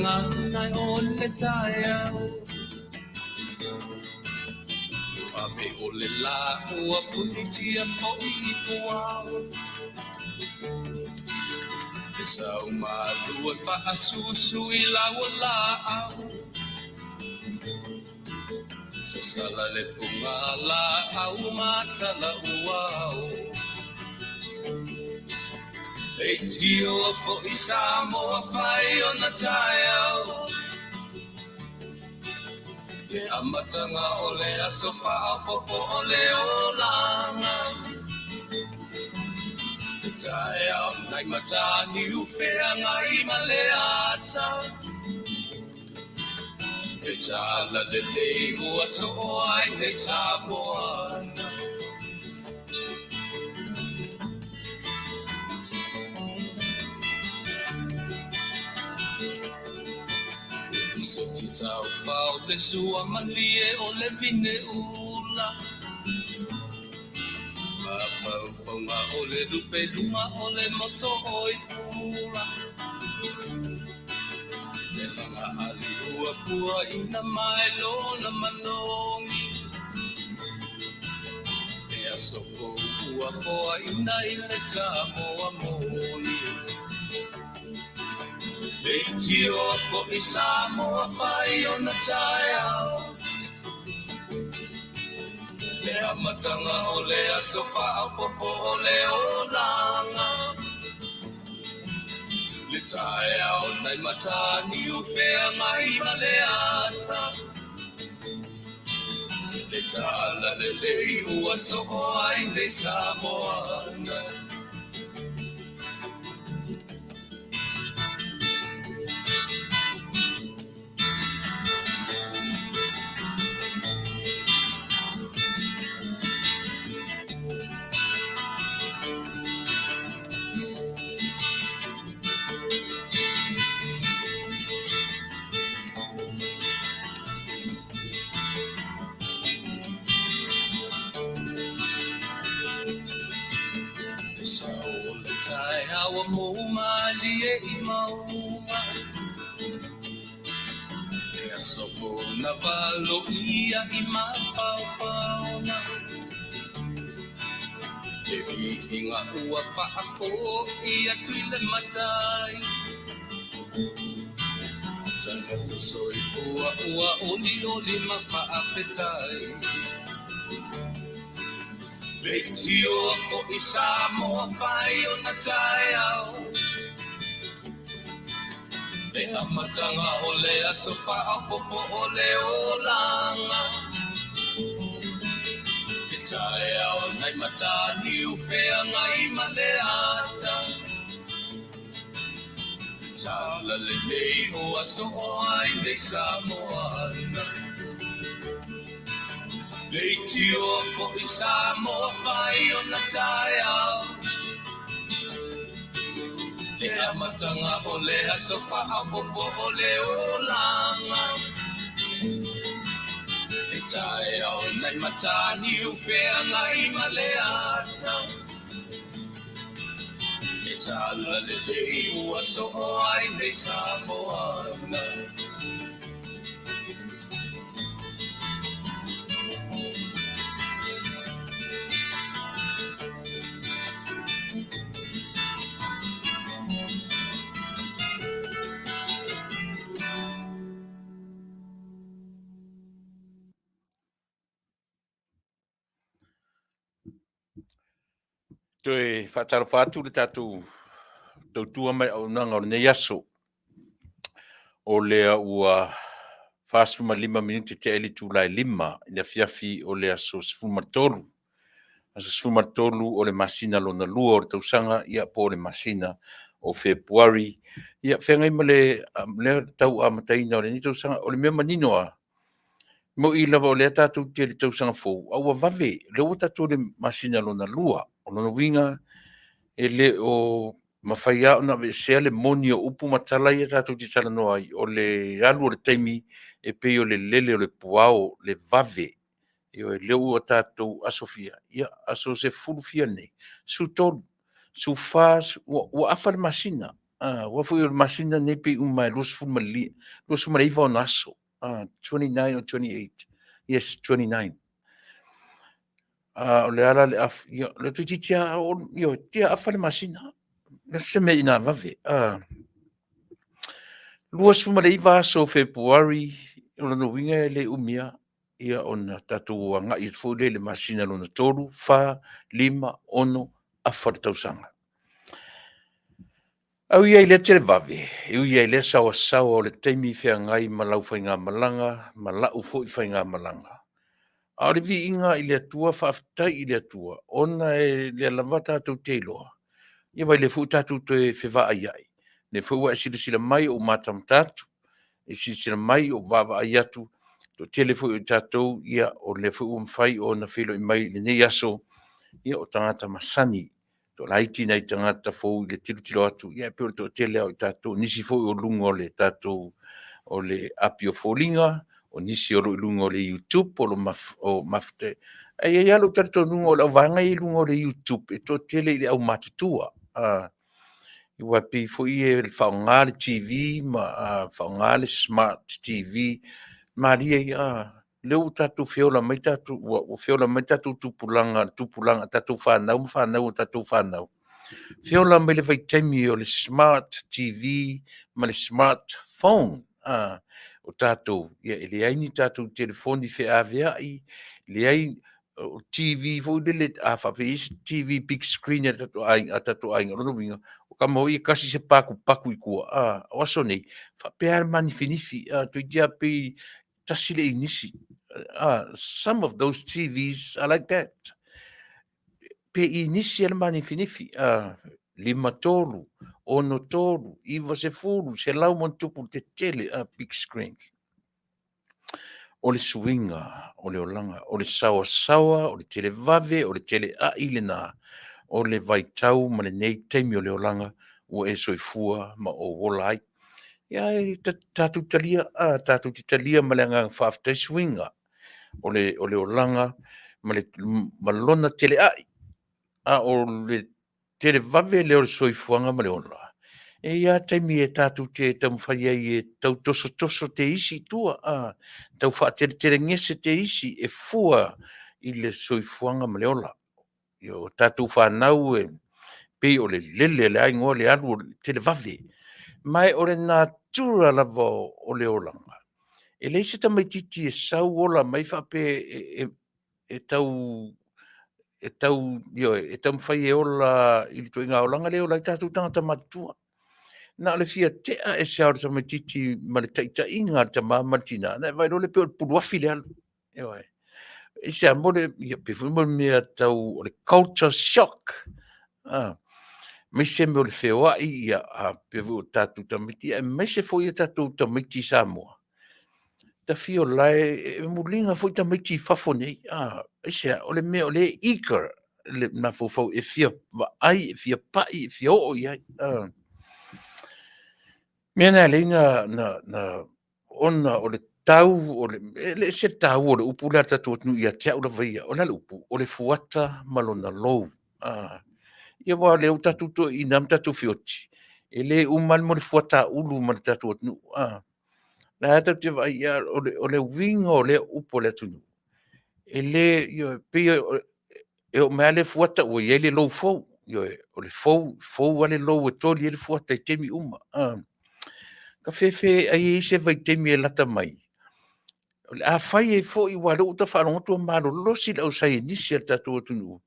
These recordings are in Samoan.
feagai o le taeao. Ave o le la ua punitia fo'i i puao. Le sau malua faasusu i lau o laau. Sasala le puga laau matala uao. Leitioa fo'i Samoa fai ona taeao. Le amataga o le aso faaopoopo o le olaga. Le taeao nai Mataniu Feagai ma le ata. Le tala lelei ua soo ai nei Samoa. Soti taufao le sua malie o le vine ula. Mafaufauga o le lupe luga o le moso oi pula. Le laga ali ua pua ina mai lona manogi. Le aso fou ua foaina i le Samoa moni. Leitioa fo'i Samoa fai ona taeao. Le amataga o le aso faaopoopo o le olaga. Le taeao nai Mataniu Feagai ma le ata. Le tala lelei ua soo ai nei Samoa. Le sao o le taeao ua mou malie i mauga. Le aso fou na valoia i mafaufauga. Le viiga ua faafo'i atu i le matai. Tagata soifua ua olioli ma faafetai. Leitioa fo'i Samoa fai ona taeao. Le amataga o le aso faaopoopo o le olaga. Le taeao nai Mataniu Feagai ma le ata. Tala lelei ua soo ai nei Samoa. Leitioa fo'i Samoa fai ona taeao. Le amataga o le aso faaopoopo o le olaga. Le taeao nai Mataniu Feagai ma le ata. Le tala lelei ua soo ai nei Samoa. Toe faatalofa atu le tatou tautua mai auaunaga o lenei aso. O lea ua 45 minute tea ai le itula e 5 i le afiafi o le aso 13. Aso 13 o le masina lona lua o le tausaga, ia po o le masina o Fepuari. Ia feagai ma le lea tau amataina o lenei tausaga. O le mea manino lava, mo'i lava o lea tatou te i le tausaga fou, a ua vave, lea ua tatou i le masina lona lua. O lona uiga, e le o mafai lava ona aveesea le moni o upu ma tala ia tatou te talanoa ai, o le alu o le taimi e pei o le lele o le puao, le vave. Ioe, lea ua tatou aso fia, ia aso sefulu fia lenei, 13, 14, ua afa le masina. Aua foi o le masina lenei pei uma e 25, 29 ona aso. 29 or 28. Yes, 29. O le ala le af, ia, le toeitiiti lava, ioe, tia afa le masina. Le se mea ina vave. 29 aso o Fepuari, o lona uiga e le umi lava, ia ona tatou agai atu foi lea i le masina lona 3, 4, 5, 6, afa le tausaga. Au ia i lea televave, e ui lava i lea saoasaoa o le taimi feagai ma lau faigamalaga ma lau foi faigamalaga, a o le viiga i le Atua, faafetai i le Atua ona e lea lava tatou te iloa, ia aua o lea foi ua tatou toe fevaaiai, o lea foi ua e silasila mai o ou matamata atu, e silasila mai o ou vaavaai atu, o le toatele foi o i tatou, ia o lea foi ua mafai ona feiloai mai i lenei aso, ia o tagata masani. Toalaiti nai tagata fou i le tilotilo atu, ae pei o le toatele lava o i tatou, o nisi foi o luga o le tatou o le api o foliga, o nisi o lo o i luga o le YouTube o lo o mafuta. Ae i ai lava lou talitonuga o le auvaega ia i luga o le YouTube, e toatele i le aumatutua, aua e pei foi e faaaoga le TV ma faaaoga le smart TV, malie ia, lea ua tatou feola mai tatou, ua feola mai tatou tupulaga, tupulaga tatou fanau ma fanau a tatou fanau, feola mai le vaitaimi o le smart TV ma le smart phone. O tatou, ia e leai ni tatou telefoni feaveai, leai o TV foi lele, a faapea e i ai se TV big screen a tatou aiga, o lona uiga, o tama foi ia e tasi se patupatu i tua, o aso nei, e faapea lava le manifinifi, toeitiiti lava pei tasi le inisi. Some of those TVs are like that. Pe inisi lava le manifinifi, 5, 3, 6, 3, 90, 100 ma ona tupu le tetele, big screens. O le suiga o le olaga, o le saoasaoa, o le televave, o le teleai lena o le vaitau ma lenei taimi o le olaga ua e soifua ma ou ola ai. Ia e tatou talia, tatou te talia ma le agaga faafetai suiga o le olaga ma lona teleai, a o le televave lea o le soifuaga ma le ola, e i ai lava taimi e tatou te taumafai ai e tau tosotoso te isi i tua, tau faateletelegese te isi e fua i le soifuaga ma le ola. O tatou fanau e pei o le lele o le a igoa le alu o le televave. Ma o le natura lava o le olaga, e leai se tamaitiiti e sau ola mai faapea e tau e tau, ioe, e taumafai e ola i le ituaiga olaga lea e ola ai tatou tagata matutua. Na o le fia tea ese lava o le tamaitiiti ma le taitaiga a le tama ma le tina, ona e vaai loa lea e pei o le puluafi le alu. Ioe. Aisea? Mo le, ia pei foi mo le mea tau o le culture shock. Aemaise mea o le feoai, ia, pei foi o tatou tamaiti, aemaise foi o tatou tamaiti Samoa, tafio la e muliga foi tamaiti i fafo nei. Aisea? O le mea o lea e eager le mafaufau e fia vaai, e fia pai, e fia oo i ai. Mea na e ala ai na ona o le tau o le, e le ese le taua o le upu lea a le tatou atunuu ia te au lava ia. O le a le upu? O le fuata ma lona lou. Ia aua o lea ua tatou toeaiina ma tatou feoti, e le uma lava le mea o le fuata ulu ma le tatou atunuu. O la e tatou te vaai i ai, o le uiga o lea upu a le atunuu, e le, ioe, pei e oo mai lava le fuata ua i ai le lou fou. Ioe, o le fou, fou lava le lou e toli ai le fuata i taimi uma. Tafefe ai e i ai se vaitaimi e lata mai, o le a fai ai foi, aua o lea ua ou faalogo atu ua malolosi le ausaienisi a le tatou atunuu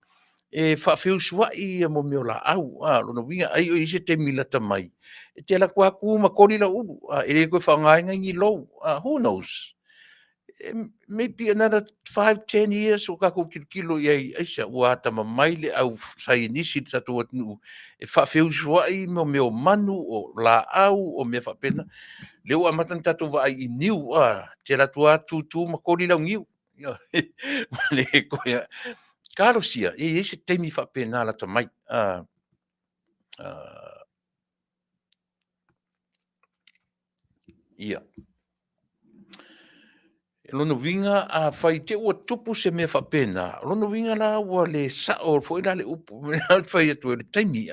e faafeusuai mea o laau. O lona uiga ai o i ai se taimi lata mai e te alu atu lava tu ma toli lau ulu, e le toe faaaogaina ni lou. Who knows? Maybe another 5, 10 years ua tatou tilotilo i ai, aisea? Ua atamamai le ausaienisi i le tatou atunuu e faafeusuai mea o manu, o laau, o mea faapena. Lea ua amata ona tatou vaai i niu, e te alu atu lava tutu ma toli lau niu. Talosia ia i ai se taimi faapena lata mai. Ia. O lona uiga afai te i ua tupu se mea faapena, o lona uiga la ua le sao foi la le upu lea ou te fai atu ai, o le taimi.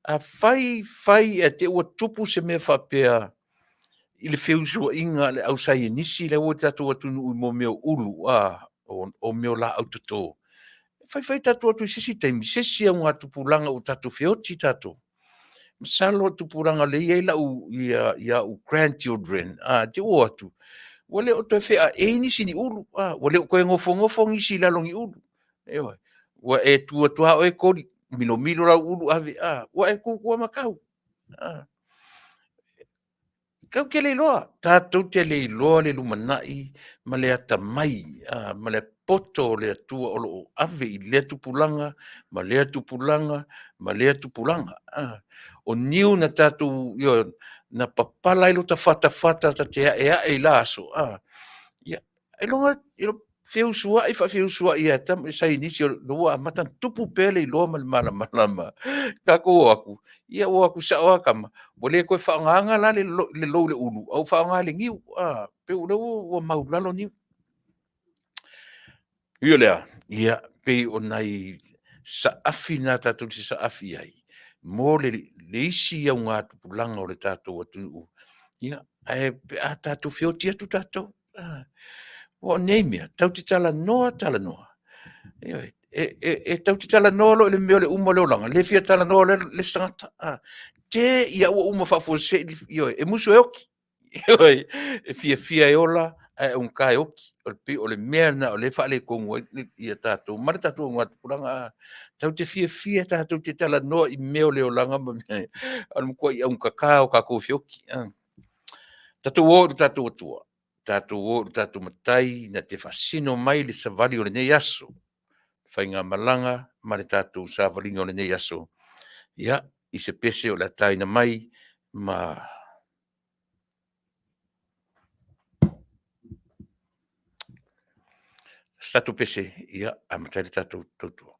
Afai fai e te ua tupu se mea faapea i le feusuaiga a le ausaienisi lea ua i le tatou atunuu i mo mea o ulu, a, o mea o laau toto, e faifai tatou o atu i se isi taimi, se isi augatupulaga ua tatou feoti tatou. Masalo o le tupulaga lea e i ai lau, ia, ia au grandchildren, a, te i ua o atu, ua le o toe feaei nisi i ni ulu, a, ua le o toe nofonofo nisi i lalo o ni ulu. Ioe. Ua e tu atu lava oe koli, milomilo lau ulu ave, a, ua e tu atu lava ma tau. A. Tatou te le iloa, tatou te le iloa le lumanai ma le atamai ma le poto o le Atua o lo o ave i lea tupulaga ma lea tupulaga ma lea tupulaga. O niu na tatou, ioe, na papala ai lota fatafata ta te aeae i la aso, ia, ailoga feusuai faafeusuai ia saienisi o lea ua amata ona tupu pea le iloa ma le malamalama, tatou o atu, ia ua o atu sao lava tama, ua le toe faaaogaina la le lou i le ulu, ae ua faaaoga i le niu. E pei o lea ua maulalo niu. Ui o lea, ia, pei o nai saafi na tatou te saafi ai mo le isi augatupulaga o le tatou atunuu, ia, ae pe a tatou feoti atu tatou. Aua o nei mea, tatou te talanoa talanoa, ioe, e tatou te talanoa loa i le mea o le uma o le olaga, le fia talanoa loa le isi tagata. Te i lava ua uma faafuasei, ioe, e musu e oti, ioe, e fiafia e ola ae augata e oti. E pei o le mea lena o lea e faaletonu ai tatou ma le tatou augatupulaga. Tatou te fiafia tatou te talanoa i mea o le olaga ma mea, a o le matuai augata lava o tatou e feoti. Tatou o i lo tatou Atua, tatou o i lo tatou Matai na te faasino mai le savali o lenei aso, faigamalaga ma le tatou savaliga o lenei aso, ia, i se pese o le a taina mai ma se tatou pese e amata ai le tatou tautua.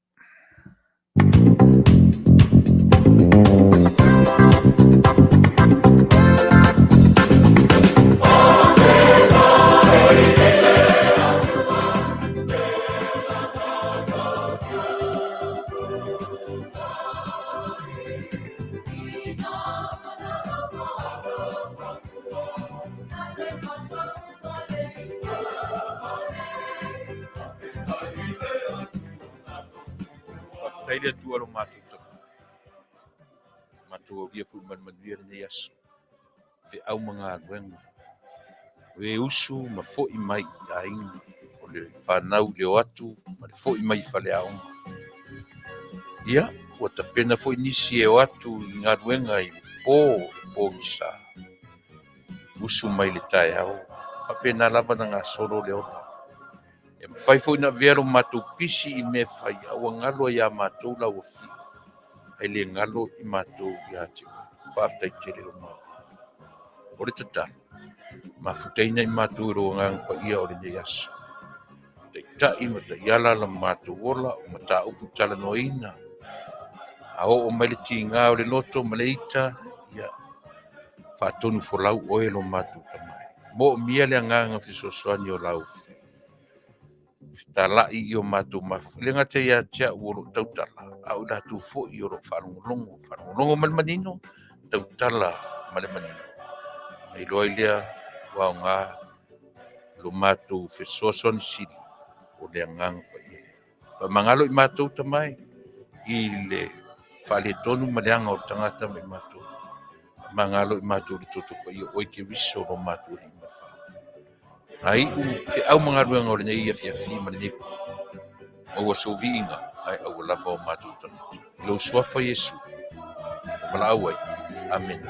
Faafetai i le Atua lo matou Tapaau, ua matou aulia foi ma le manuia lenei aso, feau ma galuega, o e usu ma foi mai i aiga, o le fanau i le o atu ma le foi mai i faleaoga. Ia, ua tapena foi nisi e o atu i galuega i le po, le pogisa, usu mai i le taeao, faapena lava ona gasolo le ola. E mafai foi ona avea lo matou pisi i mea e fai, a ua galo ai ia matou lau afio, ae le galo i matou ia te oe. Faafetai tele lo matou. O le tatalo, mafutaina i matou e lou Agaga Paia o lenei aso. Taitai ma taiala lo matou ola, o mataupu talanoaina, a oo mai le tiga o le loto ma le ita, ia faatonu folau oe lo matou Tama e. Moomia le agaga fesoasoani o lau fetalai i o matou mafaufau. E le gata ia te au o lo o tautala, a o i latou foi o lo o faalogologo, faalogologo ma le manino, tautala ma le manino. Ona iloa ai lea ua aoga lo matou fesoasoani sili o le Agaga Paia lea. Faamagalo i matou Tama e i le faaletonu ma leaga o le tagata ma i matou. Faamagalo i matou i le toto paia o oe Keriso lo matou Alii ma le Faaola. A iu feau ma galuega o lenei afiafi ma lenei po, maua sou viiga ae aua lava o matou tagata. I lou suafa Iesu, valaau ai. Amene.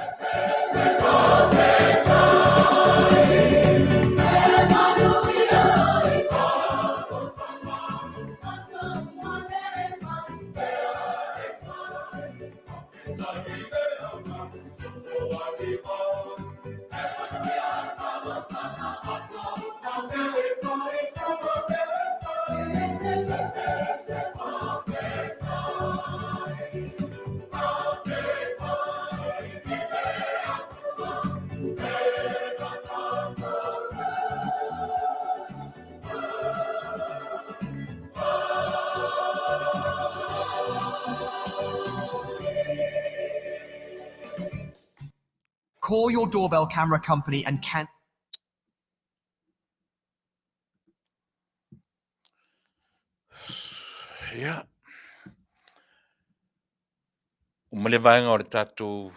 Call your doorbell camera company and cancel. Ia. Uma le vaega o le tatou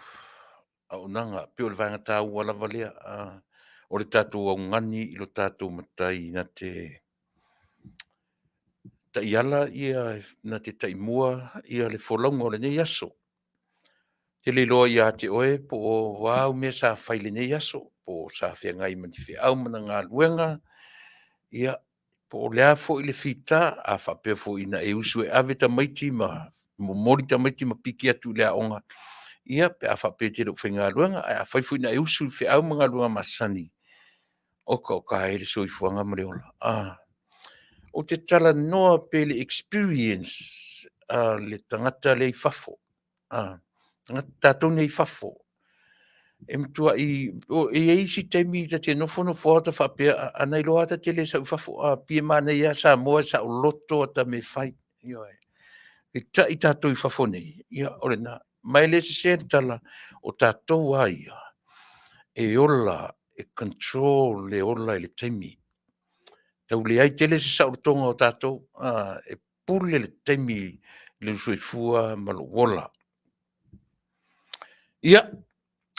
auaunaga, pei o le vaega taua lava lea, o le tatou augani i lo tatou Matai na te taiala ia, na te taimua ia le folauga o lenei aso. Ou te le iloa ia te oe po o a au mea sa fai i lenei aso, po o sa feagai ma ni feau ma ni galuega, ia, po o le a foi le fita, a faapea foi na e usu e ave tamaiti ma momoli tamaiti ma piki atu i le aoga, ia, pe a faapea e te le o faigaluega. Ae afai foi na e usu i feau ma galuega masani, oka oka e le soifuaga ma le ola. Ou te talanoa pea i le experience a le tagata lea i fafo, tatou nei i fafo, e matuai, e i ai isi taimi ta te nofonofo lava ta faapea, a na iloa lava ta te le sau i fafo, pei e manaia lava Samoa e saoloto a ta mea e fai. Ioe. Peitai tatou i fafo nei, ia o lena. Ma e le sese le tala, o tatou lava ia, e ola, e control le ola i le taimi. E tau leai tele se saolotoga o tatou, e pule le taimi i lou soifua ma lou ola. Ia,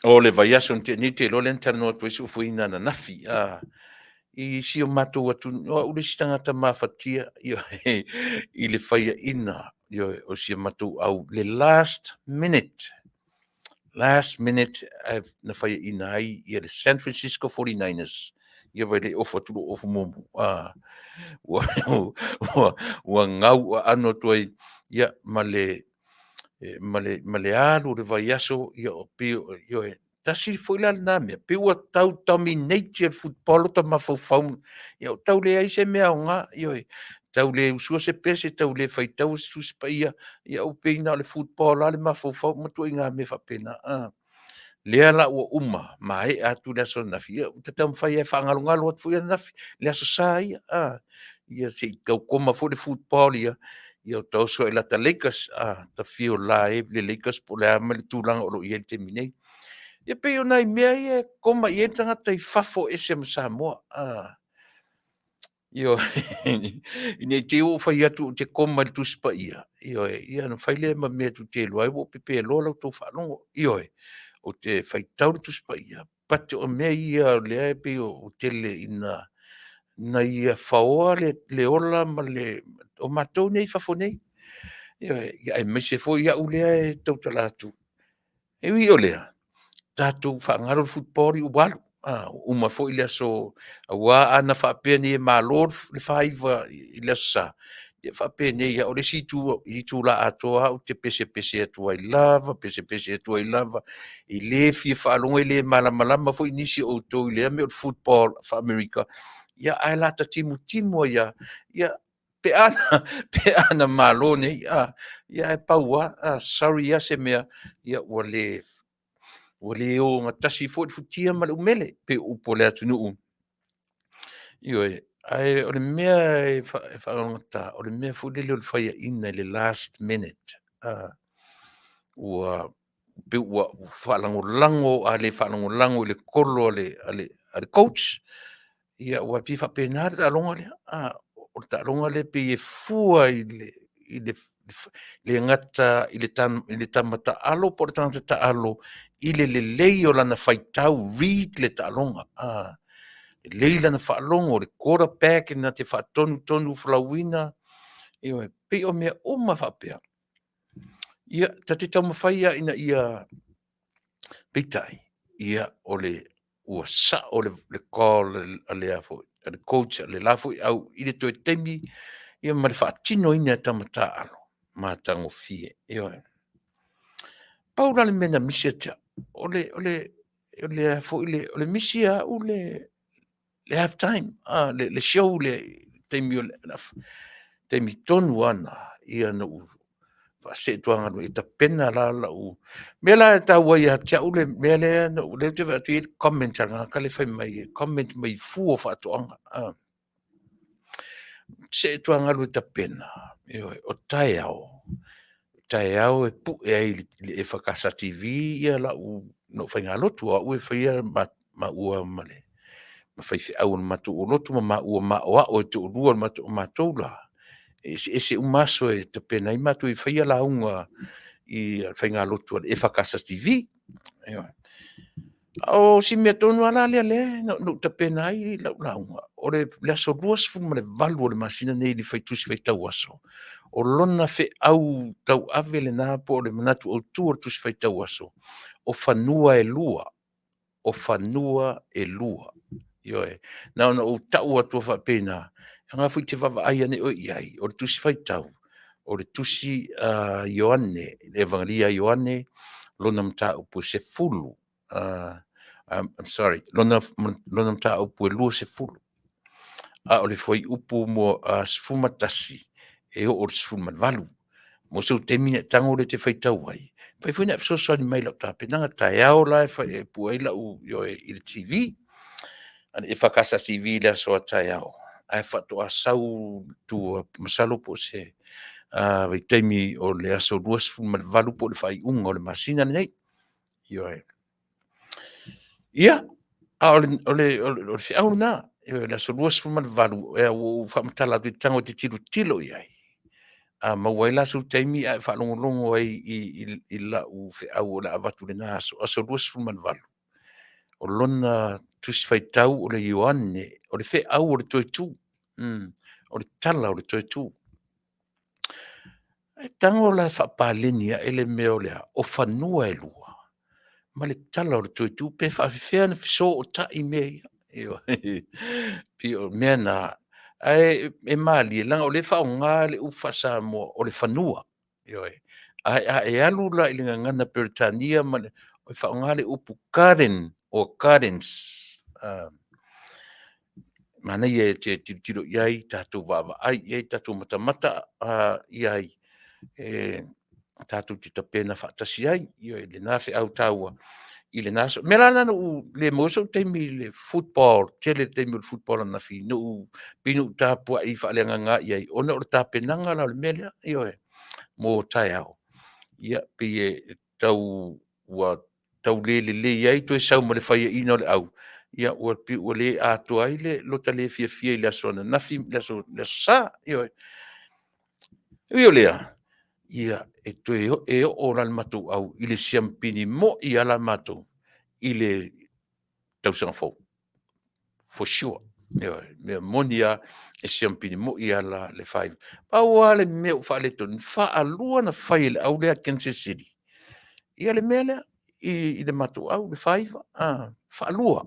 o le vaiaso na tea nei, ou te iloa lea na talanoa atu ai si ou fuaina ananafi, i si o matou atunuu, o au le isi tagata mafatia i le faiaina o si a matou au, le last minute, last minute na faiaina ai ia le San Francisco 49ers. Ia vaai le ofu atu lou ofu mumu. Ua gau aano atu ai ia, ma le ma le alu o le vaiaso, ia, o pei o, ioe, tasi foi la lena mea, pei ua tau dominate e le football lota mafaufau, ia ua tau leai se mea aoga, ioe, tau le usua se pese, tau le faitaua se Tusi Paia, ia ua pei na o le football lava le mafaufau ma ituaiga mea faapena. Lea la ua uma, maea atu le aso ananafi, ia ou te taumafai lava e faagalogalo atu foi ananafi, le Aso Sa ia, ia se i tau koma foi le football ia, ia ota oso ai i lata Lakers, ta fia o la e le Lakers po o le a mai le tulaga o lo o i ai i le taimi nei. Ia pei o nai mea ia e koma i ai le tagata i fafo ese ma Samoa. Ioe, ne i te i ua ou fai atu ou te koma i le Tusi Paia, ioe, ia ona fai lea ma mea tou te iloa ai ua ou pepe loa la outou faalogo. Ioe, ou te faitau le Tusi Paia, but o mea ia o lea e pei ua tele ina ia faoa le ola ma le o matou nei i fafo nei. Ioe, aemaise foi au lea e tautala atu. E ui o lea, tatou faagalo le football ua alu, ua uma foi le aso, aua ana faapea nei e malo le 49 i le Aso Sa, ia faapenei lava, o le isi itula atoa lava ou te pesepese atu ai lava, pesepese atu ai lava, e le fia faalogo, e le malamalama foi nisi o outou i lea mea o le football faa-Amerika, ia ae la ta timutimu ai lava, ia pe a pe a na malo nei, ia ae pau lava, sorry lava se mea, ia ua le ogatasi foi le futia ma le umele, pei o upu a le atunuu. Ioe, ae o le mea e faalogogata, o le mea foi lele o le faiaina i le last minute, ua pei ua faalagolago, a le faalagolago i le kolo a le coach, ia ua pei e faapena le taaloga lea. O le taaloga lea pei e fua i le le gata i le tama taalo po o le tagata taalo i le lelei o lana faitau, read le taaloga. Lelei lana faalogo, le quarterback na te faatonutonu folauina, ioe, pei o mea uma faapea. Ia, ta te taumafai lava ina ia, peitai, ia, o le ua sao le call a le a foi, a le coach a le la foi au i le toe taimi, ia ma le faatinoina e tama taaalo, matagofie. Ioe. Pau la le mea na misi ia te au, o le, o le, o le a foi le, o le misi ia au le, le half time, le show le taimi o le taimi tonu lava lena, ia na ou faasee tuagalu e tapena la lau mea la e taua ia te au le mea lea na ou lea ou te vaai atu i ai le comment a le tagata lea fai mai e comment mai i fua o faatoaga. See tuagalu e tapena, ioe, o taeao, taeao e pue ai i le EFKS TV ia lau na ou faigalotu, o au e faia ma, maua ma le ma faifeau o le matou olotu ma maua maoao e toalua o le matou, o matou la, e eseese uma aso e tapena ai matou e faia lauga i le faigalotu a le EFKS TV. Ioe. A o si mea tonu lava la lea lea na ou tapena ai lau lauga, o le aso 28 o le masina nei i le Tusi Faitau Aso, o lona feau tauave lena po o le manatu autu o le Tusi Faitau Aso, o fanua e lua, o fanua e lua. Ioe. Na ona ou tau atu faapena, aua foi e te vaavaai ane oe i ai, o le Tusi Faitau, o le Tusi a Ioane, le Evanilia a Ioane, lona mataupu e 10, I'm sorry, lona mataupu e 20, a o le fuaiupu 11 e oo i le 18. Mo sou taimi ona e tago lea e te faitau ai, e mafai foi ona e fesoasoani mai i lau tapenaga. Taeao la e pue ai lau ioe i le TV, a le EFKS TV i le aso a taeao, ae faatoa sau i tua masalo po o se vaitaimi o le aso 28 po o le faaiuga o le masina lenei. Ioe. Ia, a o le feau lena, ioe, le aso 28, ua ou faamatala atu e te tago e te tilotilo i ai, a maua ai la sou taimi ae faalogologo ai i lau feau o le a avatu i lena aso, aso 28, o lona Tusi Faitau o le Ioane, o le feau o le toe tu, o le tala o le toe tu. E tago la e faapaleni ae le mea o le a? O fanua e lua ma le tala o le toe tu, pe faapefea ona fesootai mea ia? Ioe. Pei o mea na, ae e malie leaga o lea e faaaoga le upu faa-Samoa o le fanua. Ioe. Ae a e alu la i le gagana Peretania ma le, e faaaoga le upu garden or gardens. Manaia e te tilotilo i ai, tatou vaavaai i ai, tatou matamata i ai, e tatou te tapena faatasi ai i lena feau taua i lena aso. O le mea la lena na ou le maua ai sou taimi i le football, tele i le taimi o le football ananafi, na ou, pei na ou tapuai faaleagaga i ai, ona o le tapenaga la o le mea lea, ioe, mo taeao. Ia, pei e tau ua tau le lelei ai toe sau ma le faiaina o le au, ia ua pei ua le atoa ai lo ta le fiafia i le aso ananafi ma le Aso Sa. Ioe. E ui o lea, ia e toe e oo la le matou au i le siamupini moi lava la matou i le tausaga fou, for sure. Ioe, mea moni lava, e siamupini moi lava la le 5. Pau lava le mea ua faaletonu, faalua ona fai e le au lea a Kansas City ia le mea lea i le matou au, le 5, faalua.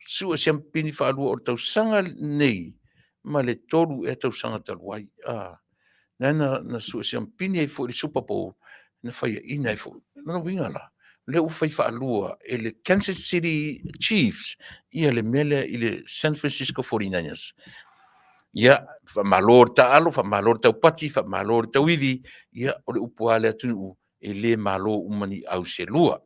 Sue siamupini faalua o le tausaga lenei ma le 3 ea tausaga talu ai. Na na sue siamupini ai foi i le Super Bowl, na faiaina ai foi. O lona uiga la, o lea ua fai faalua e le Kansas City Chiefs ia le mea lea i le San Francisco 49ers. Ia, faamalo le taaalo, faamalo le taupati, faamalo le tauivi, ia o le upu lava a le atunuu, e le malo uma ni au se lua.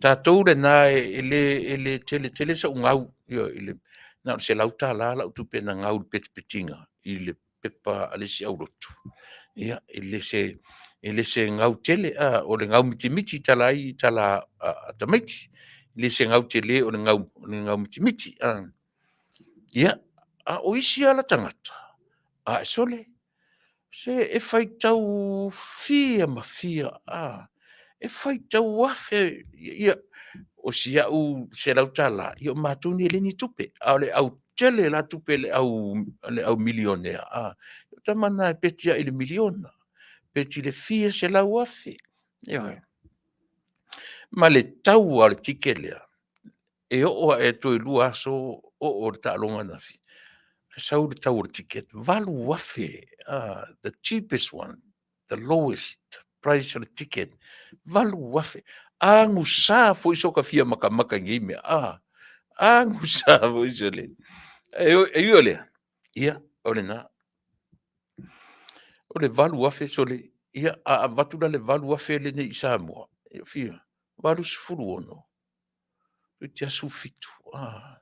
Tatou lena e le tele tele sou gau, ioe, na o le $100 lau tupe na gau i le petipetiga i le pepa a le isi aulotu. Ia, e le se gau tele, o le gau mitimiti e tala ai tala a tamaiti. E le se gau tele o le gau mitimiti. Ia, a o isi ala tagata, ae sole, se e faitau fia ma fia, e faitau afe, ia, o si au $100, ia o matou nei e leai ni tupe, a o le au tele la tupe le au milionea, o tama na e peti lava i le miliona, peti i le fia selau afe, ioe. Ma le tau lava o le ticket lea, e oo lava toe 2 aso oo le taaloga ananafi, sau le tau o le ticket, $8,000, the cheapest one, the lowest price o le ticket, $8,000. Agusa foi so ta fia matamata i nei mea, agusa foi sole. E ui o lea, ia, o lena. O le $8,000 sole, ia a avatu la le $8,000 lenei i Samoa, e fia? 86, toeitiiti lava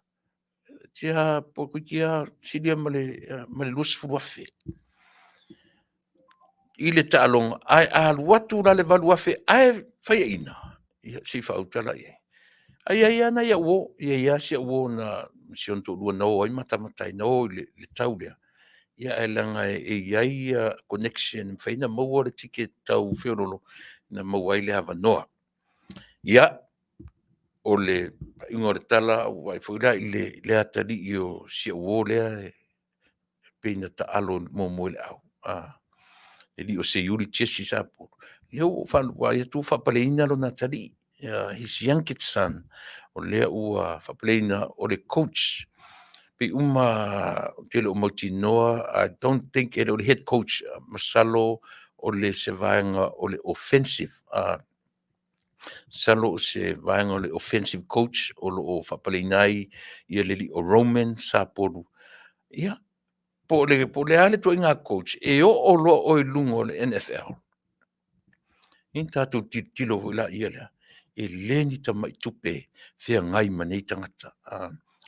17, toeitiiti lava silia ma le $20,000 i le taaloga. Ae a alu atu la le $8,000 ae faiaina, Ia, se i faaauta la i ai. Ae i ai lava nai au uo, e i ai lava si au uo na, si ona toalua na o ai matamata ai, na o i le tau lea, ia ae leaga e i ai connection e mafai ona maua le ticket tau feoloolo na maua ai le avanoa. Ia, o le faaiuga o le tala, ua ou vaai foi la i le atalii o si au uo lea e pei na taalo muamua i le au, le alii o Seiuli Jesse Sapolu, lea ua ou vaai atu ua faapaleina lona atalii, his youngest son, o lea ua faapaleina o le coach. Pei uma ou te le o mautinoa, I don't think e le o le head coach, masalo o se vaega o le offensive, masalo o se vaega o le offensive coach o lo o faapaleina ai le alii o Roman Sapolu. Ia, po o le a le ituaiga coach, e oo loa oe i luga o le NFL, ia ona tatou tilotilo foi lea, e le ni tamai tupe e feagai ma nei tagata.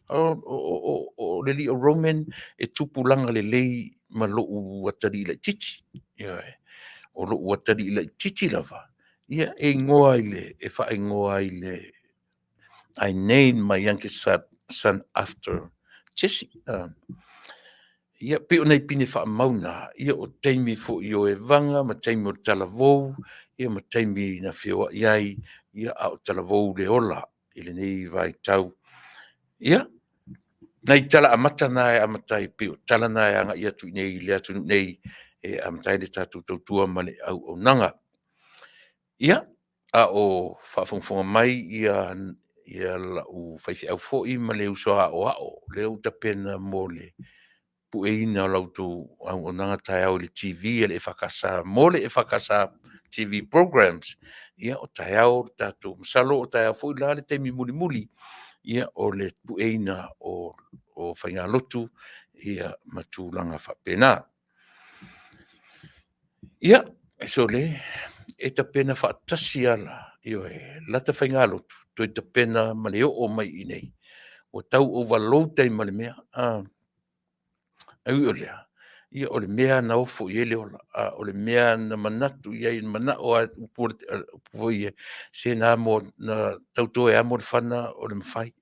O le alii o Roman e tupulaga lelei ma lou atalii laitiiti. Ioe. O lou atalii laitiiti lava, ia e faaigoa i le, I name my youngest son after Jesse. Ia pei o nai pine faamau na, ia o taimi foi o evaga ma taimi o talavou, ia ma taimi na feoai ai, ia a o talavou le ola i lenei vaitau. Ia, nai tala amata na e amata ai pei o tala na e agai atu i inei i le atunuu nei e amata ai le tatou tautua ma le auaunaga. Ia, a o faafogafoga mai lau faifeau foi ma le uso aoao lea ua tapena mo le pueina o la outou auaunaga taeao i le TV a le EFKS mo le EFKS TV Programmes, ia o taeao le tatou, masalo o taeao foi la le taimi mulimuli o le pueina o faigalotu ma tulaga faapena. Ia, sole, e tapena faatasi lava la, ioe, lata faigalotu toe tapena ma le oo mai i inei, ua tau overload ai ma le mea. Ae ui o lea, ia o le mea lava na ofo i ai le ola, o le mea lava na manatu i ai, na manao lava upu foi ia, se na tauto e amo le fana o le mafai.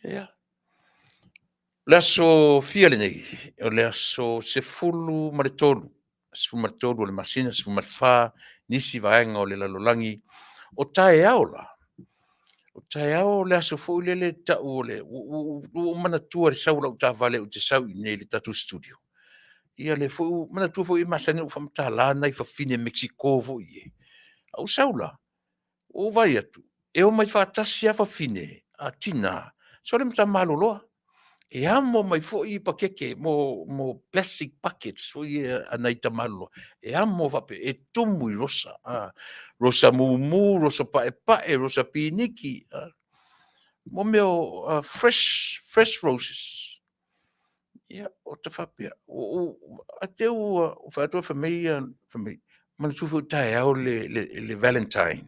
Ia, o le aso fia lenei? O le aso 13, 13 o le masina, 14 nisi vaega o le lalolagi. O taeao la, o taeao o le aso foi lele e tau o le… Ua ou manatua i le sau o lau taavale ou te sau i inei i le tatou studio, ia lea foi ua… manatua foi e masani ona ou faamatala nai fafine Mekisiko foi ie, ae ou sau la, ou vaai atu, e omai faatasi lava fafine, tina, sole ma tama maloloa. E amo mai foi pakeke mo plastic buckets foi ia a nai tama maloloa, e amo faapea e tumu i rosa, rosa mumu, rosa paepae, rosa piniki, mo mea o fresh roses. Ia, ou te faapea, te i ua ou vaai atu fai mai, manatua foi o taeao le Valentine.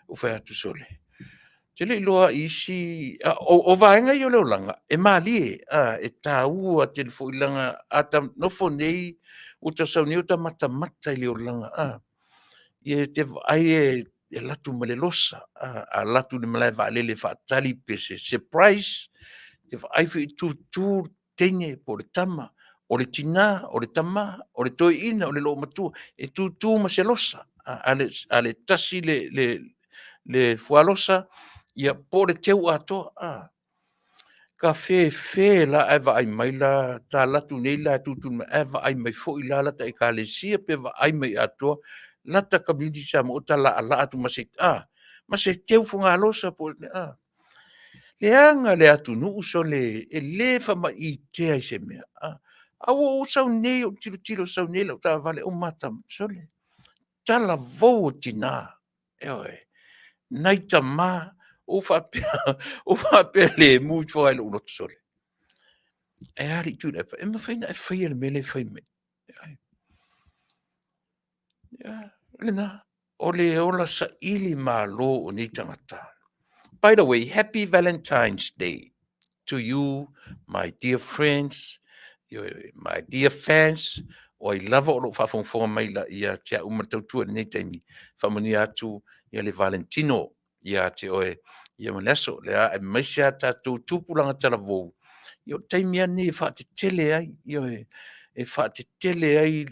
Ou fai atu, sole, ou te le i iloa i isi… O vaega ia o le olaga, e malie, e taua tele foi leaga a ta nofo nei, ua ta sau nei ua ta matamata i le olaga, ia e te vaai e alu atu ma le rosa, a alu atu i le malae vaalele e faatali pe se surprise, e te vaai foi e tutu le teine po o le tama, o le tina, o le tama, o le toeaina, o le loomatua, e tutu ma se rosa, a le tasi le fuarosa, ia po o le teu atoa. Ta fefe la ae vaai mai la, ta alu atu nei la e tutu mai, ae vaai mai foi la lata Ekalesia pe vaai mai atoa lata community Samoa o ta laalaa atu ma se ma se teu fugalosa po o… Leaga le atunuu sole, e le faamaitea i se mea, ae ua ou sau nei ou tilotilo sau nei lau taavale ou matamata, sole, talavou o tina, ioe, nai tama, ua ou faapea lemu ifo lava i lou loto, sole, ae a alii Tuilaepa, e mafai ona e faia le mea lea e fai mai ai? O lena, o le ola sailimalo o nei tagata. By the way, happy Valentine's Day to you, my dear friends, my dear fans, o ai lava o lo o faafogafoga mai ia te au ma le tautua i lenei taimi, faamanuia atu. Ia le Valentino ia te oe ia ma le aso lea, aemaise a tatou tupulaga talavou, ia o le taimi lava lenei e faatetele ai, ioe, e faatetele ai,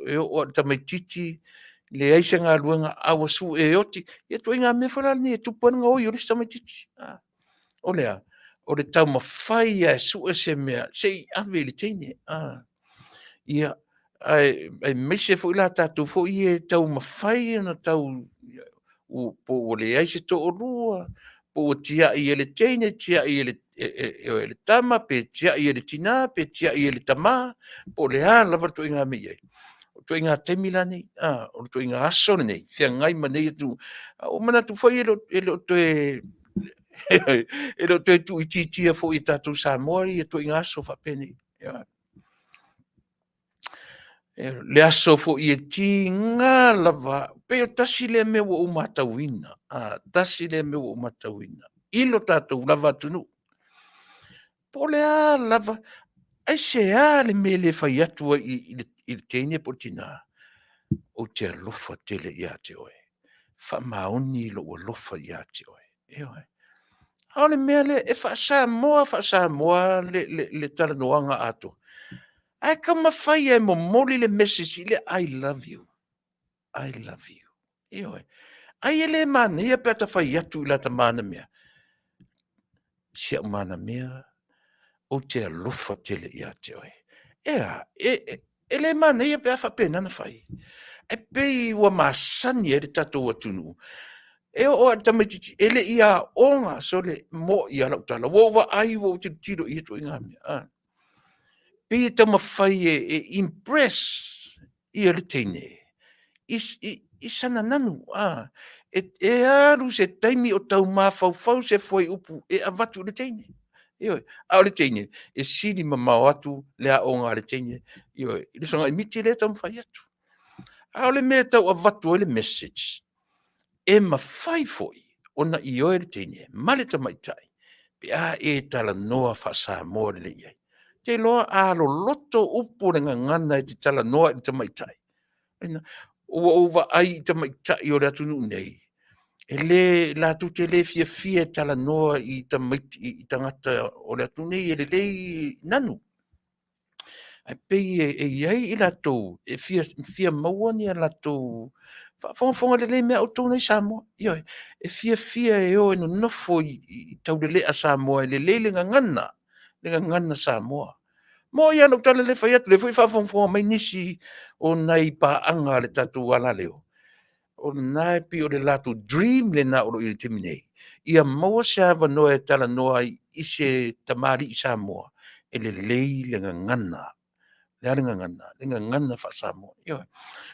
e oo lava i le tamaitiiti, leai se galuega a ua sue e oti. Ia ituaiga mea foi la nei e tupu ai le gaoi o le isi tamaitiiti. O le a? O le taumafai lava e sue se mea se i ave i le teine. Ia, aemaise foi la tatou foi ia e taumafai ona tau, po ua leai se toalua, po ua tiai e le teine, tiai e le tama, pe tiai e le tina, pe tiai e le tama, po o le a lava le ituaiga mea e i ai, o ituaiga taimi la nei, o le ituaiga aso lenei, feagai ma nei atunuu. Ua ou manatu foi e le o toe tuuitiitia foi e tatou Samoa ia ituaiga aso faapenei. Le aso foi e tiga lava, pei o tasi lea mea ua ou matauina, tasi lea mea ua ou matauina i lo tatou lava atunuu, po o le a lava, aisea le mea e le fai atu ai i le teine po o le tina, ou te alofa tele ia te oe, faamaoni lou alofa ia te oe. Ioe. A o le mea lea, e faa-Samoa faa-Samoa le talanoaga atoa, ae taumafai lava e momoli le message lea, I love you, I love you. Ioe. Ai e le manaia pe a ta fai atu i lata manamea, si au manamea, ou te alofa tele ia te oe. E a, e le manaia pe a faapena ona fai. E pei ua masani ai le tatou atunuu, e oo lava i le tamaitiiti e le i aoga, sole, mo'i lava lau tala, ua ou vaai ua ou tilotilo i ia ituaiga mea, a. Pei e taumafai e impress ia le teine i sana nanu, a. E alu se taimi o tau mafaufau se fuaiupu e avatu i le teine. Ioe. A o le teine, e sili mamao atu le aoga a le teine, ioe, i le sogai miti lea e taumafai atu. A o le mea e tau avatu ai le message, e mafai foi ona ioe le teine ma le tamaitai pe a e talanoa faa-Samoa lelei i ai. Ou te iloa a loloto upu o le gagana e te talanoa i le tamaitai, ua ou vaai i tamaitai o le atunuu nei, e le, latou te le fiafia e talanoa i tamaiti, i tagata o le atunuu nei e lelei nanu. Ae pei e i ai i latou e fia maua ni a latou faafogafoga lelei mai a outou nei Samoa. Ioe, e fiafia e o e nonofo i taulelea Samoa e lelei le gagana, le gagana Samoa. Mo'i lava lau tala lea e fai atu, o lea foi e faafogafoga mai nisi o nai paaga a le tatou alaleo, o lena e pei o le latou dream lena o lo o i ai i le taimi nei, ia maua se avanoa e talanoa ai i se tamalii Samoa e lelei le gagana. O le a le gagana? Le gagana faa-Samoa. Ioe.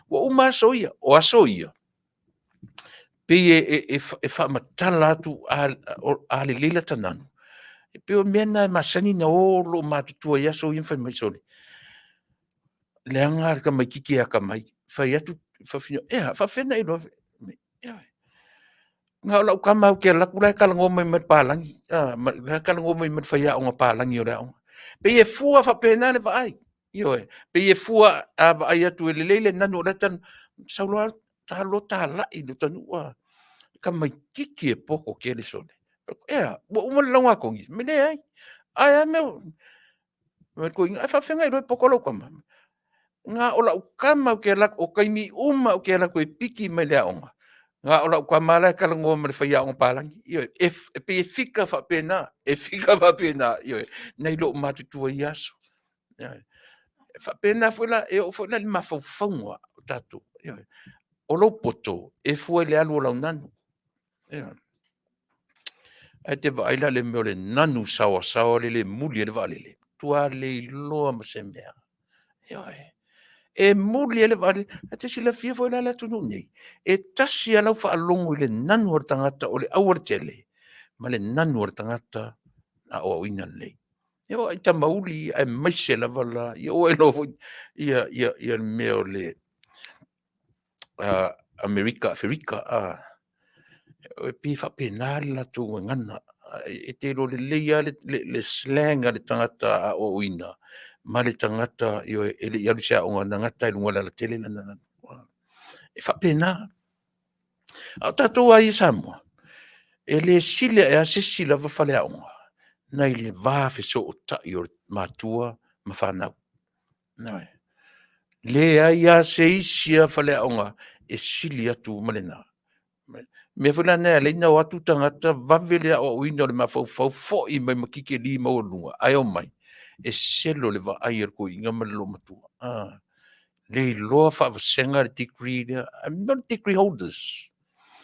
Ua uma aso ia, o aso ia, pei e faamatala atu a lelei lata nanu, e pei o mea na e masani ona o loomatutua i aso ia ma fai mai, sole, leaga le tamaitiiti e atamai. Fai atu fafine, e a, e faapefea ona e iloa? Na o lau tama lava ou te alu atu o la e talanoa mai ma le palagi, la e talanoa mai ma le faiaoga palagi o le aoga. Pei e fua faapena le vaai, ioe, pei e fua a vaai atu e lelei le nanu o la e talanoa, sau loa ta alu loa talai i le utanuu a, tamaitiiti e poto tele sole. E a, ua uma le lauga a Togi? Fai mai, leai. Ae a le mea ua… Toeaina, e faapefea ona e iloa e poto lau tama? Na o lau tama ou te alu atu, o taimi uma ou te alu atu e piki mai le aoga, na o lau tama la e talanoa ma le faiaoga palagi. Ioe, e pei e fika faapena, e fika faapena, ioe, nai loomatutua i ia aso. Ioe. E faapena foi la, e oo foi la i mafaufauga o tatou, ioe. O lou poto, e fua i le alu o lau nanu. Ioe. Ae te vaai la i le mea o le nanu saoasaoa lele e muli ai le vaalele, matua le iloa ma se mea. Ioe. E muli ai le vaalele. E te silafia foi la le atunuu nei, e tasi lava lau faalogo i le nanu a le tagata o le aualatele ma le nanu a le tagata na aoaoina lelei. E oo lava i tamauli aemaise lava la, ia ua iloa foi le mea o le Amerika Aferika, e pei e faapena le latou gagana. E te iloa lelei lava le slang a le tagata aoaoina ma le tagata e le i alu i se aoga na gata i luga o le alatele lana… E faapena. A o tatou lava ia Samoa, e le sili ae lava se isi lava faleaoga nai le va fesootai o le matua ma fanau. Ioe. Leai lava se isi lava faleaoga e sili atu ma lena. O le mea foi la lena e ala ai ona o atu tagata vave le aoaoina o le mafaufau, foi mai ma tikeri maualuluga, ae omai e selo le vaai a le toeaina ma le loomatua. Le iloa faavasega le degree lea. I'm not degree holders.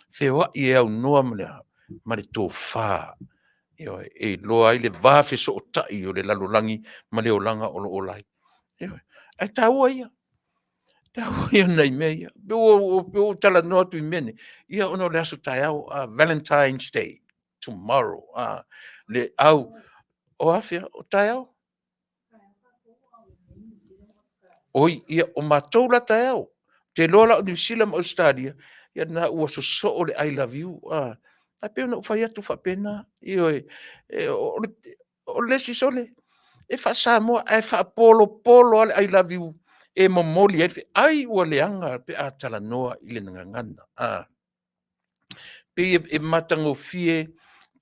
Feoai e aunoa ma le a? Ma le tofa. Ioe, e iloa ai le va fesootai o le lalolagi ma le olaga o lo o ola ai. Ioe. Ae taua ia, taua ia o nai mea ia. Pei ua ou talanoa atu i mea nei, ia ona o le aso taeao, Valentine's Day, tomorrow, le au, o afea, o taeao? Oi, ia, o matou la taeao. Ou te iloa la o Niu Sila ma Ausetalia, ia lena ua sosoo le I love you, a. Ae pei ona ou fai atu faapena, ioe, o le isi sole, e faa-Samoa ae faapolopolo lava le I love you e momoli ai le ai ua leaga pe a talanoa i le gagana. A. Pei e matagofie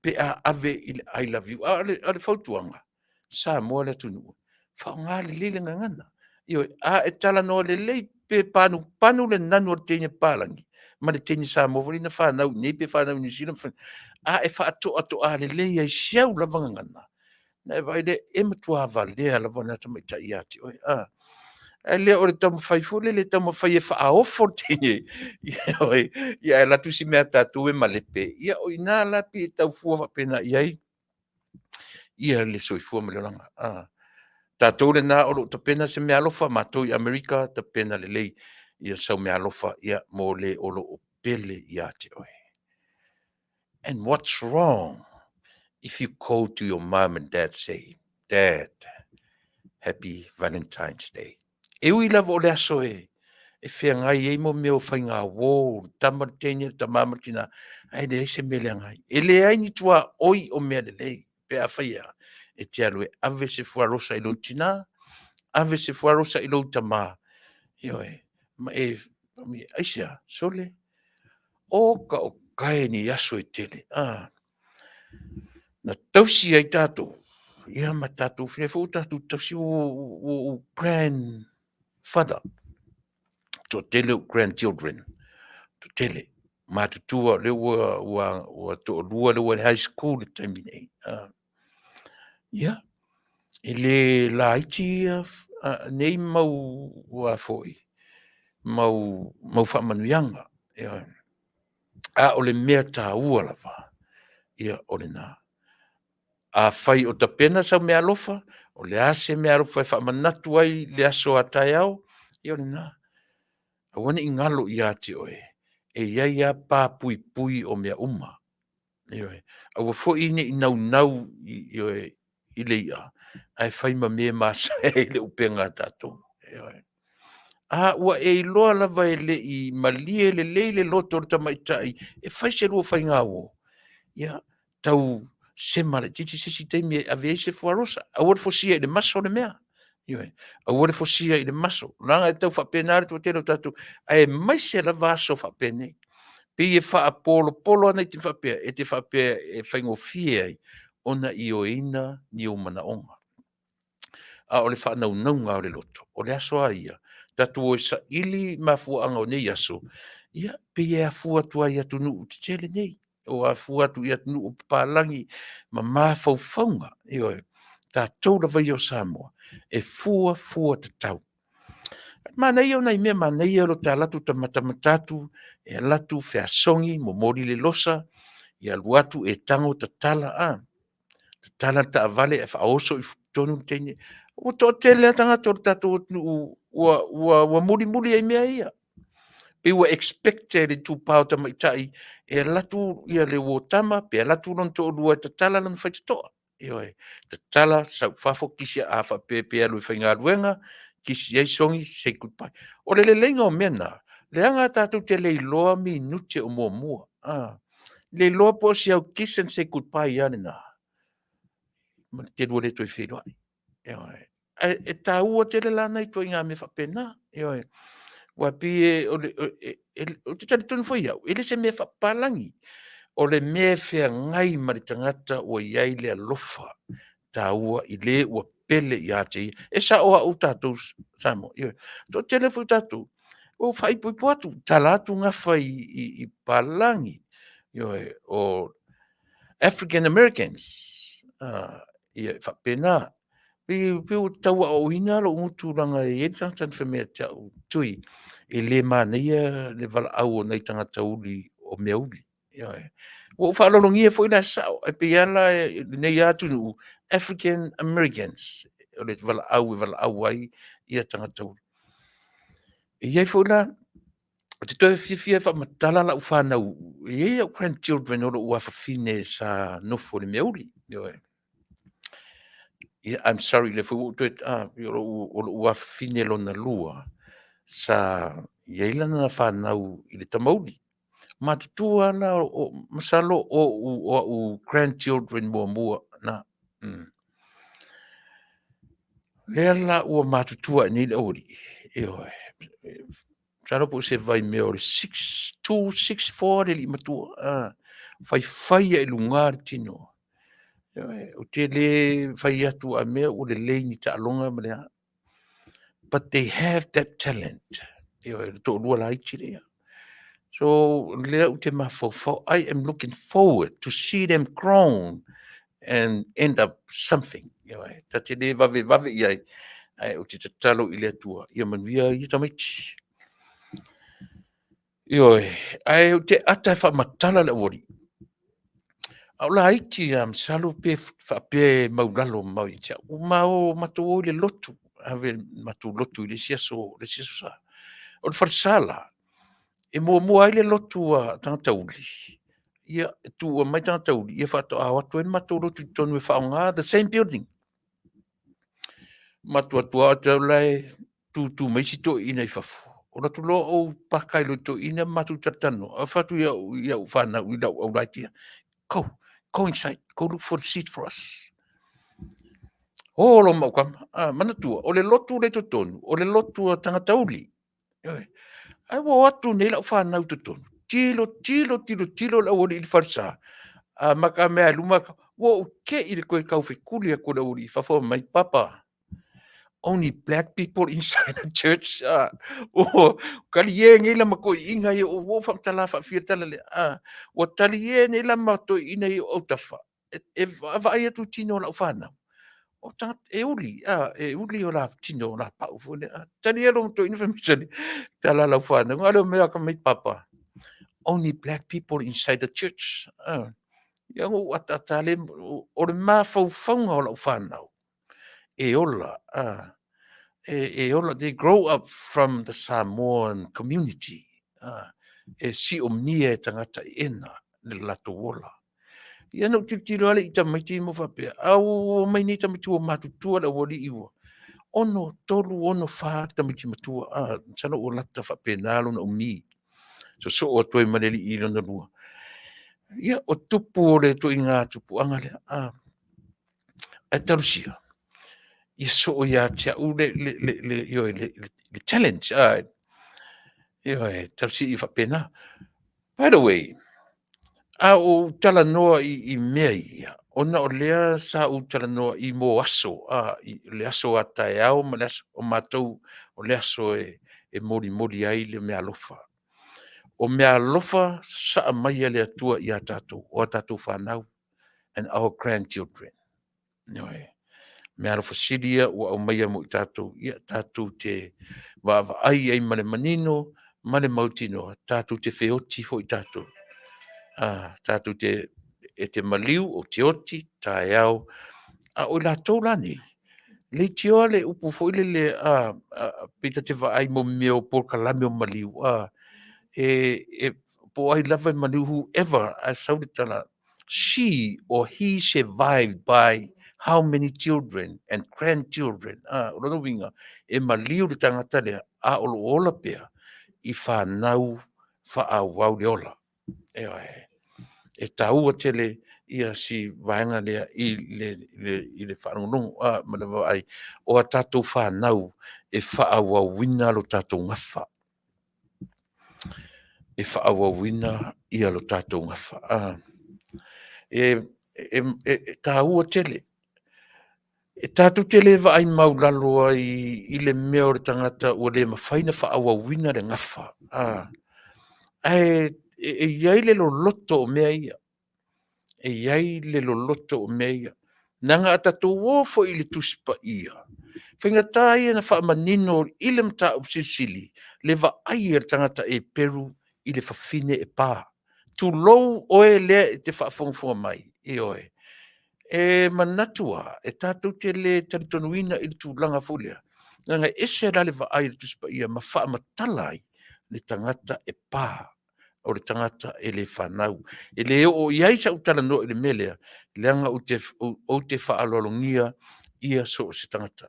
pe a ave i le I love you. A o le fautuaga, Samoa le atunuu, faaaoga lelei le gagana. Ioe, a e talanoa lelei pe panupanu le nanu a le teine papalagi ma le teine Samoa foi lea na fanau i inei pe fanau i Niu Sila, a e faatoatoa lelei ai i si au lava gagana, ona e vaai lea, e matua valea lava lena tamaitai ia te oe. Ae le o le taumafai foi lele e taumafai e faaofo le teine, ioe, ae alu atu isi mea a tatou e malepe, ia o i ina la e pei e tau fua faapena i ai le soifua ma le olaga. Tatou lena o lo o tapena se meaalofa, matou i Amerika, tapena lelei sau meaalofa mo le o lo o pele ia te oe. And what's wrong if you go to your mom and dad say, Dad, Happy Valentine's Day. E ui lava o le aso e feagai ai mo mea o faigauo, le tama le teine, le tama ma le tina, ae leai se mea e leaga ai. E leai ni tuaoi o mea lelei pe afai e a, e te alu e ave se fuarosa i lou tina, ave se fuarosa i lou tama, ioe, ma e, aisea? Sole, oka o kae nei aso e tele, na tausi ai tatou, ia ma tatou lea foi ua tatou tausi ua ou grandfather, toatele ou grandchildren, toatele, matutua o lea ua toalua lea ua i le high school i le taimi nei. Ia, e le laiti ia nei mau a foi, mau faamanuiaga. Ioe. A o le mea taua lava, ia o lena. Afai o tapena sau meaalofa, o le a se meaalofa e faamanatu ai le aso a taeao, ia o lena. Aua ne i galo ia te oe, e i ai lava pa puipui o mea uma. Ioe. Aua foi ne i naunau ioe, i le i'a, ae fai ma mea e masae ai le upega a tatou. Ioe. A ua e iloa lava e le i malie lelei le loto o le tamaitai e fai se lua faigauo, ia, tau sema laitiiti se isi taimi e ave ai se fuarosa. Aua le fosia i le maso le mea. Ioe. Aua le fosia i le maso. Leaga e tau faapena le toatele o tatou, aemaise lava aso faapenei. Pei e faapolopolo ana i te faapea, e te faapea e faigofie ai ona ioeina ni ou manaoga. A o le faanaunauga o le loto, o le aso lava ia, tatou o e saili mafuaaga o nei aso, ia, pei e afua atu lava i atunuu tetele nei, o afua atu i atunuu o papalagi ma mafaufauga, ioe, tatou lava ia o Samoa, e fuafua tatau. Manaia o nai mea manaia lo ta alu atu ta matamata atu, e alu atu feasogi, momoli le losa, ia alu atu e tago tatala, a, tatala le taavale ae faaoso i totonu le teine. Ua toatele lava tagata o le tatou atunuu ua mulimuli ai i mea ia. Pei ua expect e le itupa o tamaitai e alu atu le uo tama pe alu atu lona toalua e tatala lona faitotoa. Ioe, tatala, sau i fafo, kisi a faapea pe alu e faigaluega, kisi ai sogi, say goodbye. O le leleiga o mea na, leaga tatou te le iloa minute o muamua. Le iloa po o si au kiss and say goodbye lava lena, ma te lua le toe feiloai. Ioe. Ae e taua tele la nai ituaiga mea faapena. Ioe. Ua pei e, o le, ou te talitonu foi au, e le se mea faapapalagi. O le mea e feagai ma le tagata ua i ai le alofa taua i le ua pele ia te ia. E sao au tatou Samoa, ioe. Toatele foi tatou ua faaipoipo atu, tala atu gafa i papalagi, ioe, o African Americans, ia e faapena. Pei ua tau aoaoina lou gutu leaga e i ai le tagata na fai mai ia te au, Tui, e le manaia le valaau o nai tagata uli o mea uli. Ioe. Ua ou faalologia foi la e sao, ae pei lava la i lenei lava atunuu, African Americans, o le valaau e valaau ai ia tagata uli. E i ai foi la, ou te toe fiafia e faamatala lau fanau, e i ai au grandchildren o lou afafine sa nofo i le mea uli. Ioe. Ia, I'm sorry, lea foi ua ou toe, o lou afafine lona lua, sa i ai lana fanau i le tamauli. Matutua la, masalo o au grandchildren muamua na. Lea la ua matutua ae nei le aualii, ioe, masalo po o se vaimea o le 6, 2, 6, 4 le alii matua, faifai lava i luga le tino. Ioe, ou te le fai atu a mea ua lelei ni taaloga ma le a, but they have that talent. Ioe, le toalua laiti lea. So, lea ou te mafaufau, I am looking forward to see them grown and end up something. Ioe, ta te le vavevave i ai, ae ou te tatalo i le Atua, ia manuia ia tamaiti. Ioe, ae ou te ata e faamatala le aualii. A o laiti lava, masalo pe faapea e maulalo mamao ia te au. Ua ma o, matou o i le lotu, ave le matou lotu i le isi aso, le isi aso Sa. O le falesa la, e muamua ai le lotu a tagata uli, ia, e tuu mai tagata uli, ia faatoa o atu ai le matou lotu i totonu e faaaoga the same building. Matou atu lava la e tutu mai isi toeaiina i fafo. Ou alu atu loa ou paka ai loa i toeaiina ma matou talatalanoa. Ou fai atu i au fanau i lau au laiti, go, go inside, go look for the seat for us. O lo mau kama, manatua, o le lotu lea i totonu, o le lotu a tagata uli. Ae ua o atu nei lau fanau i totonu, tilo, tilo, tilo, tilo le aualii i le falesa, a maka mea i luma, ua ou te i le toe taufetuli atu o le aualii i fafo, mai, Papa, only black people inside the church. Ua talie nei la ma toeaiina ia, ua ou faamatala faafia le tala lea. Ua talie nei la ma toeaiina ia o autafa, e vaai atu i tino o lau fanau, o tagata, e uli, e uli o la tino o lapau foi lea. Talie lo ma toeaiina fai mai sole, tala lau fanau, na o le mea ka mai, Papa, only black people inside the church. Ia na ou ataata lea, o le mafaufauga o lau fanau, e ola, e ola, they grow up from the Samoan community, e siomia e tagata ena le latou ola. Ia na ou tilotilo lava lea i tamaiti ma faapea, a ua omai nei tamaiti ua matutua le aualii ua 6, 3, 6, 4 le tamaiti matua, masalo ua lata faapena lona umi. Sosoo atu ai ma le alii lona lua. Ia, o tupu o le ituaiga tupuaga lea, ae talusia, ia soo ia te au ioe, le challenge, ioe, talusia ia faapena. By the way, a ou talanoa i mea ia, ona o lea sa ou talanoa i mo aso, i le aso a taeao ma le aso o matou, o le aso e molimoli ai le meaalofa. O meaalofa sasaa mai a le Atua ia tatou, o a tatou fanau, and our grandchildren. Ioe. Meaalofa sili ia ua aumaia mo i tatou, ia tatou te vaavaai ai ma le manino ma le mautinoa, tatou te feoti foi tatou. Tatou te, e te maliu, o te oti, taeao. A o i latou la nei, leitioa le upu foi lele, pei ta te vaai mo mea o polokalame o maliu, e, po o ai lava e maliu, whoever, ae sau le tala, she or he survived by how many children and grandchildren. O lona uiga, e maliu le tagata lea, a o lo o ola pea i fanau faaauau le ola. Ioe. E taua tele ia si vaega lea i le faalogologo ma le vaai o a tatou fanau e faaauauina lo tatou gafa. e faaauauina ia lo tatou gafa. E, e, e, e taua tele. E tatou te le vaai maulalo ai i le mea o le tagata ua le mafai ona faaauauina le gafa, ae e i ai le loloto o mea ia, e i ai le loloto o mea ia. Leaga a tatou o foi i le Tusi Paia, faigata ia ona faamanino i le mataupu silisili le vaai a le tagata Eperu i le fafine e pa. Tulou oe lea e te faafogafoga mai, ioe. E manatu lava, e tatou te le talitonuina i le tulaga foi lea, leaga e ese la le vaai a le Tusi Paia ma faamatala ai le tagata e pa, o le tagata e le fanau. E le oo i ai sau talanoa i le mea lea, leaga ou te, ou te faaaloalogia ia so o se tagata.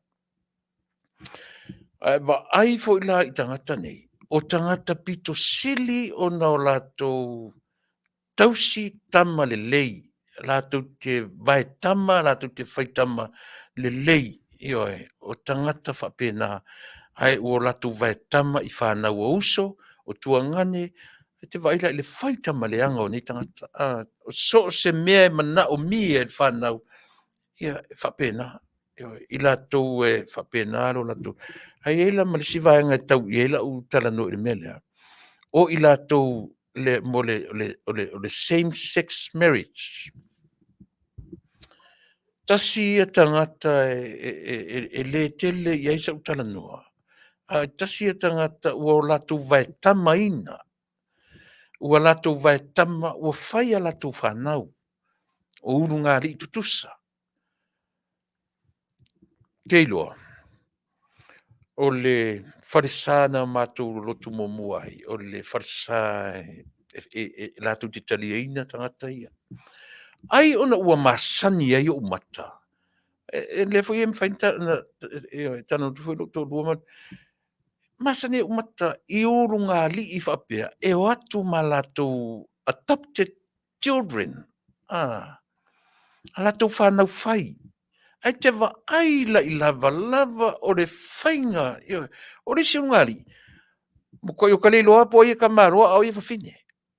Ae vaai foi la i tagata nei, o tagata pito sili ona o latou tausi tama lelei, latou te vae tama, latou te fai tama lelei, ioe, o tagata faapena, ae ua o latou vae tama i fanau a uso, o tuagane, e te vaai la i le fai tama leaga o nei tagata. So o se mea e manaomia e le fanau, ia, e faapena. I latou e faapena lo latou. Ae i ai la ma le isi vaega e tau i ai lau talanoa i le mea lea, o i latou le, mo le, le, o le, o le same sex marriage. Tasi ia tagata e, e, e, e le tele i ai sau talanoa, ae tasi ia tagata ua o latou vaetamaina, ua latou vaetama, ua fai a latou fanau, o ulugalii tutusa. Te iloa, o le falesa na matou lolotu muamua ai, o le falesa e, e, e, latou te taliaina tagata ia. Ai ona ua masani ai ou mata, e, e lea foi e mafai ona e talanoa atu foi lou toalua ma masani ai ou mata i ulugalii faapea e o atu ma latou adopted children, a latou fanau fai. Ae te vaai la i lavalava o le faiga, ioe, o le isi ulugalii, matuai ou ta le iloa po o ai e tamaloa a o ai e fafine.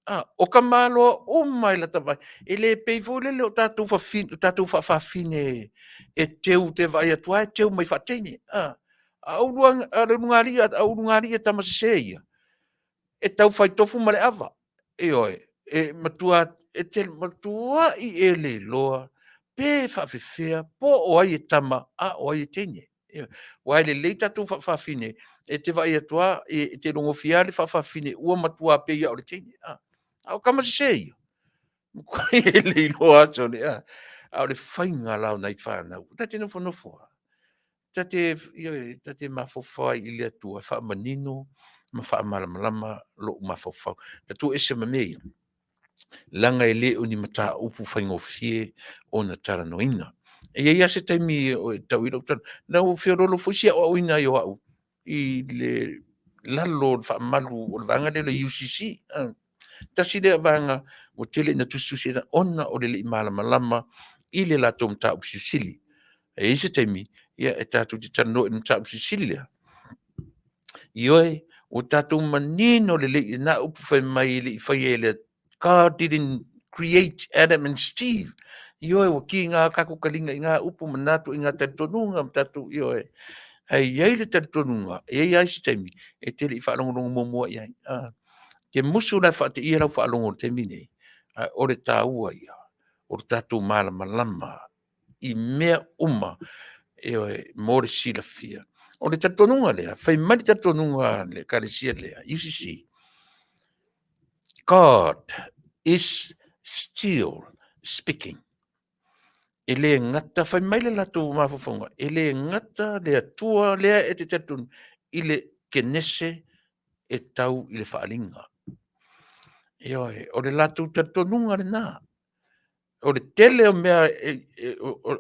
A, o tamaloa uma i lata vaai. E le pei foi lele o tatou fafine, o tatou faafafine e teu, te vaai atu lava e teu mai faateine. A, a o le ulugalii, a ulugalii a tama sese ia, e tau fai tofu ma le ava. Ioe, e matua, e te matuai e le iloa pe faafefea po o ai e tama a o ai e teine. Ioe, aua e lelei tatou faafafine e te vaai atu lava, e te iloagofie lava le faafafine ua matua pei lava o le teine. A, a o tama sese ia, matuai e le iloa aso le, a, a o le faiga la o nai fanau, ta te nofonofo lava, ta te, ioe, ta te mafaufau ai i le Atua e faamanino ma faamalamalama lou mafaufau. Ta tuu ese ma mea ia, leaga e le o ni mataupu faigofie ona talanoaina. E i ai lava se taimi e tau ai lau tala, na ua feoloolo foi si aoaoina ai o au i le lalo o le faamalu o le vaega lea o le UCC. Tasi lea vaega ua tele ina tusitusi ai ona o le le i malamalama i le latou mataupu silisili. E i ai se taimi, ia e tatou te talanoa i le mataupu silisili lea. Ioe, ua tatou manino lelei i na upu fai mai e le i faia e le God didn't create Adam and Steve. Ioe, ua kiga tatou taliga i ngā upu ma nā tuaiga talitonuga ma tatou, ioe. Ae i ai le talitonuga, e i ai lava isi taimi e te le i faalogologo muamua i ai. Te musu la e faateia lau faalogo i le taimi nei, ae o le taua ia o le tatou malamalama i mea uma, ioe, mo le silafia. O le talitonuga lea, fai mai le talitonuga a le Ekalesia lea, UCC, God is still speaking. E le gata, fai mai le latou mafaufauga, e le gata le Atua lea e te talitonu i le Kenese e tau i le faaaliga. Ioe, o le latou talitonuga lena. O le tele o mea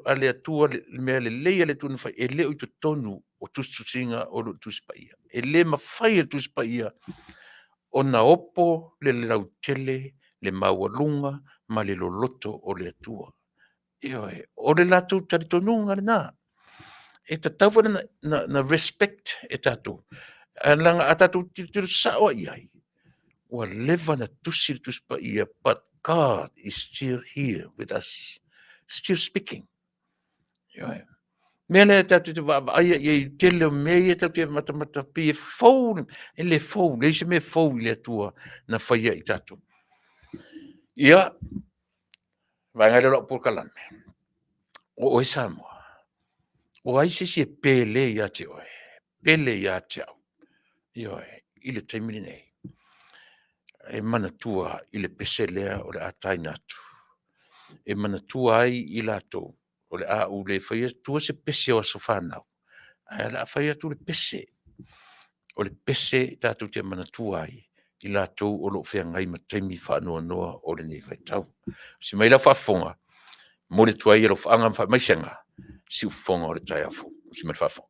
a le Atua, le mea lelei a le Atua na fai, e le o i totonu o tusitusiga o lo o Tusi Paia. E le mafai e le Tusi Paia ona opo le lautele, le maualuga ma le loloto o le Atua. Ioe, o le latou talitonuga lena. E tatau foi na, na, na respect e tatou. Ae leaga a tatou tilotilo sao lava i ai, Ua leva ona tusi le Tusi Paia, but God is still here with us, still speaking. Ioe. Mea lea tatou te vaavaai i ai i tele o mea ia tatou te matamata pei e fou, e le fou, leai se mea fou i le Atua na faia i tatou. Ia, vaega lea o lau polokalame, o oe Samoa, o ai se isi e pele ia te oe, pele ia te au, ioe, i le taimi lenei, e manatua i le pese lea o le a taina atu, e manatua ai i latou o le a ou le faia atua se pese o aso fanau, ae o le a fai atu le pese, o le pese tatou te manatua ai i latou o lo o feagai ma taimi faanoanoa o lenei vaitau. Se mai lau faafofoga, momoli atu ai alofaaga ma faamaisega, siufofoga o le taeao fou. Se mai le faafofoga.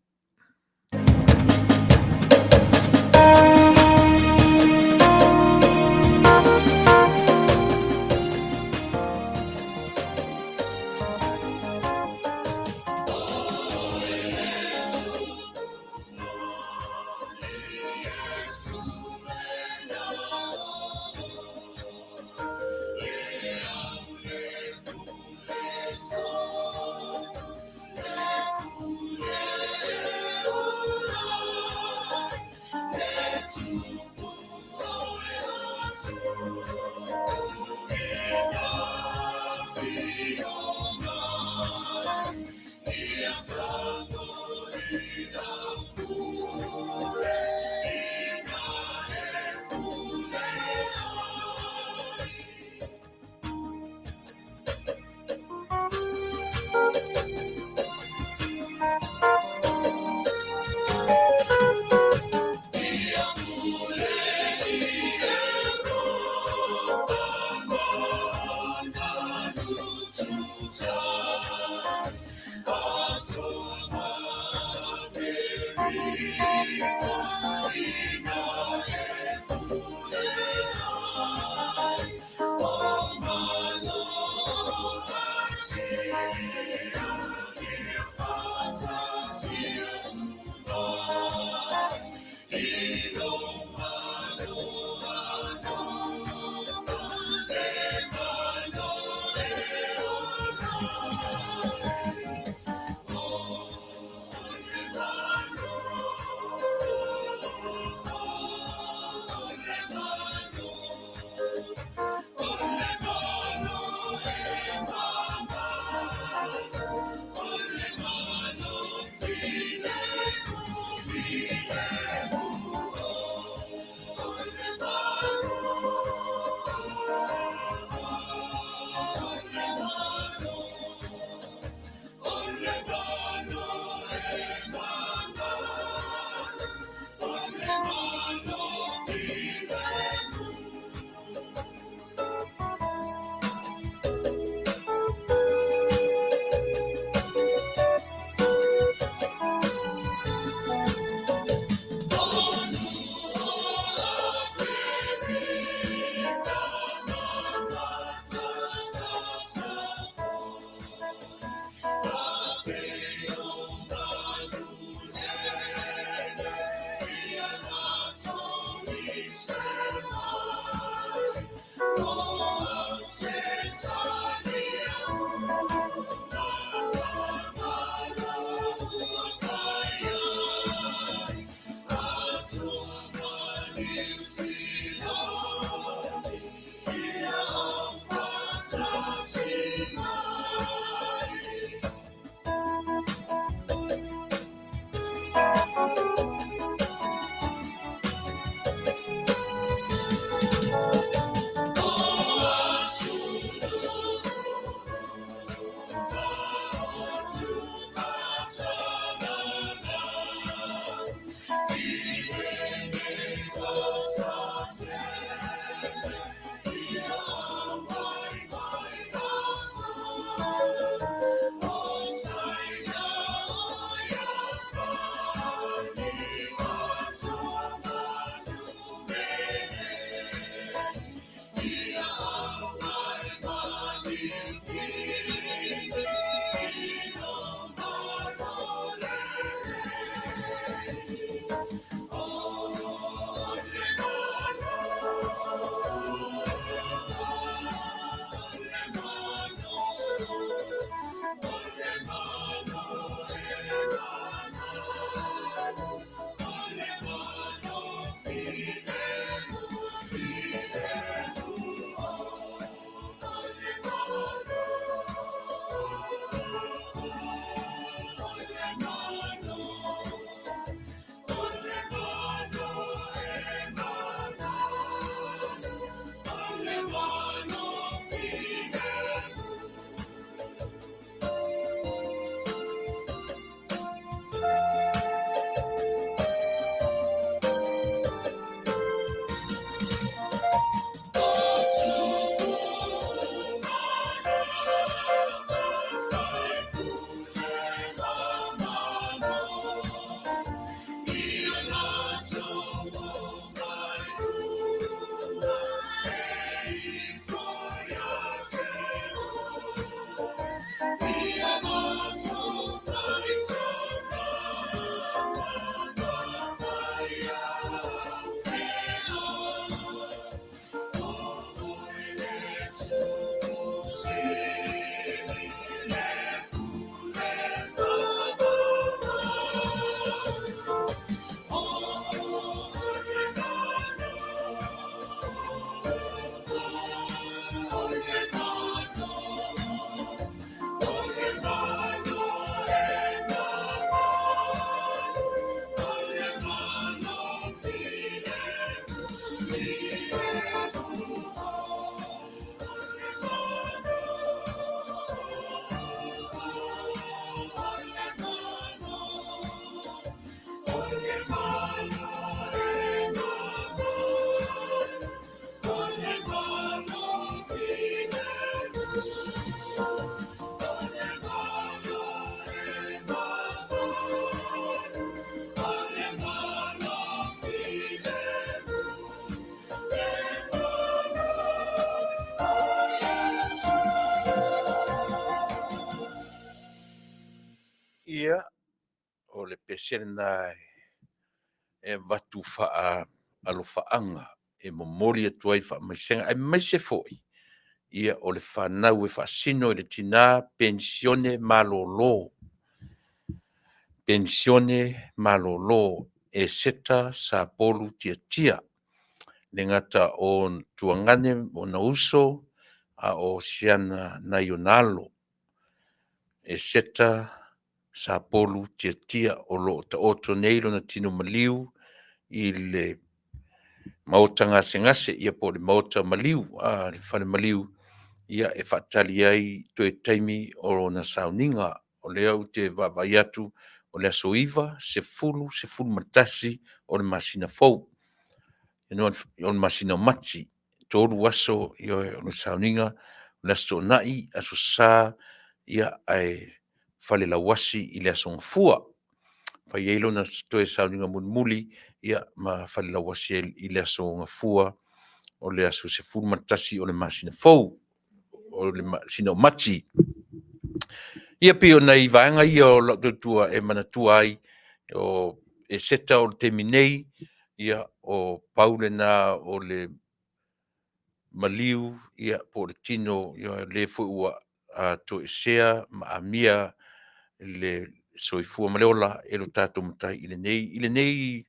O le pese lena e avatu faaalofaga e momoli atu ai faamaisega, aemaise foi ia o le fanau e faasino i le tina penisione malolo, penisione malolo Eseta Sapolu Tiatia. E le gata o tuagane ona uso, a o siana nai ona alo. Eseta Sapolu Tiatia o lo o taoto nei lona tino maliu i le maota gasegase, ia po o le maota maliu, le fale maliu, ia e faatali ai toe taimi o lona sauniga. O lea ou te vaavaai atu o le aso 9, 10, 11 o le masina fou, o le masina o Mati, 3 aso o le sauniga, o le Aso Toonai, Aso Sa, ia ae falelauasi i le Aso Gafua. Fai ai lona toe sauniga mulimuli, ia ma falelauasi ai i le Aso Gafua o le aso 11 o le masina fou, o le masina o Mati. Ia pei o nai vaega ia o lau tautua e manatua ai o Eseta o le taimi nei, ia o pau lena o le maliu ia po o le tino o le foi ua toesea ma amia le soifua ma le ola e lo tatou Matai i lenei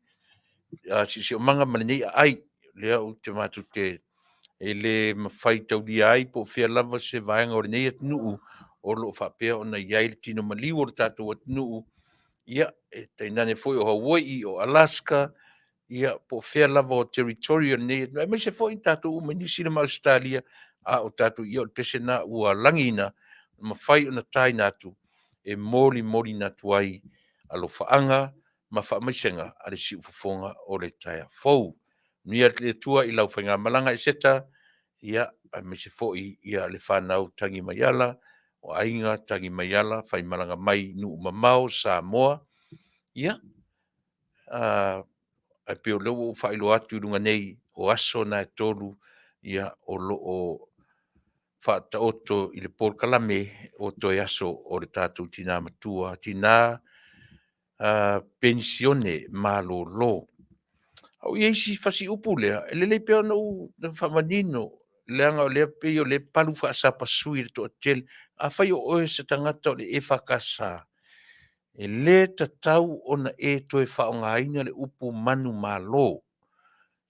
siosiomaga ma lenei aai. O lea ou te matou te e le mafai taulia ai po o fea lava se vaega o lenei atunuu o lo o faapea ona i ai le tino maliu o le tatou atunuu, ia, e tainane foi o Hawaii, o Alaska, ia po o fea lava o territory o lenei atunuu, aemaise foi tatou uma i Niu Sila ma Ausetalia, a o tatou, ia o le pese lena ua lagiina, mafai ona taina atu e molimoliina atu ai alofaaga ma faamaisega a le siufofoga o le taeao fou. Manuia le Atua i lau faigamalaga Eseta, ia, aemaise foi le fanau Tagimaiala, o aiga Tagimaiala, faimalaga mai i nuu mamao Samoa. Ia, ae pei o lea ua ou faailoa atu i luga nei, o aso na e 3 o lo o faataoto i le polokalame o toe aso o le tatou tina matua, tina penisione malolo. A o i ai si fasiupu lea, e lelei pea ona ou faamanino, leaga o lea e pei o lea e palu faasapasui e le toatele. Afai o oe o se tagata o le EFKS, e le tatau ona e toe faaaogaina le upu manumalo.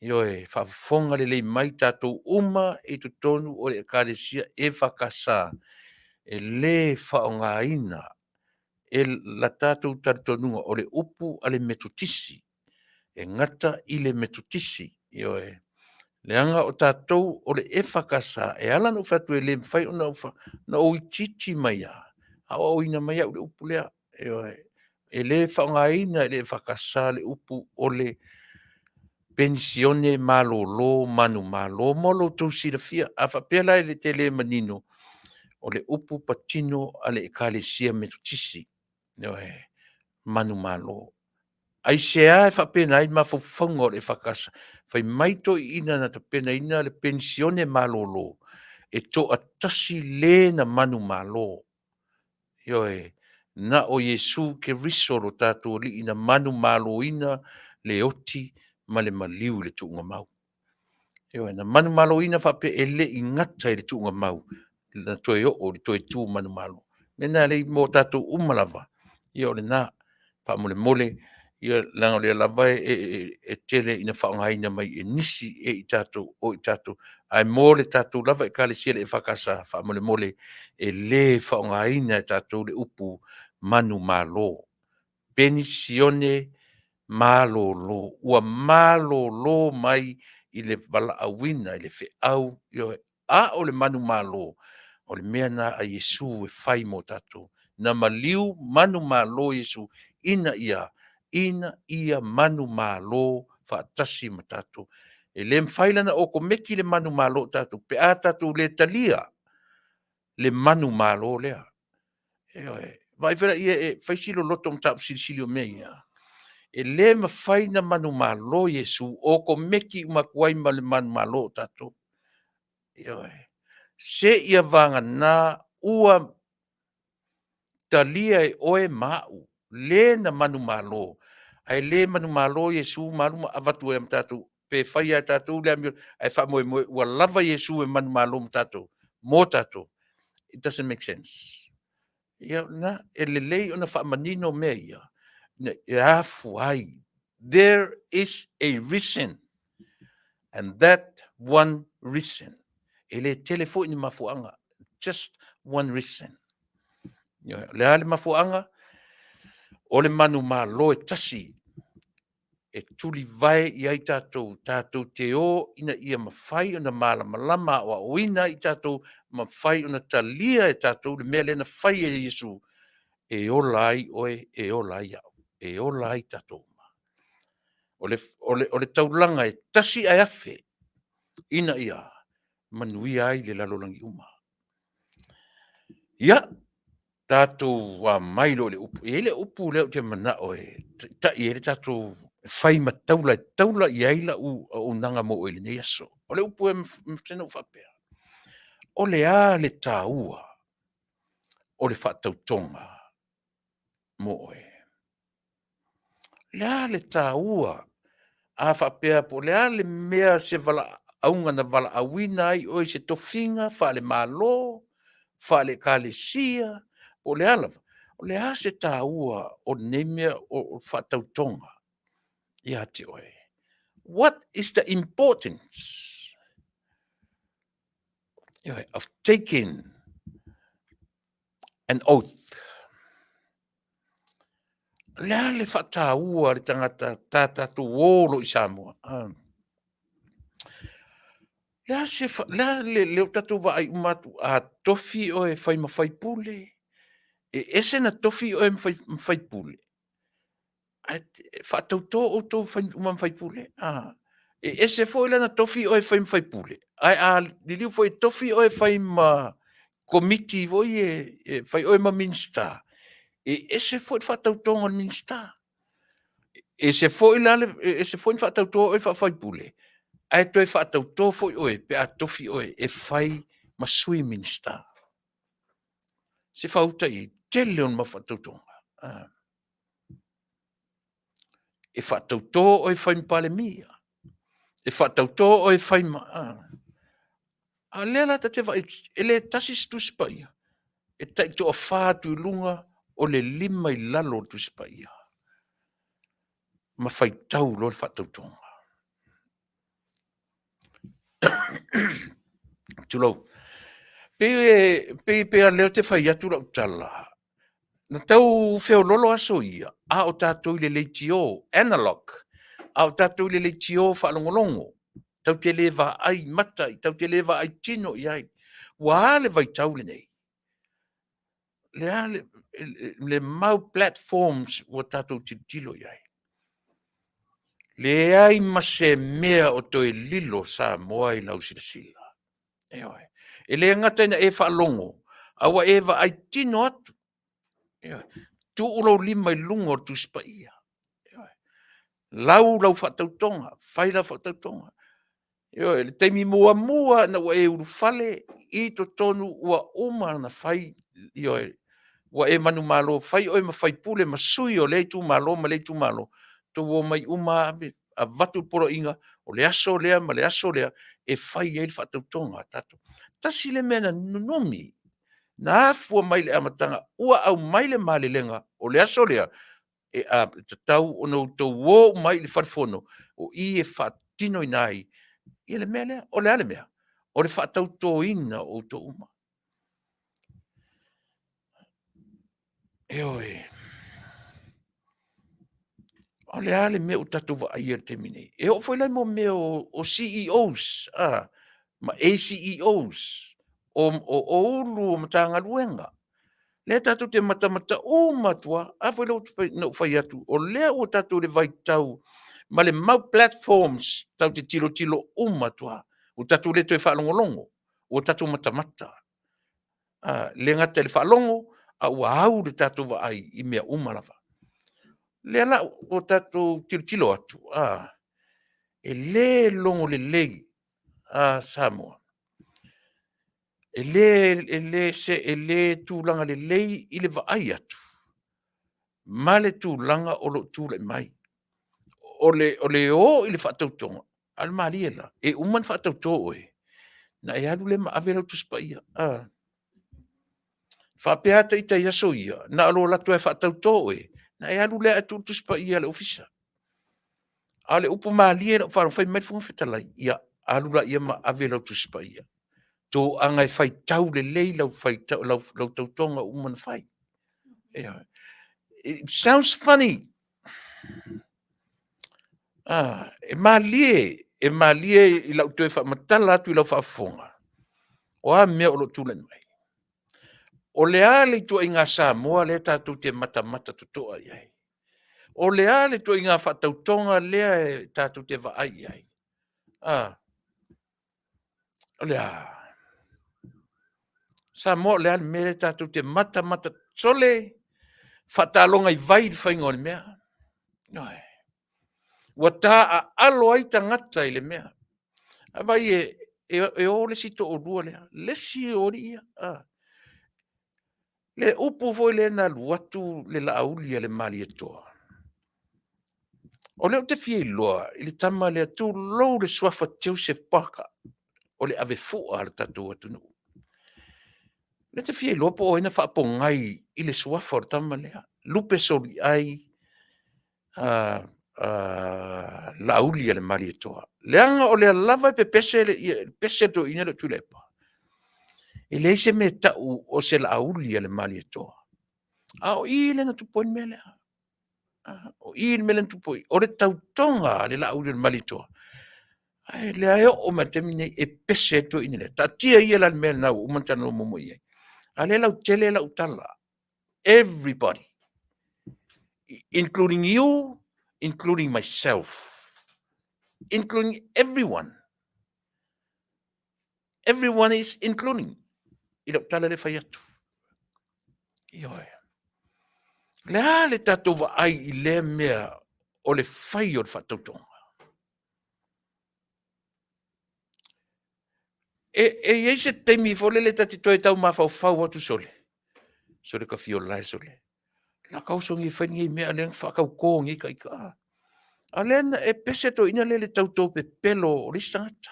Ioe, faafofoga lelei mai tatou uma i totonu o le Ekalesia EFKS, e le faaaogaina e la tatou talitonuga o le upu a le Metotisi, e gata i le Metotisi. Ioe. Leaga o tatou o le EFKS, e ala ona ou fai atu e le mafai ona ou itiiti mai lava, aoaoina mai au i le upu lea. Ioe. E le faaaogaina e le EFKS le upu o le penisione malolo manumalo mo lo outou silafia. A faapea la e te le manino, o le upu patino a le Ekalesia Metotisi, ioe, manumalo. Aisea e faapena ai mafaufauga o le EFKS? Fai mai toeaiina na tapenaina le penisione malolo, e toatasi le na manumalo. Ioe, na o Iesu Keriso lo tatou Alii na manumaloina le oti ma le maliu i le tuugamau. Ioe, na manumaloina faapea e le i gata i le tuugamau, na toe oo i le toe tu manumalo. O le mea lena e mo tatou uma lava, ia o lena. Faamolemole, ia leaga o lea lava e tele ina faaaogaina mai e nisi e i tatou o i tatou, ae mo le tatou lava Ekalesia le EFKS, faamolemole, e le faaaogaina e tatou le upu manumalo, penisione malolo, ua malolo mai i le valaauina i le feau, ioe, a o le manumalo, o le mea lena a Iesu e fai mo tatou. Na maliu manumalo Iesu ina ia manumalo faatasi ma tatou. E le mafai la ona okomeki le manumalo o tatou pe a tatou le talia le manumalo lea. Ioe. Vaai foi la e fai si loloto o mataupu silisili o mea ia. E le mafai ona manumalo Iesu, okomeki uma atu ai ma le manumalo o tatou. Ioe. Seia vagana ua talia e oe ma au Le na manumalo, ae le manumalo Iesu ma alu ma avatu ai ma tatou, pe fai e tatou le amio, ae faamoemoe ua lava Iesu e manumalo ma tatou, mo tatou. It doesn't make sense. Ia, na, e lelei ona faamanino mea ia, e afua ai. There is a reason, and that one reason. E le tele foi ni mafuaaga, just one reason. O le a le mafuaaga? O le manumalo e tasi e tulivae i ai tatou, tatou te o ina ia mafai ona malamalama aoaoina ai tatou, mafai ona talia e tatou le mea lea na fai e Iesu, e ola ai oe, e ola ai au, e ola ai tatou uma. O le taulaga e tasi ae afe ina ia manuia ai le lalolagi uma. Ia, tatou mai loa i le upu. E i ai le upu lea ou te manao e taitai ai le tatou fai ma taula e taula i ai lau auaunaga mo oe i lenei aso. O le upu e mafai ona ou faapea, o le a le taua o le faatautoga mo oe? O le a le taua? A faapea po o le a le mea se valaauga na valaauina ai oe i se tofiga faale-Malo, faale-Ekalesia, po o le a lava, o le a se taua o lenei mea o faatautoga ia te oe? What is the importance of taking an oath? O le a le faataua a le tagata ta tatou o loa i Samoa? Le a se fa, le a le, le o tatou vaai uma atu, a tofi oe e fai ma faipule, e ese na tofi oe ma faipule, ae faatauto outou fai uma ma faipule. E ese foi la na tofi oe e fai ma faipule, ae a liliu foi e tofi oe e fai ma komiti foi e fai oe ma Minisita, e ese foi le faatautoga o le Minisita. Ese foi la le, ese foi ona faatauto oe faa-faipule, ae toe faatauto foi oe pe a tofi oe e fai ma Sui Minisita. Se faauta i ai, tele ona mau faatautoga. E faatauto oe e fai ma Palemia, e faatauto oe e fai ma... A lea la ta te vaai, e le tasi se Tusi Paia, e taitoafa atu i luga o le 5 i lalo o le Tusi Paia, ma faitau loa le faatautoga. Tulou. Pei pei lava o lea ou te fai atu lau tala, na tau feoloolo aso ia, a o tatou i le leitio, analog, a o tatou i le leitio faalogologo, tatou te le vaai mata, tatou te le vaai tino i ai. Ua a le vaitau lenei? Le a le mau platforms ua tatou tilotilo i ai? Leai ma se mea o toe lilo Samoa i lau silasila. Ioe. E le gata ina e faalogo, a ua e vaai tino atu. Ioe. Tuu lou lima i luga o le Tusi Paia. Ioe. Lau lau faatautoga, fai lau faatautoga. Ioe, i le taimi muamua ina ua e ulufale i totonu ua uma ona fai, ioe, ua e manumalo, fai oe ma faipule ma sui o lea itumalo ma lea itumalo, outou omai uma lava avatu le poloaiga, o le aso lea ma le aso lea e fai ai le faatautoga a tatou. Tasi le mea na nunumi, na afua mai i le amataga ua aumai le malelega o le aso lea, e tatau ona outou o uma ai i le fale fono, o i e faatinoina ai ia le mea lea. O le a le mea? O le faatautoina o outou uma. Ioe. O le a le mea ua tatou vaaia i le taimi nei? E oo foi la i mea o CEOs ma ACEOs, o Ulu o Matagaluega, lea tatou te matamata uma atu lava. A foi lea na ou fai atu, o lea ua tatou i le vaitau ma le mau platforms tatou te tilotilo uma atu lava. Ua tatou le toe faalogologo, ua tatou matamata. E le gata i le faalogo, a ua au le tatou vaai i mea uma lava. O lea la ua tatou tilotilo atu, e le logo lelei Samoa, e le tulaga lelei i le vaai atu. ma le tulaga o lo o tulai mai. O le, o le o i le faatautoga, a le malie la, e uma ona faatauto oe, na e alu lea ma ave lau Tusi Paia. A. Faapea lava ita i aso ia, na o lou alu atu lava e faatauto oe, na e alu lea ae tuu le Tusi Paia i le Ofisa. A o le upu malie i lau faalogo, fai mai le Fofoga Fetalai, ia alu laia ma ave lau Tusi Paia. Toaga e faitau lelei lau, faitau, lau, lau tautoga uma na fai. Yeah. It sounds funny. Ah, e malie, e malie i lau toe faamatala atu i lau faafofoga, o a mea o lo o tulai mai. O le a le ituaiga Samoa lea tatou te matamata totoa i ai? O le a le ituaiga faatautoga lea e tatou te vaai i ai? Ah, o le a? Samoa o le a le mea lea tatou te matamata sole faataloga i vai le faiga o le mea. Ioe. Ua taaalo ai tagata i le mea. A vai e, e, e o le isi toalua lea, le isi o alii ia. A. Le upu foi lea na alu atu le Laauli a le Malietoa. O lea ou te fia iloa i le tama lea, tulou le suafa Joseph Parker, o le avefua a le tatou atunuu. O lea te fia iloa po o ai na faapogai i le suafa o le tama lea. Lupe soliai Laauli a le Malietoa. Leaga o lea lava e pepese le, pese le toeaina lea o Tuilaepa. E leai se mea e tau o se Laauli a le Malietoa. A o i lea na tupu ai le mea lea. O i le mea lea na tupu ai. O le tautoga a le Laauli a le Malietoa, ae lea e oo mai le taimi nei e pese ai le toeaina lea. Taatia ia la le mea lena ua uma ona talanoa muamua i ai. A lea lautele lau tala. Everybody, including you, including myself, including everyone. Everyone is including i lau tala lea fai atu. Ioe. Le a le tatou vaai i lea mea o le fai o le faatautoga. E, e i ai se taimi foi lele ta te toe tau mafaufau atu sole. Sole ka fiola e sole. La ka oso ngi fai ngi mea le whakautō ngi ka ika. A lea e pese toeaina lea i le tautō pepelo o le isi tagata.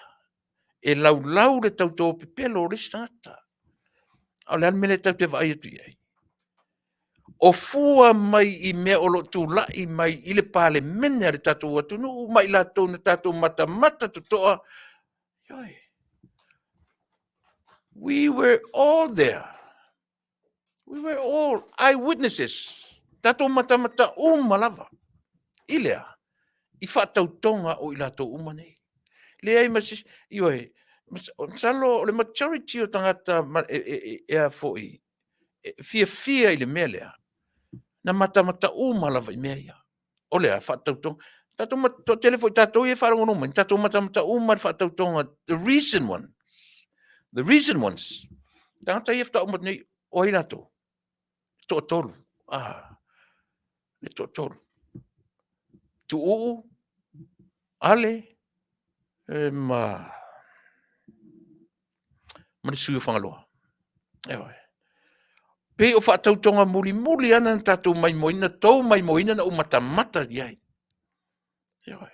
E laulau le tautō pepelo o le isi tagata. A o le a le mea lea tatou te vaai atu i ai? O fua mai i mea o lo o tulai mai i le Palemene a le tatou atunuu ma i latou na tatou matamata totoa. Ioe. We were all there. We were all eyewitnesses. Tatou matamata uma lava. I lea, i faatautoga o i latou uma nei. Leai ma se, ioe, masalo o le majority o tagata e, e, e, e a foi, e fiafia i le mea lea, na matamata uma lava i mea ia. O le a, faatautoga. Tatou toatele foi tatou ia e faalogologo mai, tatou matamata uma le faatautoga, the recent ones, the recent ones, tagata ia faatoa uma atu nei, o ai latou? Toatolu. Ah, le toatolu. Tuuu, Ale, e ma, ma le sui o Fagaloa. Eoe. Pei o faatautoga mulimuli ana na tatou maimoina, tou maimoina na ou matamata i ai. Eoe.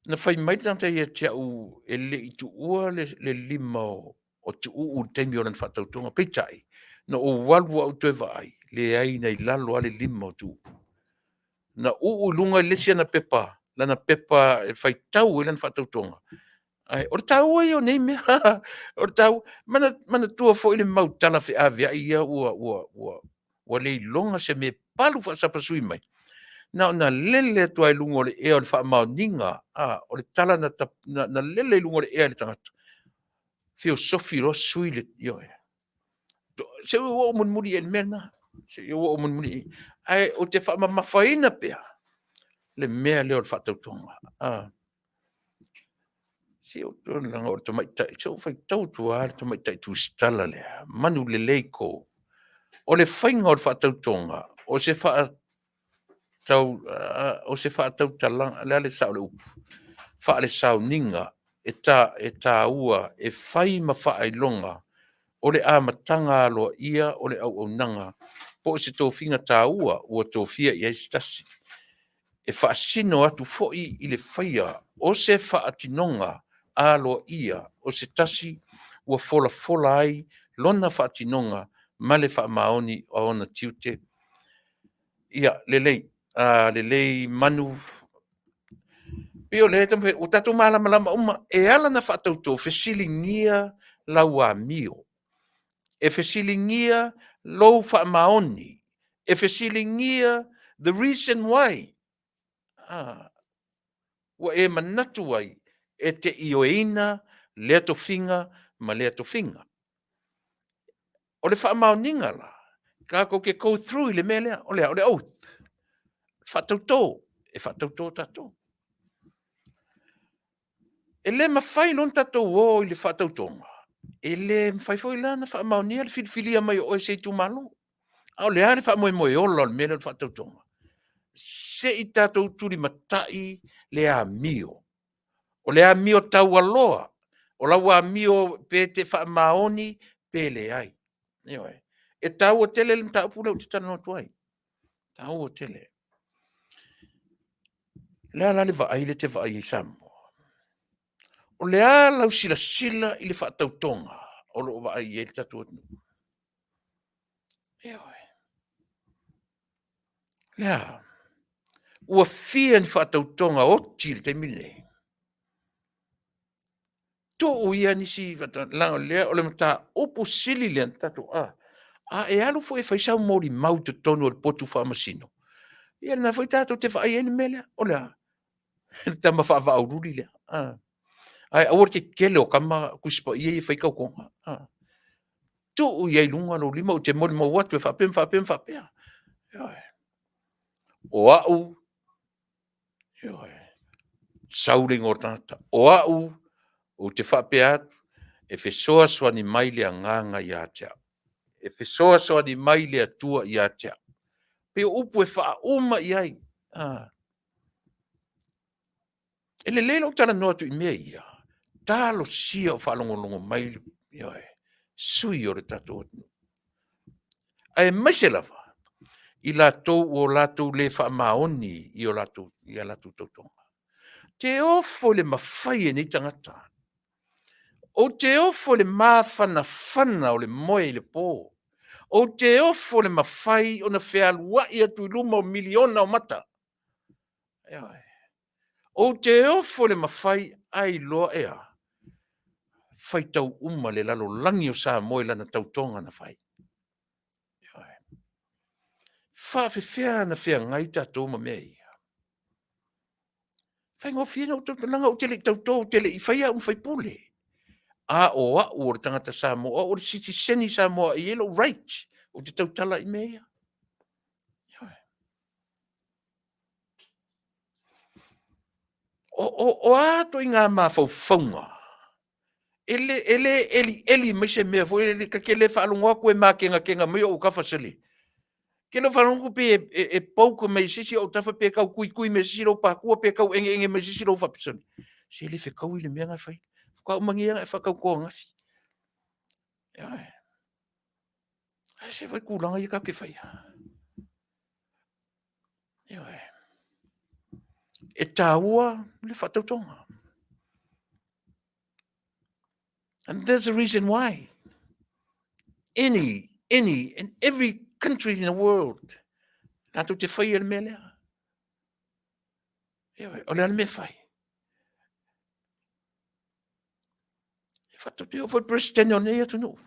Na fai mai le tagata ia te au e le i tuua le, le lima o, o Tuuu i le taimi o lana faatautoga. Peitai, na ou alu au toe vaai, leai na i lalo lava le lima o Tuuu. Na uu i luga i le isi ana pepa, lana pepa e faitau ai lana faatautoga. Ae o le taua ia o nei mea. O le taua, manatua foi le mau tala feaveai ia ua, ua, ua, ua le iloga se mea e palu faasapasui mai. Na ona lele atu lava i luga o le ea o le faamaoniga, a, o le tala na, na, na lele i luga o le ea e le tagata. Feosofi loa sui le, ioe. Se i ou oo mulimuli i ai i le mea lena. Se i ou oo mulimuli i ai. Ae ou te faamamafaina pea le mea lea o le faatautoga. A. Se o leaga o le tamaitai, se o faitau atu lava le tamaitai tusitala lea, manu lelei ko. O le faiga o le faatautoga, o se faatau, o se faatautalaga, le a le sao o le upu, faalesauniga e, ta, e taua, e fai ma faailoga o le amataga aloaia o le auaunaga. po o se tofiga taua ua tofia i ai se tasi. E faasino atu foi i le faia o se faatinoga aloaia o se tasi ua folafola ai lona faatinoga ma le faamaoni o ona tiute. Ia, lelei, lelei Manu, pei o lea e taumafai, ua tatou malamalama uma, e ala ona faatauto, fesiligia lau amio, e fesiligia lou faamaoni, e fesiligia the reason why ua e manatu ai e te ioeina lea tofiga ma lea tofiga. O le faamaoniga la, tatou te go through i le mea lea, o le a? O le oath, faatauto, e faatauto tatou. E le mafai loa ona tatou o i le faatautoga, e le mafai foi la ona faamaonia le filifilia mai o oe e se itumalo. A o le a le faamoemoe ola o le mea lea o le faatautoga? Se i tatou tulimatai le amio. O le amio taualoa, o lau amio pe te faamaoni pe leai. Ioe. E taua tele le mataupu lea ou te talanoa atu ai. E taua tele. O le a la le vaai lea e te vaai ai Samoa? O le a lau silasila i le faatautoga o lo o vaai i ai le tatou atunuu? Ioe. O le a? Ua fia ni faatautoga oti i le taimi lenei? Tuu ia nisi leaga o lea o le mataupu sili lea na tatou a a e alu foi e fai sau molimau i totonu o le potu faamasino, ia lena foi tatou te vaai ai i le mea lea. O le a? Le tama faavaauluuli lea. A. Ae aua le tetele o tama Tusi Paia ia e fai tautoga. A. Tuu i ai i luga lou lima ou te molimau atu e faapea ma faapea ma faapea. Ioe. O au, ioe, sau le igoa o le tagata. O au, ou te faapea atu, e fesoasoani mai le Agaga ia te au. E fesoasoani mai le Atua ia te au. Pei o upu e faauma i ai. A. E lelei lou talanoa atu i mea ia, talosia o faalogologo mai ioe, sui o le tatou atunuu. Aemaise lava i latou ua latou le faamaoni i o latou, i a latou tautoga. Te ofo i le mafai e nei tagata. Ou te ofo i le mafanafana o le moe i le po. Ou te ofo i le mafai ona fealuai atu i luma o miliona o mata. Ioe. Ou te ofo i le mafai ae iloa e a? Faitau uma le lalolagi o Samoa i lana tautoga na fai. Ioe. Faafefea ona feagai tatou ma mea ia? Faigofie na ou tauto, leaga ou te le i tauto, ou te le i faia au ma faipule. A o au o le tagata Samoa, o au o le sitiseni Samoa, e i ai lou right ou te tautala i mea ia. Ioe. O a ituaiga mafaufauga e le, e le elieli mai se mea foi lele, ta te le faalogo atu e makenakena mai ou tafa sole. Ke le faalogo atu pe e, e poke mai se isi ou tafa pe tau tuitui mai se isi lou patua pe tau egeege mai se isi lou faapea sole. Se le fetaui le mea na e fai. Faatoa uma nei ona e faatauto ananafi. Ioe. Ae se foi tulaga ia tatou te faia. Ioe. E taua le faatautoga. And there's a reason why. Any, any, in every country in the world, rātou te whai e le mea lea. Ioe, o le a le mea whai. E whaatautoga foi president o nei atunuu.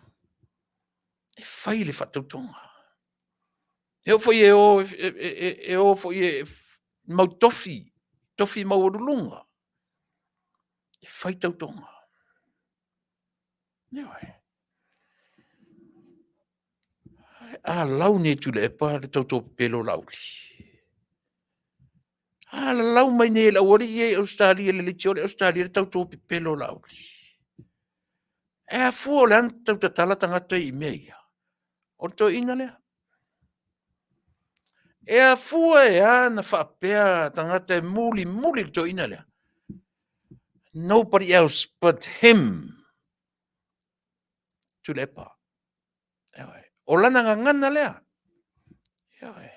E whai le whaatautoga. E o foi e o, e, e, e, e o foi e mau tofi, tofi maualuluga. E whai tautoga. Ioe. A lau nei Tuilaepa le tauto pepelo o Laauli. A lalau mai nei e le aualii ia i Ausetalia, le leitio le Ausetalia le tauto pepelo o Laauli. E afua o le a na tautatala tagata i mea ia. O le toeaina lea. E afua e a na faapea tagata e mulimuli le toeaina lea. Nobody else but him. Tuilaepa. O lana gagana lea. Ioe.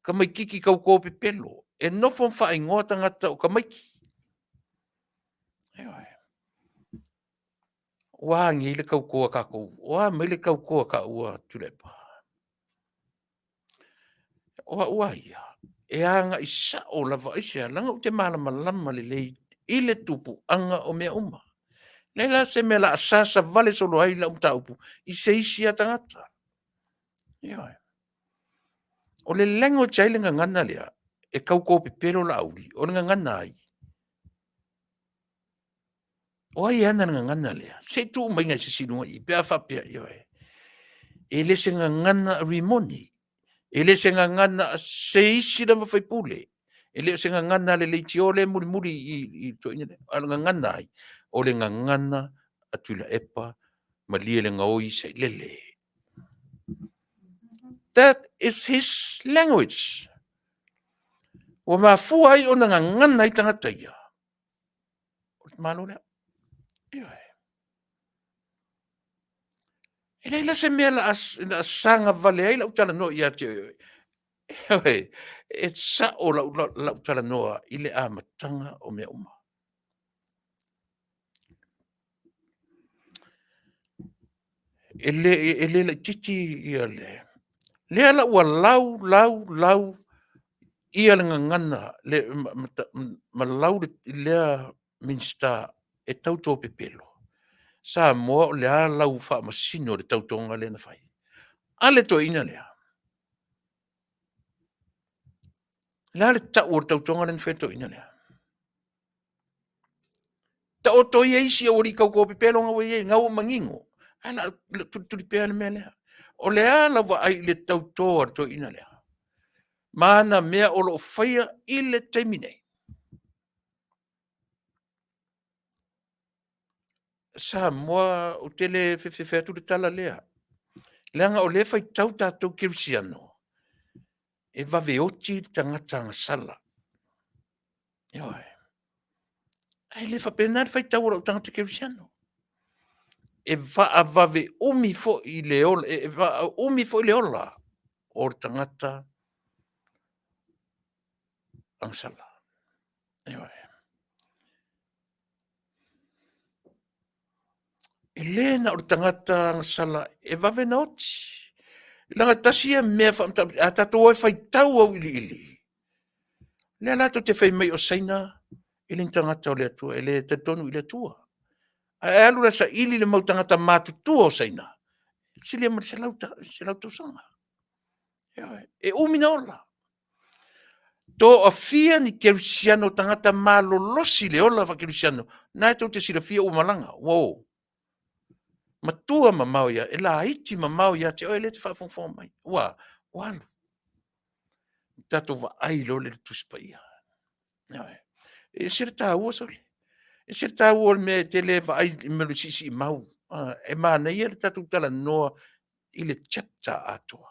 Tamaititi tauto pepelo. E nofo ma faaigoa tagata o tamaiti. Ioe. Ua a nei le tauto a tatou? Ua a mai le tauto a taua Tuilaepa? O au a ia, e agai sao lava aisea, leaga ou te malamalama lelei i le tupuaga o mea uma. Leai la se mea o le a sasavale solo ai lau mataupu i se isi lava tagata. Ioe. O le language ai le gagana lea, e tau topepelo Laauli, o le gagana ai? O ai e ana le gagana lea? Se i tuu maiga i se isi i luga i i, pe a faapea, ioe. E le se gagana a Rimoni, e le se gagana a se isi lava faipule, e le o se gagana a le leitio lea e mulimuli i le toeaina lea. A o le gagana ai? O le gagana a Tuilaepa Malielegaoi Sailele. That is his language. Ua mafua ai ona gagana ai tagata ia. O le Malo lea. Ioe. E leai la se mea la a saga vale ai lau talanoa ia te oe. Ioe, e sao lau, lau, lau talanoa i le amataga o mea uma. E le, e le laititi ia le... Lea la ua lau, lau, lau ia le gagana le, ma, ma, ma lau le, lea Minisita e tau topepelo. Samoa o le a lau faamasino i le tautoga lea na fai? A le toeaina lea. O le a le tau o le tautoga lea na fai e le toeaina lea? Taoto ia isi aualii tauto pepelo na ua i ai, na ua manino. Ae la tulituli pea le mea lea. O le a lau vaai i le tauto a le toeaina lea? Ma ana mea o lo o faia i le taimi nei. Samoa, ou te le fefe atu le tala lea. Leaga o lea e faitau tatou kerisiano, e vave oti le tagata agasala. Ioe. Ae le faapena le faitau o lou tagata kerisiano. E vaavave umi foi le ola, e vaaumi foi le ola o le tagata agasala. Ioe. E le na o le tagata agasala e vave na oti. Leaga tasi ia mea faamatauti, a tatou o e faitau auiliili, lea latou te fai mai o Saina e le ni tagata o le Atua, e le talitonu i le Atua. Ae alu la e saili le mau tagata matutua o Saina, e silia ma le 100 tausaga. E umi na ola. Toafia ni kerisiano tagata malolosi le ola faakerisiano, na e tou te silafia ua malaga, ua o. Matua mamao ia, e laiti mamao ia te oe lea e te faafogafoga mai. Ua, ua alu. Tatou vaai loa lea i le Tusi Paia. E ese le taua sole. E ese le taua o le mea e te le vaai i mea o le siisiimau. E manaia le tatou talanoa i le chapter atoa.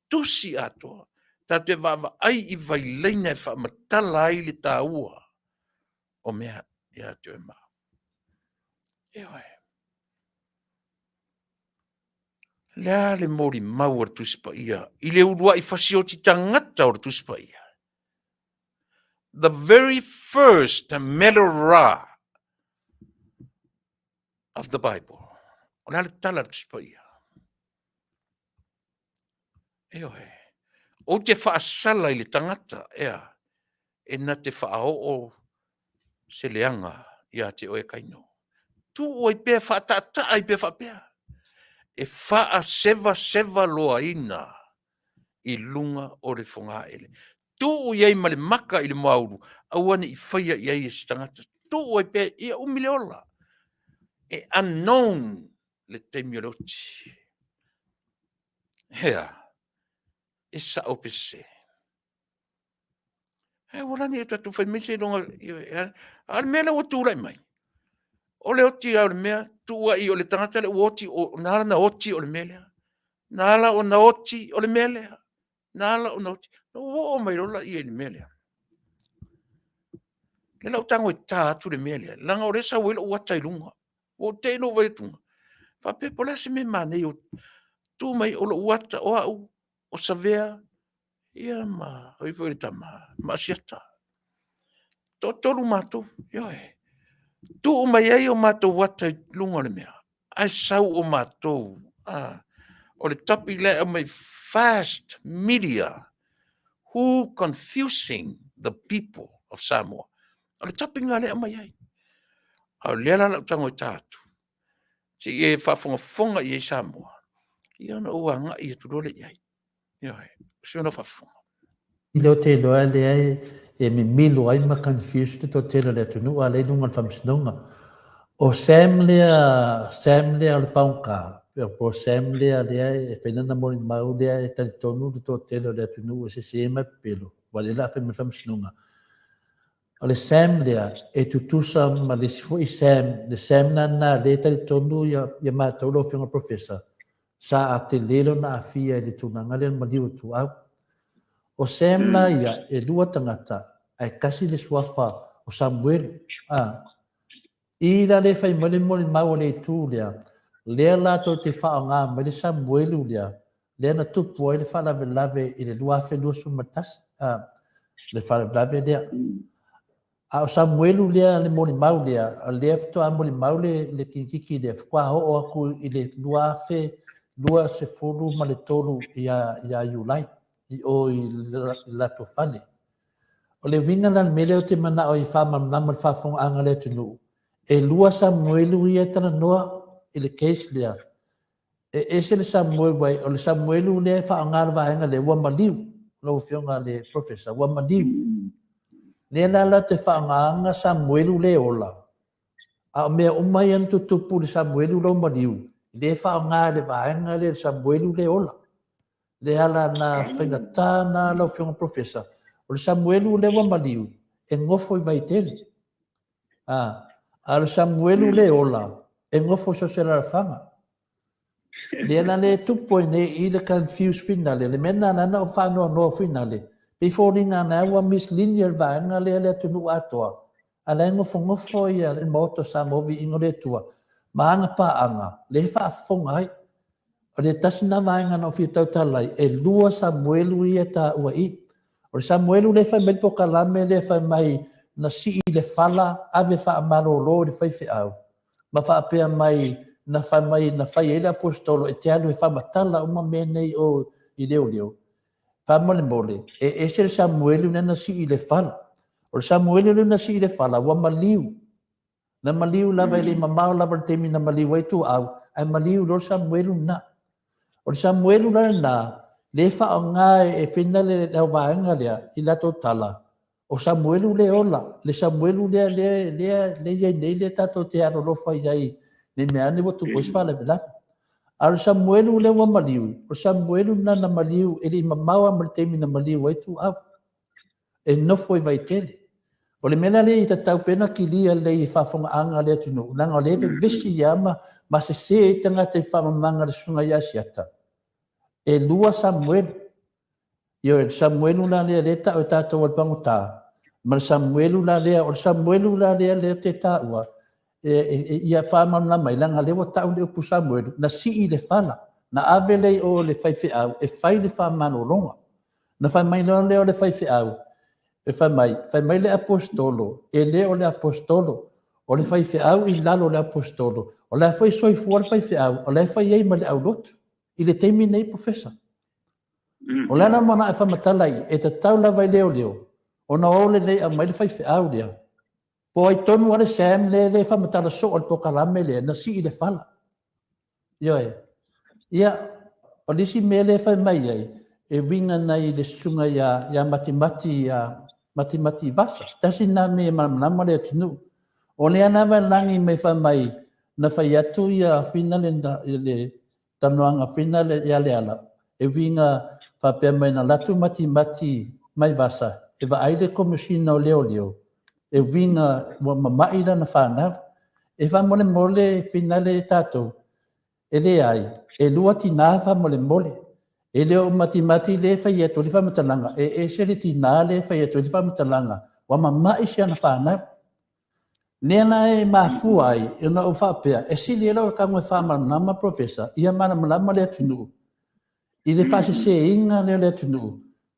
Tusi atoa. Tatou te vaavaai i vailaina e faamatala ai le taua o mea ia te oe ma au. Ioe. Le a le molimau a le Tusi Paia i le uluai fasioti tagata o le Tusi Paia? The very first murderer of the Bible. O le a le tala a le Tusi Paia? Ioe. Ou te faasala i le tagata, ea, e na te faaoo se leaga ia te oe Kaino. Tuu ai pea, faataataa ai pea faapea, e faasevaseva loaina i luga o le fogaele. Tuu i ai ma le maka i le moaulu, aua ne i faia i ai e se tagata. Tuu ai pea, ia umi le ola. E unknown le taimi o le oti. Ea, e sao pe sese. Ae ua lani e tatou fai mai seiloga, a o le mea lea ua tulai mai, o le oti lava o le mea, tuuai o le tagata lea ua oti, na ala ona oti o le mea lea. Na ala ona oti o le mea lea. Na ala ona oti. Na ou oo mai loa lea i le mea lea. Lea la ua tago e ta atu le mea lea, leaga o lea e sau ai lou ata i luga. Ua ou te i lou vaai atu, faapea po o le a se mea manaia, tu mai o lou ata o au. O Savea, ia ma oi foi le tama, ma Asiata. Toatolu matou, ioe. Tuu mai ai o matou ata i luga o le mea, ae sau o matou. Ah, o le topic lea e aumai fast media who confusing the people of Samoa. O le topic lena lea e aumai ai. A o lea la lau tago i ta atu, se i e faafogafoga i ai Samoa, ia ona ou agai atu loa lea i ai. Ioe, o si ona faafofoga. I lea ou te iloa lea e mimilo ai ma confuse le toatele o le atunuu a lea i luga o le faamasinoga. O Sam lea, Sam lea o le pagota, po o Sam lea lea e fai lana molimau lea e talitonu le toatele o le atunuu e sese ma e pepelo, aua o lea o le a fai mai le faamasinoga. O le Sam lea e tutusa ma le isi foi Sam, le Sam lena lea e talitonu ia matou lau Afioga i le Professor, sa tele lona aafia i le tulaga lea o le maliu o Ituau. O Sam la ia, e lua tagata, ae tasi le suafa o Samuelu. A. I la le fai mai le molimau a le itu lea, lea latou te faaaoga mai le Samuelu lea, lea na tupu ai le faalavelave i le 2021, a, le faalavelave lea. A o Samuelu lea, le molimau lea, lea faatoa molimau le, le kirikiki lea, faatoa oo atu i le 2023 ia, ia Iulai, i o i le latou fale. O le uiga la o le mea lea ou te manao ai e faamalamalama i le faafofogaaga a le atunuu, e lua Samuelu ia e talanoa i le case lea. E ese le Samuelu ai, o le Samuelu lea e faaaoga le vaega lea, ua maliu, lau Afioga i le Professor, ua maliu. Lea la latou te faaaogaina Samuelu le ola, a o mea uma ia na tutupu i le Samuelu lea ua maliu, lea e faaaoga e le vaega lea le Samuelu le ola. Le ala na faigata na lau Afioga Professor, o le Samuelu lea ua maliu, e nofo i Vaitele. A, a o le Samuelu le ola, e nofo i so o se alaalafaga. Lea la le tupu ai nei i le confuse finale, le mea lena na ona ou faanoanoa finale, pei foliga na ua mislinear le vaega lea le atunuu atoa, a la e nofonofo ia le Maota o Samoa viiga o le Atua ma ana paaga, lea e faafofoga ai. O le tasi lena vaega na ou fia tautala ai, e lua Samuelu ia e taua i i. O le Samuelu lea e fai mai le polokalame lea fai mai na sii le fala ave faamalolo i le faifeau, ma faapea mai na fai mai na fai ai le aposetolo e te alu e faamatala uma mea nei o i leoleo. Faamolemole, e ese le Samuelu lea na sii i le fala. O le Samuelu lea na sii i le fala ua maliu. Na maliu lava e le i mamao lava le taimi na maliu ai Tuaau, ae maliu loa le Samuelu lena. O le Samuelu la lena, lea e faaaoga e fina le au vaega lea i latou tala, o Samuelu le ola, le Samuelu lea lea lea lea i ai nei lea tatou te alolofa i ai ne i mea ane ua tupu ai se faalavelave. A o le Samuelu lea ua maliu, o le Samuelu lena na maliu e le i mamao lava ma le taimi na maliu ai Tuaau. E nofo i Vaitele. O le mea la lea e tatau pea ona kilia lelei i faafofogaaga a le atunuu, leaga o lea e vevesi lava ma, ma sese ai tagata i faamalamalamaga a le susuga ia Asiata. E lua Samuelu. Ioe, le Samuelu la lea lea e tau e tatou o le pagota, ma le Samuelu la lea, o le Samuelu la lea lea te taua, e, e, ia faamalamalama ai, leaga lea ua tau le upu Samuelu, na sii i le fala, na ave lea i o le faifeau e fai le faamalologa. Na fai mai loa lea o le faifeau, e fai mai, fai mai le aposetolo, e le o le aposetolo, o le faifeau i lalo o le aposetolo, o la e foi soifua le faifeau, o la e fai ai ma le aulotu i le taimi nei, Professor. O le ala manao e faamatala i, e tatau lava i leoleo ona o lelei aumai le faifeau lea. Po ai tonu lava le Sam lea le faamatala soo i le polokalame lea, na sii i le fala. Ioe. Ia, o le isi mea lea e fai mai ai, e uiga nai le susuga ia, ia Matimati, ia Matimati Vasa. Tasi lena mea e malamalama le atunuu. O lea lava e lagi mai fai mai, na fai atu ia fina le, le talanoaga fina le, ia Leala, e uiga faapea mai na alu atu Matimati mai Vasa e vaai le Komesina o Leoleo, e uiga ua mama'i lana fanau. E faamolemole finale tatou, e leai, e lua tina faamolemole. E le o matimati lea e fai atu ai le faamatalaga, e ese le tina lea e fai atu ai le faamatalaga, ua mama'i si ana fanau. Lea la e mafua ai ona ou faapea, e sili ai lou tago e faamalamalama Professor, ia malamalama le atunuu. I le faaseseina lea o le atunuu,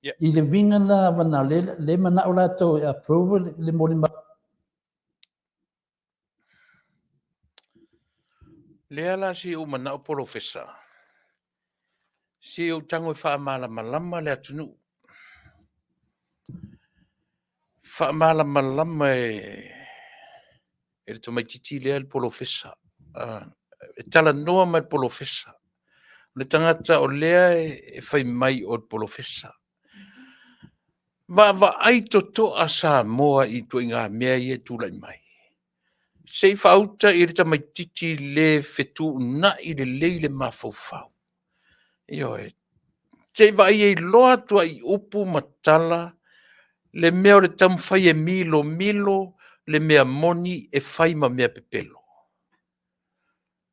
i le uiga la wana lea manao latou e approve le molimau. Lea la se i ou manao Polofesa, se i ou tago e faamalamalama le atunuu. Faamalamalama e le tamaitiiti lea le polofesa. E talanoa mai le polofesa, le tagata o lea e fai mai o le polofesa. Vaavaai totoa Samoa i ituaiga mea ia e tulai mai. Se i faauta i le tamaitiiti le fetuunai lelei le mafaufau. Ioe. Se i vaai e iloa atu i upu ma tala le mea o le taumafai e milomilo le mea moni e fai ma mea pepelo.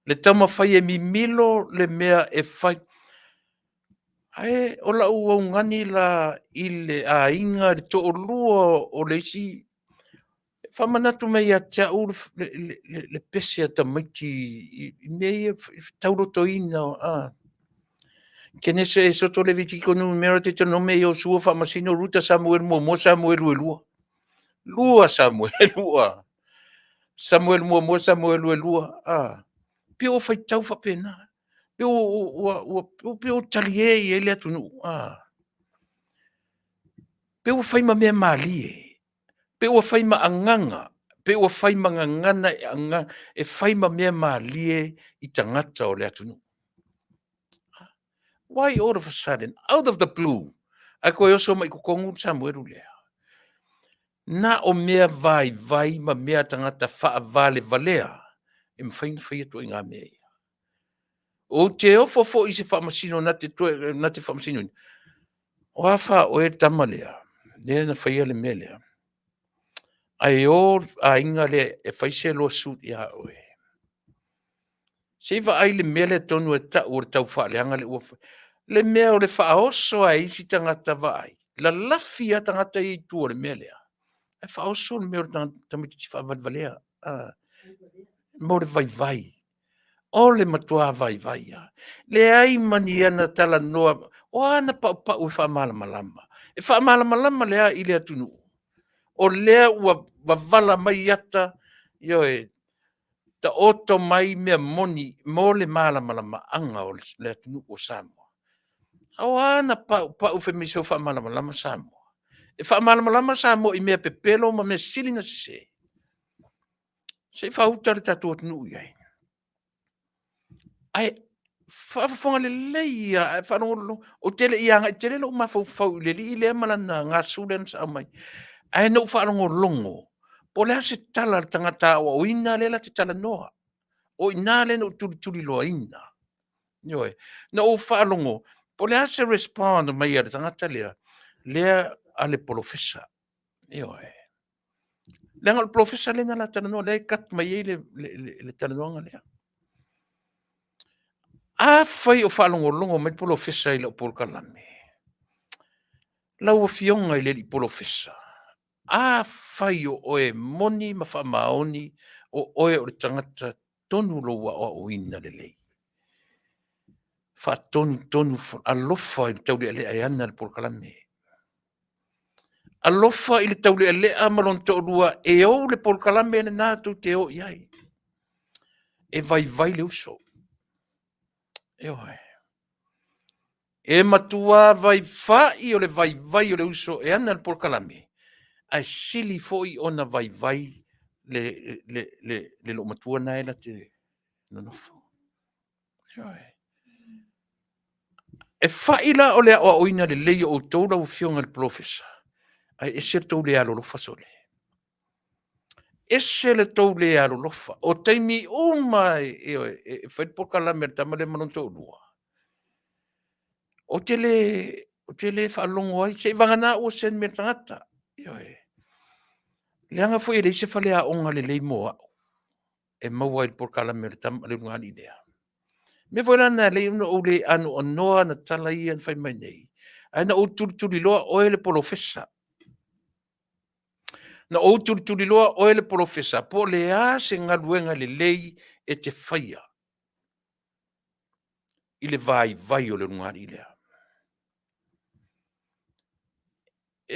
Le taumafai e mimilo le mea e fai. Ae o lau augani la i le aiga, le toalua o le isi, faamanatu mai ia te au le pese a tamaiti i mea ia taulotoina. Kenese Esoto Levitiko Numera Deuteronome Iosua Faamasino Ruta Samuelu muamua Samuelu e lua. Lua Samuelu a. Samuelu muamua Samuelu e lua. A. Pei ua faitau faapena. Pei ua talie i ai le atunuu. A. Pei ua fai ma mea malie. Pei ua fai ma agaga. Pei ua fai ma gagana e fai ma mea malie i tagata o le atunuu. Why all of a sudden, out of the blue, ae toe oso mai i totonu le Samuelu lea? Na o mea vaivai ma mea tagata faavalevalea e mafai ona faia ituaiga mea ia. Ou te ofo foi i se faamasino na te toe na te faamasinoina. O a fa oe le tama lea, lea na faia le mea lea. Ae o le aiga lea e fai se lawsuit ia oe. Se i vaai le mea lea tonu e tau o le taufaaleaga lea ua fai. Le mea o le faaoso lava e isi tagata vaai, lalafi lava tagata ia i tua o le mea lea, ae faaoso le mea o le tamaitiiti faavalevalea mo le vaivai. O le matua vaivai lava. Leai ma ni ana talanoa, o a ana paupau e faamalamalama? E faamalamalama le a i le atunuu? O lea ua wavala mai ata, ioe, taoto mai mea moni mo le malamalamaaga o le atunuu o Samoa. O a ana paupau fai mai se ua faamalamalama Samoa? E faamalamalama Samoa i mea pepelo ma mea sili ona sese? Se i faauta le tatou atunuu i ai. Ae faafofoga lelei lava, ae faalogologo, ou te le i agai tele lou mafaufau i le alii lea ma lana gasu lea na sao mai. Ae na ou faalogologo po o le a se tala a le tagata aoaoina lea la te talanoa. O i ina lea na ou tulituliloaina. Ioe. Na ou faalogo po o le a se respond mai a le tagata lea, lea a le polofesa. Ioe. Leaga o le polofesa lea na la talanoa, lea e cut mai ai le talanoaga lea. Afai o faalogologo mai le polofesa i lau polokalame, lau Afioga i le alii polofesa, afai o oe e moni ma faamaoni o oe o le tagata tonu lou aoaoina lelei, faatonutonu, alofa i le taulealea e ana le polokalame. Alofa i le taulealea ma lona toalua e ou le polokalame lena tou te o i ai. E vaivai le uso. Ioe. E matua vaivai o le vaivai o le uso e ana le polokalame, ae sili foi ona vaivai le, le, le, le loomatua lena e la te nonofo. Ioe. E fai la o le aoaoina lelei o outou lau Afioga i le Polofesa, ae ese le tou le alolofa sole. Ese le tou le alolofa. O taimi uma e, e, e fai le polokalame a le tama lea ma lona toalua, ou te le, ou te le faalogo ai, seivagana ua send mai e le tagata. Ioe. Leaga foi e leai se faleaoga lelei mo au e maua ai le polokalame a le tama, le ulugalii lea. Mea foi la na alai ona ou le anoanoa ana tala ia na fai mai nei, ae na ou tulituliloa oe le polofesa. Na ou tulituliloa oe le polofesa po o le a se galuega lelei e te faia i le vaivai o le ulugalii lea.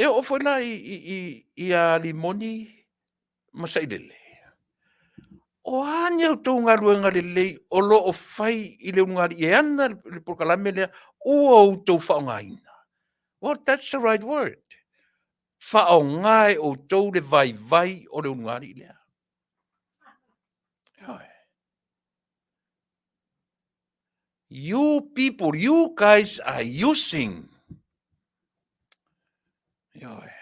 E oo foi la i, i, i, ia Limoni ma Sailele, o a ni a outou galuega lelei o lo o fai i le ulugalii e ana le polokalame lea ua outou faaaogaina? Well, that's the right word. Faaaoga e outou le vaivai o le ulugalii lea. You people, you guys are using. Ioe.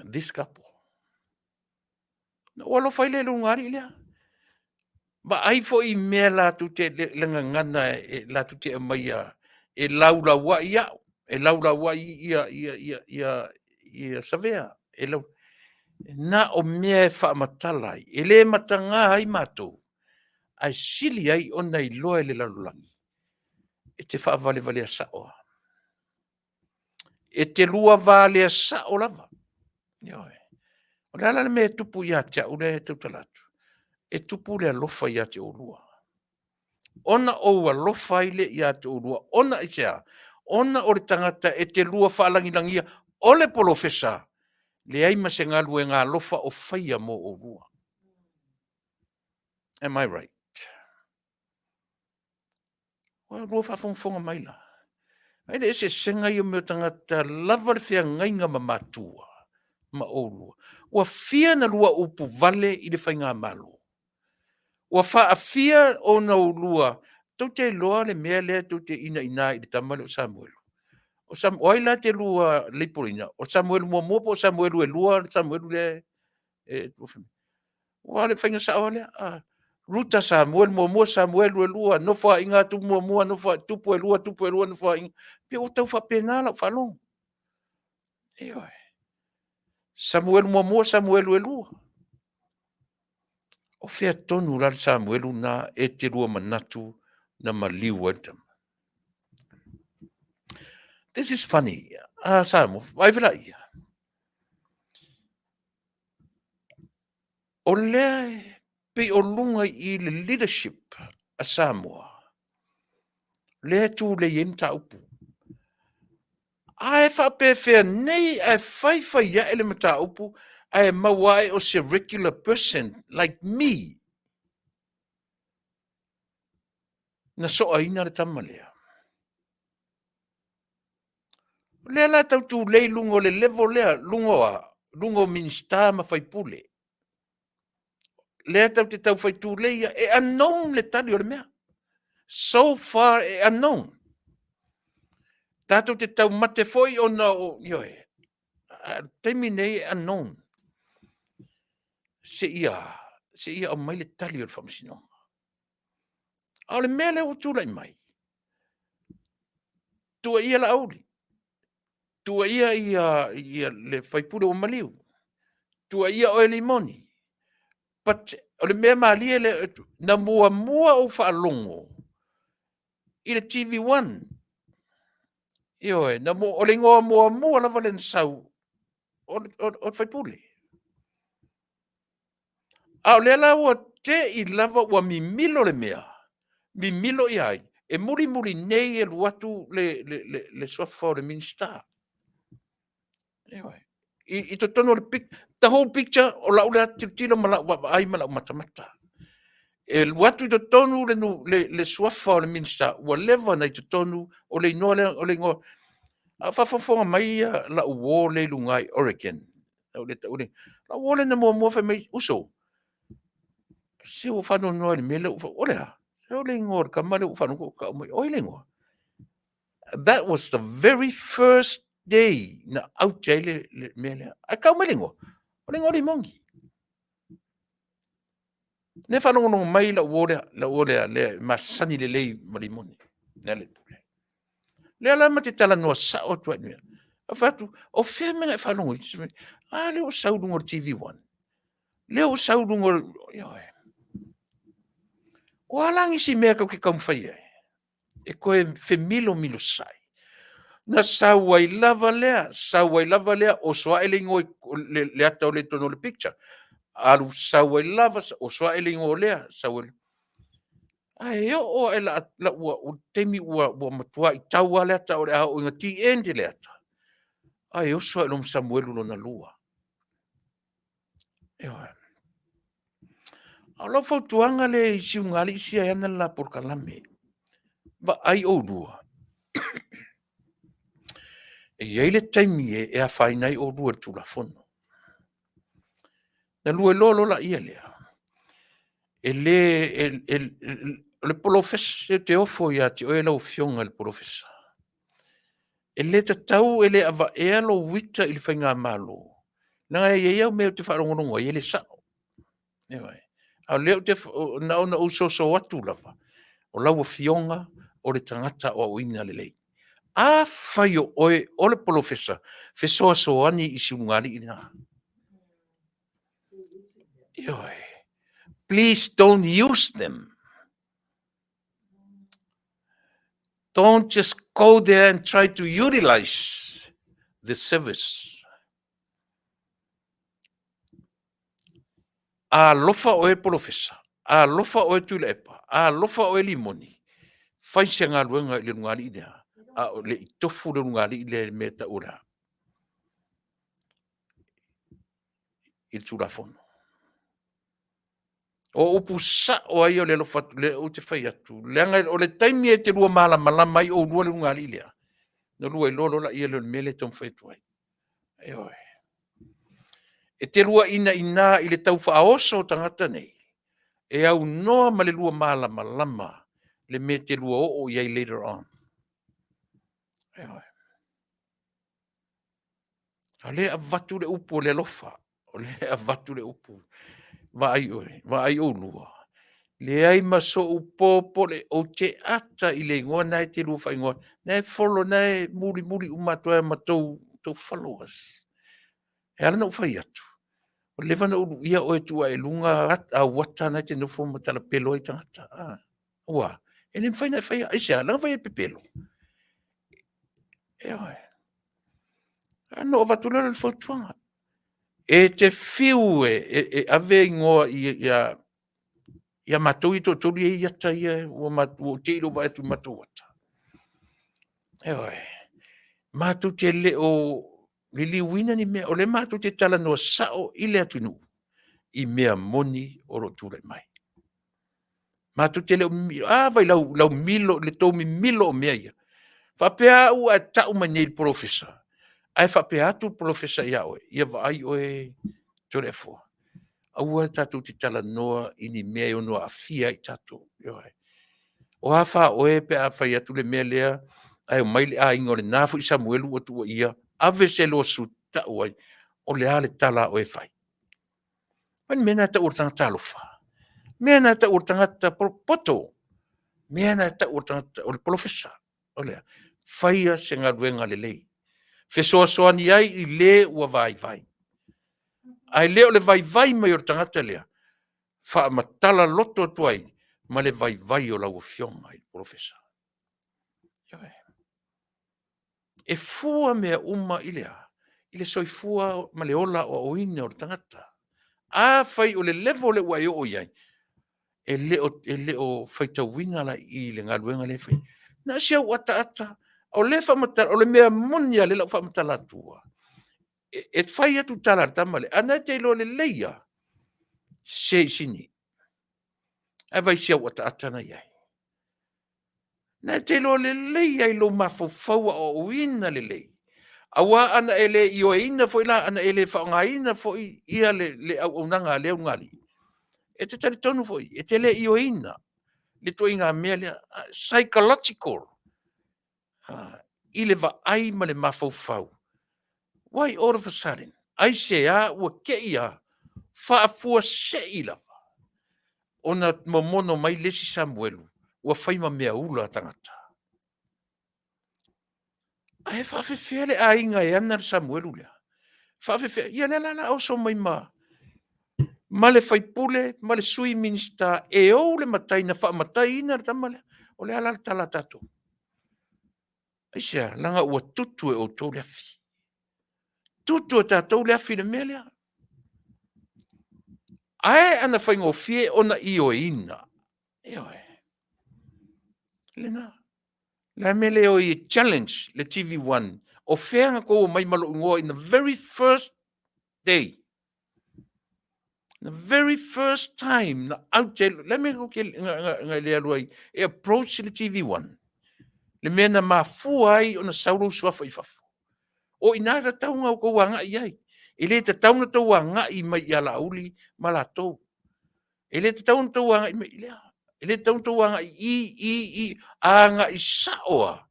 This couple. Na ua alofa ai le lugalii lea. Vaai foi i mea latou te le gagana e latou te aumaia e laulauai au, e laulauai ia, ia, ia, ia, ia Savea. E lau... Na o mea e faamatala ai, e le mataga ai matou, ae sili ai ona iloa e le lalolagi, e te faavalevalea sao lava. E te lua valea sao lava. Ioe. O le a la le mea e tupu ia te au lea e tautala atu? E tupu le alofa ia te oulua. Ona ou alofa ai lea ia te oulua, ona aisea? Ona o le tagata e te lua faalagilagia, o le polofesa, leai ma se galuega alofa o faia mo oulua. Am I right? Ua lua faafogafoga mai la. Ai le eseesega ia o mea o tagata lava le feagaiga ma matua ma oulua. Ua fia na lua upu vale i le faigamalo. Ua faafia ona oulua, tou te iloa le mea lea tou te inaina ai i le tama lea o Samuelu. O, Sam, o ai la te lua leipoleina? O Samuelu muamua po o Samuelu e lua le Samuelu lea e, Ua le faiga sao lea. Ah. Ruta Samuel muamua, Samuelu e lua, Nofoaiga a Tupu muamua, Nofoa, Tupu e lua, Tupu e lua, Nofoaiga. Pe ua tau faapena lau faalogo. Ioe. Samuelu muamua, Samuelu e lua. O fea tonu la le Samuelu na e te lua manatu na maliu ai le tama. This is funny. Ah, Samoa, vai vela ia. O lea e pei o luga i le leadership a Samoa, lea e tulei ai mataupu. Ae faapefea nei ae faifai ae le mataupu ae maua ae o se regular person like me na soaina le tama lea. O lea la tau tulei luga o le level lea, luga o a? Luga o Minisita ma faipule. Lea tau te tau fai tulei ia, e unknown le tali o le mea. So far e unknown. Tatou te taumate foi ona o, ioe, a le taimi nei e unknown. Se ia, se ia aumai le tali o le faamasinoga. A o le mea lea ua tulai mai, tuuaia Laauli, tuuaia ia, ia le faipule ua maliu, tuuaia oe Limoni. But o le mea malie lea, na muamua ou faalogo i le TV1. Ioe, na mu, o le igoa muamua lava lea na sau o, o, o le faipule. A o lea la ua te i lava ua mimilo le mea, mimilo i ai, e mulimuli nei e alu atu le, le, le, le suafa o le Minisita. Ioe. I, i totonu o le pic, the whole picture o lau lea tilotilo ma lau vaavaai ma lau matamata. E alu atu i totonu le, le, le suafa o le Minisita, ua leva ona i totonu o le igoa lea, o le igoa. A o faafogafoga mai ia lau uo lea i luga i Oregon, Tau le tau le. Lau uo lea na muamua fai mai, uso, se ua faanoanoa i le mea lea ua O le a? Se o le igoa o le tama lea ua faanoanoa ua tau mai. O ai le igoa? That was the very first day na aute ai le, le mea lea. Ae tau mai le igoa. O le igoa o Limoni. Ne faalogologo mai lau uo lea, lau uo lea, lea masani lelei ma Limoni. Lea le pule. Lea la ma te talanoa sao atu ai mea. A fai atu, o fea mea na e faalogo ai? A lea ua sau luga o le TV1. Lea ua sau luga o le... Ioe. O a la nisi mea tau te taumafai ai? E toe femilomilosai. Na sau ai lava lea, sau ai lava lea, oso ae le igoa, le, le ata o le totonu o le picture. Alu sau ai lava, oso ae le igoa o lea, sau ai. Ae oo ae la, la ua, ua taimi ua, ua matuai tau lava le ata o le a oo ina the end le ata. Ae oso ae loa ma Samuelu lona lua. Ioe. A o lau fautuaga lea i siugalii sia e ana le la polokalame, vaai oulua, e i ai le taimi e afaina ai oulua i le Tulafono. Na lua iloa loa laia lea, e le, o le polofesa, ou te ofo ia te oe lau Afioga i le polofesa. E le tatau, e le avaea lou ita i le faigamalo, leaga e i ai au mea ou te faalogologo ai e le sao. Ioe. A o lea ou te, na ona ou soso atu lava, o lau Afioga o le tagata aoaoina lelei. Afai o oe o le polofesa, fesoasoani i si ulugalii lena. Ioe. Please don't use them. Don't just go there and try to utilize the service. Alofa oe polofesa, alofa oe Tuilaepa, alofa oe Limoni, fai se galuega i le ulugalii lea, a o le i tofu le ulugalii lea i le mea e tau o le a? I le Tulafono. O upu sao lava ia o le alofa atu, lea ou te fai atu, leaga o le taimi e te lua malamalama ai oulua le ulugalii lea, ona lua iloa loa lea o le mea lea e taumafai atu ai. Ioe. E te lua inaina i le tau faaoso o tagata nei, e aunoa ma le lua malamalama le mea e te lua oo i ai later on. Ioe. A o lea e avatu le upu o le alofa, o lea e avatu le upu, vaai oe, vaai oulua, leai ma sou popole, ou te ata i le igoa na e te lua faaigoa, na e follow, na e mulimuli uma atu ai ma tou followers. E ala ona ou fai atu, ua leva ona ou luia oe e tuu ae i luga au ata na e te nofo ma talapelo ai tagata. Ua, e le mafai ona e faia. Aisea? Leaga fai e pepelo. Ioe. Ona ou avatu lea o le fautuaga. E te fiu e ave igoa ia matou ia e toatolu e i ai ata ia, ua ou te i i lou vaai atu i matou ata. Ioe. Matou te le o liliuina ni mea, o lea matou te talanoa sao i le atunuu i mea moni o lo o tulai mai. Matou te le o mimilo, a vai lau, lau milo, le tou mimilo o mea ia. Faapea au a e tau mai nei i le polofesa, ae faapea atu le polofesa ia oe, ia vaai oe Toleafoa, aua tatou te talanoa i ni mea e ono aafia ai tatou. Ioe. O a fa oe pe a fai atu le mea lea, ae omai le aiga o lena foi Samuelu ua tuuaia, ave se lawsuit tau ai, o le a le tala a oe e fai? O le mea lena e tau o le tagata alofa? Mea lena e tau o le tagata poto? Mea lena e tau o le tagata o le polofesa? O le a? Faia se galuega lelei. Fesoasoani ai i le ua vaivai. Ae le o le vaivai mai o le tagata lea, faamatala loto atu ai ma le vaivai o lau Afioga i le polofesa. E fua mea uma i le a? I le soifua ma le ola aoaoina o le tagata. Afai o le level lea ua e oo i ai, e le o faitauina la i i le galuega lea e fai. Na o si au ataata, o lea e faamatala, o le mea moni lava lea o le a ou faamatala atua, e fai atu tala a le tama lea, a o lena e te iloa lelei lava, sese i Sini. Ae vaai i si au ataata na i ai. Na e te iloa lelei lava i lou mafaufau aoaoina lelei. Aua ana e le ioeina foi la, ana e le faaaogaina foi ia le auaunaga a lea ulugalii, e te talitonu foi, e te le ioeina le ituaiga mea lea, psychological, i le vaai ma le mafaufau. Why all of a sudden? Aisea ua te i lava faafuasei lava ona momono mai le isi Samuelu ua fai ma meaula a tagata? Ae faafefea le aiga e ana le Samuelu lea? Faafefea? Ia lea la o le a oso mai ma le faipule ma le sui Minisita e ou le matai na faamataiina le tama lea. O le a la le tala a tatou? Aisea? Leaga ua tutu e outou le afi. Tutu e tatou le afi i le mea lea. Ae ana faigofie ona ioeina. Ioe. Lena. Le a mea le o e challenge le TV1? O fea na tou omai ma lou igoa in the very first day? The very first time na aute, le mea na le alu ai, e approach le TV1, le mea na mafua ai ona sau lou suafa i fafo. O i ina tatau ona outou agai i ai. E le tatau ona outou agai mai ia Laauli ma latou. E le tatau ona outou agai mai i lea. E le tatau ona outou agai i, i, i, agai sao lava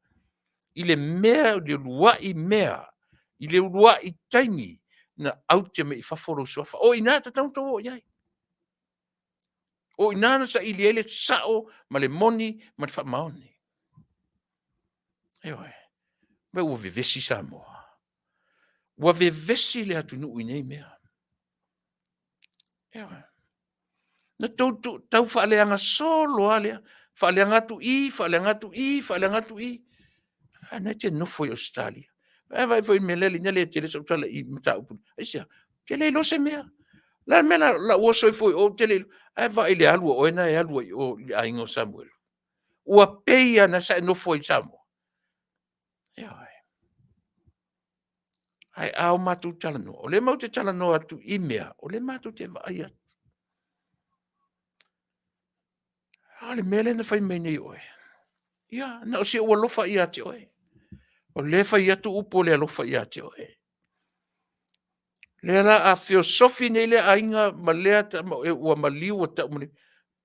i le mea, i le uluai mea, i le uluai taimi na aute mai i fafo lou suafa. O i ina e tatau ona outou o i ai. O i ina na saili ai le sao ma le moni ma le faamaoni. Ioe. Vaai ua vevesi Samoa. Ua vevesi le atunuu i nei mea. Ioe. Na tou tau faaleaga solo lava lea. Faaleaga atu i, faaleaga atu i, faaleaga atu i. A na e te nofo i Ausetalia. Ae vaai foi i le mea lea, ina le tele sau tala i mataupu. Aisea? Ou te le iloa se mea. O le a le mea o le a ou oso ai fua i o, ou te le iloa. Ae vaai i le alu a oe na e alu ai i o i le aiga o Samuelu. Ua pei lava na sa e nofo ai i Samoa. Ioe. Ae a o matou talanoa, o lea matou te talanoa atu i mea, o lea matou te vaai atu. A o le mea lea na fai mai nei oe, ia, na o si ou alofa ia te oe. O lea e fai atu upu o le alofa ia te oe. Lea la a feosofi nei lea aiga ma lea ua maliu ua tau maliu,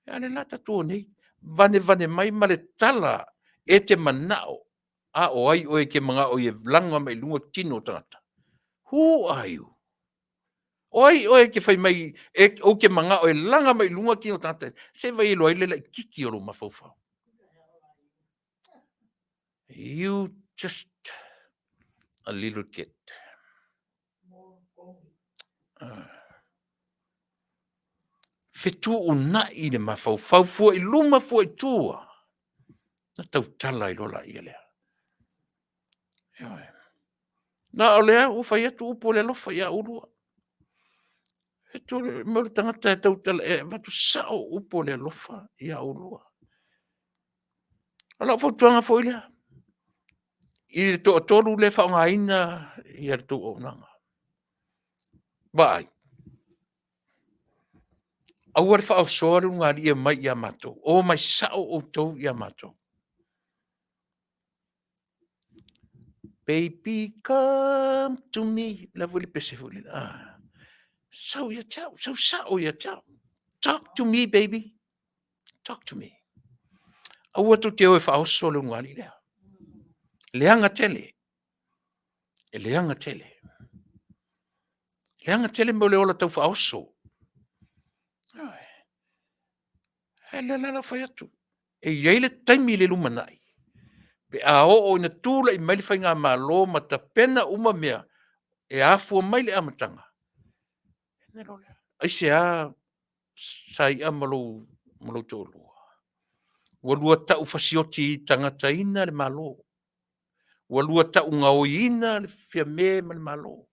a o lea la tatou o nei, vanevane mai ma le tala e te manao A o ai oe e te manao e laga mai i luga tino o tagata? Who are you? O ai oe e te fai mai e, ou te manao e laga mai i luga tino o tagata? Se vai e iloa ai le laititi o lou mafaufau. You just a little kid. Fetuunai le mafaufau fua i luma fua i tua na tautala ai loa laia lea. Ioe. Na o lea ua fai atu upu o le alofa ia oulua. E tu mo le tagata e tautala e avatu sao upu o le alofa ia oulua. O lau fautuaga foi lea, i le toatolu lea e faaaogaina ia le tou auaunaga. Vaai, aua le faaosoa le ulugalii e omai ia matou, omai sao outou ia matou. Baby come to me, la foi le pese foi lele. Ah. Sau ia te au, sau sao ia te au. Talk to me baby. Talk to me. Aua tou te o e faaoso le ulugalii lea. Leaga tele. E leaga tele. Leaga tele mo le ola tau faaoso. E le la la fai atu. E i ai le taimi i le lumanai. Pe a oo ina tulai mai le faigamalo ma tapena uma mea e afua mai le amataga. Aisea Sai'a ma lou, ma lou toalua. Ua lua tau fasioti tagataina le Malo. Ua lua tau gaoiina le Fiame ma le Malo.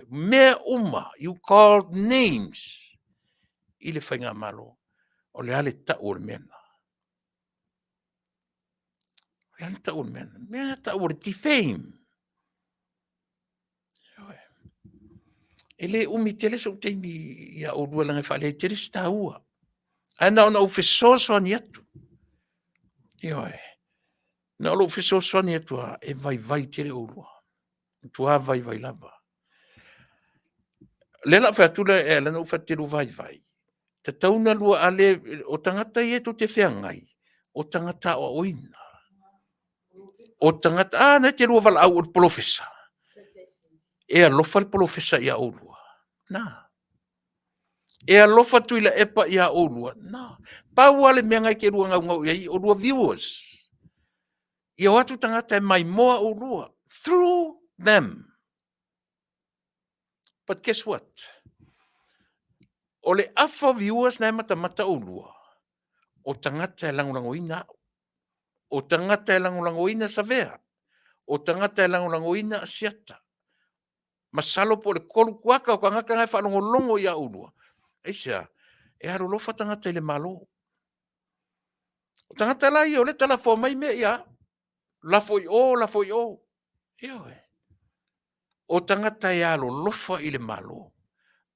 Mea uma, you called names i le Faigamalo. O le a le tau o le mea lena? O le a le tau o le mea lena? Mea tau o le defame. E le umi tele sou taimi ia oulua leaga e faaleai tele se taua. Ae na ona ou fesoasoani atu. Ioe. Na o lou fesoasoani atu lava, e vaivai tele oulua. Matua vaivai lava. O lea o le a ou fai atu lea, e ala ona ou fai atu e te lua vaivai, tatau ona lua, a le, o tagata ia tou te feagai, o tagata aoaoina. O tagata, a, na e te lua valaau o le polofesa. E alofa le polofesa ia oulua. Na. E alofa Tuilaepa ia oulua. Na. Pau lava le mea na e te lua naunau i ai, o lua viewers. Ia o atu tagata e maimoa oulua. Through them. But guess what? O le afa o viewers na e matamata oulua, o tagata e lagolagoina au. O tagata e lagolagoina Savea. O tagata e lagolagoina Asiata. Masalo po o le 3 kuaka o tagata na e faalogologo ia oulua. Aisea? E alolofa tagata i le Malo. O tagata la ia o lea e talafoa mai mea ia au. Lafo i o, lafo i o. Ioe. O tagata e alolofa i le Malo.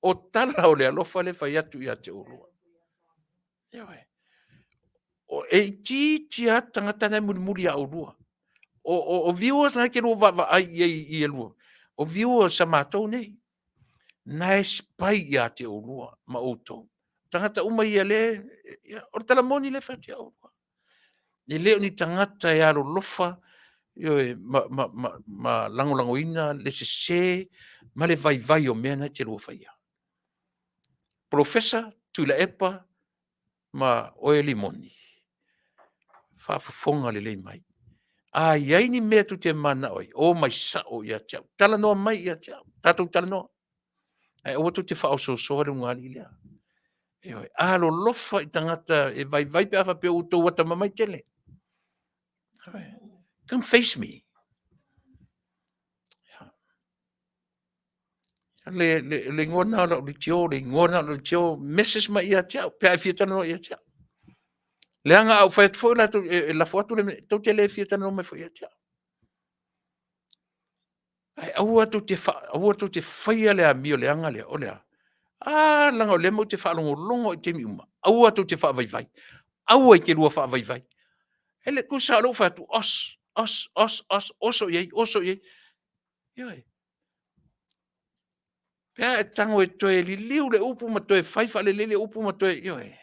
O tala o le alofa le fai atu ia te oulua. Ioe. O, e itiiti lava tagata na e mulimuli ia oulua. O viewers na e te lua vaavaai i ai i e lua. O viewers a matou nei. Na e spy ia te oulua ma outou. Tagata uma ia le, ia, o le tala moni le fai atu ia oulua. E le o ni tagata e alolofa ioe, ma lagolagoina le sese ma le vaivai o mea na e te lua faia. Polofesa Tuilaepa ma oe Limoni, faafofoga lelei mai. A i ai ni mea tou te mananao ai, o mai sao ia te au. Talanoa mai ia te au. Tatou talanoa. Ae aua tou te faaosoosoa le ulugalii lea. Ioe. Alolofa i tagata e vaivai pe a faapea ua outou atamamai tele. Come face me. Le igoa lena o lau leitio, le igoa lena o lau leitio, message mai ia te au, pe a e fia talanoa ia te au. Leaga a ou fai atu foi latou, e lafo atu le mea, tou te le fia talanoa mai foi ia te au. Ae aua tou te, aua tou te faia le amio leaga lea, o le a? A, leaga o lea matou te faalogologo i taimi uma, aua tou te faavaivai, aua e te lua faavaivai. E le tusa o lea ua fai atu, os, os, os, os, oso i ai, oso i ai. Ioe. Pe a e tago e toe liliu le upu ma toe fai faalelei le upu ma toe, ioe.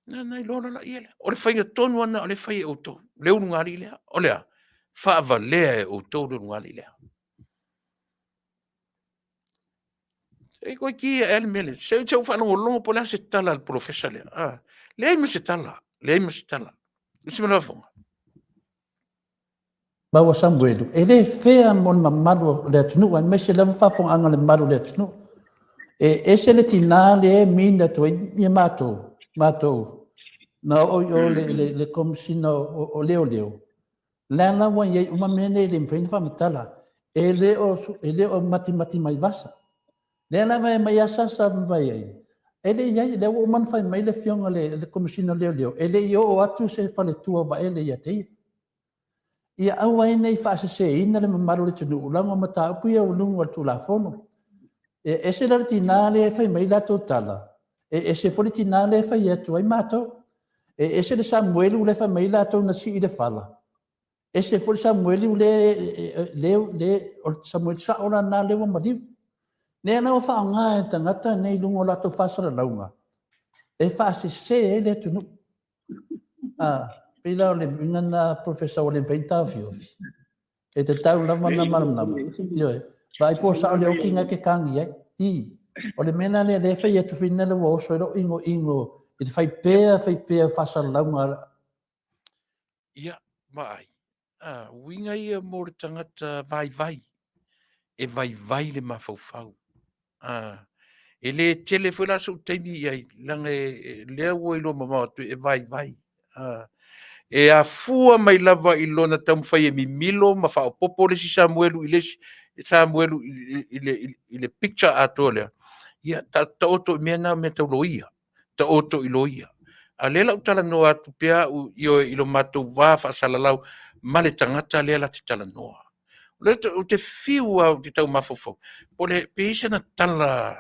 Na, na iloa loa laia lea. O le faiga tonu lava lena o lea e fai e outou, le ulugalii lea. O le a? Faavalea e outou le ulugalii lea. E koe ki e le mele. Se se u faalogologo po o le a se tala a le polofesa lea. Ah, leai ma se tala, leai ma se tala. Usi ma le faafofoga. Maua Samuelu, e le fair mo le mamalu o le atunuu aemaise lava faafofogaaga a le mamalu o le atunuu. E ese le tina lea e mean atu ai ia matou, matou na oo i o le, le, le Komesina o, o Leoleo, la la ua i ai uma mea nei e le mafai ona faamatala. E le o, e le o matimati mai vasa. Lea lava e aumai asasa ma fai ai. E le i ai, lea ua uma ona fai mai le afioga le, le Komesina o Leoleo, e le i oo atu se faletua o Vaele ia te ia. Ia aua ai ne i faaseseina le mamalu o le atunuu, leaga o mataupu ia ua luga o le Tulafono. E ese la le tina lea e fai mai latou tala, e ese foi le tina lea e fai atu ai matou. E ese le Samuelu lea e fai mai latou na sii le fala, ese foi le Samuelu lea, le, le, o le Samuelu sao la lena lea ua maliu. Lea la ua faaaoga e tagata nei i luga o latou faasalalauga e faasese ai le atunuu. Ah, pei la o le uiga lena, Professor, ua le mafai ona taofiofi. E tatau lava ona malamalama. Ioe. Vaai po o sao le oki na e te tagi ai. I. O le mea la lea, lea e fai atu foi lea ua oso ai lou igoigo i le fai pea, fai pea o faasalalauga. Ia, vaai. Ah, uiga ia mo le tagata vaivai. E vaivai le mafaufau. Ah, e le tele foi la sou taimi i ai, leaga lea ua iloa mamao atu e vaivai. Ah, e afua mai lava i lona taumafai e mimilo ma faaopoopo le isi Samuelu i le isi Samuelu i le picture atoa lea. Ia, taoto i mea na o mea tau loia. Taoto i loia. A o lea la ou talanoa atu pea au ioe i lo matou va faasalalau ma le tagata lea la te talanoa. O lea ou te fiu lava ou te tau mafaufau, po o le, pe i ai sana tala,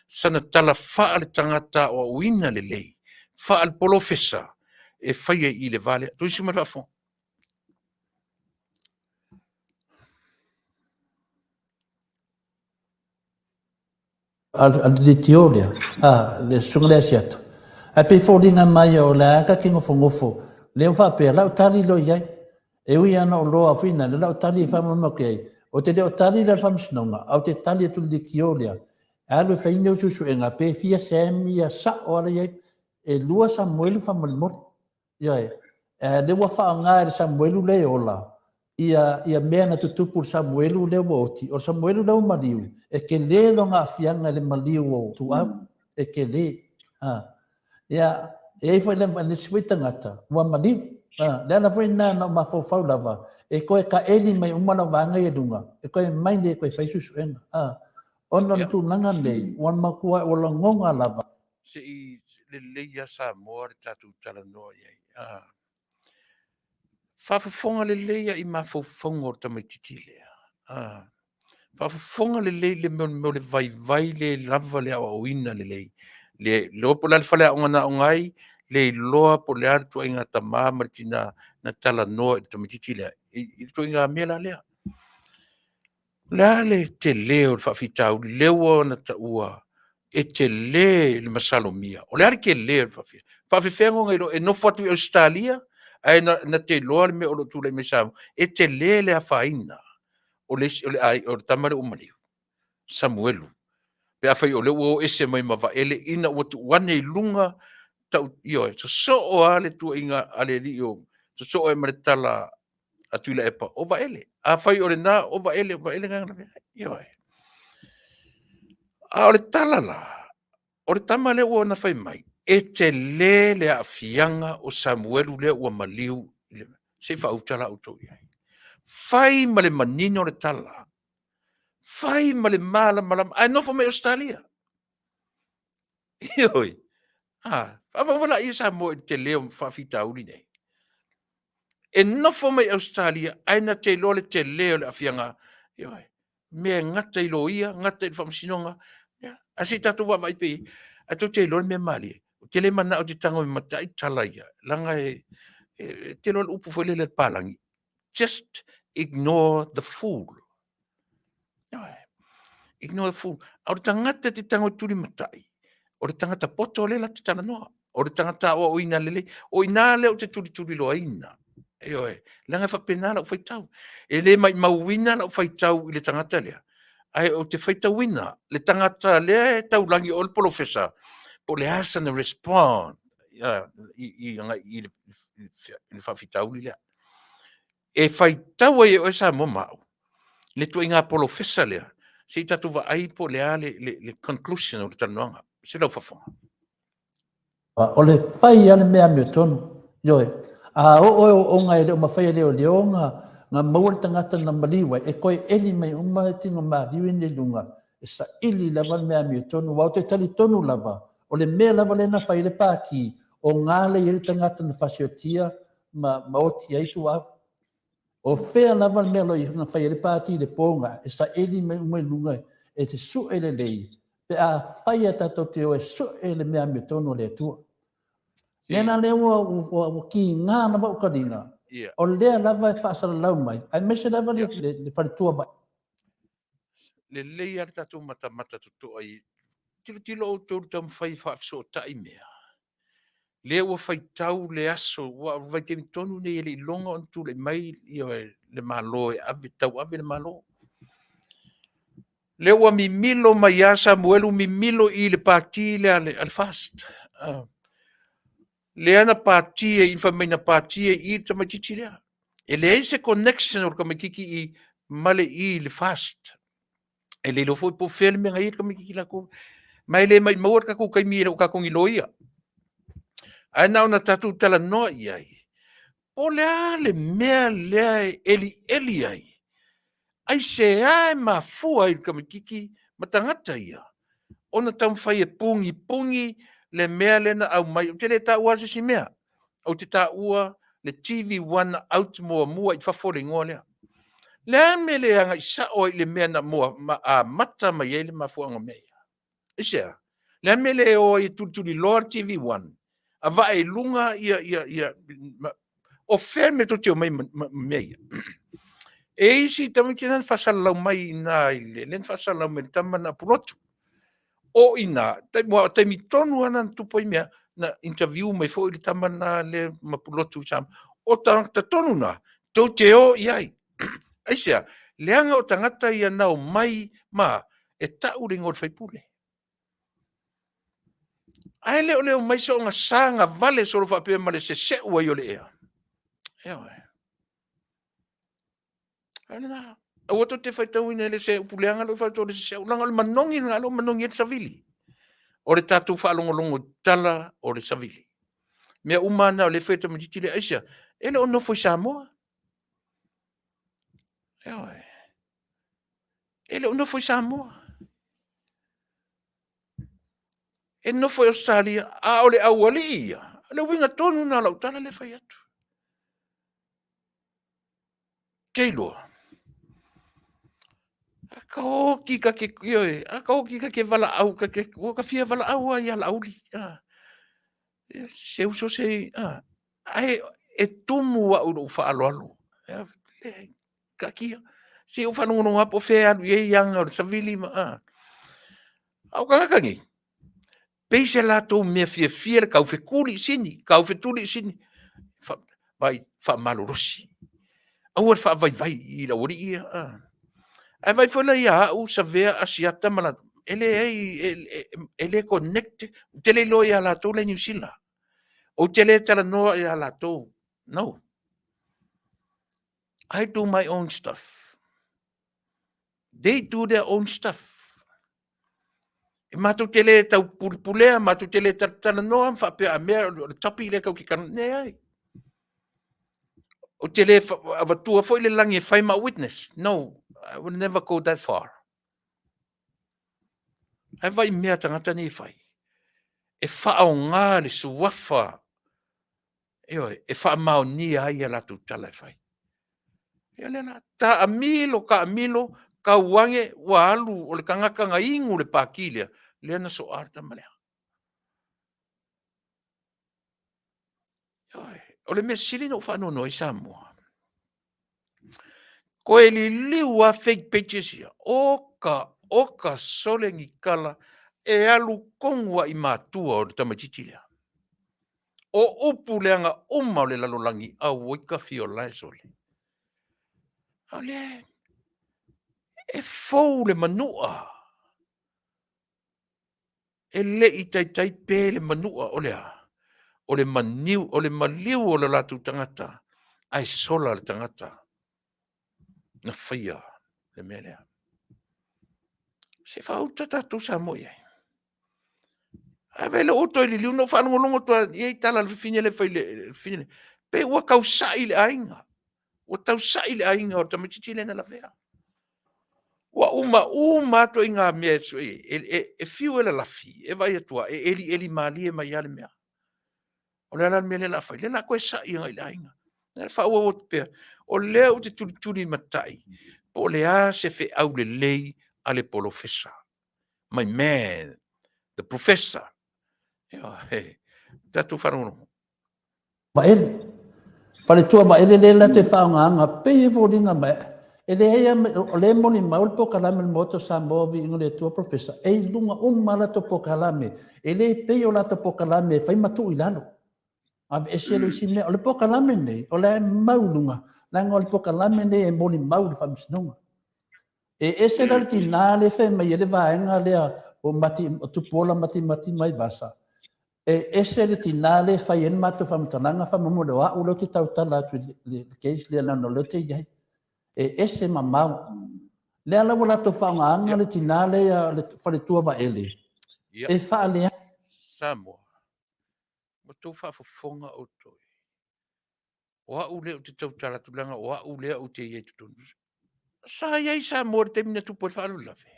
sana tala faale-tagata aoaoina lelei, faale-polofesa e faia i le va lea. Tuisi mai le faafofoga. A le leitio lea, a le susuga lea Asiata. Ae pei e foliga mai o lea ta te nofonofo, lea ua faapea, lau tali loa i ai. E ui lava ina ou loa foi lea, lau tali e faamalamalama atu i ai, ou te le o tali la i le faamasinoga, ae ou te tali atu i le leitio lea, e alu e fai ni au suesuega, pe fia Sam ia sao lava la i ai. E lua Samuelu faamolemole. Ioe. A lea ua faaaoga e le Samuelu lea e ola ia, ia mea na tutupu i le Samuelu lea ua oti. O le Samuelu lea ua maliu, e tele lona aafiaga i le maliu o Tuau. E tele. A. Ia, e i ai foi le, le isi foi tagata ua maliu. A, le ala foi lena na ou mafaufau lava, e toe taeli mai uma lau vaega ia i luga, e toe aumai nei e toe fai suesuega. A. Ona o le tulaga lenei, ua matua, ua lagona lava. Se i lelei lava Samoa le tatou talanoa i ai. Faafofoga lelei i mafaufauga o le tamaitiiti lea. Ah, faafofoga lelei le mea o le vaivai le lava le aoaoina lelei. Le iloa po o le a le faleaoga na aoga ai, le iloa po o le a le ituaiga tama ma le tina na talanoa i le tamaitiiti lea, i le ituaiga mea la lea. O le a le tele o le faafitauli lea ua ona taua e tele le masalomia? O le a le tele o le faafitauli? E faapefea ona iloa e nofo atu i Ausetalia ae na te iloa le mea o lo o tulai mai Samoa? E tele le afaina o le isi o le aiga o le tama lea ua maliu, Samuelu, pe afai o lea ua o ese mai ma Vaele ina ua tuu ane i luga tau, ioe, sosoo lava le tuuaiga a le alii o sosoo ai ma le tala a Tuilaepa, o Vaele. Afai o lena, o Vaele, o Vaele na lavea ai. Ioe. A o le tala la, o le tama lea ua ona fai mai, e tele le aafiaga o Samuelu lea ua maliu, se i faauta la outou i ai. Fai ma le manino le tala, fai ma le malamalama, ae nofo mai Ausetalia. Ioe. A, faavauvau laia Samoa i le tele o faafitauli nei. E nofo mai Ausetalia ae na te iloa le tele o le aafiaga. Ioe. Mea e gata i loia, gata i le faamasinoga. Ia, ae se i tatou vaavaai pea i ai. Ae tou te iloa le mea malie, ou te le manao ou te tago e matai tala ia, leaga e te iloa le upu foi lele a le palagi, just ignore the fool. Ignore the fool. A o le tagata e te tago e tulimatai, o le tagata poto lea la te talanoa. O le tagata aoaoina lelei. O i ina lea ou te tulituliloaina. Ioe, leaga e faapena lau faitau. E le maimauina lau faitau i le tagata lea, ae ou te faitauina le tagata lea e taulagi o le polofesa, po o le a sana respond i le faafitauli lea. E faitau ai e oe Samoa ma au le ituaiga polofesa lea, se i tatou vaai po o le a le conclusion o le talanoaga. Se lau faafofoga. O le fai lava le mea amiotonu. Ioe. A oo e ooooga e le o mafai e leoleo ona maua le tagata na maliu ai, e toe eli mai uma tino maliu i luga, e saili lava le mea amiotonu. Aua ou te talitonu lava, o le mea lava lea na fai ai le Pati, o ga lea e i ai le tagata na fasiotia ma oti ai tuau. O fea lava le mea na fai ai le Pati i le po na, e saili mai uma i luga e te sue lelei, pe a fai a tatou te o e sue le mea amiotonu a le Atua. Lea la lea ua kiga lava ou taliga, o lea lava e faasalalau mai, aemaise lava le faletua vai. Lelei lava le tatou matamata totoa i tilotilo outou i le taumafai e faafesootai mea. Lea ua faitau le aso, ua o le vaitaimi tonu lenei e le i iloga ona tulai mai le Malo e ave, tauave le Malo. Lea ua mimilo mai lava Samuelu mimilo i le pati lea a le FAST. Lea na pati ai, fai mai na pati ai i le tamaitiiti lea. E leai se connection o le tamaitiiti i ma le i le FAST. E le iloa foi po o fea le mea na i ai le tamaitiiti latou. Ma e le maumau le tatou taimi e le o tatou ni loia. Ae na ona tatou talanoa i ai, po o le a le mea lea e elieli ai, aisea e mafua ai i le tamaitiiti ma tagata ia ona taumafai e pugipugī le mea lea na aumai. Ou te le taua se isi mea, ou te taua le TV1 na out muamua i fafo le igoa lea. Le a le mea e le agai sao ai i le mea na amata mai ai le mafuaaga o mea ia? Aisea? Le a le mea e le o ai e tulituliloa le TV1, avae i luga ia o fea le mea tou te omai ma mea ia? E i ai si tamaiti na faasalalau mai i ina i le lea na faasalalau mai e le tama lena a Pulotu. O i ina, aua o taimi tonu lava na na tupu ai mea, na interview mai foi le tama lena lea ma Pulotu i Samoa. O tagata tonu na, tou te o i ai. Aisea? Leaga o tagata ia na omai ma e tau le igoa o le faipule. Ae le o le omai soona saga vale solo faapea ma le seseu ai o le ea. Ioe. Ae lena, aua tou te faitauina i le se upu leaga lou faitau le seseu, leaga o le manogi lena lea ua manogi ai le savili. O le tatou faalogologo tala o le savili. Mea uma na o lea e fai e le tamaitiiti lea, aisea? E le o nofo i Samoa. Ioe. E le o nofo i Samoa. E nofo i Ausetalia, a o le aualii ia, o le uiga tonu lena o lau tala lea e fai atu. te iloa, a ka oki ka ke, ioe, a ka oki ka ke valaau, ka ke, ua ka fia valaau a ia Laauli, a. Se uso se, a. Ae e tumu au i lou faaaloalo. Leai, taatia. Se i ou faalogologo lava po o fea e alu i ai aga o le savili ma, a. A o tagata nei, pei se latou mea fiafia le taufetuliisini, taufetuliisini, vaai, faamalolosi. Aua le faavaivai i le aualii ia. A. Ae vaai foi la ia au, Savea, Asiata ma latou, e leai, e le connect, ou te le iloa ia latou la i Niu Sila. Ou te le talanoa ia latou. No. I do my own stuff. They do their own stuff. E matou te le tau pulea, matou te le talanoa ma faapea a mea o le topic lea tatou te talanoa. Leai. Ou te le avatua foi le lagi e fai ma witness. No, I will never go that far. Ae vaai mea tagata nei e fai. E faaaoga le suafa ioe, e faamaonia ai a latou tala e fai. Ia lea la, taamilo, taamilo, tau ane, ua alu, o le tagata na inu le pati lea, lea na soa le tama lea. Ioe, o le mea sili na ou faanoanoa ai Samoa, Toe liliu lava fake pages ia. Oka, oka sole ni tala e alu tonu lava i matua o le tamaitiiti lea. O upu leaga uma o le lalolagi, auoi ka fiola e sole. O lea e fou le manua. E le i taitai pe le manua o le a? O le maniu, o le maliu o le latou tagata, ae sola le tagata na faia le mea lea. Se faauta tatou Samoa i ai. Ae vaai lea ua toe liliu na ou faalogologo atu i ai tala a le fafine lea e fai le fafine lea. Pei ua tausa'i le aiga. Ua tausa'i le aiga o le tamaitiiti lea na lavea. Ua uma uma atu ai ngā mea e fiu e lalafi, e vaai atu lava, e elieli malie mai lava le mea. O le a la le mea lea o le a fai? Lea o le a toe sa'i agai i le aiga. Lea faaauau atu pea. O lea ou te tulitulimatai po o le a se feau lelei a le polofesa. My man, the professor. Ioe, tatou faalogologo. Vaele. Faletua Vaele lea la te faaaogaina pei e foliga mai e leai o lea e molimau le polokalame a le Maota o Samoa Viiga i le Atua Professor e i luga uma lava latou polokalame e le pei o latou polokalame e fai ma tuu i lalo aveese le isi mea o le polokalame lenei o la e mau i luga leaga o le polokalame lenei e molimau i le Faamasinoga. E ese la le tinā lea e fai mai ai le vaega lea o Mati, o Tupuola Matimati mai Vasa. E ese le tinā lea e fai ai le matou faamatalaga faamolemole o au lea ou te tautala atu i le case lea leaga o lea ou te i ai. E ese mamao. Lea la ua latou faaaogaina le tinā lea le faletua Vaele e faaleaga. Samoa, ua outou faafofoga outou. O au lea ou te tautala atu leaga o au lea ou te i ai i totonu. Sa i ai Samoa i le taimi na tupu ai le faalavelave.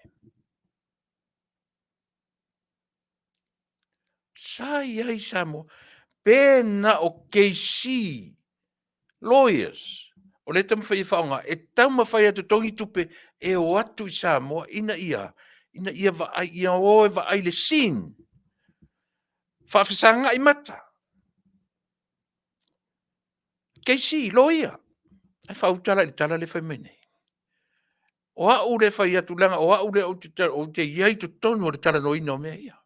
Sa i ai Samoa. Pe na o KC lawyers o lea e taumafai e faaaoga, e taumafai e totogi tupe e o atu i Samoa ina ia, ina ia vaai, ia o e vaai le scene. Faafesagai mata. KC, loia. Ae faauta la i le tala lea e fai mai nei. O au lea e fai atu, leaga o au lea ou te i ai i totonu o le talanoaina o mea ia.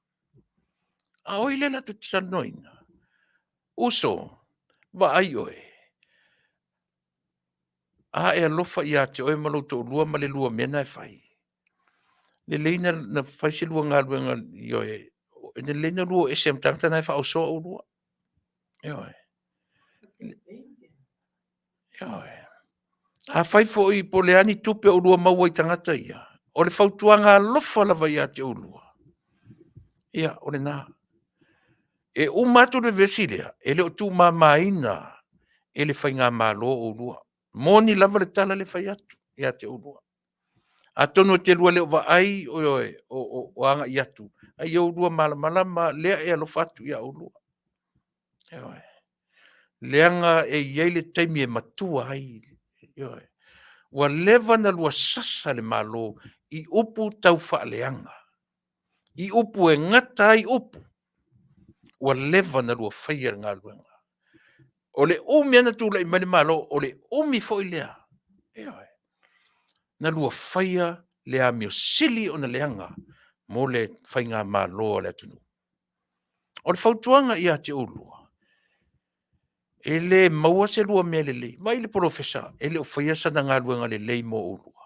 A o ai lea latou te talanoaina? Uso, vaai oe. A e alofa ia te oe ma lou toalua ma le lua mea na e fai. Lelei na fai se lua galuega, ioe, lelei na lua o ese ma tagata na e faaosoa oulua. Ioe. Ioe. Afai foi po o le a ni tupe o oulua maua i tagata ia, o le fautuaga alofa lava ia te oulua, ia, o lena. E uma atu le vevesi lea, e le o tuumamaina e le faigamalo oulua. Moni lava le tala lea e fai atu ia te oulua. Atonu e te lua le o vaai ioe, o agai atu, a ia oulua malamalama lea e alofa atu ia oulua. Ioe. Leaga e i ai le taimi e matua ai. Ioe. Ua leva na lua sasa le Malo i upu tau faaleaga, i upu e gata ai upu. Ua leva na lua faia le galuega. O le umi lava na tulai mai le Malo, o le umi foi lea, ioe, na lua faia le amio sili ona leaga mo le faigamalo a le atunuu. O le fautuaga ia te oulua, e le maua se lua mea lelei. Vaai i le polofesa, e le o faia sana galuega lelei mo oulua.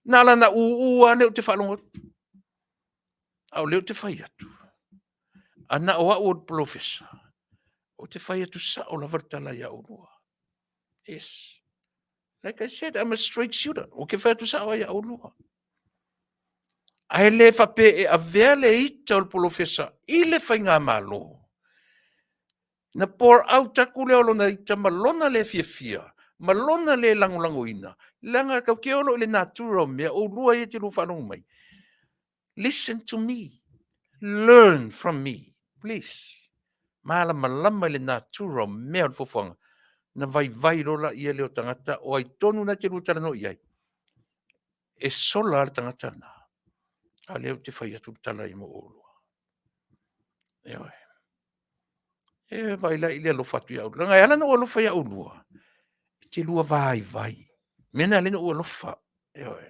Na ala ona uu lava lea ou te faalogo atu. A o lea ou te fai atu, a na o au o le polofesa, ou te fai atu sao lava le tala ia oulua. Yes. Like I said, I'm a straight shooter. Ou te fai atu sao lava ia oulua. Ae le faapea e avea le ita o le polofesa i le faigamalo. Na pour out atu lea o lona ita ma lona le fiafia ma lona le lagolagoina, leaga tatou te olo i le natura o mea, oulua ia e te lua faalogo mai. Listen to me, learn from me, please. Malamalama i le natura o mea o le foafoaga, na vaivai loa laia lea o tagata o ai tonu na e te lua talanoa i ai. E sola lava le tagata lena. A o lea ou te fai atu le tala i mo oulua. Ioe. E vaai la i le alofa atu ia oulua. Leaga e ala ona ou alofa ia oulua, e te lua vaivai. Mea na ala ai ona ou alofa. Ioe.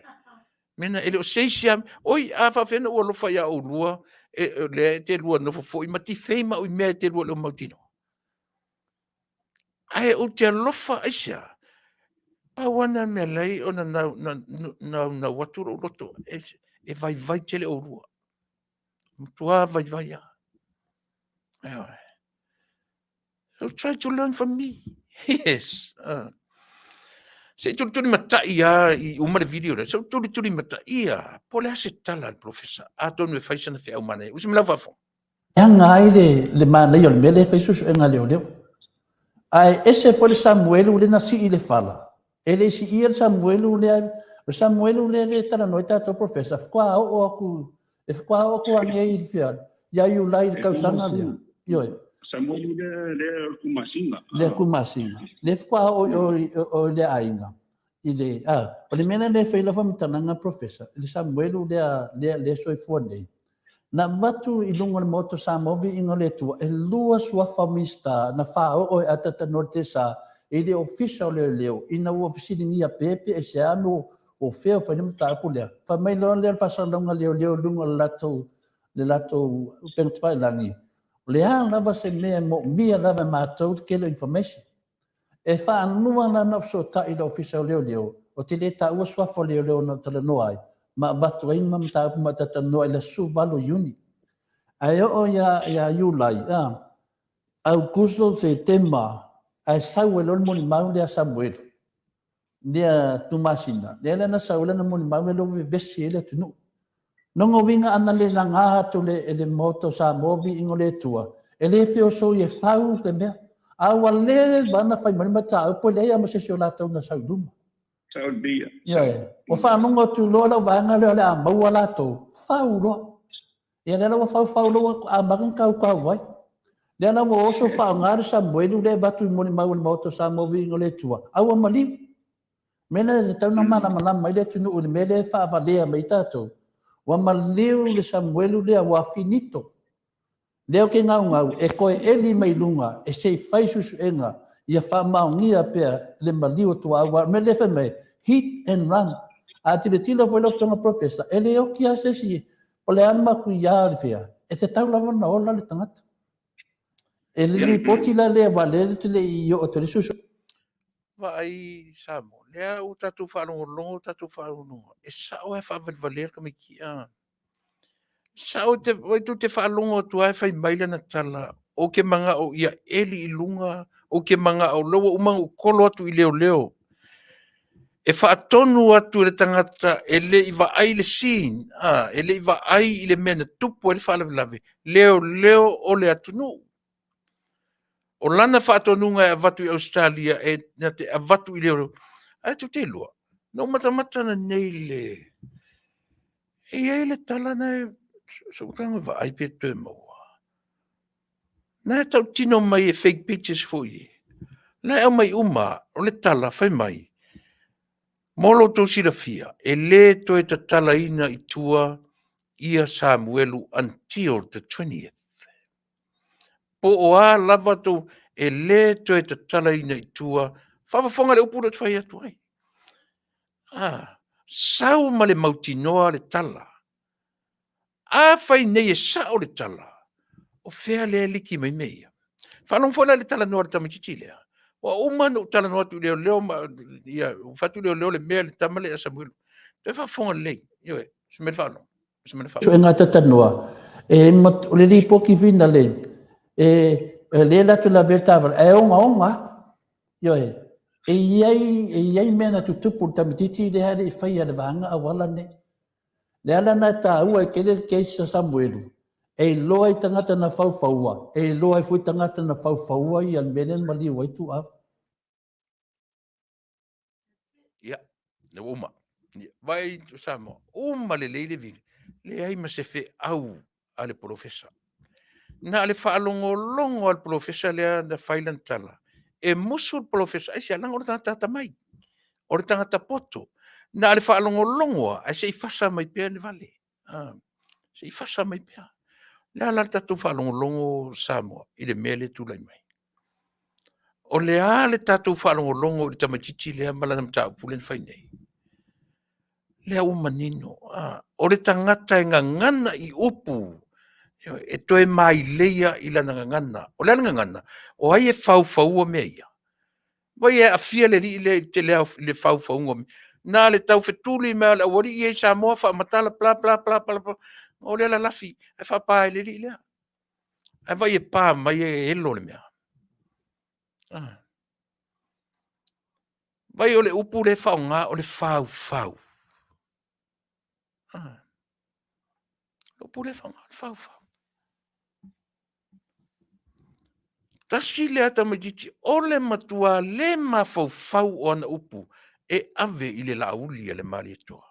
Mea na, e le o se isi lava. Oi, a faapefea ona ou alofa ia oulua, e, o lea e te lua nofo foi ma defame au i mea e te lua le o mautinoa. Ae ou te alofa aisea? Pau lava lena o le mea e ala ai ona naunau atu lou loto, e vaivai tele oulua. Matua vaivai lava. Ioe. So try to learn from me. Yes. Se i tulitulimatai lava i uma le video lea, se i tulitulimataia po o le a se tala a le polofesa, atonu e fai sana feau manaia. Usi mai lau faafofoga. E aga ai le, le manaia o le mea lea e fai suesuega a leoleo. Ae ese foi le Samuelu lea na sii i le fala. E le i siia le Samuelu lea, o le Samuelu lea lea e talanoa ai tatou professor, faatoa oo atu, e faatoa oo atu anei i le fia, ia Iulai i le tausaga lea. Ioe. Samuelu lea, lea o le Tumasina. Lea Tumasina. Lea faatoa oo i o i o i le aiga. I le, a, o le mea lea e fai lau faamatalaga professor, i le Samuelu lea, lea, lea e soifua nei, Na avatu i luga o le Maota o Samoa viiga o le Atua, e lua suafa o Minisita na faaoo e ataatanoa le tesa i le Ofisa o Leoleo ina ua fesiligia pea pe aisea no o fea o fai le mataupu lea. Fai mai loa lea o le faasalalauga a leoleo i luga o le latou le latou upega tafailagi, o le a lava se mea e moomia lava e matou le tele o information. E faanua la na fesootai i le Ofisa o Leoleo, ou te le taua suafa o leoleo na ou talanoa ai, ma avatu ai ma mataupu ma talatalanoa i le aso 18 o Iuni. Ae oo ia, ia Iulai, a, Aukuso, Setema, ae sau ai loa le molimau lea a Samuelu, lea Tumasina, lea la na sau ai lana molimau lea ua vevesi ai le atunuu. Lona uiga ana le laga atu le, e le Maota o Samoa viiga o le Atua, e le feosoi e fau le mea. A ua leva ona fai mai le mataupu, e leai lava ma se isi o latou na sau i luma. Ioe. Ua faalogo atu loa lau vaega lea o le a maua latou, fau loa. Ia lea la ua fau fau loa ua amata ona tautau ai. Lea la ua oso faaaoga le Samuelu lea e avatu i molimau a le Maota o Samoa viiga o le Atua, a ua maliu. Mea lea e tatau ona malamalama ai le atunuu i le mea lea e faavalea mai ai tatou, ua maliu le Samuelu lea ua finito. Lea ou te gaugau e toe eli mai luga e se i fai suesuega ia faamaonia pea le maliu o tuaau. Aua o le mea lea e fai mai, hit and run. A tilotilo foi lau Afioga Professor, e le oti lava se isi, o le a le matuia o le fea, e tatau lava ona ola le tagata. E le lipoti la lea, aua o lea ou te le i oo atu i le suesuega. Vaai Samoa, lea ua tatou faalogologo, tatou faalogologo, e sao lava e faavalevalea le tamaitiiti. Sao te, vai tou te faalogo atu lava e fai mai lana tala, ou te manao ia eli i luga, ou te manao, lea ua uma ona ou tolo atu i leoleo. E faatonu atu e le tagata e le i vaai le scene, a, e le i vaai i le mea na tupu ai le faalavelave, leoleo o le atunuu. O lana faatonuga e avatu i Ausetalia e na te avatu i leoleo. Ae tou te iloa, na ou matamata ananei i le... E i ai le tala na e... se i ou tago e vaai pe toe maua. Na e tautino mai e fake pictures foi e. Na e aumai uma, o le tala fai mai. Mo lo outou silafia, e lē toe tatalaina i tua ia Samuelu until the 20th. Po o a lava tou, e lē toe tatalaina i tua, faafofoga i le upu lea ou te fai atu ai. Ah, sau ma le mautinoa le tala. Afai nei e sao le tala, o fea lea e liki mai mea ia? Faalogo foi la i le talanoa a le tamaitiiti lea. Ua uma ona ou talanoa atu i leoleo ma, ia, ua fai atu leoleo le mea i le tama lea ia Samuelu. Toe faafofoga lelei, ioe, se mea le faalogo. Se mea le faalogo. Suega talanoa, e, o le lipoti finale, e, e le latou lavea le taavale, ae ogaoga lava. Ioe, e i ai, e i ai mea na tutupu i le tamaitiiti lea a le i faia e le vaega auala nei. Le ala lena e taua ai tele le case a Samuelu, e iloa ai tagata na faufaua, e iloa ai foi tagata na faufaua ia le mea lea na maliu ai Tuuau. Ia, lea ua uma. Ia, vaai Samoa, uma lelei le vili, leai ma se feau a le polofesa. Na o le faalogologo a le polofesa lea na fai lana tala, e musu le polofesa, aisea? Leaga o le tagata atamai, o le tagata poto. Na o le faalogologo lava, ae se i fasa mai pea le vale. Se i fasa mai pea. O le a la le tatou faalogologo Samoa i le mea lea e tulai mai? O le a le tatou faalogologo i le tamaitiiti lea ma lana mataupu lea na fai nei? Lea ua manino, o le tagata e gagana i upu, e toe maileia i lana gagana. O le a le gagana? O ai e faufaua mea ia? Vaai e aafia le alii lea i le tele i le faufauga o mea. Na o le taufetuli mai lava o le aualii ia i Samoa faamatala bla bla bla bla, o lea e lalafi ae faapa e le alii lea. Ae vaai e pa mai e elo le mea. Vaai o le upu lea e faaaoga o le faufau. O le upu lea e faaaoga o le faufau. Tasi lea tamaitiiti o le matua le mafaufau o ana upu e ave i le Laauli a le Malietoa.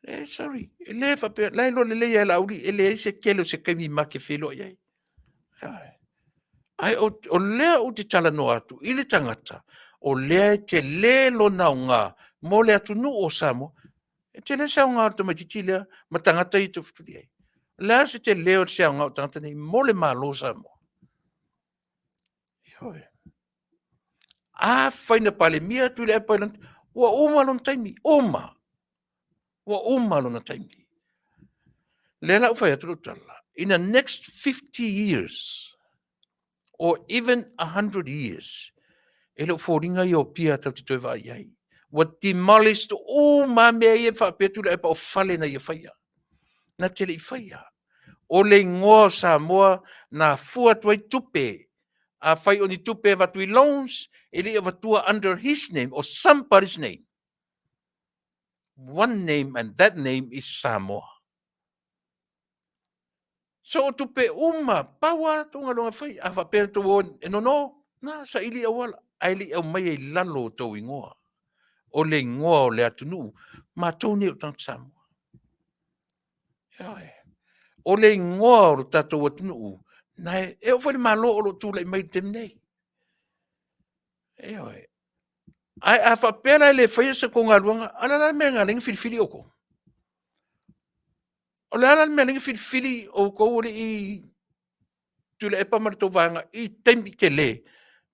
Eh, sorry, e le faapea, la e iloa lelei lava e Laauli e leai se tele o se taimi ma te feiloai ai. Ae o lea ou te talanoa atu i le tagata o lea e tele lona aoga mo le atunuu o Samoa. E tele se aoga o le tamaitiiti lea ma tagata ia e taufetuli ai. O le a se tele o se aoga o tagata nei mo le Malo o Samoa? Ioe. Afai na Palemia Tuilaepa i lona, ua uma lona taimi, uma. Ua uma lona taimi. Lea la ua fai atu lau tala, in the next 50 years or even 100 years, e le o foliga ia o Apia tatou te toe vaai i ai. Ua demolished uma mea ia e faapea Tuilaepa o fale na ia faia. Na te le i faia. O le igoa o Samoa na afua atu ai tupe. Afai o ni tupe e avatu i loans, e le i avatua under his name or somebody's name. One name and that name is Samoa. So o tupe uma, pau lava tou galuega fai. A faapea tou o e nono, na saili auala, ae le i aumaia i lalo o tou igoa. O le igoa o le atunuu, matou nei o tagata Samoa. Ioe. O le igoa o le tatou atunuu, na e, e oo foi i le Malo o lo o tulai mai i le taimi nei. Ioe. Ae a faapea la e le faia se tou galuega, a o le a la le mea na ala ai ona filifili outou? O le a la le mea na ala ai ona filifili outou alii Tuilaepa ma le tou vaega i taimi tele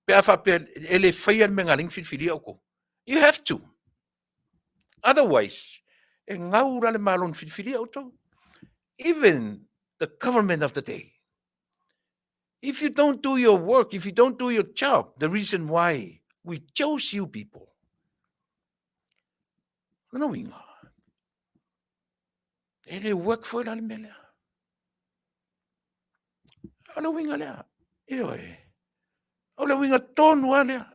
pe a faapea e le faia le mea na ala ai ona filifilia outou? You have to. Otherwise, e gau la le Malo na filifilia outou. Even the government of the day. If you don't do your work, if you don't do your job, the reason why we chose you people. Lona uiga, e le work foi la le mea lea. O le uiga lea, ioe. O le uiga tonu lava lea.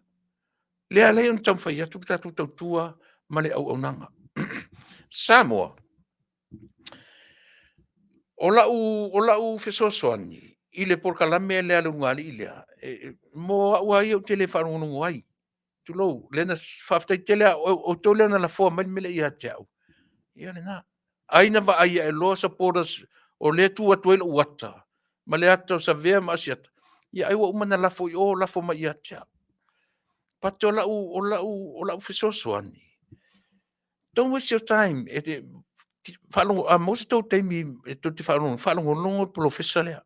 Lea ala ai ona taumafai atu le tatou tautua ma le auaunaga. Samoa, o lau, o lau fesoasoani i le polokalame lea a le ulugalii lea, e, mo au lava ia ou te le faalogologo ai. Tulou, lea na faafetai tele a outou lea na lafoa mai le mea lea ia te au. Ia lena. Ai na vaai ae loa supporters o lea e tu atu ai lou ata ma le ata o Savea ma Asiata, ia ai ua uma ona lafo i o, lafo mai ia te au. But o lau, o lau, o lau fesoasoani, don't waste your time. E te, faalogo, a maua se tou taimi e tou te faalogologo, faalogologo le polofesa lea.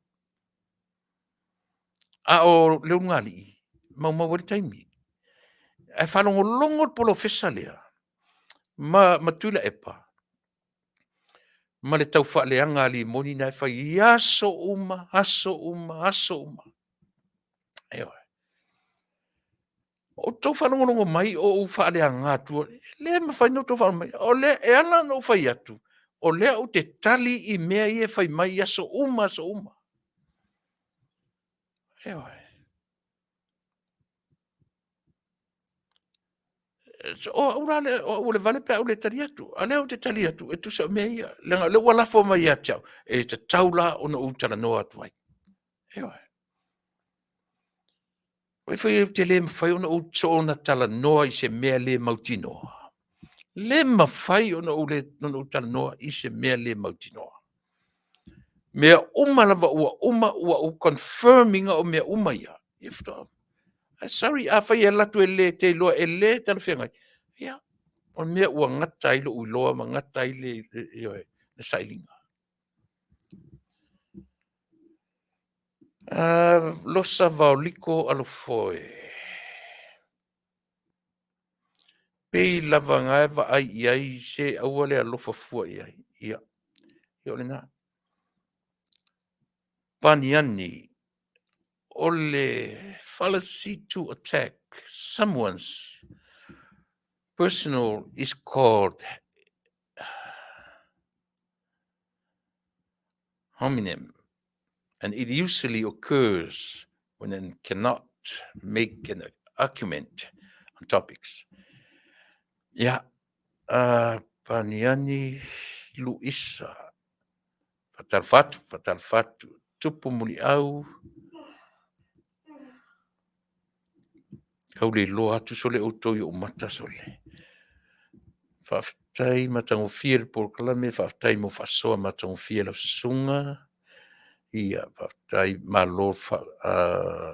A o le ulugalii, maumau ai le taimi. Ae faalogologo le polofesa lea ma, ma Tuilaepa ma le tau faaleaga a limoni na e fai i aso uma, aso uma, aso uma. Ioe. O outou faalogologo mai o ou faaleaga atua, e le mafai ona outou faalogo mai. O lea, e ala ona ou fai atu, o lea ou te tali i mea ia e fai mai i aso uma, aso uma. Ioe. O au la lea, o au o le vale pe a ou le tali atu. A o lea ou te tali atu e tusa o mea ia. Leaga o lea ua lafo mai ia te au, e tatau la ona ou talanoa atu ai. Ioe. Oi foi ou te le mafai ona ou soona talanoa i se mea le mautinoa. Le mafai ona ou, le, ona ou talanoa i se mea le mautinoa. Mea uma lava ua uma, ua ou confirm ina o mea uma ia. Ia faatoa. Sorry, afai e alu atu e le te iloa e le talafeagai, ia, o le mea ua gata ai lou iloa ma gata ai le, ioe, le sailiga. Losa Vaoliko Alofoe. Pei lava na e vaai i ai se aua le alofa fua i ai. Ia, ia o lena. Paniani, o le fallacy to attack someone's personal is called hominem, and it usually occurs when one cannot make an argument on topics. Ia, Paniani Luisa, faatalofa atu, faatalofa atu, tupu muliau, kau le iloa atu sole outou i ou mata sole. Faafetai matagofie le polokalame, faafetai mo faasoa matagofie lau susuga. Ia, faafetai malo fa,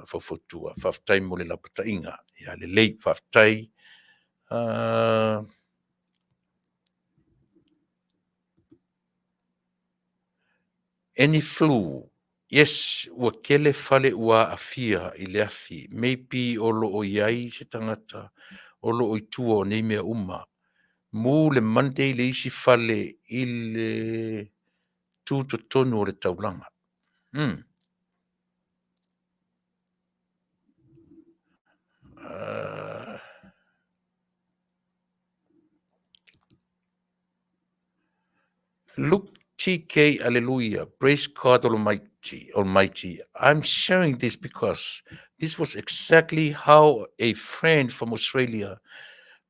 faufautua, faafetai mo le lapataiga. Ia lelei, faafetai. Any flu, yes, ua tele fale ua aafia i le afi, maybe o lo o i ai se tagata o lo o i tua o nei mea uma. Mu le Monday le isi fale i le tutotonu o le taulaga. Luke TK Alleluia. Praise God Almighty. Almighty. I'm sharing this because this was exactly how a friend from Australia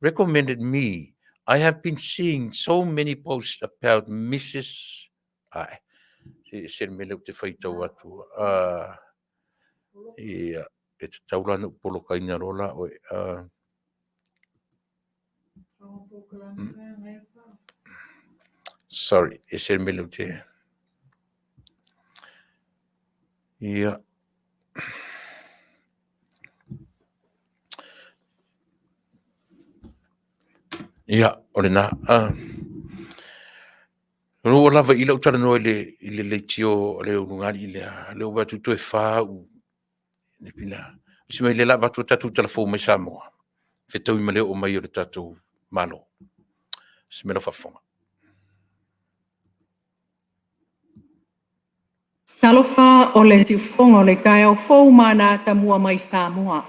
recommended me. I have been seeing so many posts about Mrs. Ai, se se le mea lea ou te faitau atu. Ia, e tatau la ona ou polokaina loa la oe. Sorry, e se le mea lea ou te... Ia. Ia, o lena. Ua lava i lau talanoa i le, i le leitio a le ulugalii lea, lea ua vaai atu toe fa au Si mea lea la avatu o tatou tala fou mai Samoa, fetaui ma le oo mai o le tatou Malo. Si mea lau faafofoga. Talofa o le siufofoga o le taeao fou ma ana atamua mai Samoa.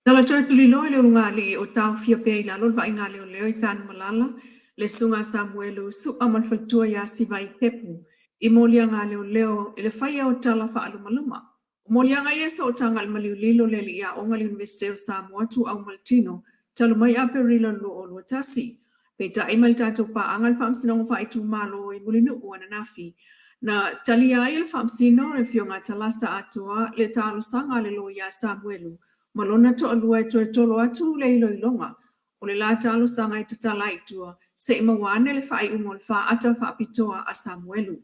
Tala toe tuliloa i le ulugalii o taofia pea i lalo le vaaiga a leoleo i Tanumalala, le Susuga a Samuelu Su'a ma le faletua ia Sivai Kepu i moliaga a leoleo i le faia o tala faalumaluma. O moliaga ia e sootaga i le maliu lilo le alii aoga i le Iunivesite o Samoa Tuuau ma le Tino talu mai Aperila 2021. Peitai mai le tatou paaga i le Faamasinoga Faaitumalo i Mulinuu ananafi, na talia ai e le Faamasino le Afioga a Talasa Atoa le talosaga a le loia a Samuelu ma lona toalua e toe tolo atu le iloiloga o le la talosaga e tatala ai i tua se i maua ane le faaiuga o le faata faapitoa a Samuelu.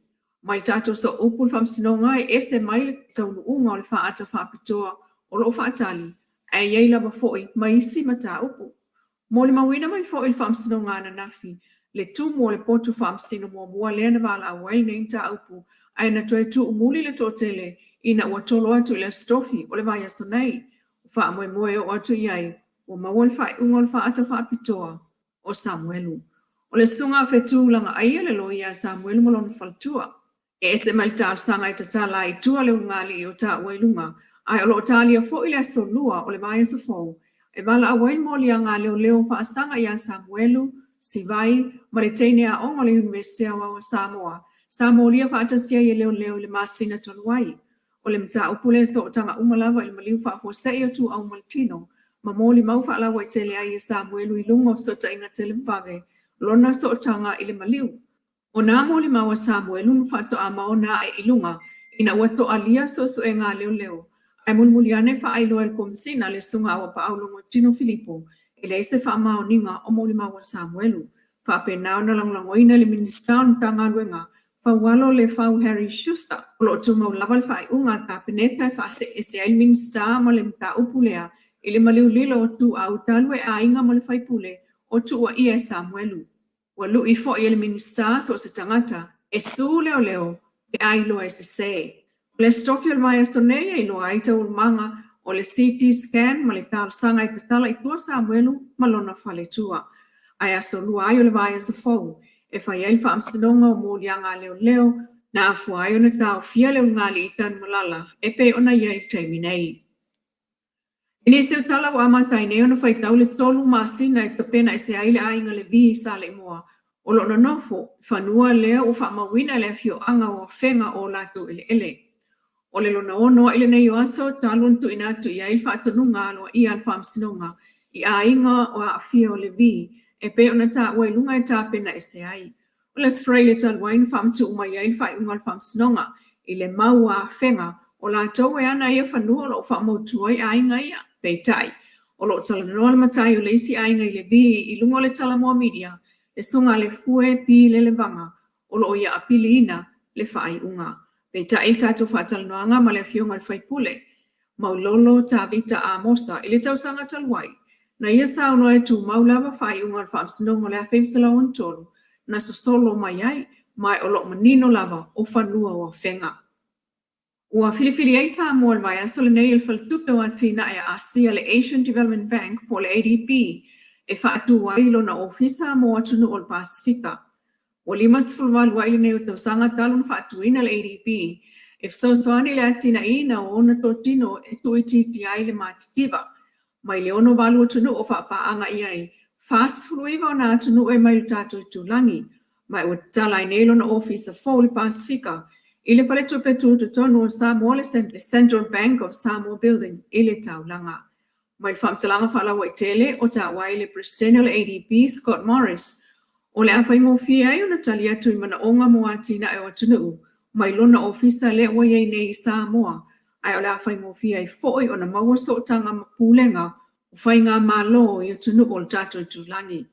Mai le tatou sooupu le Faamasinoga e ese mai le taunuuga o le faata faapitoa o lo o faatali. Ae i ai lava foi ma isi mataupu. Molimauina mai foi i le faamasinoga ananafi le tumu o le potu faamasino muamua lea na valaau ai lenei mataupu ae na toe tuumuli le toatele ina ua tolo atu i le Aso Tofi o le vaiaso nei. O faamoemoe e oo atu i ai ua maua le faaiuga o le faata faapitoa o Samuelu. O le susuga a Fetu Lagaaia le loia a Samuelu ma lona faletua. E ese mai le talosaga e tatala ai i tua le ulugalii o taua i luga, ae o lo o talia foi le aso Lua o le vaiaso fou e valaau ai le moliaga a leoleo faasaga ia Samuelu, Sivai ma le teine aoga o le Iunivesite Aoao o Samoa sa molia faatasi ai e leoleo i le masina talu ai. O le mataupu lea e sootaga uma lava i le maliu faafuasei o Tuuau ma le Tino ma molimau faalauaitele ai e Samuelu i luga o fesootaiga televavave lona sootaga i le maliu. O nā molimau a Samuelu na faatoa maona ae i luga ina ua toalia suesuega a leoleo, ae mulimuli ane faailoa e le Komesina le Susuga Auapaau Logoitino Filipo e leai se faamaoniga o molimau a Samuelu. Faapena ona lagolagoina e le Minisita o le Matagaluega Faualo Lefau Harry Schuster. O lo o tumau lava le faaiuga a le Kapeneta e faaseese ai le Minisita ma le mataupu lea i le maliu lilo o Tuuau talu e aiga ma le faipule o tuuaia e Samuelu. Ua lui foi e le Minisita so o se tagata e su leoleo pe a iloa e sese. O le Aso Tofi o le vaiaso nei e iloa ai taualumaga o le CT scan ma le talosaga e tatala i tua Samuelu ma lona faletua. Ae Aso Lua ai o le vaiaso fou e fai ai le faamasinoga o moliaga a leoleo na afua ai ona taofia le ulugalii Tanumalala e pei ona i ai i le taimi nei. I nisi o tala ua amata ai nei ona faitau le 3 masina e tapena ese ai le aiga Levi i Saleimoa o lo o nonofo i fanua lea ua faamauina e le afioaga o Afega o latou eleele. O le lona ono a'i lenei o aso talu ona tuuina atu i ai le faatonuga aloaia a le Faamasinoga i aiga o aafia o Levi e pei ona taua i luga e tapena ese ai. O le Aso Faraile talu ai na faamatuu mai ai le faaiuga a le Faamasinoga i le mau a Afega o latou e ana ia fanua o lo o faamautu ai aiga ia. Peitai, o lo o talanoa le matai o le isi aiga i Levi i luga o le Talamoa Media, le Susuga a Lefue P. Lelevaga, o lo o ia apiliina le faaiuga. Peitai i le tatou faatalanoaga ma le Afioga i le Faipule, Maulolo Tavita Amosa i le tausaga talu ai, na ia saunoa e tumau lava faaiuga o le Faamasinoga o le 1963 na sosolo mai ai, ma o lo o manino lava o fanua o Afega. Ua filifili ai Samoa i le vaiaso lenei e le Faletupe o Atinae a Asia le Asian Development Bank po o le ADB e faatu ai lona ofisa mo atunuu o le Pasefika. Ua 58 ai lenei o tausaga talu ona faatuina le ADB e fesoasoani i le atinaeina o ona totino e tuuitiitia ai le matitiva. Mai le 68 atunuu o faapaaga i ai, 49 ona atunuu e mai i le tatou itulagi, ma ua tatala ai nei lona ofisa fou i le Pasefika i le Faletupe Tutotonu o Samoa le Central Bank of Samoa Building i le taulaga. Mai le faamatalaga faalauaitele o taua ai le Peresetene o le ADB, Scott Morris, o le a faigofie ai ona tali atu i manaoga mo atinae o atunuu mai lona ofisa lea ua i ai nei i Samoa, ae o le a faigofie ai foi ona maua sootaga ma pulega o faigamalo i atunuu o le tatou itulagi.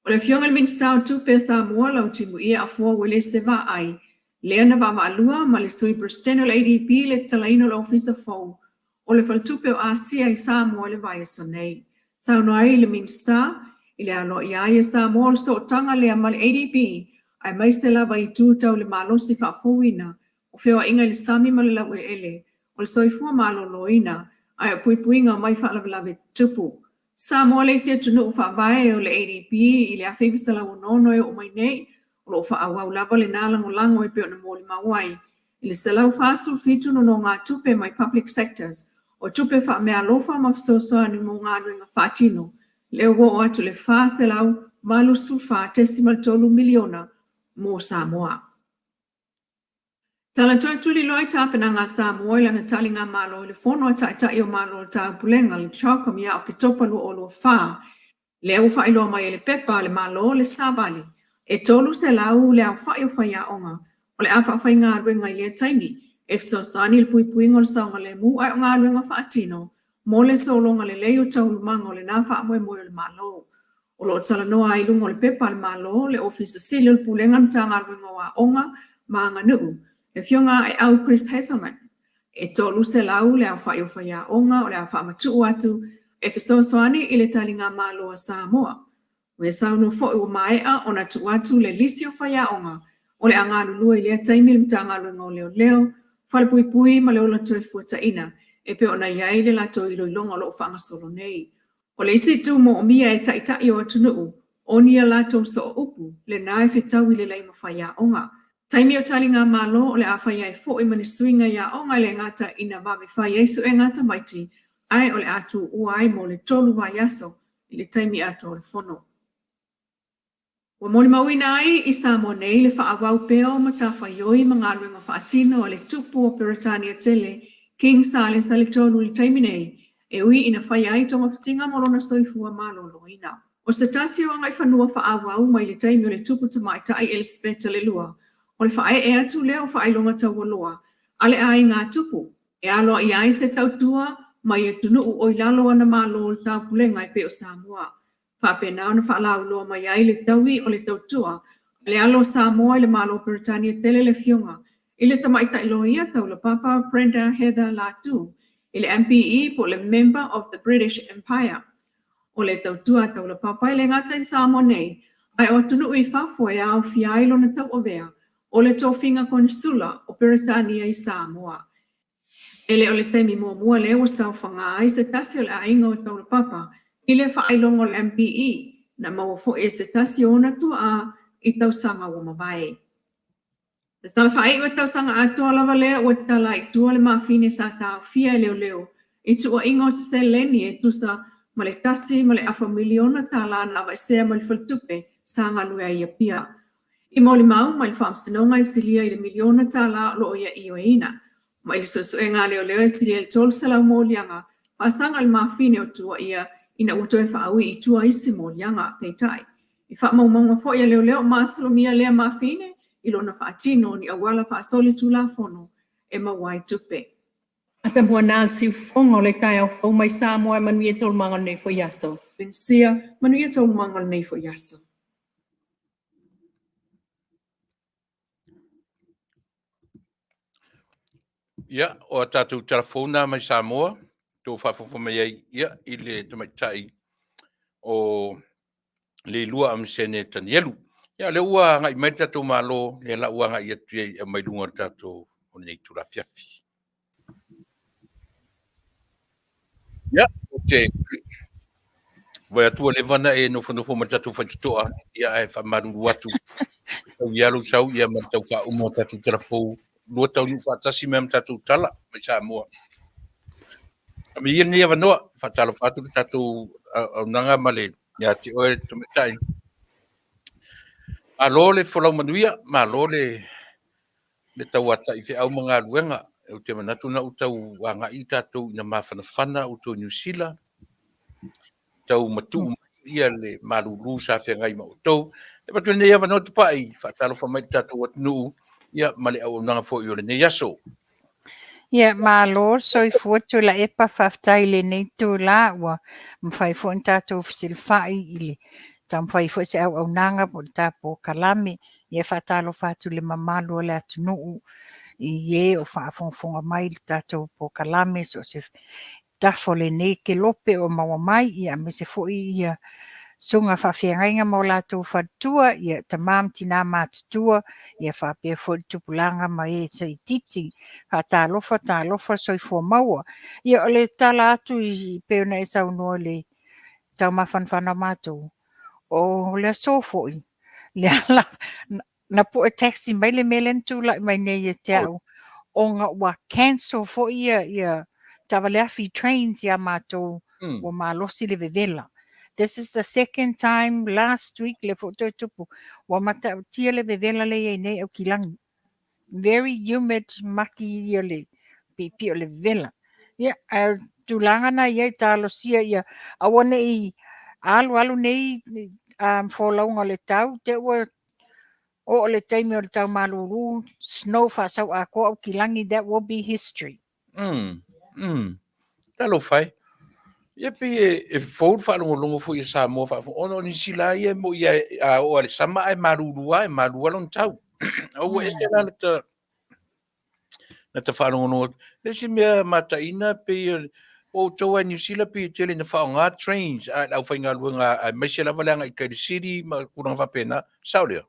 O le Afioga i le Minisita o Tupe a Samoa, Lautimuia Afoa Uelese Vaai, lea na vaavaalua ma le Sui Peresetene o le ADB i le tatalaina o le ofisa fou o le Faletupe o Asia i Samoa i le vaiaso nei. Saunoa ai le Minisita i le aloaia ai e Samoa o le sootaga lea ma le ADB aemaise lava i itu tau le malosi faafouina o feoaiga i le sami ma le laueleele o le soifua maloloina ae o puipuiga mai faalavelave tutupu. Samoa le isi atunuu faavae o le ADB i le 1966 e oo mai nei, o lo o faaauau lava lena lagolago e pei ona molimau ai i le 147 nonogatupe mai public sectors o tupe faameaalofa ma fesoasoani mo galuega faatino, lea ua oo atu i le $484.3 miliona mo Samoa. Tala toe tuliloa i tapenaga a Samoa i lana taligamalo i le Fono a Taitai o Malo o le Taupulega, le CHOGM, ia Oketopa 2024, lea ua faailoa mai e le Pepa a le Malo le Savali, e 300 le aofai o faiaoga o le a faafaigaluega i lea taimi e fesoasoani i le puipuiga o le saogalemu ae o galuega faatino mo le sologa lelei o taualumaga o lena faamoemoe o le Malo. O lo o talanoa ai i luga o le Pepa a le Malo le Ofisa Sili o le Pulega o le Matagaluega o Aoga ma Aganuu, le Afioga Aeau Chris Hazelman. E 300 le aofai o faiaoga o le a faamatuu atu e fesoasoani i le taligamalo a Samoa. Ua saunoa foi ua maea ona tuu atu le lisi o faiaoga o le a galulue i lea taimi i le Matagaluega o Leoleo, Falepuipui ma le Ola Toefuataiga e pei ona i ai le latou iloiloga o lo o faagasolo nei. O le isi itu moomia e taitai o atunuu, o ni a latou sooupu, lena e fetaui lelei ma faiaoga. Taimi o taligamalo o le a fai ai foi ma ni suiga i aoga e le gata ina vave fai ai suega a tamaiti, ae o le a tuua ai mo le 3 vaiaso i le taimi atoa o le fono. Ua molimauina ai i Samoa nei le faaauau pea o matafaioi ma galuega faatino a le Tupu o Peretania Tele, King Salesa le Tolu i le taimi nei, e ui ina faia ai togafitiga mo lona soifua maloloina. O se tasi o agaifanua faaauau mai le taimi o le Tupu Tamaitai Elisapeta le Lua, o le faaee atu lea o faailoga taualoa a le aiga tupu, e aloaia ai se tautua mai atunuu o i lalo o ana malo o le taupulega e pei o Samoa. Faapena ona faalauiloa mai ai le taui o le tautua a le alo o Samoa i le Malo o Peretania tele le Afioga i le Tamaitai Loia Taulapapa Brenda Heather Latu i le MBE po o le Member of the British Empire. O le tautua a Taulapapa e le gata i Samoa nei, ae o atunuu i fafo e aofia ai lona tauavea o le tofiga Konesula o Peretania i Samoa. E le o le taimi muamua lea ua saofaga ai se tasi o le aiga o Taulapapa i le faailoga o le MBE, na maua foi e se tasi o ona tuaa i tausaga ua mavae. O le tala faaiu e tausaga atoa lava lea ua tatala ai i tua le mafine sa taofia e leoleo i tuuaiga o se seleni e tusa ma le $1.5 miliona na aveesea mai le faletupe sa galue ai i Apia. I molimau mai le Faamasinoga e silia i le $1 miliona o lo o ia ioeina. Mai le suesuega a leoleo e silia i le 300 moliaga faasaga i le mafine o tuuaia ina ua toe faaui i tua isi moliaga. Peitai, i faamaumauga foi a leoleo o masalomia lea mafine i lona faatino o ni auala faasolitulafono e maua ai tupe. Atamua na le siufofoga o le taeao fou mai Samoa e manuia taualumaga o lenei foi aso. Venesia, manuia taualumaga o lenei foi aso. Ia, o a tatou tala fou na mai Samoa, tou faafofoga mai ai ia, i le tamaitai o Leilua Amisene Tanielu. Ia, o lea ua agai mai le tatou Malo, lea la ua agai atu i ai e aumai luga o le tatou o lenei itula afiafi. Ia, ou te vaai atu ua leva ona e nofonofo ma le tatou faitotoa, ia ae faamalulu atu. Tau ia lou sau ia ma le tau faauma o tatou tala fou, lua taunuu faatasi mai ma tatou tala mai Samoa. A me ia lenei avanoa, faatalofa atu le tatou auaunaga ma le ia te oe le tamaitai. Malo le folau manuia, malo le le tauatai feau ma galuega. Ou te manatu na ou tau agai tatou ina mafanafana outou i Niu Sila, tau matuu mai ia le malulu sa feagai ma outou. E avatu lenei avanoa Tupai, faatalofa mai i le tatou atunuu ia ma le auaunaga foi o lenei aso. Ia, malo le soifua Tuilaepa, faafetai i lenei itula ua mafai foi ona tatou fesilafai i le taumafai foi se auaunaga po o le ta polokalame. Ia e faatalofa atu i le mamalu o le atunuu i e o faafogafoga mai i le tatou polokalame so o se tafa o lenei kelope o maua mai, ia aemaise foi ia susuga faafeagaiga ma o latou faletua, ia tama ma tina matutua, ia faapea foi le tupulaga ma e itiiti. Faatalofa, talofa, soifua maua. Ia o le tala atu i pei ona e saunoa i le taumafanafana o matou, o le aso foi, lea la na pue taxi mai le mea lea na tulai mai nei ia te au, ona ua cancel foi ia taavale afi trains ia matou, ua malosi le vevela. This is the second time last week le foi toe tupu, ua matautia le vevela lea i ai nei Aukilagi. Very humid, maki ia le piipii o le vevela. Ia, ae o tulaga na i ai, talosia ia aua ne i alu alu nei folauga o le tau, te ua oo le taimi o le tau malulu, snow faasau atoa Aukilagi, that will be history. Talofa e. Ia pei e fou le faalogologo foi a Samoa faafofoga, ona o Niu Sila ia e moi a oo lava i le sama ae malulu lava, e malu lava lona tau. A ua ese la le ta... Na ta faalogologo atu. Le isi mea mataina pei o outou lava i Niu Sila pei e tele ina faaaoga trains a le aufaigaluega aemaise lava le agai i tai i le city ma tulaga faapena. Sao lea?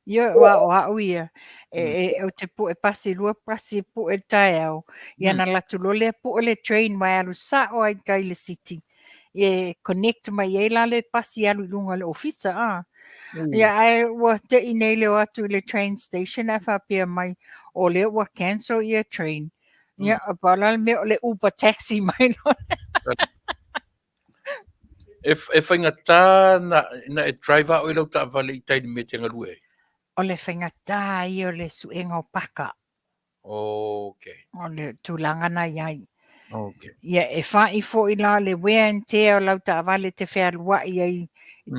Ioe, aua o au ia, e, e, ou te pue pasi lua pasi pue le taeao, ia na alu atu loa lea pue le train ma e alu sao lava i tai i le city. Ia e connect mai ai la le pasi e alu i luga o le ofisa, a. Ia ae ua tei nei le o atu i le train station ae faapea mai, o lea ua cancel ia train. Ia, pau la le mea o le Uber taxi mai loa. E, e faigata na, na e drive a oe lau taavale i tai i le mea e te galue ai? O le faigata ia o le suega o paka. Okay. O le tulaga na i ai. Okay. Ia, e fa'i foi la le wear and tear o lau taavale e te fealua'i ai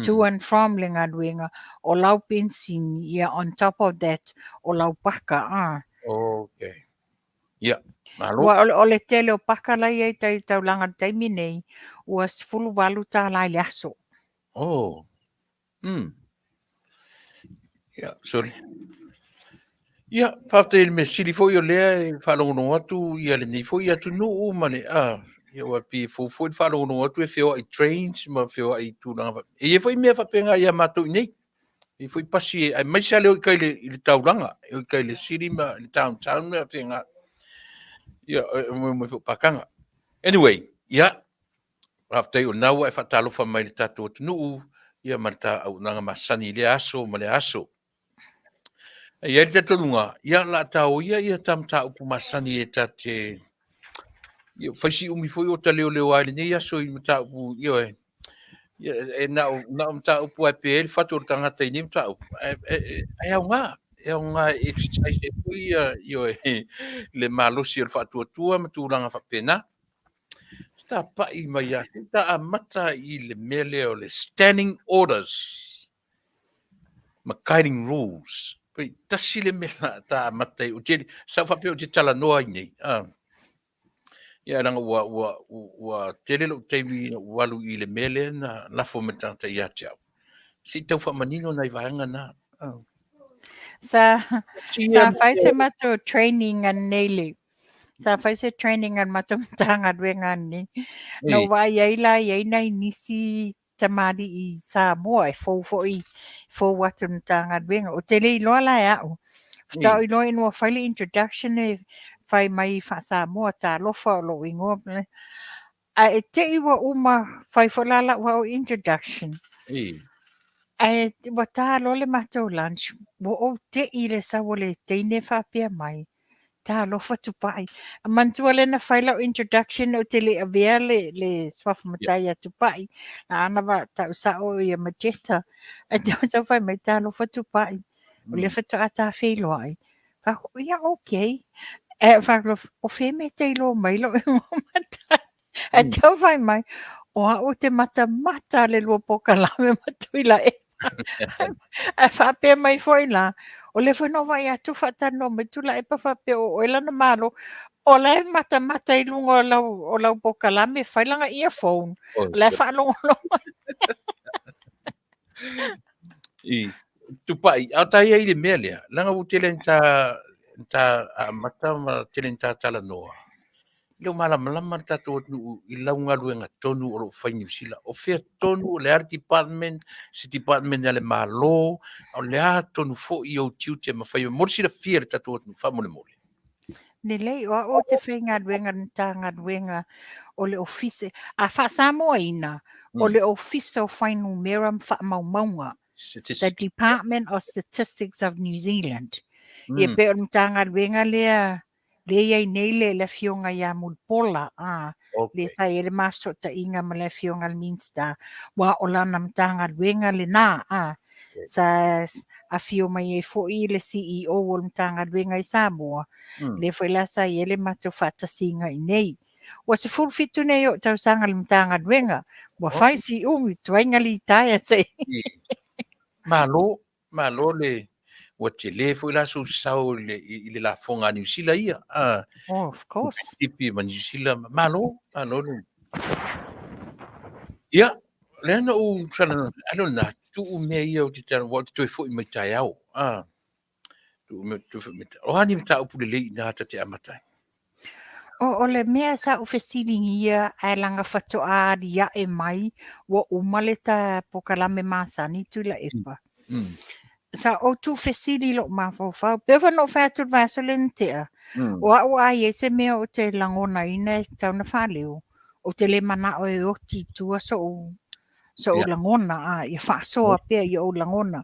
to and from le galuega, o lau penisini, ia on top of that, o lau paka, a. Okay. Ia, malo. Ua, o le, o le tele o paka la i ai tai taulaga i le taimi nei, ua $18 i le aso. Oh. Ia, sorry. Ia, faafetai i le mea sili foi o lea e faalogologo atu ia lenei foi atunuu ma le, a, ia ua pei e fou foi le faalogologo atu e feoai trains ma feoai i tulaga faapea. E i ai foi mea faapena ia matou i inei. E i ai foi pasi aemaise lava le o i tai i le taulaga, e o i tai i le city ma le downtown ma faapena. Ia, e moemoe foi pakaga. Anyway, ia, faafetai o lena ua e faatalofa mai i le tatou atunuu, ia ma le ta auaunaga masani i lea aso ma lea aso. E i ai le talitonuga, ia, o le a taoia ia ta mataupu masani e ta te, ia, fai si umi foi o ta leoleo ai lenei aso i mataupu, ioe, ia, e na o, na o mataupu lava e pe ai le fatu o le tagata i nei mataupu, ae, e, e aoga, e aoga e exercise ai foi ia, ioe, le malosi o le faatuatua ma tulaga faapena. Se tapa'i mai lava, se i ta amata i le mea lea o le standing orders ma guiding rules. Pei tasi le mea la ta amata ai, ou te, sa ou faapea ou te talanoa ai nei, ah. Ia, leaga ua, ua, ua tele lou taimi ina ou alu i le mea lea na lafo mai le tagata ia te au. Se i tau faamanino nai vaega na. Ah. Sa, sa fai se matou training anei le, Sa fai se training a le matou Matagaluega anei. Na ou vaai ai la e i ai nai nisi tamalii Samoa e fou foi, fou atu i le Matagaluega. Ou te le iloa la e au. Faatoa ou iloa ina ua fai le introduction e fai mai faa-Samoa, talofa o lou igoa. Ae te i ua uma fai foi la lau au introduction. Ae ua ta loa le matou lunch, ua ou te i le sau o le teine faapea mai, talofa Tupai. Manatua lea na fai lau introduction ou te le i avea le, le suafa matai ia Tupai. A na va tau sao ia Majeta. Ae tau fai mai, talofa Tupai. O lea faatoa ta feiloai. Fai, ia okay. E fai, o fea mea e te iloa mai lou igoa matai. Ae tau fai mai, o au te matamata le lua polokalame ma Tuilaepa. Ae faapea mai foi la, o lea foi na ou vaai atu faatalanoa mai Tuilaepa faapea o oe lana malo. O la e matamata i luga o lau, o lau polokalame, fai lana earphone, o la e faalogologo. I, Tupai, a o ta ia i le mea lea, leaga ua tele ina ta, ta amata ma tele ina ta talanoa, e le o malamalama le tatou atunuu i lau galuega tonu o lo o fai i Niu Sila. O fea tonu, o le a le department, se department a le Malo, o le a tonu foi ou tiute ma faiva mo le silafia e le tatou atunuu, faamolemole. Lelei, o au ou te faigaluega i le Matagaluega o le Ofisa, a faa-Samoaina, o le Ofisa o Fuainumera ma Faamaumauga, the Department of Statistics of New Zealand. Ia pei o le Matagaluega lea lea i ai nei le, le Afioga ia Mulipola, a, lea sa i ai le ma fesootaiga ma le Afioga i le Minisita, aua o lana Matagaluega lena, a. Sa afio mai ai foi le CEO o le Matagaluega i Samoa, lea foi la sa i ai le matou faatasiga i inei. Ua 17 nei ou tausaga i le Matagaluega, ua fai si umi, tuai na litaea se i. Malo, malo le, ua tele foi la sou sao i le, i le lafoga a Niu Sila ia. Ah, oh, of course. Tipi ma Niu Sila, malo, malo le. Ia, lea na ou talanoa, a lea na tuu mea ia ou te talanoa, ou te toe foi mai taeao. Ah. O a ni mataupu lelei i ina ta te amata ai? O le mea sa ou fesiligia ae laga faatoa aliae mai ua uma le ta polokalame masani Tuilaepa. Sa ou tuufesili i lou mafaufau, pei foi ona ou fai atu i le vaiaso lea na tea, o au a i ai se mea ou te lagonaina e tatau ona faaleo, ou te le manao e oti i tua sou lagona, ia faasoa pea i ou lagona.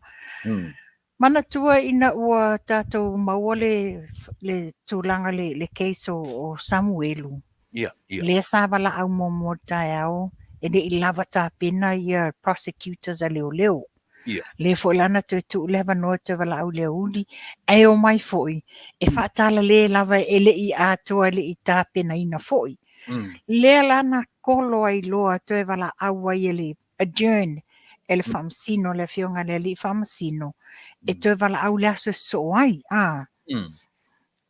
Manatua ina ua tatou maua le le tulaga le le case o o Samuelu. Ia, ia. Lea sa valaau muamua i le taeao e le i lava tapena ia prosecutors a leoleo. Ia. Lea foi la na toe tuu le avanoa e toe valaau i le aoauli, ae omai foi e faatalale lava e le i atoa e le i tapenaina foi. Lea la na kolo ai loa toe valaau ai e le adjourn e le Faamasino, le Afioga i le Alii Faamasino, e toe valaau i le aso e sosoo ai. A.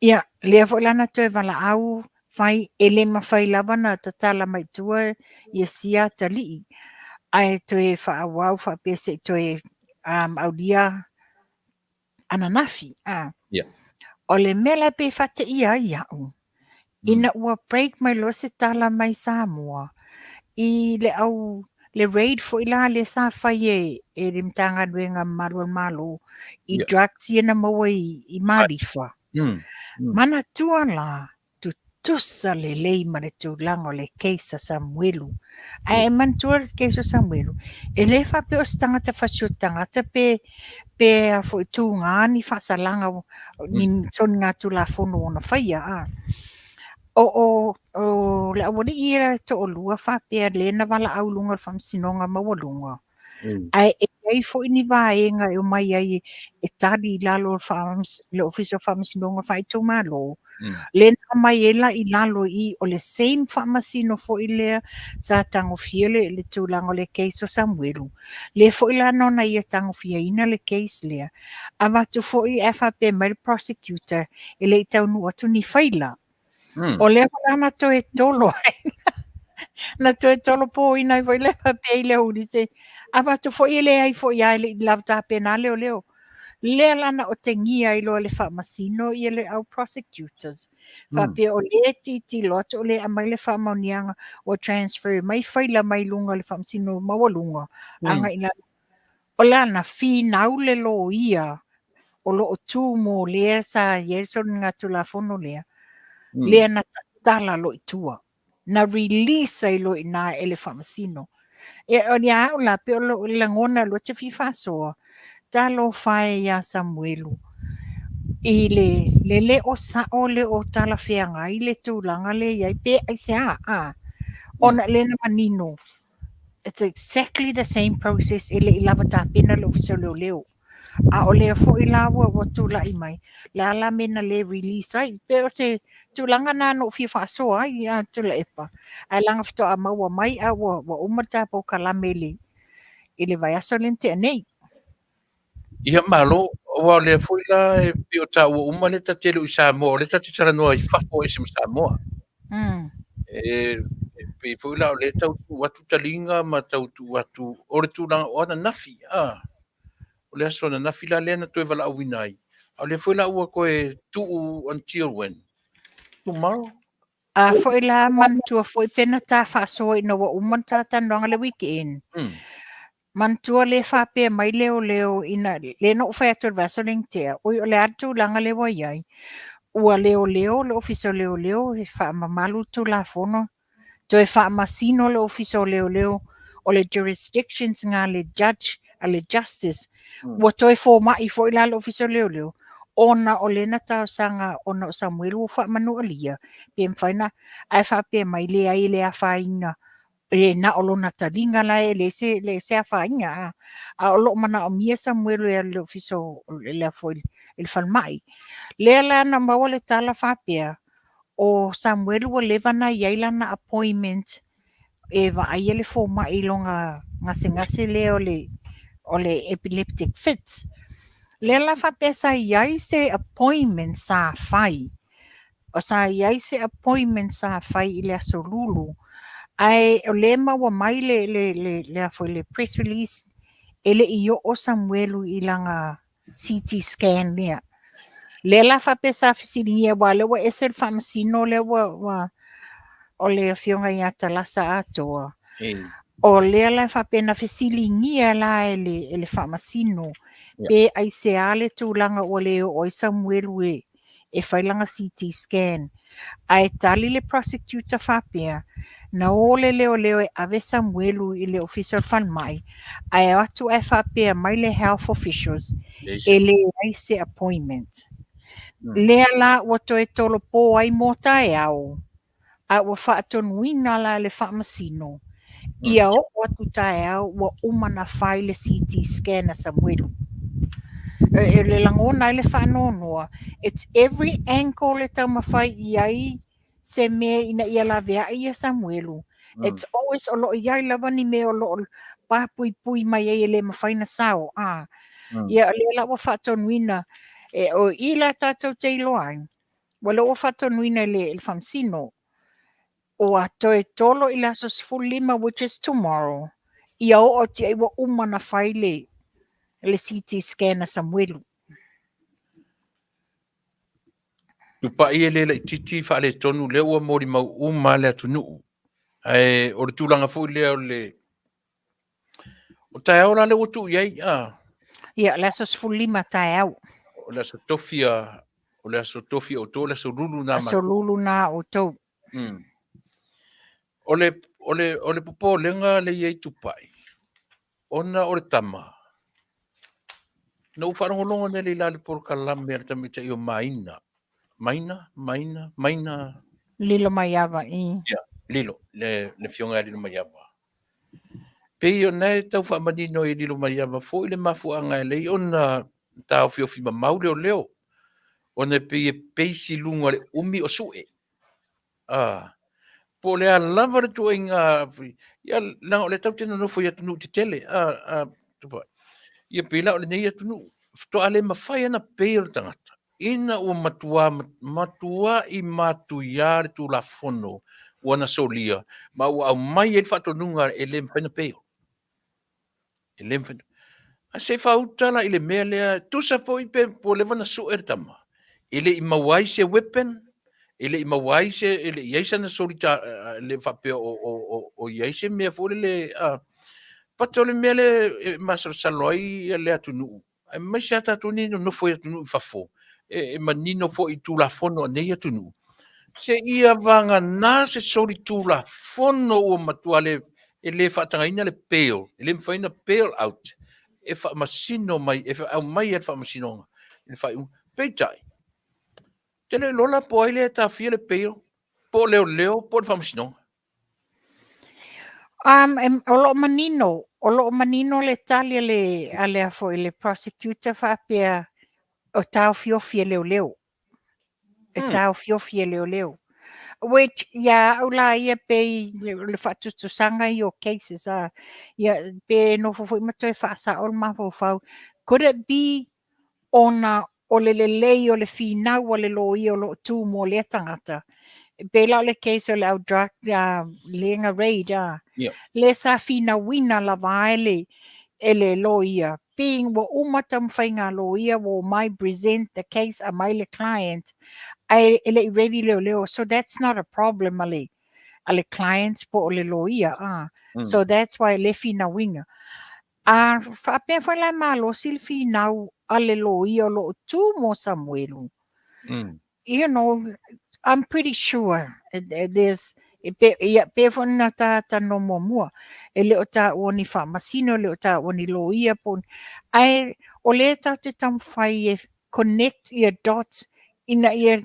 Ia, lea foi la na toe valaau fai, e le mafai lava ona tatala mai tua ia sia atalii, ae toe faaauau faapea se i toe aulia ananafi. A. O le mea la e pei e faateia ai au, ina ua break mai loa se tala mai Samoa i le au le raid foi la lea sa fai e e le Matagaluega Mamalu a le Malo i drugs ia na maua i Malifa. Manatua la, tutusa lelei ma le tulaga o le case a Samuelu. Ae manatua le case o Samuelu, e le faapea o se tagata fasioti tagata pe pe a foi tuga ni faasalaga ni soligatulafono ua ona faia a. O o o le aualii ia e toalua faapea lea na valaau i luga o le Faamasinoga Maualuga, ae e i ai foi ni vaega e omai ai e tali i lalo o le Ofisa o Faamasinoga Faaitumalo, lea na aumai ai la i lalo i i, o le same faamasino foi lea sa tagofia le tulaga o le case o Samuelu, lea foi la na ona ia tagofiaina le case lea, avatu foi ae faapea mai le prosecutor e le i taunuu atu ni faila. O lea foi la na toe tolo ai, na toe tolopoina ai foi lea faapea i le aoauli se avatu foi e leai foi lava e le i lava tapena leoleo. Lea la na otegia ai loa e le faamasino ia le au prosecutors faapea o lea e tilotilo atu o lea e aumai le faamaoniaga ua transfer mai faila mai luga o le faamasino maualuga agai i lalo. O la na finau le loia o lo o tu mo lea sa i ai le soligatulafono lea, lea na tatala loa i tua, na release ai loa i ina e le faamasino. E, o ia au la, pei o lou lagona lea ou te fia faasoa, talofa e ia Samuelu, i le le le o sao le o talafeagai le tulaga lea e i ai, pe aisea, a? Ona lea na manino, it's exactly the same process e le i lava tapena le Ofisa o Leoleo. A o lea foi la ua tulai mai, le a la mea na le release ai? Pei o se tulaga lena na ou fia faasoa ai ia Tuilaepa, ae leaga faatoa maua mai a ua uma le ta polokalame i le vaiaso lea na tea nei. Ia malo, aua o lea foi la e pei o taua uma lea ta te le o i Samoa, o lea ta te talanoa i fafo ese ma Samoa. E pei foi la o lea e tau tuu atu taliga ma tau tuu atu o le tulaga o ananafi, a. O le aso ananafi la lea na toe valaauina ai, a o lea foi la ua toe tuu until when? Tomorrow? A foi la manatua foi pe na ta faasoa ina ua uma le ta talanoaga le weekend. Manatua le faapea mai leoleo ina lea na ou fai atu i le vaiaso lea na tea, oi o le a le tulaga lea ua i ai, ua leoleo le Ofisa o Leoleo e faamamalu le Tulafono, toe faamasino le Ofisa o Leoleo o le jurisdictions na a le judge, a le justice, ua toe fomai foi la le Ofisa o Leoleo, ona o lea na talosaga ona o Samuelu ua faamanualia, pe mafai ona, ae faapea mai, leai e le afaina e na o lona taliga la e leai se, leai se afaina. A, a o lo o manaomia Samuelu e alu i le ofisa o le foi i le falemai. Lea la na maua le tala faapea, o Samuelu ua leva na i ai lana appointment e vaaia le fomai i lona gasegase lea o le epileptic fits. Lea la faapea sa i ai se appointment sa fai O sa i ai se appointment sa fai i le aso Lulu, ae o lea e maua mai le, le, le, le, a foi, le press release e le i oo Samuelu i lana CT scan lea. Lea la faapea sa fesiligia aua o lea ua ese le faamasino lea ua, ua o le afioga ia Talasa Atoa. O lea la e faapea na fesiligia la e le, e le faamasino pe aisea le tulaga ua le oo ai Samuelu e, e fai lana CT scan. Ae tali le prosecutor faapea, na o le leoleo e ave Samuelu i le ofisa o le falemai, ae o atu ae faapea mai le health officials, e leai se appointment. Lea la ua toe tolopo ai mo taeao, a ua faatonuina la e le faamasino, ia oo atu taeao ua uma ona fai le CT scan a Samuelu. E le lagona ai le faanoanoa, it's every angle e taumafai i ai se mea ina ia laveai ia Samuelu. It's always o lo o i ai lava ni mea o lo o papuipui mai ai e le mafai ona sao. A. Ia o lea la ua faatonuina, e, o i la tatou te iloa ai, ua lea ua faatonuina e le, le faamasino, ua toe tolo i le aso 15, which is tomorrow, ia oo atu i ai ua uma ona fai le, le CT scan a Samuelu. Tupai e le laitiiti faaletonu lea ua molimau uma le atunuu. Ae o le tulaga foi lea o le o taeao la lea ua tuu i ai a. Ia, le aso 15 taeao. O le aso tofi a o le aso tofi o outou, o le aso lulu na Aso lulu na outou. O le o le o le popolega le i ai Tupai ona o le tama. Na ou faalogologo nei i la le polokalame a le tamaitai o Maina. Maina, Maina, Maina. Lilomaiava, i. Ia, Lilo, le, le afioga ia Lilomaiava. Pei ona e tau faamanino e Lilomaiava foi le mafuaaga e lei ona taofiofi mamau leoleo, ona e pei e peisi i luga o le umi o sue. A, po o le a lava le tuuaiga, ia, leaga o lea tatou te nonofo i atunuu tetele, a, a, ia pei la o lenei atunuu, faatoa le mafai ona pay o le tagata, ina ua matua, matuai matuia le Tulafono ua na solia, ma ua aumai ai le faatonuga e le mafai ona bail. E le mafai. Ae se i faauta la i le mea lea, tusa foi pe ua leva ona sue le tama, e le i maua ai se weapon, e le i maua ai se, e le i i ai sana solita, le faapea o, o, o, o i ai se mea foi lele, but o le mea lea e masalosalo ai le atunuu, aemaise lava tatou nei e nonofo i atunuu i fafo, e manino foi i Tulafono a nei atunuu, seia vagana se solitulafono ua matua le, e le faatagaina le bail, e le mafai ona bail out, e faamasino mai, e aumai e le faamasinoga i le faaiuga. Peitai, ou te le iloa la po o ai lea e taofia le bail, po o leoleo po o le faamasinoga. O lo o manino, o lo o manino le tali a le, a le foi le prosecutor faapea o taofiofi e leoleo. E taofiofi e leoleo. Which, ia au la ia pei le faatusatusaga ia o cases, a, ia, pe nofo foi ma toe faasao le mafaufau. Could it be ona o le lelei o le finau a le loia o lo o tu mo lea tagata? E pei la o le case o le au drug lea na raid a, lea sa finauina lava e le, e le loia, being ua uma taumafaiga a loia ua omai present the case aumai le client, ae e le i ready leoleo. So that's not a problem a le, a le client po o le loia a. So that's why le finauina. A faapea foi la e malosi le finau a le loia o lo o tu mo Samuelu. You know, I'm pretty sure there's e pe, ia, pe foi na ta talanoa muamua, e le o taua ni faamasino, e le o taua ni loia po, ae o lea tatou te taumafai e connect ia dots ina ia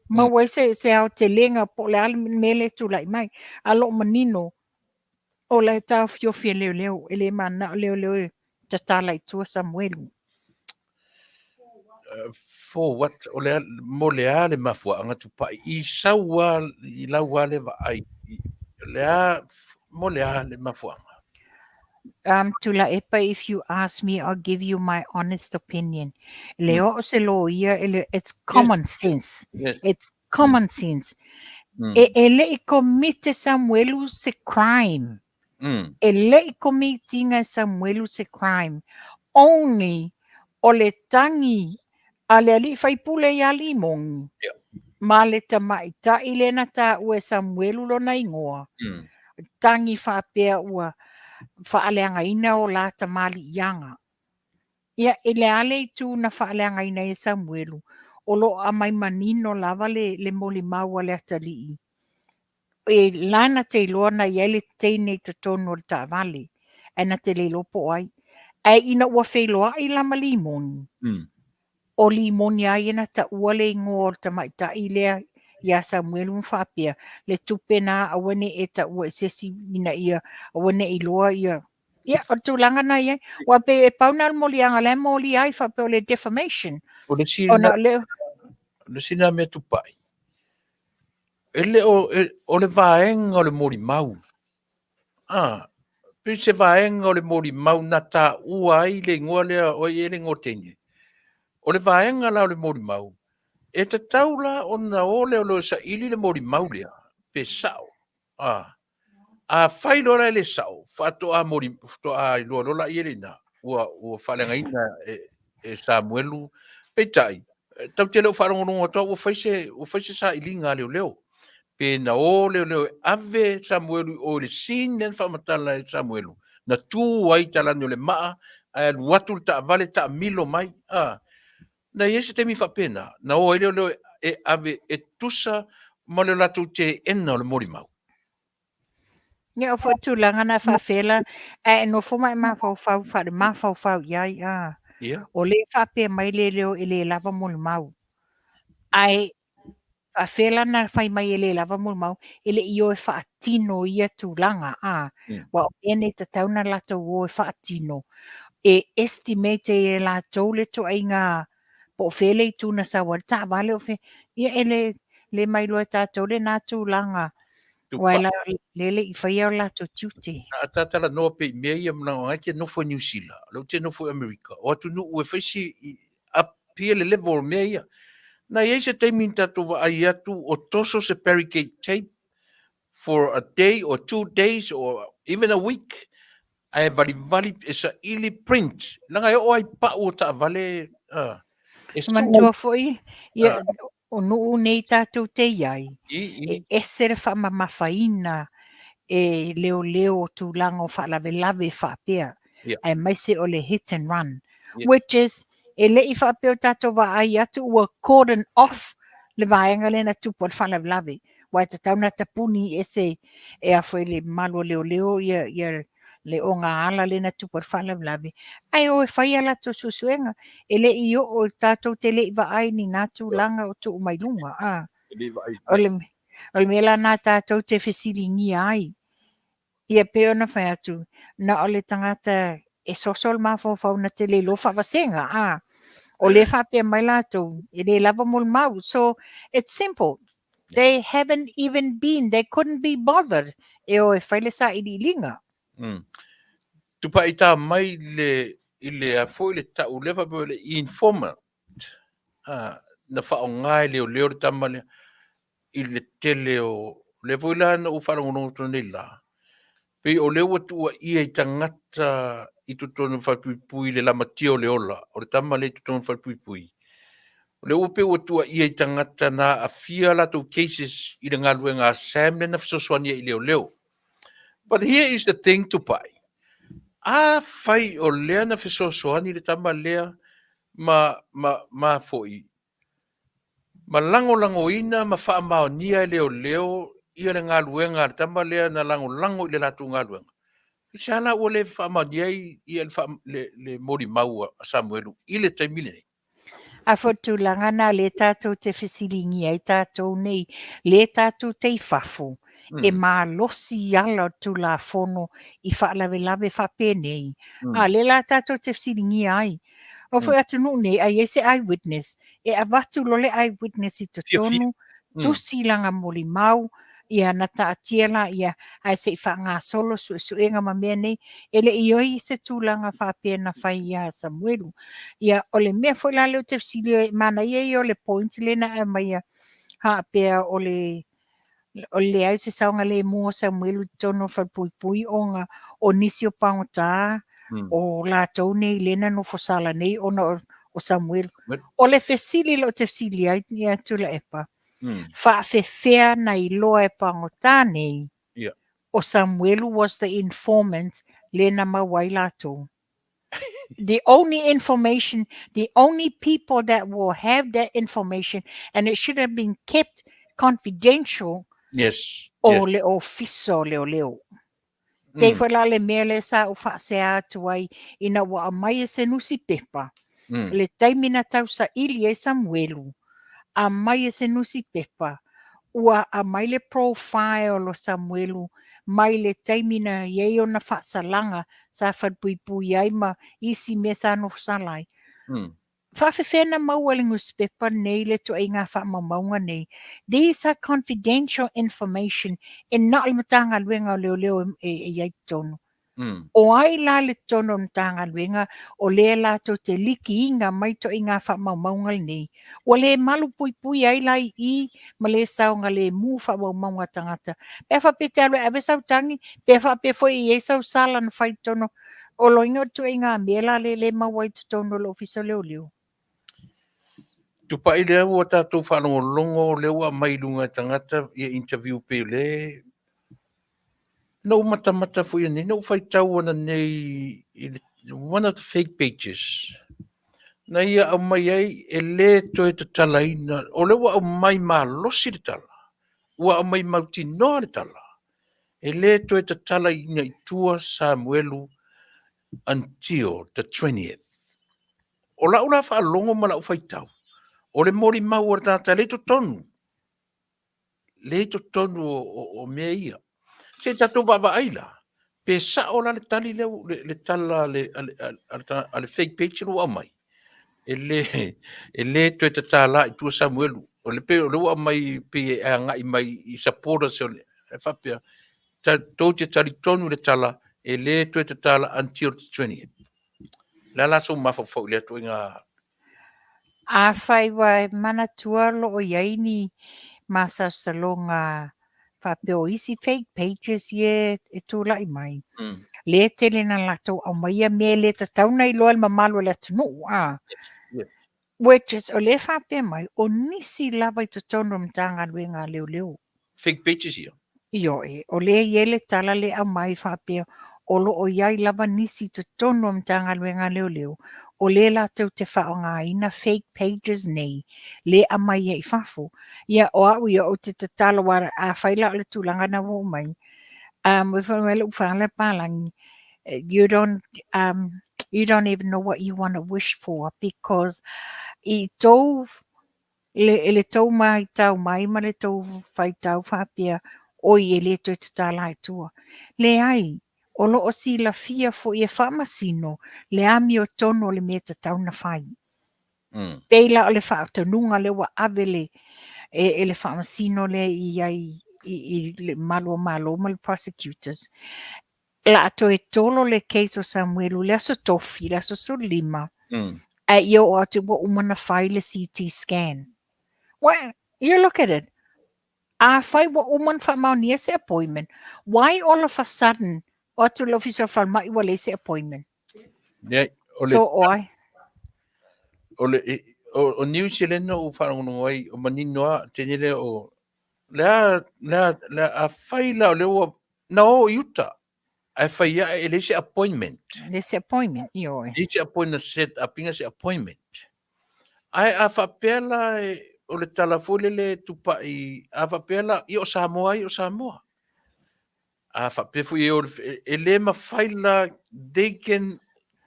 maua ai se, se aotelega po o le a le mea lea e tulai mai. A o lo o manino, o la e taofiofi e leoleo, e le mananao leoleo e tatala i tua Samuelu. For what? O le a, mo le a le mafuaaga Tupai i sau a i lau a le vaai o le a, mo le a le mafuaaga? Tuilaepa, if you ask me, I'll give you my honest opinion. E le oo se loia, e le, it's common sense. It's common sense. E, e le i commit e Samuelu se crime. E le i commit ina e Samuelu se crime. Only o le tagi A le alii faipule ia Limoni, ma le tamaitai lea na taua e Samuelu lona igoa, tagi faapea ua faaleagaina o la tamaliiaga. Ia, i le a le itu na faaleagaina ai e Samuelu, o lo o aumai manino lava le molimau a le atalii, e lana te iloa na i ai le teine i totonu o le taavale, ae na te le iloa po o ai. Ae ina ua feiloai la ma Limoni, o Limoni lava ia na taua le igoa o le tamaitai lea ia Samuelu ma faapea, le tupe na aua ne i e taua i se isi ina ia aua ne i iloa ia. Ia, o le tulaga na i ai. Aua pei e pau na o le moliaga la e molia ai faapea o le defamation. O le isi Ona o le o le isi lena mea tupai, E le o, e, o le vaega o le molimau. Ah, pei se vaega o le molimau na taua ai le igoa lea, o ai e le igoa teine. O le vaega la o le molimau, e tatau la ona o leoleo e saili le molimau lea, pe sao. Ah, afai loa la e le sao, faatoa moli, faatoa iloa loa laia le ina, ua faaleagaina e Samuelu. Peitai, tatou te le o faalogologo atu lava ua fai se sailiga a leoleo. Pe na o leoleo e ave Samuelu i o i le scene lea na faamatala e Samuelu, na tu ai i talane o le maa, ae alu atu le taavale taamilo mai. A, na i ai se taimi faapena, na o ai leoleo e ave e tusa ma le latou teena o le molimau. Ia, o foi tulaga na faafela, ae e nofo ma e mafaufau faale-mafaufau i ai, a. O lea e faapea mai leoleo e le lava molimau. Ae faafela na fai mai e le lava molimau, e le i o e faatino ia tulaga, a. Aua o mea nei e tatau ona latou o e faatino, e estimate ai e latou le ituaiga po o fea le itu na sau ai le taavale, o fea, ia e le mailoa e tatou lena tulaga. Aua e le le i faia o latou tiute. A ta talanoa pea i mea ia, leaga e te nofo i Niu Sila, o lea ou te nofo i Amerika, o atunuu e fai si up here le level o mea ia. Na i ai se taimi na tatou vaai atu o toso se barricade tape for a day or 2 days or even a week, ae valivali e saili print, leaga e oo lava i pau o taavale. E Manatua foi, ia, o nuu nei tatou te i ai, e ese le faamamafaina e leoleo o tulaga o faalavelave faapea, aemaise o le hit and run, which is, e le i faapea o tatou vaai atu ua cordon off le vaega lea na tupu ai le faalavelave, aua e tatau ona tapuni ese e a foi le malu o leoleo ia le ogaala lea na tupu ai le faalavelave, ae o e fai a latou suesuega. E le i oo, tatou te le i vaai ni nā tulaga o tuu mai luga. A. O le mea la na tatou te fesiligia ai. Ia pei ona fai atu, na o le tagata e soso le mafaufau na te le iloa faavasega. A. O lea faapea mai latou, e le lava molimau. So, it's simple. They haven't even been, they couldn't be bothered e o e fai le sailiiliga. Tupai tā mai le i le a foi le tau lea faapea le informant, na faaaoga e leoleo le tama lea i le tele o lea foi la na ou faalogologo atu nei la, pei o lea ua tuuaia i tagata i totonu o le falepuipui le lamatia o le ola o le tama lea i totonu o le falepuipui. O lea ua pei ua tuuaia i tagata na aafia latou cases i le galuega a Sam lea na fesoasoani ai i leoleo. But here is the thing, Tupai. Afai o lea na fesoasoani le tama lea ma foi ma lagolagoina ma faamaonia e leoleo ia le galuega a le tama lea na lagolago i le latou galuega, se a la ua le faamaonia ai ia le molimau a Samuelu i le taimi lenei? A foi tulaga na lea tatou te fesiligia ai tatou nei, lea tatou te i fafo, e malosi ala o le Tulafono i faalavelave faapenei. A lea la tatou te fesiligia ai. O foi atunuu nei, a i ai se eyewitness, e avatu loa le eyewitness i totonu, tusi lana molimau, ia na taatia la ia, ae se i faagasolo suesuega ma mea nei, e le i oi se tulaga faapea na fai ia Samuelu. Ia, o le mea foi la lea ou te fesili ai, manaia ia o le point lea na aumaia faapea o le leai se saogalemu o Samuelu i totonu o falepuipui ona o nisi o pagota o latou nei lea na nofo sala nei ona o o Samuelu. O le fesili lea ou te fesili ai ia Tuilaepa, faafefea na iloa e pagota nei o Samuelu was the informant lea na maua ai latou? The only information, the only people that will have that information, and it should have been kept confidential, o le ofisa o leoleo. Pei foi la le mea lea sa ou faasea atu ai ina ua aumai e se nusipepa, le taimi na tausaili ai Samuelu, aumai e se nusipepa, ua aumai le profile o Samuelu mai le taimi na i ai ona faasalaga sa falepuipui ai ma isi mea sa nofosala ai. Faafefea na maua e le nusipepa lenei le ituaiga faamaumauga nei? These are confidential information e na o le Matagaluega o Leoleo e i ai totonu. O ai la le totonu o le Matagaluega o lea latou te likiina mai ituaiga faamaumauga lenei? Ua le malu puipui ai la i i ma le saogalemu faamaumauga a tagata. Pe a faapea e te alu e ave sau tagi, pe a faapea foi e i ai sau sala na fai i totonu o loiga o le ituaiga mea la lea e le maua ai i totonu o le Ofisa o Leoleo. Tupai lea ua tatou faalogologo lea ua aumai i luga e tagata ia interview pei o le na ou matamata foi anei, na ou faitau ananei i le one of the fake pages na ia aumai ai e le toe tatalaina, o lea ua aumai malosi le tala, ua aumai mautinoa le tala, e le toe tatalaina i tua Samuelu until the 20th. O lau la faalogo ma lau faitau, o le molimau a le tagata e le i totonu, le i totonu o mea ia. Se i tatou vaavaai la, pe sao la le tali lea, le tala a le fake page lea ua aumai, e le toe tatala i tua Samuelu. O le pei o lea ua aumai pei e agai mai i supporters o le, e faapea, tou te talitonu i le tala, e le toe tatala until the 20th. O le a la sou mafaufau i lea ituaiga? Afai ua e manatua o lo o i ai ni masalosaloga faapea o isi fake pages ia e tulai mai, lea e tele ina latou aumaia mea e le tatau ona iloa e le mamalu o le atunuu, a? Which is, o lea e faapea mai, o nisi lava i totonu o le Matagaluega a Leoleo. Fake pages ia? Ioe, o lea e i ai le tala lea e aumai faapea, o lo o i ai lava nisi i totonu o Matagaluega a Leoleo, o lea latou te faaaogaina fake pages nei, lea e aumai ai i fafo. Ia, o au ia, ou te tatalo, aua afai la o le tulaga lena ua oo mai, fai mai lou fale palagi, you don't even know what you want to wish for because i tou le, le tou maitau mai ma le tou faitau faapea oi e le toe tatala i tua. Leai, o lo o silafia foi e faamasino le amiotonu o le mea e tatau ona fai. Pei la o le faatonuga lea ua ave le, e le faamasino lea i ai i le malu o Malo ma le prosecutors. La a toe tolo le case o Samuelu i le aso Tofi, le aso 15, ae ia oo atu ua uma ona fai le CT scan. Well, you look at it. Afai ua uma ona faamaonia se appointment, why all of a sudden o atu le ofisa o le falemai ua leai se appointment? Leai, o le, So, o ai? o le, o New Zealand na ou faalogologo ai, o manino lava, tele lea o, le a, le a, le a, afai la o lea ua, na o i uta, ae fai ae e leai se appointment. Leai se appointment, ioe. Leai se appointment set up ina se appointment. Ae a faapea la o le tala foi lele e tupai, a faapea la, ia o Samoa ia o Samoa. A faapea foi e, o le, e le mafai la, they can,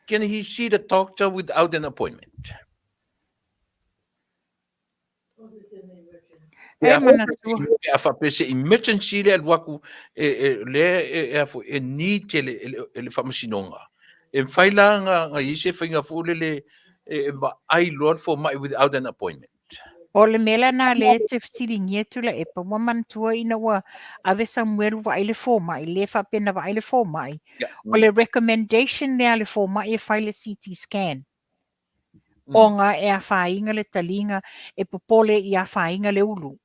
can he see the doctor without an appointment? E manatua. Pe a faapea se emergency le alu atu, e, e, le, e, e, a foi, e need e le, e le, e le faamasinoga. E mafai la na, na i ai se faiga foi lele e, e vaai loa le fomai without an appointment. O le mea lena lea e te fesiligia Tuilaepa, ua manatua ina ua ave Samuelu vaai le fomai, le faapea na vaai le fomai. O le recommendation lea a le fomai e fai le CT scan. Ona e afaina le taliga, e popole i afaina le ulu.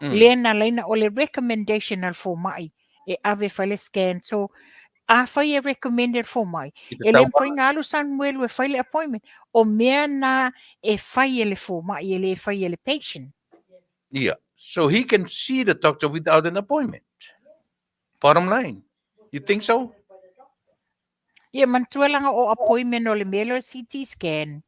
Lea na ala ai na, o le recommendation a le fomai e ave e fai le scan. So, afai e recommend e le fomai, e le mafai ona alu Samuelu e fai le appointment. O mea na e fai e le fomai e le fai e le patient. Yeah. So he can see the doctor without an appointment. Bottom line. You think so? Ia manatua leaga o appointment o le mea lea o le CT scan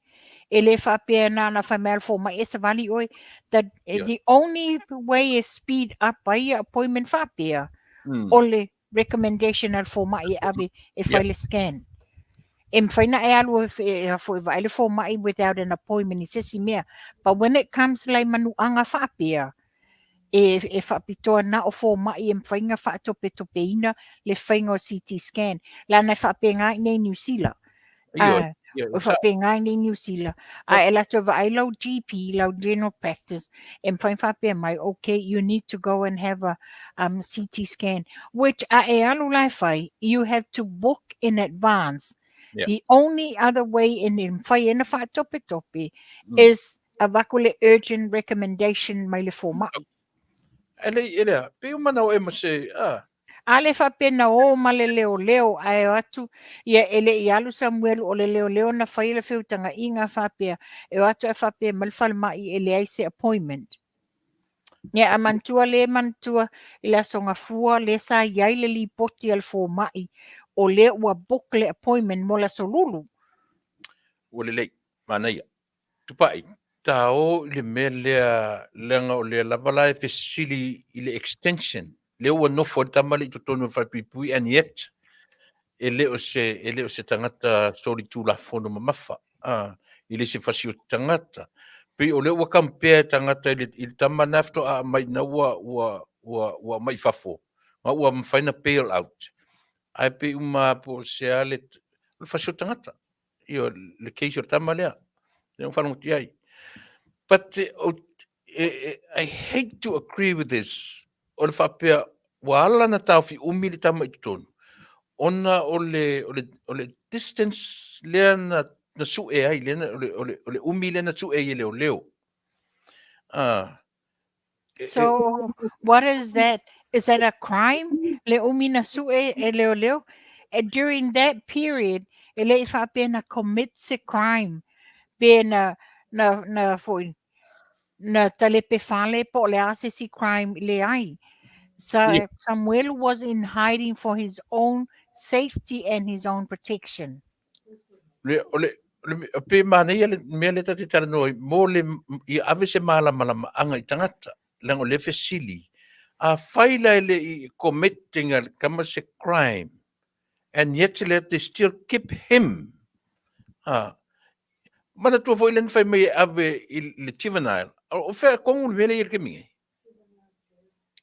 e le faapea na ona fai mai le fomai e savali oe. The, yeah. the only way e speed up ai ia appointment faapea mm. o le recommendation a le fomai e ave e fai yeah. le scan. E mafai na e alu e, e, e vaai le fomai without an appointment i se isi mea. But when it comes lai manuaga faapea, e, e faapitoa na o fomai e mafai na faatopetopeina le faiga o CT scan. Leaga e faapena i nei Niu Sila. Ioe, O faapena i nei Niu Sila. A e latou vaai lau GP, lau general practice, e mafai ona faapea mai, okay, you need to go and have a um, CT scan, which a e alu la e fai, you have to book in advance. Yeah. The only other way in e mafai ai ona faatopetope mm. is avatu le urgent recommendation mai le fomai. E le, e lea, pe o mana o e ma se, ah. A le faapea na o ma le leoleo ae o atu ia e le i alu Samuelu o le leoleo na faia le feutagaiga faapea e o atu ae faapea mai le falemai e leai se appointment. Ia a manatua le manatua i le Aso Gafua lea sa i ai le lipoti a le fomai o lea ua book le appointment mo le Aso Lulu. Ua lelei, manaia. Tupai, ta o i le mea lea leaga o lea lava la e fesili i le extension lea ua nofo ai le tama lea i totonu o le falepuipui and yet e le o se, e le o se tagata solitulafono mamafa, a, i le se fasioti tagata. Pei o lea ua compare tagata i le, i le tama na faatoa aumai na ua, ua, ua, ua aumai i fafo, ma ua mafai na bail out. Ae pei uma po o se a le, o le fasioti tagata. Ioe, le case o le tama lea, lea ua faalogo ai. But I hate to agree with this, o le faapea, ua ala na taofi umi le tama i totonu, ona o le, o le, o le distance lea na, na sue ai, lea na, o le, o le, o le umi lea na sue ai e leoleo. Ah. So, what is that? Is that a crime? Le umi na sue e leoleo? And during that period, e le i faapea na commit se crime. Pe na, na, na, foi, na talepe fale po o le a se isi crime, leai. Sa, yeah. Samuel was in hiding for his own safety and his own protection. Le, o le, le, pe manaia le mea lea ta te talanoa ai, mo le, ia ave se malamalamaaga i tagata, leaga o lea fesili, afai la e le i committing a kama se crime, and yet let they still keep him. Ha. Manatua foi le na fai mai e ave i le juvenile. O fea kongu le mea lea i le kemi ngai?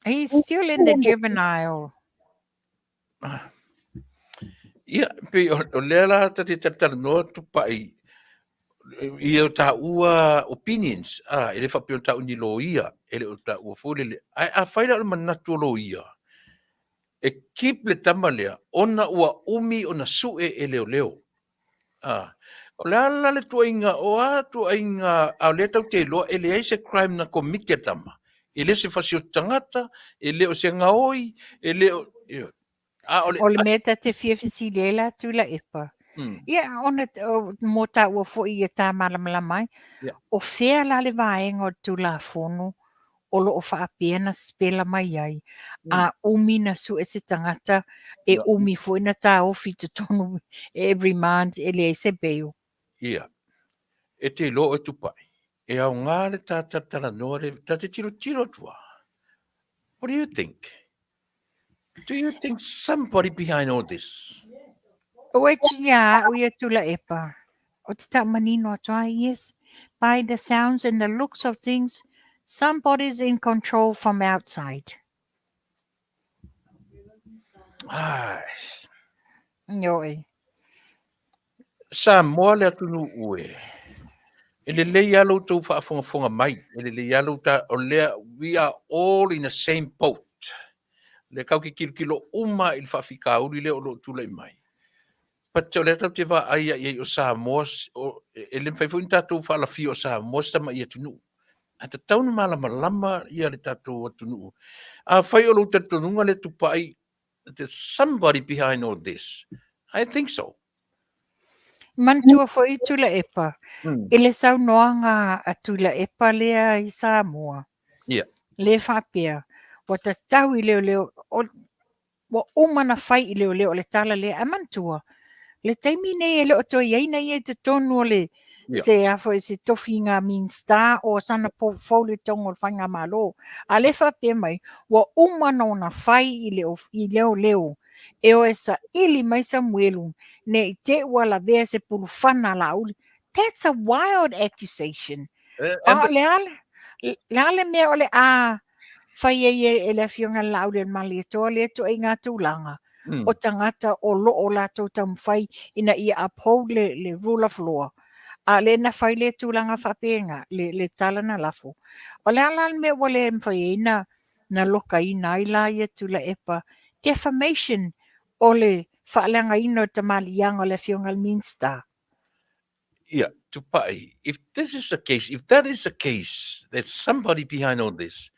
He's still in the juvenile. Ah. Ia, pei o, o lea la ta te talatalanoa tupai i o tāua opinions, ah, e le faapea o tāu ni loia, e le o tāua foi lele. Ae afai la o le manatu o loia, e keep le tama lea, ona ua umi ona sue e leoleo. Ah, o le a la le tuaiga, o a tuaiga, a o lea tatou te iloa e leai se crime na commit e le tama. E le o se fasioti tagata, e le o se gaoi, e le o, ioe. A o le. O le mea ta te fia fesili ai la Tuilaepa, ia ona mō tāua foi ia tā malamalama ai, o fea la le vaega o le Tulafono o lo o faapea na spela mai ai, a umi na sue se tagata, e umi foi na taofi i totonu e remand e leai se bail. Ia, e te iloa oe Tupai, e aoga le tā talatalanoa le, tā te tirotiro atu a. What do you think? Do you think somebody behind all this? Which, ia au ia Tuilaepa, o te tau manino atu ai, yes, by the sounds and the looks of things, somebody's in control from outside. Ai. Ioe. Samoa le atunuu e. E lelei lava lo outou faafogafoga mai, e lelei lava lo ta, o lea, we are all in the same boat. Lea tatou te tilotilo uma i le faafitauli lea o lo o tulai mai. But o lea tatou te vaai i ai o Samoa, e le mafai foi ona tatou faalafia o Samoa se tama'i atunuu. Ae tatau ona malamalama ia le tatou atunuu. Afai o lou talitonuga lea Tupai, there's somebody behind all this. I think so. Manatua foi Tuilaepa, i le saunoaga a Tuilaepa lea i Samoa, lea faapea, ua tatau i leoleo, ua uma ona fai i leoleo o le tala lea. Ae manatua, le taimi nei e le o toe i ai na ia i totonu o le se a foi se tofiga Minisita o sana portfolio i totonu o le Faigamalo. A lea faapea mai, ua uma ona fai i leoleo e o e saili mai Samuelu ne i te i ua lavea se pulufana a Laauli. That's a wild accusation. A o le a le a le mea o le a fai ai e le Afioga i le Laaulialemalietoa lea ituaiga tulaga o tagata o lo o latou taumafai ina ia uphold le rule of law, a o lea na fai le tulaga faapena, le tala na lafo. O le a la le mea ua le mafai ai na lokaina ai la ia Tuilaepa defamation o le faaleagaina o le tamaliiaga o le Afioga i le Minisita? Yeah, Tupai, if this is the case, if that is the case, there's somebody behind all this,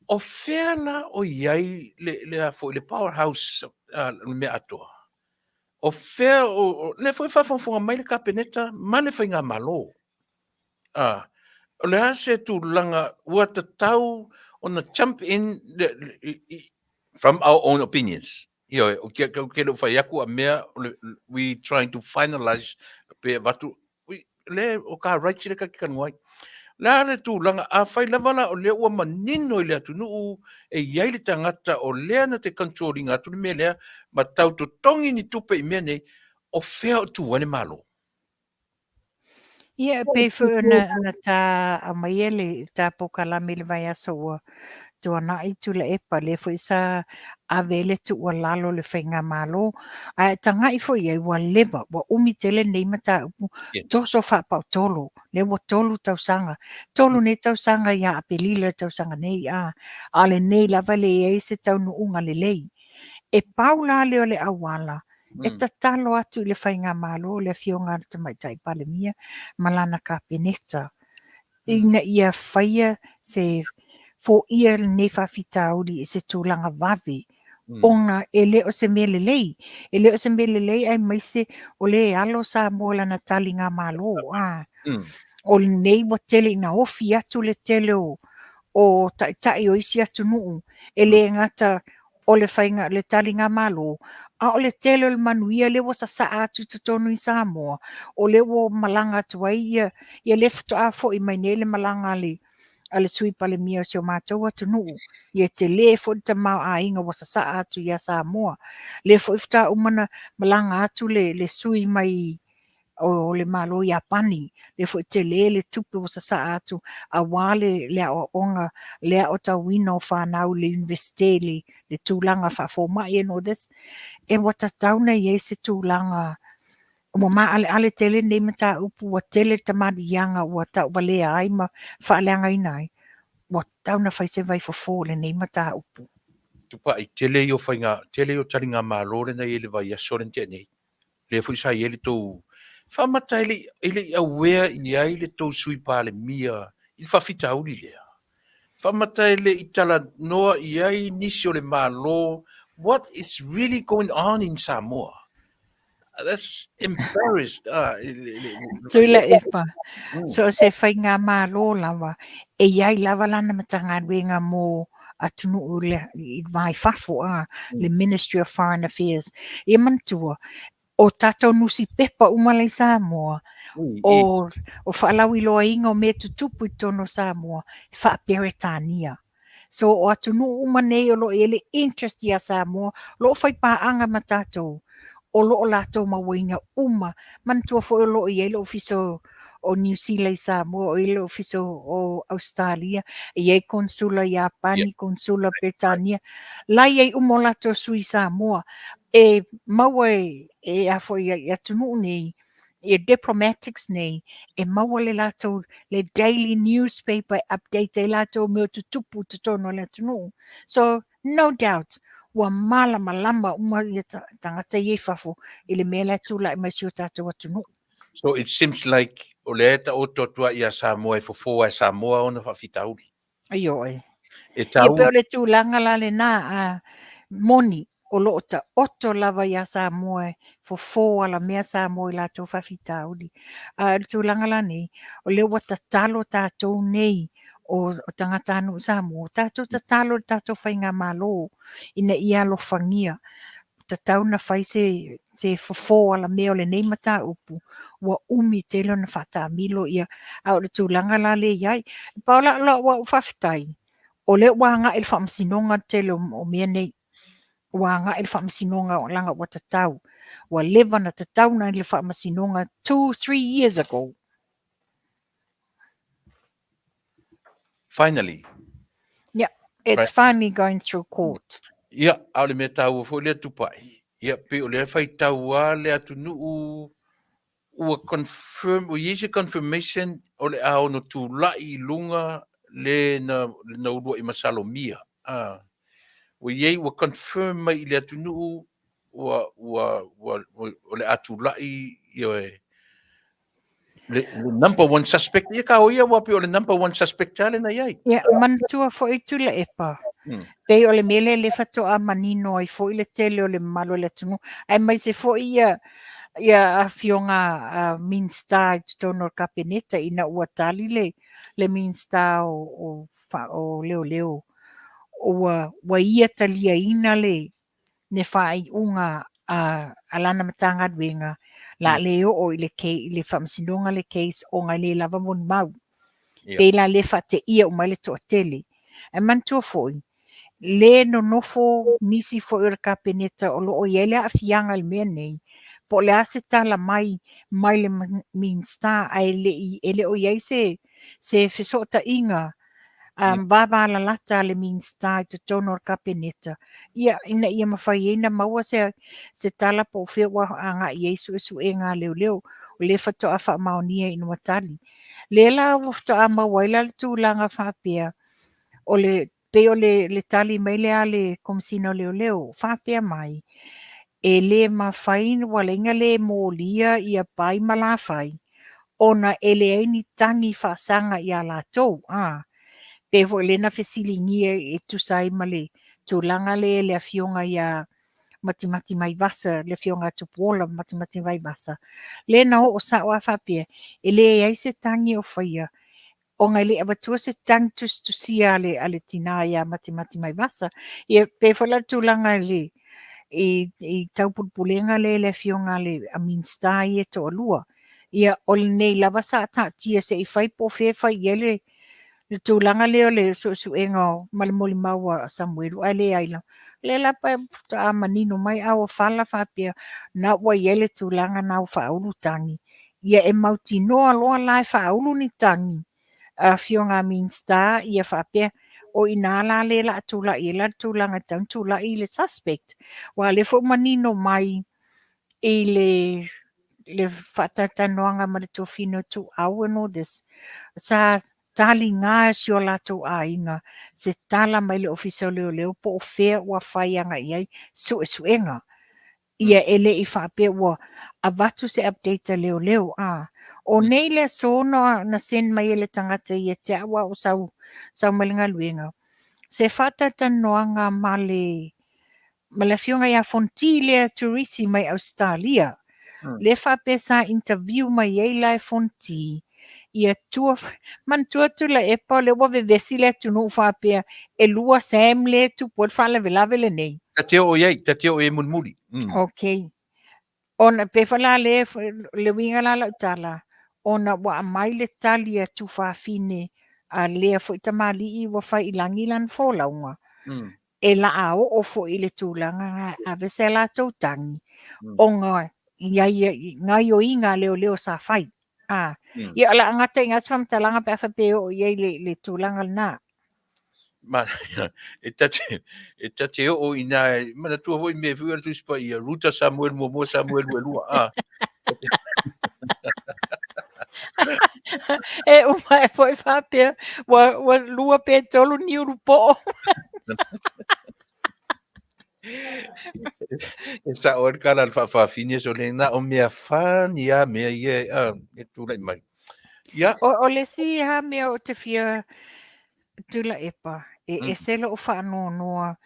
o fea la o i ai le a foi, le powerhouse le mea atoa? O fea o, lea foi faafogafoga mai le Kapeneta ma le Faigamalo. O le a se tulaga ua tatau ona jump in from our own opinions. Ioe, o ke, ke, ke le fai aku a mea, we trying to finalize pe avatu, le o ka rights le ka ki kanuai. Le a le tulaga, a fai lava la o lea ua manino i le atunuu e i ai le tagata o lea na te control ina atu le mea lea, ma tau totogi ni tupe i mea nei, o fea o tu ai le Malo? Ia, e pei foi ona na ta aumaia le ta polokalame i le vaiaso ua tuanai Tuilaepa, lea foi sa ave ai le tuualalo i le faigamalo. Ae tagai foi i ai, ua leva, ua umi tele lenei mataupu, toso faapautolo, lea ua 3 tausaga, 3 nei tausaga ia Aperila i le tausaga nei, a o lenei lava e leai se taunuuga lelei. E pau la lea o le auala e tatalo atu i le Faigamalo, le Afioga a le Tamaitai Palemia ma lana Kapeneta, ina ia faia se foia lenei faafitauli i se tulaga vave, ona e le o se mea lelei. E le o se mea lelei aemaise o lea e alo Samoa i lana taligamalo. O lenei ua tele ina ofi atu le tele o taitai o isi atunuu, e le gata o le faiga le taligamalo, a o le tele o le manuia lea ua sasaa atu i totonu i Samoa, o lea ua malaga atu ai ia, ia lea faatoa foi mai nei le malaga a le Sui Palemia o si o matou atunuu, ia tele foi le tamaoaiga ua sasaa atu ia Samoa. Lea foi faatoa uma ona malaga atu le sui mai o le Malo Iapani, lea foi tele le tupe ua sasaa atu aua le aoaoga, le aotauina o fanau i le Iunivesite, le tulaga faafomai and all this. E ua tatau ona i ai se tulaga ua maaleale tele lenei mataupu, ua tele le tamaliiaga ua tauvalea ai ma faaleagaina ai, ua tatau ona fai se vaifofo i lenei mataupu. Tupai, tele ia o faiga, tele ia o taligamalo lena e i ai i le vaiaso lea na tea nei. Lea foi sa i ai le tou faamata e le i aware i ai le tou Sui Palemia i le faafitauli lea. Faamata e le i talanoa i ai nisi o le Malo what is really going on in Samoa. That's embarrassed. Tuilaepa, so o se faigamalo lava, e i ai lava lana Matagaluega mo atunuu i le va i fafo, le Ministry of Foreign Affairs. Ia manatua, o tatou nusipepa uma la i Samoa, o faalauiloaina o mea tutupu i totonu o Samoa, e faa-Peretania. So o atunuu uma nei o lo o i ai le interest ia Samoa, o lo o faipaaga ma tatou, o lo o latou mauaina uma. Manatua foi o lo o i ai le Ofisa o Niu Sila i Samoa, o i ai le Ofisa o Ausetalia, e i ai Konsula Iapani, Konsula Peretania, la i ai uma o latou sui i Samoa. E maua e a foi i atunuu nei, i diplomatics nei, e maua le latou le daily newspaper e update ai latou mea o tutupu i totonu o le atunuu. So, no doubt, ua malamalama uma ia tagata ia i fafo i le mea la e tulai mai si o tatou atunuu. So it seems like o lea e taoto atu ai ia Samoa e fofo ai Samoa ona faafitauli. Ioe. E Ia pei o le tulaga la lena, a moni o lo o taoto lava ia Samoa e fofo alamea Samoa i latou faafitauli. A o le tulaga la nei, o lea ua tatalo tatou nei o tagatanuu Samoa, tatou tatalo i le tatou faigamalo ina ia alofagia, tatau ona fai se fofo alamea o lenei mataupu, ua umi tele ona faataamilo ia, a o le tulaga la lea e i ai. Pau la lau au faafetai, o lea ua agai i le faamasinoga le tele o mea nei. Ua agai i le faamasinoga leaga ua tatau. Ua leva ona tatau ona i le faamasinoga 2, 3 years ago. Finally. Yeah, it's right. Finally going through court. Ia, a o le mea taua foi lea Tupai. Ia, pei o lea faitau a le atunuu ua confirm, ua i ai se confirmation o le a ono tulai i luga le na, na uluai masalomia. Ah. Ua i ai, ua confirm mai i le atunuu ua, ua, ua, ua, o le a tulai ia, le, le number one suspect. Ia ka o ia ua pei o le number one suspect lava le na i ai. Ia, manatua foi Tuilaepa. Pei o le mea lea lea faatoa manino ai foi le tele o le mamalu o le atunuu, aemaise foi ia ia afioga a Minisita i totonu o le Kapeneta ina ua tali le le Minisita o, o, o Leoleo, ua, ua ia taliaina le le faaiuga a, a lana Matagaluega, la le oo i le, i le faamasinoga le case ona e le lava molimau. Yeah. Pei la le faateia uma ai le toatele. Ae manatua foi, le nonofo nisi foi o le Kapeneta o lo o i ai le aafiaga i le mea nei, po o le a se tala mai mai le Minisita ae le i, e le o i ai se, se fesootaiga vavalalata a le Minisita i totonu o le Kapeneta, ia, ina ia mafai ai ona maua se, se tala po o fea ua agai i ai suesuega a leoleo, o lea faatoa faamaonia ina ua tali. Lea la ua faatoa maua ai la le tulaga faapea, o le, pei o le, le tali mai lea a le Komesina o Leoleo, faapea mai, e le mafai ua leai na le molia ia Pai ma Lafai, ona e leai ni tagi faasaga ia latou, a. Pei foi lea na fesiligia e tusa ai ma le tulaga lea le afioga ia Matimati Vaivasa, le afioga a Tupuola Matimati Vaivasa, lea na oo sao a faapea, e leai se tagi o faia, ona e le i avatua se tagi tusitusia a le, a le tinā ia Matimati Vaivasa. Ia, pei foi la le tulaga i le, i, i taupulepulega lea i le afioga a le a Minisita ia e toalua. Ia, o lenei lava sa taatia se i fai po o fea e fai i ai le, le tulaga lea o le suesuega ma le molimau a Samuelu, ae leai lava. O lea la faatoa manino mai a ua fala faapea, na ua i ai le tulaga na ua faaulu tagi. Ia e mautinoa loa la e faaulu ni tagi a afioga a Minisita ia faapea, o i ina la lea la a tulai ai la le tulaga e tatau ona tulai le suspect. Aua o lea foi ua manino mai i le le faatalatalanoaga ma le Tofina o Tuuau and all this, sa taliga e si o latou aiga se tala mai le Ofisa o Leoleo po o fea ua fai agai i ai suesuega. Ia e le i faapea ua avatu se update a leoleo, a. O nei le aso na, na send mai e le tagata ia te au a o sau, sau mai le galuega, se faatalatalanoaga ma le, ma le afioga ia Fonti lea Turisi mai Ausetalia. Lea faapea sa interview mai ai la e Fonti, ia tua, manatua Tuilaepa o lea ua vevesi le atunuu faapea e lua Sam lea e tupu ai le faalavelave lenei. Ta te oo i ai, ta te oo i ai mulimuli. Okay. Ona pei foi la le, le uiga la lau tala, ona ua aumai le tali a Tufafine a lea foi tamalii ua fai i lagi lana folauga, e laa oo foi i le tulaga na ave se latou tagi, ona i ai gaioiga a leoleo sa fai. A, ia o le a gata i ina se faamatalaga pe a faapea e oo i ai le, le tulaga lena. Ma, e ta te, e ta te oo i nā, e manatua foi mea foi o le Tusi Paia, Ruta Samuel muamua, Samuel lua, a. E uma e foi faapea, ua, ua lua pe tolu ni ulu po'o. E sa'o ai le tala a le faafafine so le na o mea fani a mea ia a e tulai mai. Ia. O, o le isi ha mea o te fia Tuilaepa, e ese lo'u faanoanoa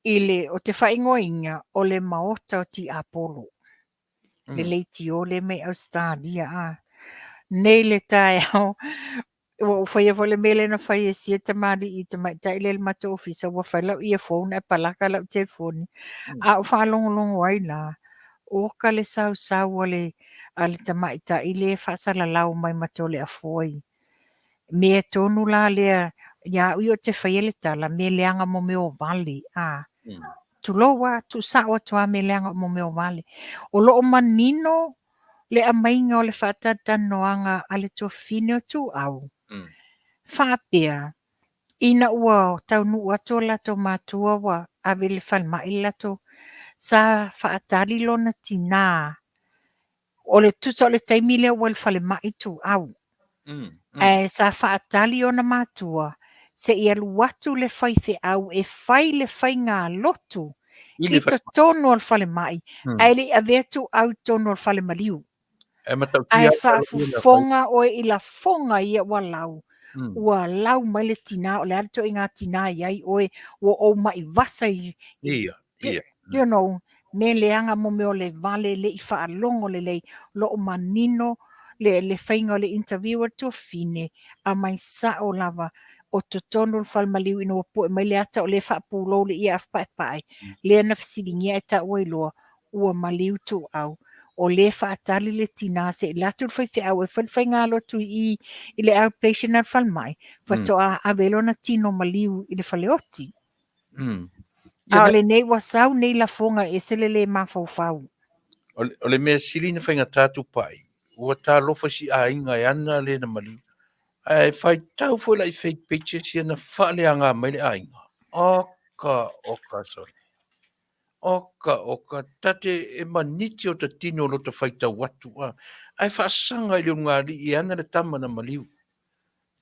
i le, o te faaigoaina o le Maota o Tiapolo. Le leitio lea mai Ausetalia a. Nei le taeao, ua ou faia foi le mea lea na fai e sia tamalii tamaitai lea i le matou ofisa, ua fai lau earphone ae palaka lau telefoni. A ou faalogologo ai la, oka le sausau a le, a le tamaitai lea e faasalalau mai ma Toleafoa i mea tonu la lea ia au ia ou te faia le tala, mea leaga mo mea o vale, a. Tulou lava, tuusao atu lava mea leaga mo mea o vale. O lo o manino le aumaiga o le faatalatalanoaga a le tuafafine o Tuuau, faapea, ina ua taunuu atu o latou matua ua ave i le falemai le latou, sa faatali lona tinā, o le tusa o le taimi lea ua i le falemai Tuuau. Ae sa faatali ona matua se i alu atu le faifeau e fai le faigalotu i totonu o le falemai, ae le i avea Tuuau i totonu o le fale maliu. Ae faafofoga oe i lafoga ia ua lau, ua lau mai le tinā, o le a le ituaiga tinā e i ai oe, ua ou mai vasa i, you know, mea leaga mo mea o le vale le i faalogo lelei, lo o manino le, le faiga o le interview a le tuafafine, aumai sao lava o totonu o le fale maliu ina ua pue mai le ata o lea e faapulou le ie afu paepae, lea na fesiligia ae taua ai loa, ua maliu Tuuau. O lea e faatali le tinā se i alu atu le faifeau e fai le faigalotu i i i le outpatient a le falemai, faatoa ave ai lona tino maliu i le faleoti. A o lenei ua sau nei lafoga e ese le lē mafaufau. O le mea sili ona faigata Tupai, ua talofa i si aiga e ana le na maliu. Ae faitau foi la i fake pages ia na faaleaga mai le aiga. Oka, oka, sole. Oka, oka, ta te e maniti o ta tino lo ta faitau atu, a. Ae faasaga i le ulugalii e ana le tama na maliu.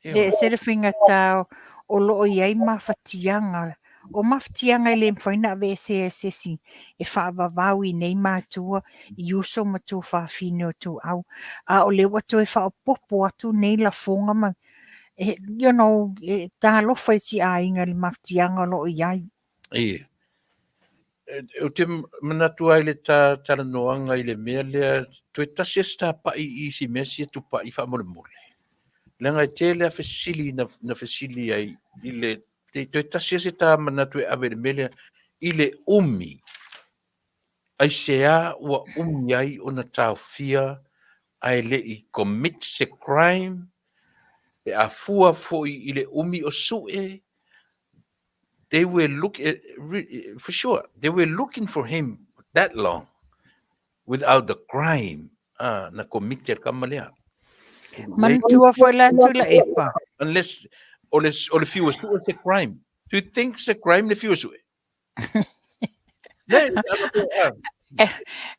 E ese le faigata o lo o i ai mafatiaga. O mafatiaga e le mafai ona aveesea e se isi e faavavau i nei matua i uso ma tuafafine o Tuuau. A o lea ua toe faaopoopo atu nei lafoga ma, you know, e talofa i si aiga i le mafatiaga o lo o i ai. Ia. Ou te manatu ai le ta talanoaga i le mea lea, toe tasi lava si tapa'i i si mea sia tupa'i faamolemole. Leaga e tele lava fesili na, na fesili ai i le, toe tasi lava se ta manatu e ave i le mea lea, i le umi, aisea ua umi ai ona taofia ae le i commit se crime, pe a fua foi i le umi o sue, they were look for sure they were looking for him that long without the crime na commit e le kama lea. Manatua foi la Tuilaepa. Unless o le o le fiu e sue se crime. Do you think se crime le fiu e sue?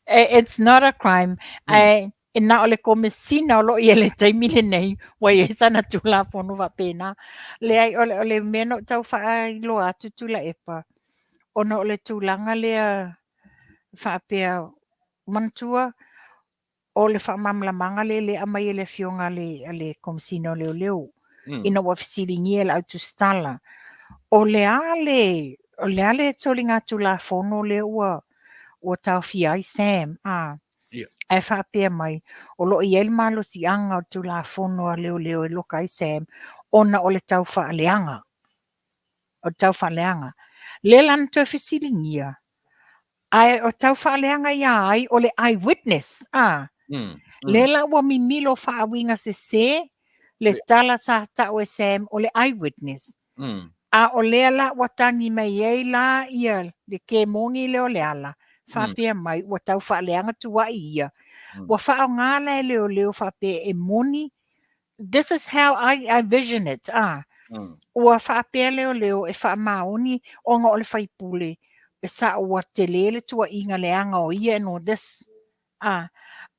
It's not a crime. Ae e na o le komesina o lo o i ai i le taimi lenei, ua i ai sana Tulafono faapena. Leai, o le, o le mea na ou tau faailoa atu Tuilaepa, ona o le tulaga lea faapea, manatua o le faamalamalamaga lea lea aumai e le afioga a le, a le Komesina o Leoleo, ina ua fesiligia e le au tusitala, o le a le, o le a le soligatulafono lea ua, ua taofia ai Sam, a? Ae faapea mai, o lo o i ai le malosiaga o le Tulafono a Leoleo e loka ai Sam, ona o le taufaaleaga. O le taufaaleaga. Lea la na toe fesiligia, ae o taufaaleaga ia ai o le eye witness, a? Lea la ua mimilo faauiga sese le tala sa tau e Sam o le eye witness. A o lea la ua tagi mai ai la ia le kemoni lea o Leala, faapea mai ua taufaaleaga tuai ia. Ua faaaoga la e leoleo faapea e moni, this is how I vision it, a. Ua faapea leoleo e faamaoni ona o le faipule, e sao ua tele le tuuaiga leaga o ia and all this. A,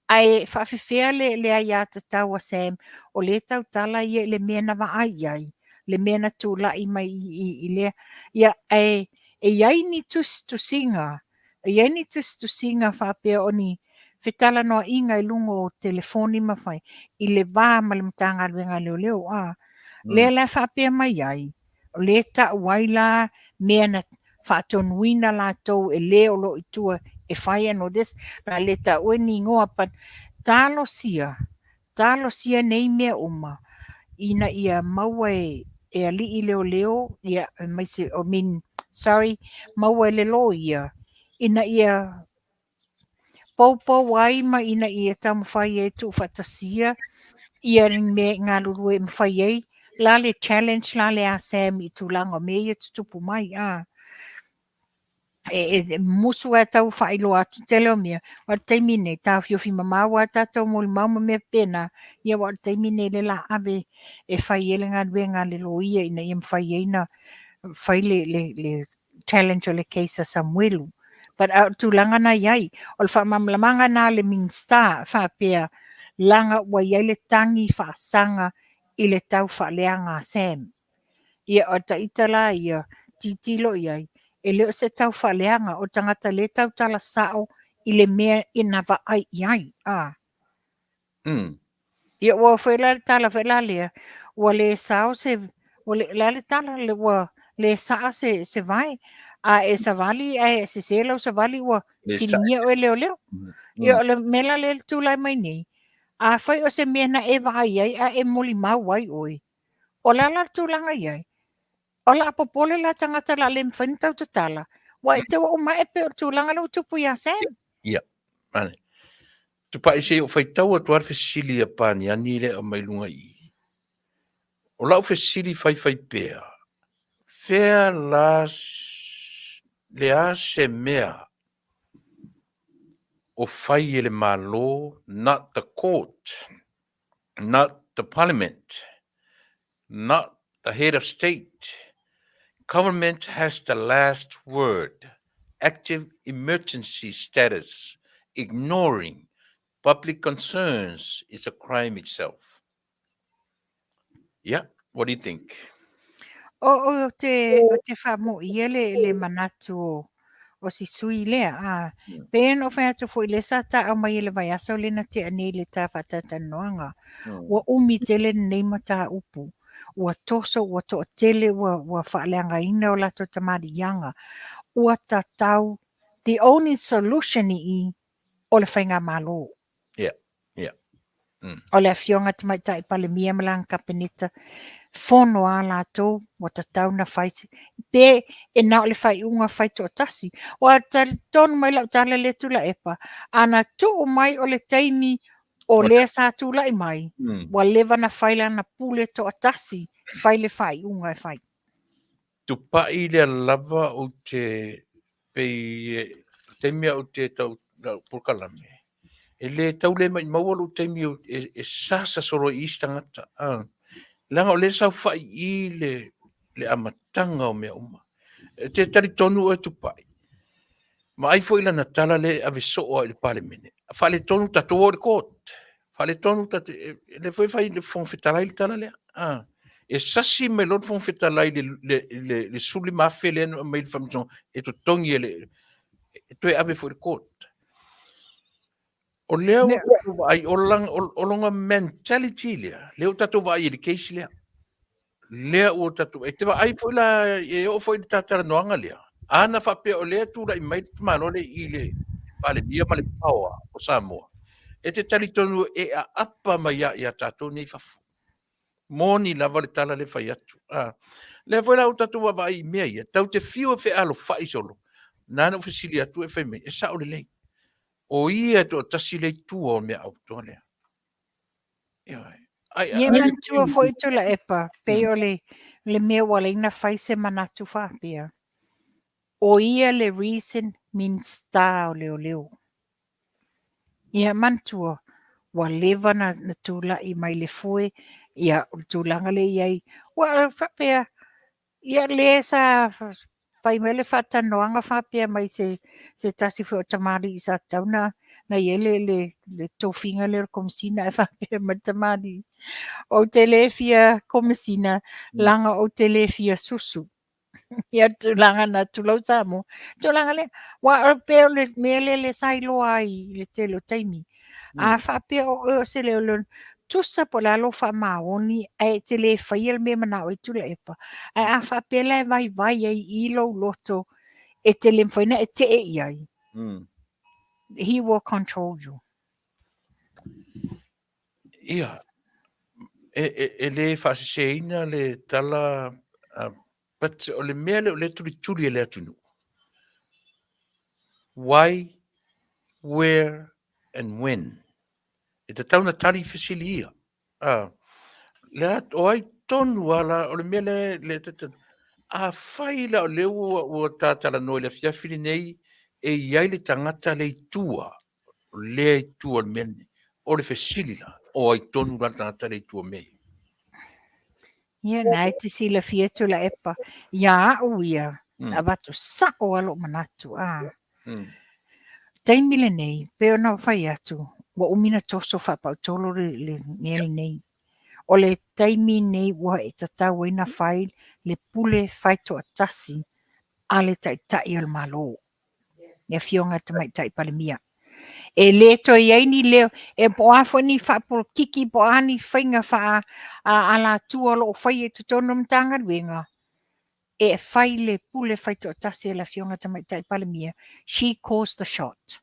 ae faafefea le le aiatatau a Sam, o lea e tautala ia i le mea na vaai i ai, le mea na tulai mai i, i, i lea. Ia, ae e i ai ni tusitusiga, e i ai ni tusitusiga faapea o ni fetalanoaiga i luga o telefoni ma fai, i le va ma le Matagaluega a Leoleo, a. Lea la e faapea mai ai, o lea e tau ai la mea na faatonuina latou e le o lo o i tua e fai and all this, o le a le taua ni igoa, but talosia, talosia nei mea uma ina ia maua e e alii leoleo, ia, aemaise, I mean, sorry, maua e le loia, ina ia poupou ai ma ina ia taumafai ai e tuufaatasia ia ni mea i galulue e mafai ai la le challenge la le a Sam i tulaga o mea ia tutupu mai a. E musu ai tau faailoa atu tele o mea, o le taimi nei, taofiofi mamao a tatou molimau ma mea pena, ia wa o le taimi nei le la ave e fai ai le galuega a le loia ina ia mafai ai na fai le challenge o le case a Samuelu. But a o le tulaga na i ai, o le faamalamalamaga na a le Minisita faapea, laga ua i ai le tagi faasaga i le tau faaleaga a Sam. Ia o taita la ia, tilotilo i ai, e le o se tau faaleaga, o tagata le tautala sao i le mea e na vaai i ai. A. Ia ua foi la le tala foi la lea, ua le sao se, ua le, la le tala, le, ua le saa se, se vae. A e savali, ae sese lau savali ua siligia oe leoleo. Ia o le mea la lea le tulai mai nei, afai o se mea na e vaai ai a e molimau ai oe, o le a la le tulaga i ai? O le a popole la tagata la le mafai ona tau tatala, ua e te ua uma ae pei o le tulaga lea ua tupu ia Sam. Ia, ane. Tupai se i ou faitau atu lava le fesili a Paniani lea e aumai luga i i. O lau fesili faifai pea, fea la le a se mea o fai e le Malo, not the court, not the parliament, not the head of state. Government has the last word. Active emergency status, ignoring public concerns is a crime itself. Yeah, what do you think? O te faamoia le manatu o si sui lea. A, pe ona fai atu foi le sa taau mai e le vaiaso le na tea nei le ta faatatalanoaga. Ua umi tele lenei mataupu. Ua toso, ua toatele, ua faaleagaina o latou tamaliiaga. Ua tatau, the only solution i o le faigamalo. O le afioga Tamaitai Palemia ma lana Kapeneta, fono a latou, ua tatau na fai pe e na o le faaiuga fai toatasi. Ua talitonu mai lau tala le Tuilaepa, ana tuu mai o le taimi o lea sa tulai mai, ua leva na fai lana pule toatasi, fai le faaiuga e fai. Tupai lea lava ou te pei taimi au te tau lau polokalame. E le tau le mai maua lou taimi e sasa solo i isi tagata. Ah. Leaga o lea saofai i le amataga o mea uma. E te talitonu oe Tupai. Vaai foi lana tala lea e ave soo ai i le Palemene. Faaletonu tatou o i le court. Faaletonu tatou, le foi fai le Fofoga Fetalai le tala lea. Ah. E sasi mai loa le Fofoga Fetalai le 15,000 lea na aumai i le faamasinoga e totogi e le e toe ave foi i le court. O lea ua tatou vaai, o lona mentality lea, lea ua tatou vaai i le case lea. Lea ua tatou, e te vaai foi la, e oo foi i le talatalanoaga lea, ana faapea o lea e tulai mai le tamaloa lea i le Palemia ma le power o Samoa, e te talitonu e aapa mai ia tatou nei fafo. Moni lava le tala lea fai atu. Ah. Lea foi la ua tatou vaavaai i mea ia, tau te fiu e fealofai solo. Na ona ou fesili atu e fai mai, e sao lelei. O ia e toatasi le i tua o mea autoa lea. Ioe. Ai, Ia manatua foi Tuilaepa, pei o le mea ua ala ai ona fai se manatu faapea. O ia le reason Minisita o Leoleo. Ia manatua, ua leva na tulai mai le foe, ia o le tulaga lea i ai. Ua faapea, ia le sa fai mai le faatalanoaga faapea mai se tasi foi o tamalii sa tatau na i ai le tofiga lea o le komesina ae faapea mai le tamalii. Ou te le fia komesina, laga ou te le fia susu. Ia tulaga na tulou Samoa. Tulaga lea, ua pei o le mea lea le sa iloa ai i le tele o taimi. A faapea o oe o se leoleo, tusa po o le a lou faamaoni ae e te le faia le mea e manao ai Tuilaepa. Ae a faapea la e vaivai ai i lou loto e te le mafai ona e tee i ai. He will control you. Ia, e, e, e lē faasesēina le tala, uh, but o le mea lea o lea tulituli e le atunuu. Why, where and when? E tatau na tali fesili ia. Ah, le a, o ai tonu a la, o le mea le, le tata, a fai la o le ua, ua tātalanoa i le afiafi lenei, e i ai le tagata le i tua, lea i tua o le mea lenei. O le fesili la, o ai tonu la le tagata lea i tua mea ia? Ia, na e te silafia Tuilaepa, ia a'u ia, avatu sa'o lava lo'u manatu, a. Taimi lenei, pei ona ou fai atu, ua umi na toso faapautolo le, le mea lenei. O le taimi nei ua e tatau ai na fai le pule faitoatasi a le Taitai o le Malo. le Afioga i le Tamaitai Palemia. E le toe i ai ni leo, e po o a foi ni faapolokiki, po o a ni faiga faa-alatua o lo o faia i totonu o Matagaluega, e fai le pule faitoatasi a le Afioga i le Tamaitai Palemia, she calls the shot.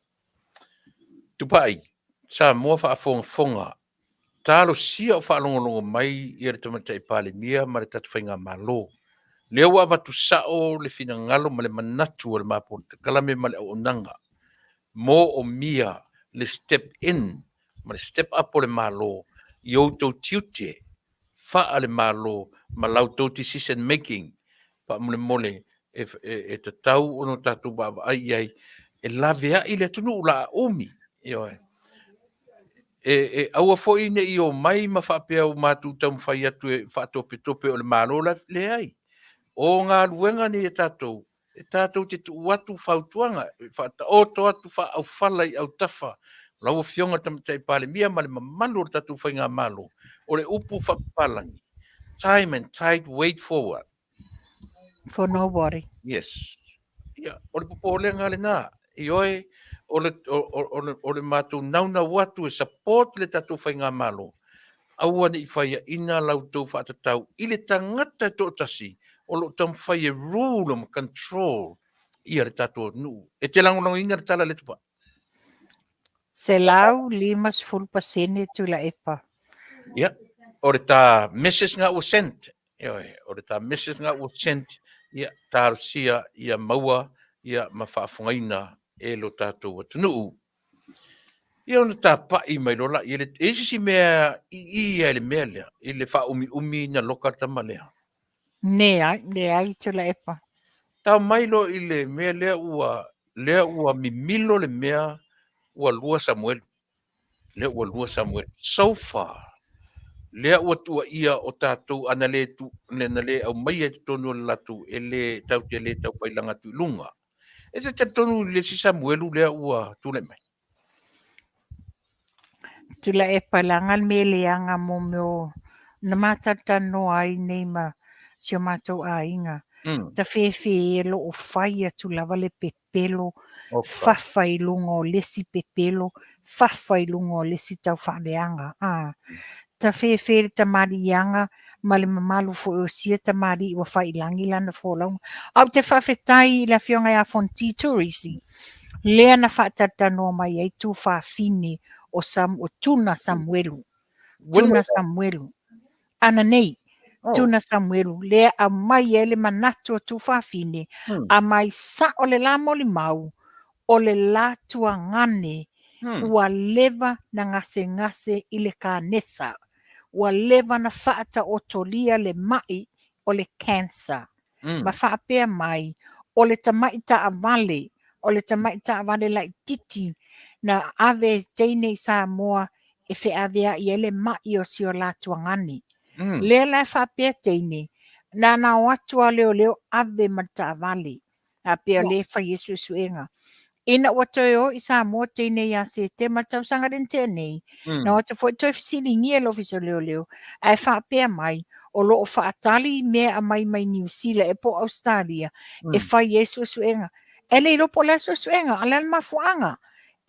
Tupai, Samoa faafogafoga, Talosia o faalogologo mai ia le Tamaitai Palemia ma le tatou Faigamalo. Lea ua avatu sao le finagalo ma le manatu o le Mapolatakalame ma le auaunaga moomia le step in ma le step up o le Malo i outou tiute faa-le-Malo ma la outou decision making faamolemole e, e, e tatau ona tatou vaavaai i ai e laveai le atunuu la a umi. Ioe. E, e aua foi ne i omai ma faapea ua matou taumafai atu e faatopetope o le Malo la, leai. O galuega nei a tatou, e tatou te tuu atu fautuaga, e faataoto atu faaaufala i autafa o lau Afioga i le Tamaitai Palemia ma le mamalu o le tatou Faigamalo, o le upu faapapalagi, time and tide wait for what? For nobody. Yes. Ia, o le popolega lena. Ioe, o le, o, o, o le, o le matou naunau atu e support le tatou faigamalo, aua ne i faiaina la outou faatatau i le tagata e toatasi o lo o taumafai e rule ma control ia le tatou atunuu. E te lagolagoina le tala lea Tupai? 150% Tuilaepa. Ia, o le ta message nga ua sent. Ioe, o le ta message nga ua sent, ia, talosia ia maua ia ma faafogaina e lo tatou atunuu. Ia ona tapa'i mai loa laia, e i ai se isi mea i i ai le mea lea, i le faaumiumi na loka le tama lea. Leai, leai Tuilaepa. Tao mai loa i le mea lea ua, lea ua mimilo le mea ua lua Samuelu. Lea ua lua Samuelu. So far, lea ua tuuaia o tatou ana le tu, na le aumaia i totonu o le latou e le tatou te le tau failaga atu i luga. E te talitonu i le isi Samuelu lea ua tulai mai? Tuilaepa leaga le mea leaga mo mea o na matalatalanoa ai nei ma si o matou aiga. Tafefe e lo o fai atu lava le pepelo, fafa i luga o le isi pepelo, fafa i luga o le isi taufaaleaga. A tafefe le tamaliiaga ma le mamalu foi o sia tamalii ua fai i lagi lana folauga. Ae ou te faafetai i le Afioga ia Fonti Turisi, lea na faatalatalanoa mai ai tuafafine o Sam, o Tuna Samuelu. Tuna Samuelu. Ana nei, oh. Tuna Samuelu, lea aumai ai le manatu o tuafafine, aumai sao le la molimau, o le la tuagane ua leva na gasegase i le kanesa. Ua leva na faataotolia le ma'i o le cancer. Ma faapea mai, o le tama'i taavale, o le tama'i taavale laitiiti na ave e teine i Samoa e feavea'i ai le ma'i o si o la tuagane. Lea la e faapea teine, na ona o atu lava o leoleo ave ma le taavale. A pea o lea e fai ai suesuega. Ina ua toe o i Samoa teine ia Setema le tausaga lea na tea nei, na o atu foi toe fesiligia e le Ofisa o Leoleo, ae faapea mai, o lo o faatali mea aumai mai Niu Sila ea po o Ausetalia e fai ai suesuega. E le iloa po o le a suesuega, a o le a le mafuaaga?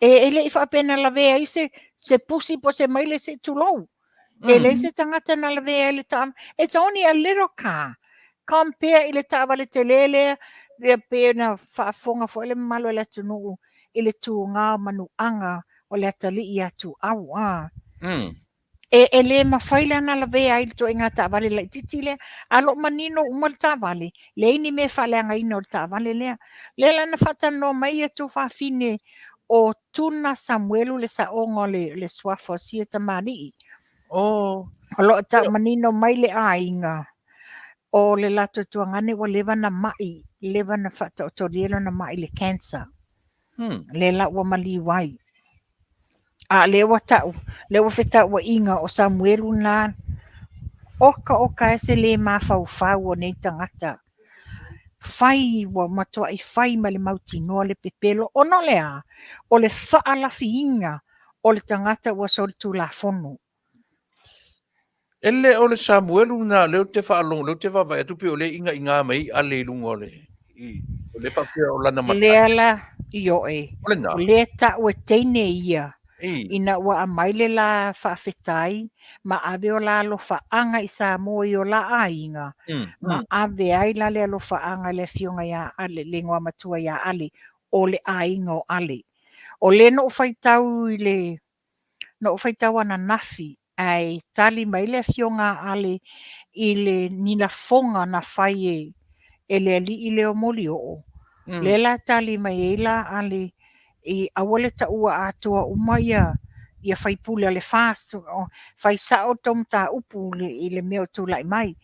E le i faapea na lavea ai se pusi po o se maile se i tulou. E leai se tagata na lavea ai le taavale. It's only a little car. Compare i le taavale tele lea, ia pei ona faafofoga foi le mamalu o le atunuu i le tuga o manuaga o le atalii ia Tuau. A. E le mafai la ona lavea ai le ituaiga taavale laitiiti lea. A o lo o manino uma le taavale, leai ni mea e faaleagaina o le taavale lea. Lea la na faatalanoa mai ia tuafafine o Tuna Samuelu le saoga o le suafa o sia tamalii. O lo o tau manino mai le aiga o le latou tuagane ua leva ona mai, leva ona faataotolia lona mai i le cancer. Lea la ua maliu ai. A o lea ua tau, lea ua fetauaiga o Samuelu lena, oka oka e se le mafaufau o nei tagata. Fai ua matuai fai ma le mautinoa le pepelo, ona o le a? O le faalafiina o le tagata ua solitulafono. E le o le Samuelu lena o lea ou te faalogo, lea ou te vaavaai atu pei o lea e inaiga mai ai Ale i luga o le, i, o lea faapea o lana matai. Lea la, ioe, O lena. O lea tau e teine ia, Ei. Ina ua aumai le la faafetai ma ave o la alofaaga i Samoa i o la aiga, ma ave ai la le alofaaga i le afioga ia Ale, le igoa matua ia Ale, o le aiga o Ale. O lea na ou faitau i le, na ou faitau ananafi, ae tali mai le afioga a Ale i le ni lafoga na fai e le alii lea o Molioo. Lea la tali mai ai la Ale i aua le taua atoa uma ia faipule o le FAST, fai sao le tou mataupu i le mea o tulai mai.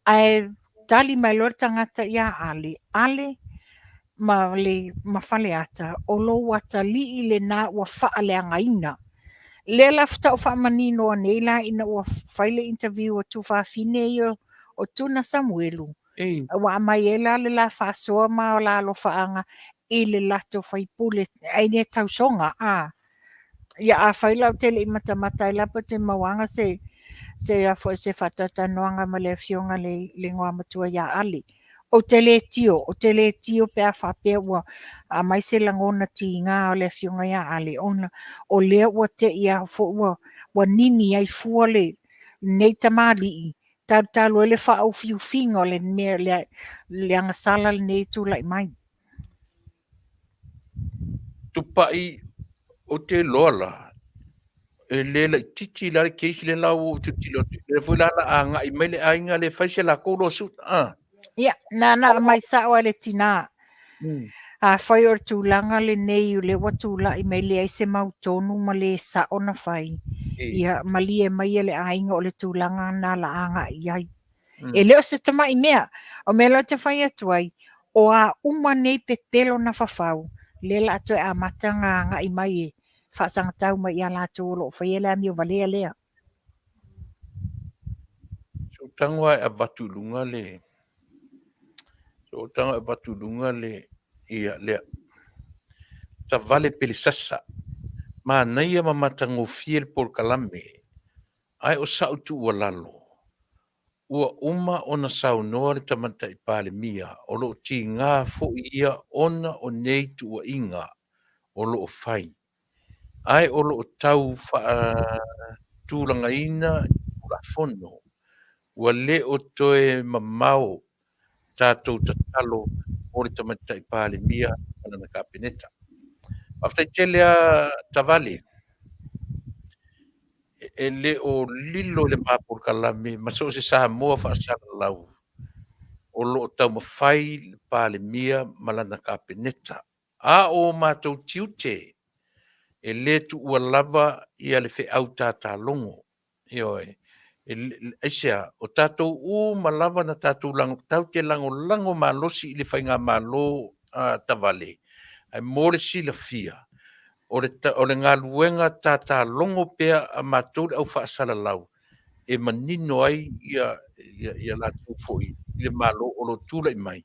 Ae tali mai loa le tagata ia Ale, Ale ma le ma Faleata, o lou atalii lena ua faaleagaina. Lea la faatoa ou faamanino nei la ina ua fai le interview a tuafafine ia o Tuna Samuelu. Ua aumai ai la le la faasoa ma o la alofaaga i le latou faipule ai le tausoga. A ia afai la ou te le i matamata ai la pe te mauaga se a foi se faatautanoaga ma le afioga le igoa matua ia Ale. Ou te le tio, ou te le tio pe a faapea ua aumai se lagona tiga o le afioga ia Ale, ona o lea ua te i a foi ua nini ai fua le nei tamalii, talutalu ai le faaufiufiga o le mea le agasala lenei tulai mai. Tupai, ou te iloa la, e le laitiiti la le case lea la ua ou tilotilo atu, lea foi la la agai mai le aiga le fai se lakou lawsuit. Ah. Ia, na aumai sao ai le tina. Afai o le tulaga lenei o lea ua tulai mai leai se mautonu ma le sao na fai, ia malie mai le aiga o le tulaga na la agai i ai. E le o se tamai mea, o mea la ou te fai atu ai, o a uma nei pepelo na fafau, lea la toe amata na agai mai e faasagatau mai ia latou o lo o faia le amio valea lea. So tago lava e avatu i luga le, so tago e avatu i luga le, ia lea. Tavale Pelesasa, manaia ma matagofie le polokalame, ae o sa'u tuualalo, ua uma ona saunoa le Tamaitai Palemia o lo o tiga foi ia ona o nei tuuaiga o lo o fai, ae o lo o tau faatulagaina i Tulafono, ua le o toe mamao tatou tatalo mo le Tamaitai Palemia ma lana Kapeneta. Faafetai tele a Tavale, e le o lilo i le ma polokalame ma so o se Samoa faasalalau o lo o taumafai le Palemia ma lana Kapeneta. A o matou tiute e le tuua lava ia le feau tatalogo. Ioe, aisea, o tatou uma lava na tatou lago, tatou te lagolago malosi i le faigamalo a Tavale, ae mo le silafia, o le galuega tatalogo pea a matou le au faasalalau e manino ai ia latou foi i le Malo o lo o tulai mai,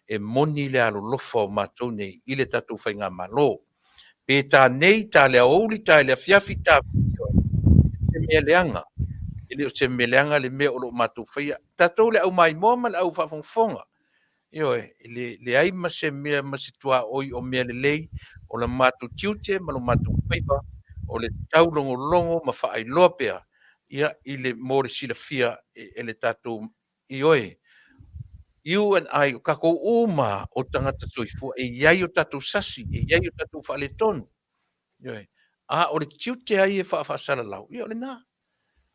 e moni le alolofa o matou nei i le tatou faigamalo. Pe ta nei, ta le aoauli, ta i le afiafi, ta se mea leaga. E le o se mea leaga le mea o lo o matou faia. Tatou le au maimoa ma le au faafogafoga. Ioe, e leai ma se mea ma se tuaoi o mea lelei, o le matou tiute ma lo matou faiva, o le taulogologo ma faailoa pea, ia, i le, mo le silafia e le tatou, ioe. You and I, o tatou uma o tagata soifua, e i ai o tatou sasi, e i ai o tatou faaletonu. Ioe. A o le tiute ai e faafaasalalau, ia o lena.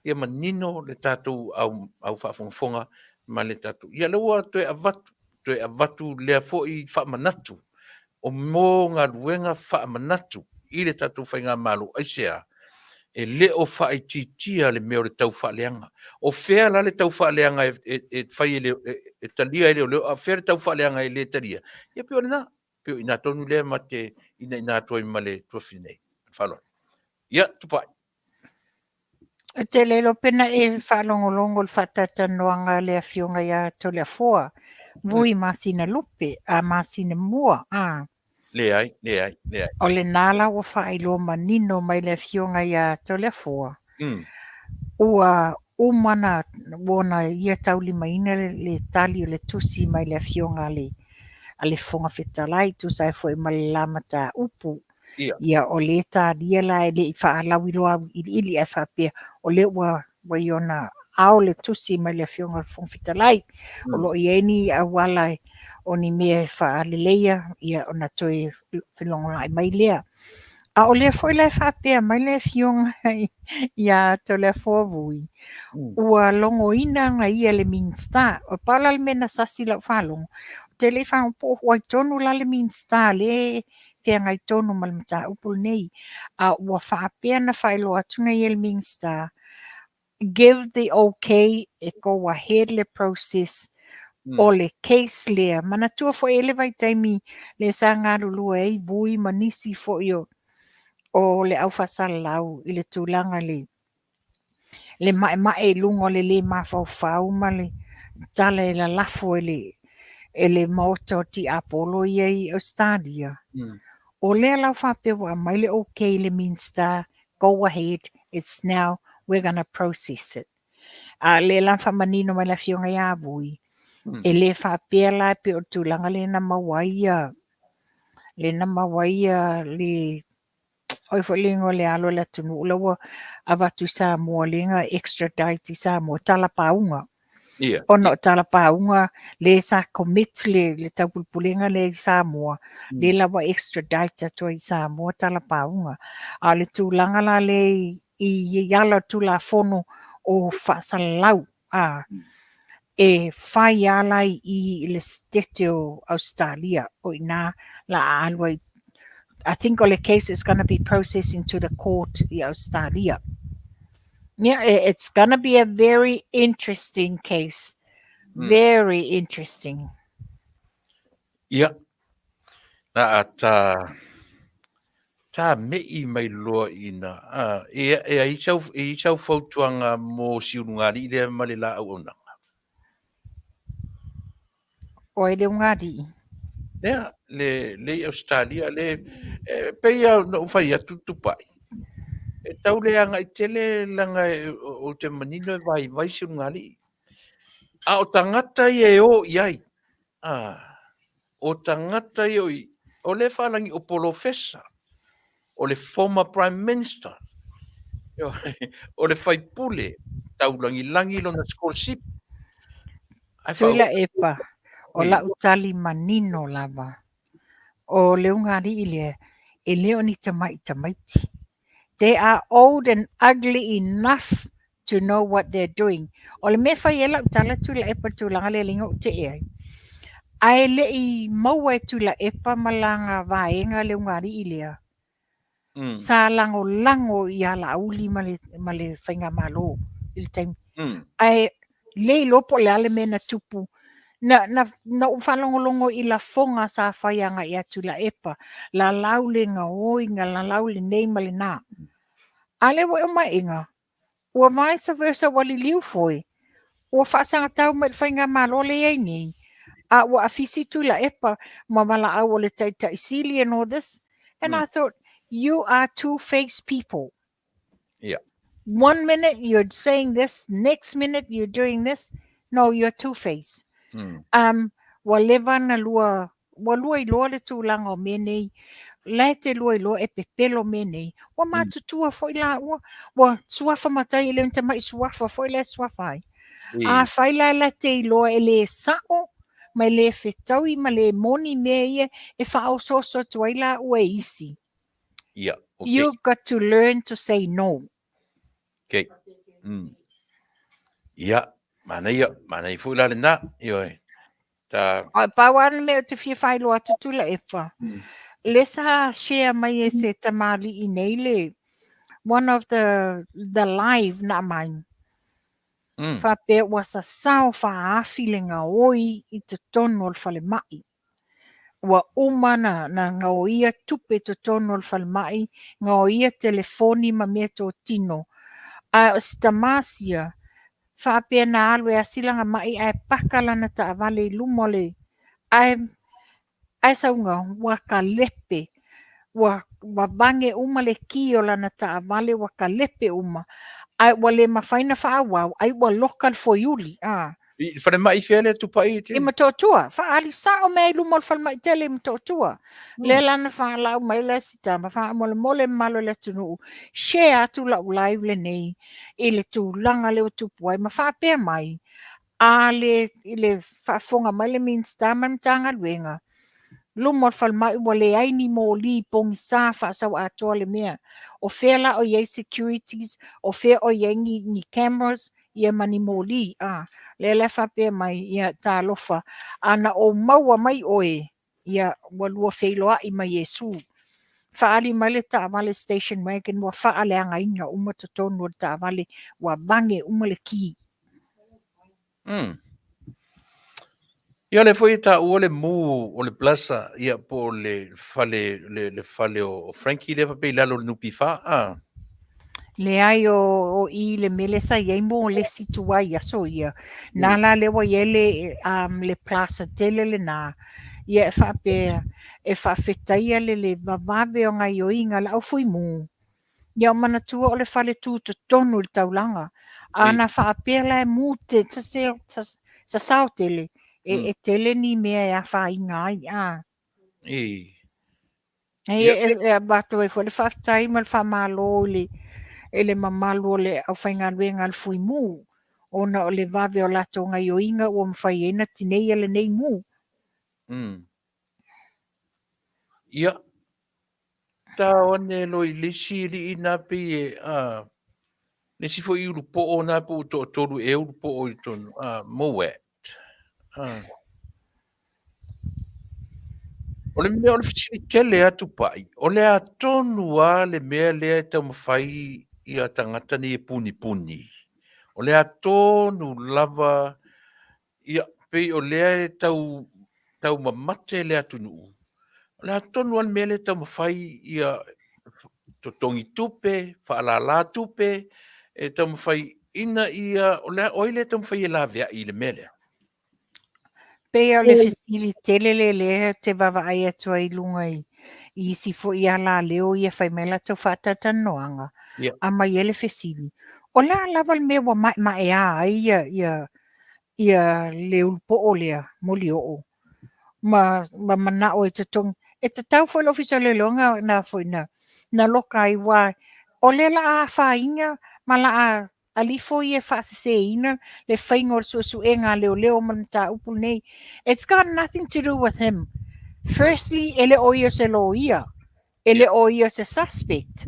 Ia manino le tatou au, au faafogafoga ma le tatou. Ia lea ua toe avatu, toe avatu lea foi faamanatu o mo galuega faamanatu i le tatou faigamalo. Aisea? E le o faaitiitia le mea o le taufaaleaga. O fea la le taufaaleaga e, e, e fai e, le, e, e talia e leoleo, a o fea le taufaaleaga e le talia? Ia pei o lena. Pei o i ina tonu lea ma te inaina atu ai ma le tuafafine nei. Faaaloalo. Ia, Tupai. Ou te le iloa pe na e faalogologo i le faatalatalanoaga a le Afioga ia Toleafoa Vui masina lupe, a masina mua, a. Leai, leai, leai. O lena la ua faailoa manino mai le Afioga ia Toleafoa, ua uma na ua ona ia taulimaina le, le tali o le tusi mai le Afioga a le, a le Fofoga Fetalai, tusa ai foi ma le la mataupu. Ia. Ia, o lea e talia la e le i faalauiloa auiliili ae faapea o lea ua ua i ona ao le tusi mai le Afioga i le Fofoga Fetalai. O lo o i ai ni auala o ni mea e faaleleia, ia ona toe felogolai mai lea. A o lea foi la e faapea mai le Afioga ia Toleafoa Vui, ua logoina ana ia e le Minisita. E pau la le mea na sasi i lau faalogo, ou te le i faalogo po o ai tonu la le Minisita lea e feagai tonu ma le mataupu lenei, a ua faapea na faailoa atu nei e le Minisita, give the okay e go ahead le process o le case lea. Manatua foi e i ai le vaitaimi lea sa galulue ai Vui ma nisi foi o o le aufaasalalau i le tulaga i le le maemae i luga o le lē mafaufau ma le tala e lalafo e le e le maota o tiapolo ia i Ausetalia. O lea la ua faapea ua aumai le okay i le Minisita, go ahead, it's now, we're gonna process it. A o lea la na faamanino mai le Afioga ia Vui, e le faapea la e pei o le tulaga lea na maua ai ia, lea na maua ai ia le oi foi le igoa o le alo o le atunuu la ua avatu i Samoa lea na extradite i Samoa, talapauga. Ona o talapauga le sa commit le, le taupulepulega lea i Samoa, lea la ua extradite atu ai i Samoa talapauga. A o le tulaga la lea i, i ala o Tulafono o faasalalau, a, e fai lava la i i i le Setete o Ausetalia, o i ina la a alu ai. I think o le case is gonna be processing to the court i Ausetalia. Yeah, it's gonna be a very interesting case. Very interesting. Ia, na a tā, tā me'i mai loa ina, a, e, e ai sau, e i sau fautuaga mō Siulugāli'i lea ma le la auaunaga. O ai le ugāli'i? Lea, le, le i Ausetalia, le, e, pei lava ona ou fai atu Tupai, e tau le agai tele leaga e, ou te manino e vaivai si ulugalii. A o tagata ia e o i ai, a, o tagata ia o i, o le whalangi o Polofesa, o le former Prime Minister, o le faipule, taulagilagi lona scholarship. Ai Tuilaepa, o lau tali manino lava, o le ugāli'i lea, e le o ni tama'i tamaiti. They are old and ugly enough to know what they're doing. O le mea e fai ai lau tala Tuilaepa i le tulaga lea e leai ou tee ai, ae le i maua e Tuilaepa ma lana vaega le ugāli'i lea, sa lagolago ia Laauli ma le, ma le Faigamalo i le taimi. Ae le iloa po o le a le mea na tupu. Na, na, na ou faalogologo i lafoga sa fai agai ia Tuilaepa, lalau le gaoiga, lalau lenei ma lena. A lea ua e omaega, ua vice versa, ua liliu foi, ua faasagatau mai i le faigamalo lea e i ai nei, a ua afisi Tuilaepa ma valaau o le Taitai Sili and all this. And I thought, you are two-faced people. One minute you're saying this, next minute you're doing this. No, you're two-faced. Ua leva na lua, ua lua iloa le tulaga o mea nei. La e te lua iloa e pepelo mea nei. Ua matutua foi laua. Ua suafa matai e le o ni tamai suafa foi la e suafa ai. Afai la la te iloa e le sa'o ma e le fetaui ma le moni mea ia e faaosooso atu ai laua e isi. Ia, okay. You got to learn to say no. Okay. Ia, manaia, manaia foi la lena. Ioe. Ta... Ai, pau lava le mea ou te fia faailoa atu Tuilaepa, lea sa share mai e se tamalii nei le one of the live na aumai, faapea ua sasao faaafi le gaoi i totonu o le falemai. Ua uma na gaoia tupe i totonu o le falemai, gaoia telefoni ma meatotino. Ae o si tama sia, faapea na alu e asi lana mai ae paka lana taavale i luma o le ae ae sauga ua kalepe ua vavage uma le ki o lana taavale ua kalepe uma ae ua le mafai ona faaauau ai ua loka le foiuli a. I le falemai fea lea tupai i Motootua, faaali sao mea i luma o le falemai tele i Motootua. Lea la na faalau mai le si tama, faamolemole mamalu o le atunuu, share atu lau live lenei i le tulaga lea ua tupu ai ma faapea mai, a le i le faafofoga mai le Minisita ma le Matagaluega, luma o le falemai ua leai ni moli pogisa faasau atoa le mea. O fea la o i ai securities, o fea o i ai ni cameras, ia ma ni moli, a. Lea la e faapea mai, ia talofa, a na ou maua mai oe, ia ua lua feiloai ma Iesu. Faaali mai le taavale station wagon ua faaleagaina uma totonu o le taavale, ua vage uma le ki. Ia lea foi e taua le mu o le Plaza, ia po o le fale, le fale o Frankie lea faapea i lalo o le NPF, a? Leai o i le mea lea sa i ai mo le isi tuai aso ia. Na la lea ua i ai le plaza tele lena. Ia e faapea, e faafetaia le vavave o gaioiga a le au fuimu. Ia o manatua o le fale tutotonu i le taulaga. A na faapea la e mu te sasao tele, e tele ni mea e afaina ai. A. E avatu ai foi le faafetai ma le faamalo i le mamalu o le aufaigaluega a le Fuimu, ona o le vave o latou gaioiga ua mafai ai ona tineia lenei mu. Ia, tao ane loa i le isi alii na pei e, a, le isi foi ulupoo na po ua toatolu ea ulupoo i totonu, a, Mowat. A. O le mea o le fesili tele a Tupai, o le a tonu lava le mea lea e taumafai ia tagata nei e punipuni. O le a tonu lava, ia, pei o lea e tau taumamate le atunuu. O le a tonu lava le mea lea e taumafai ia totogi tupe, faalala tupe, e taumafai ina ia, o le a, o ai lea e taumafai e laveai i le mea lea? Pei o le fesili tele le lea ou te vaavaai atu ai i luga i isi foi alaleo ia fai mai latou faatalatalanoaga, aumai ai le fesili, o le a lava le mea ua maemaea ai ia le ulupoo lea, molioo, ma manao e totogi. E tatau foi le Ofisa o Leoleo na foi na loka ai, aua o lea o le a afaina ma la a alifo ia e faaseseina le faiga o le suesuega a leoleo ma le mataupu lenei. It's got nothing to do with him. Firstly, e le o ia o se loia, e le o ia o se suspect.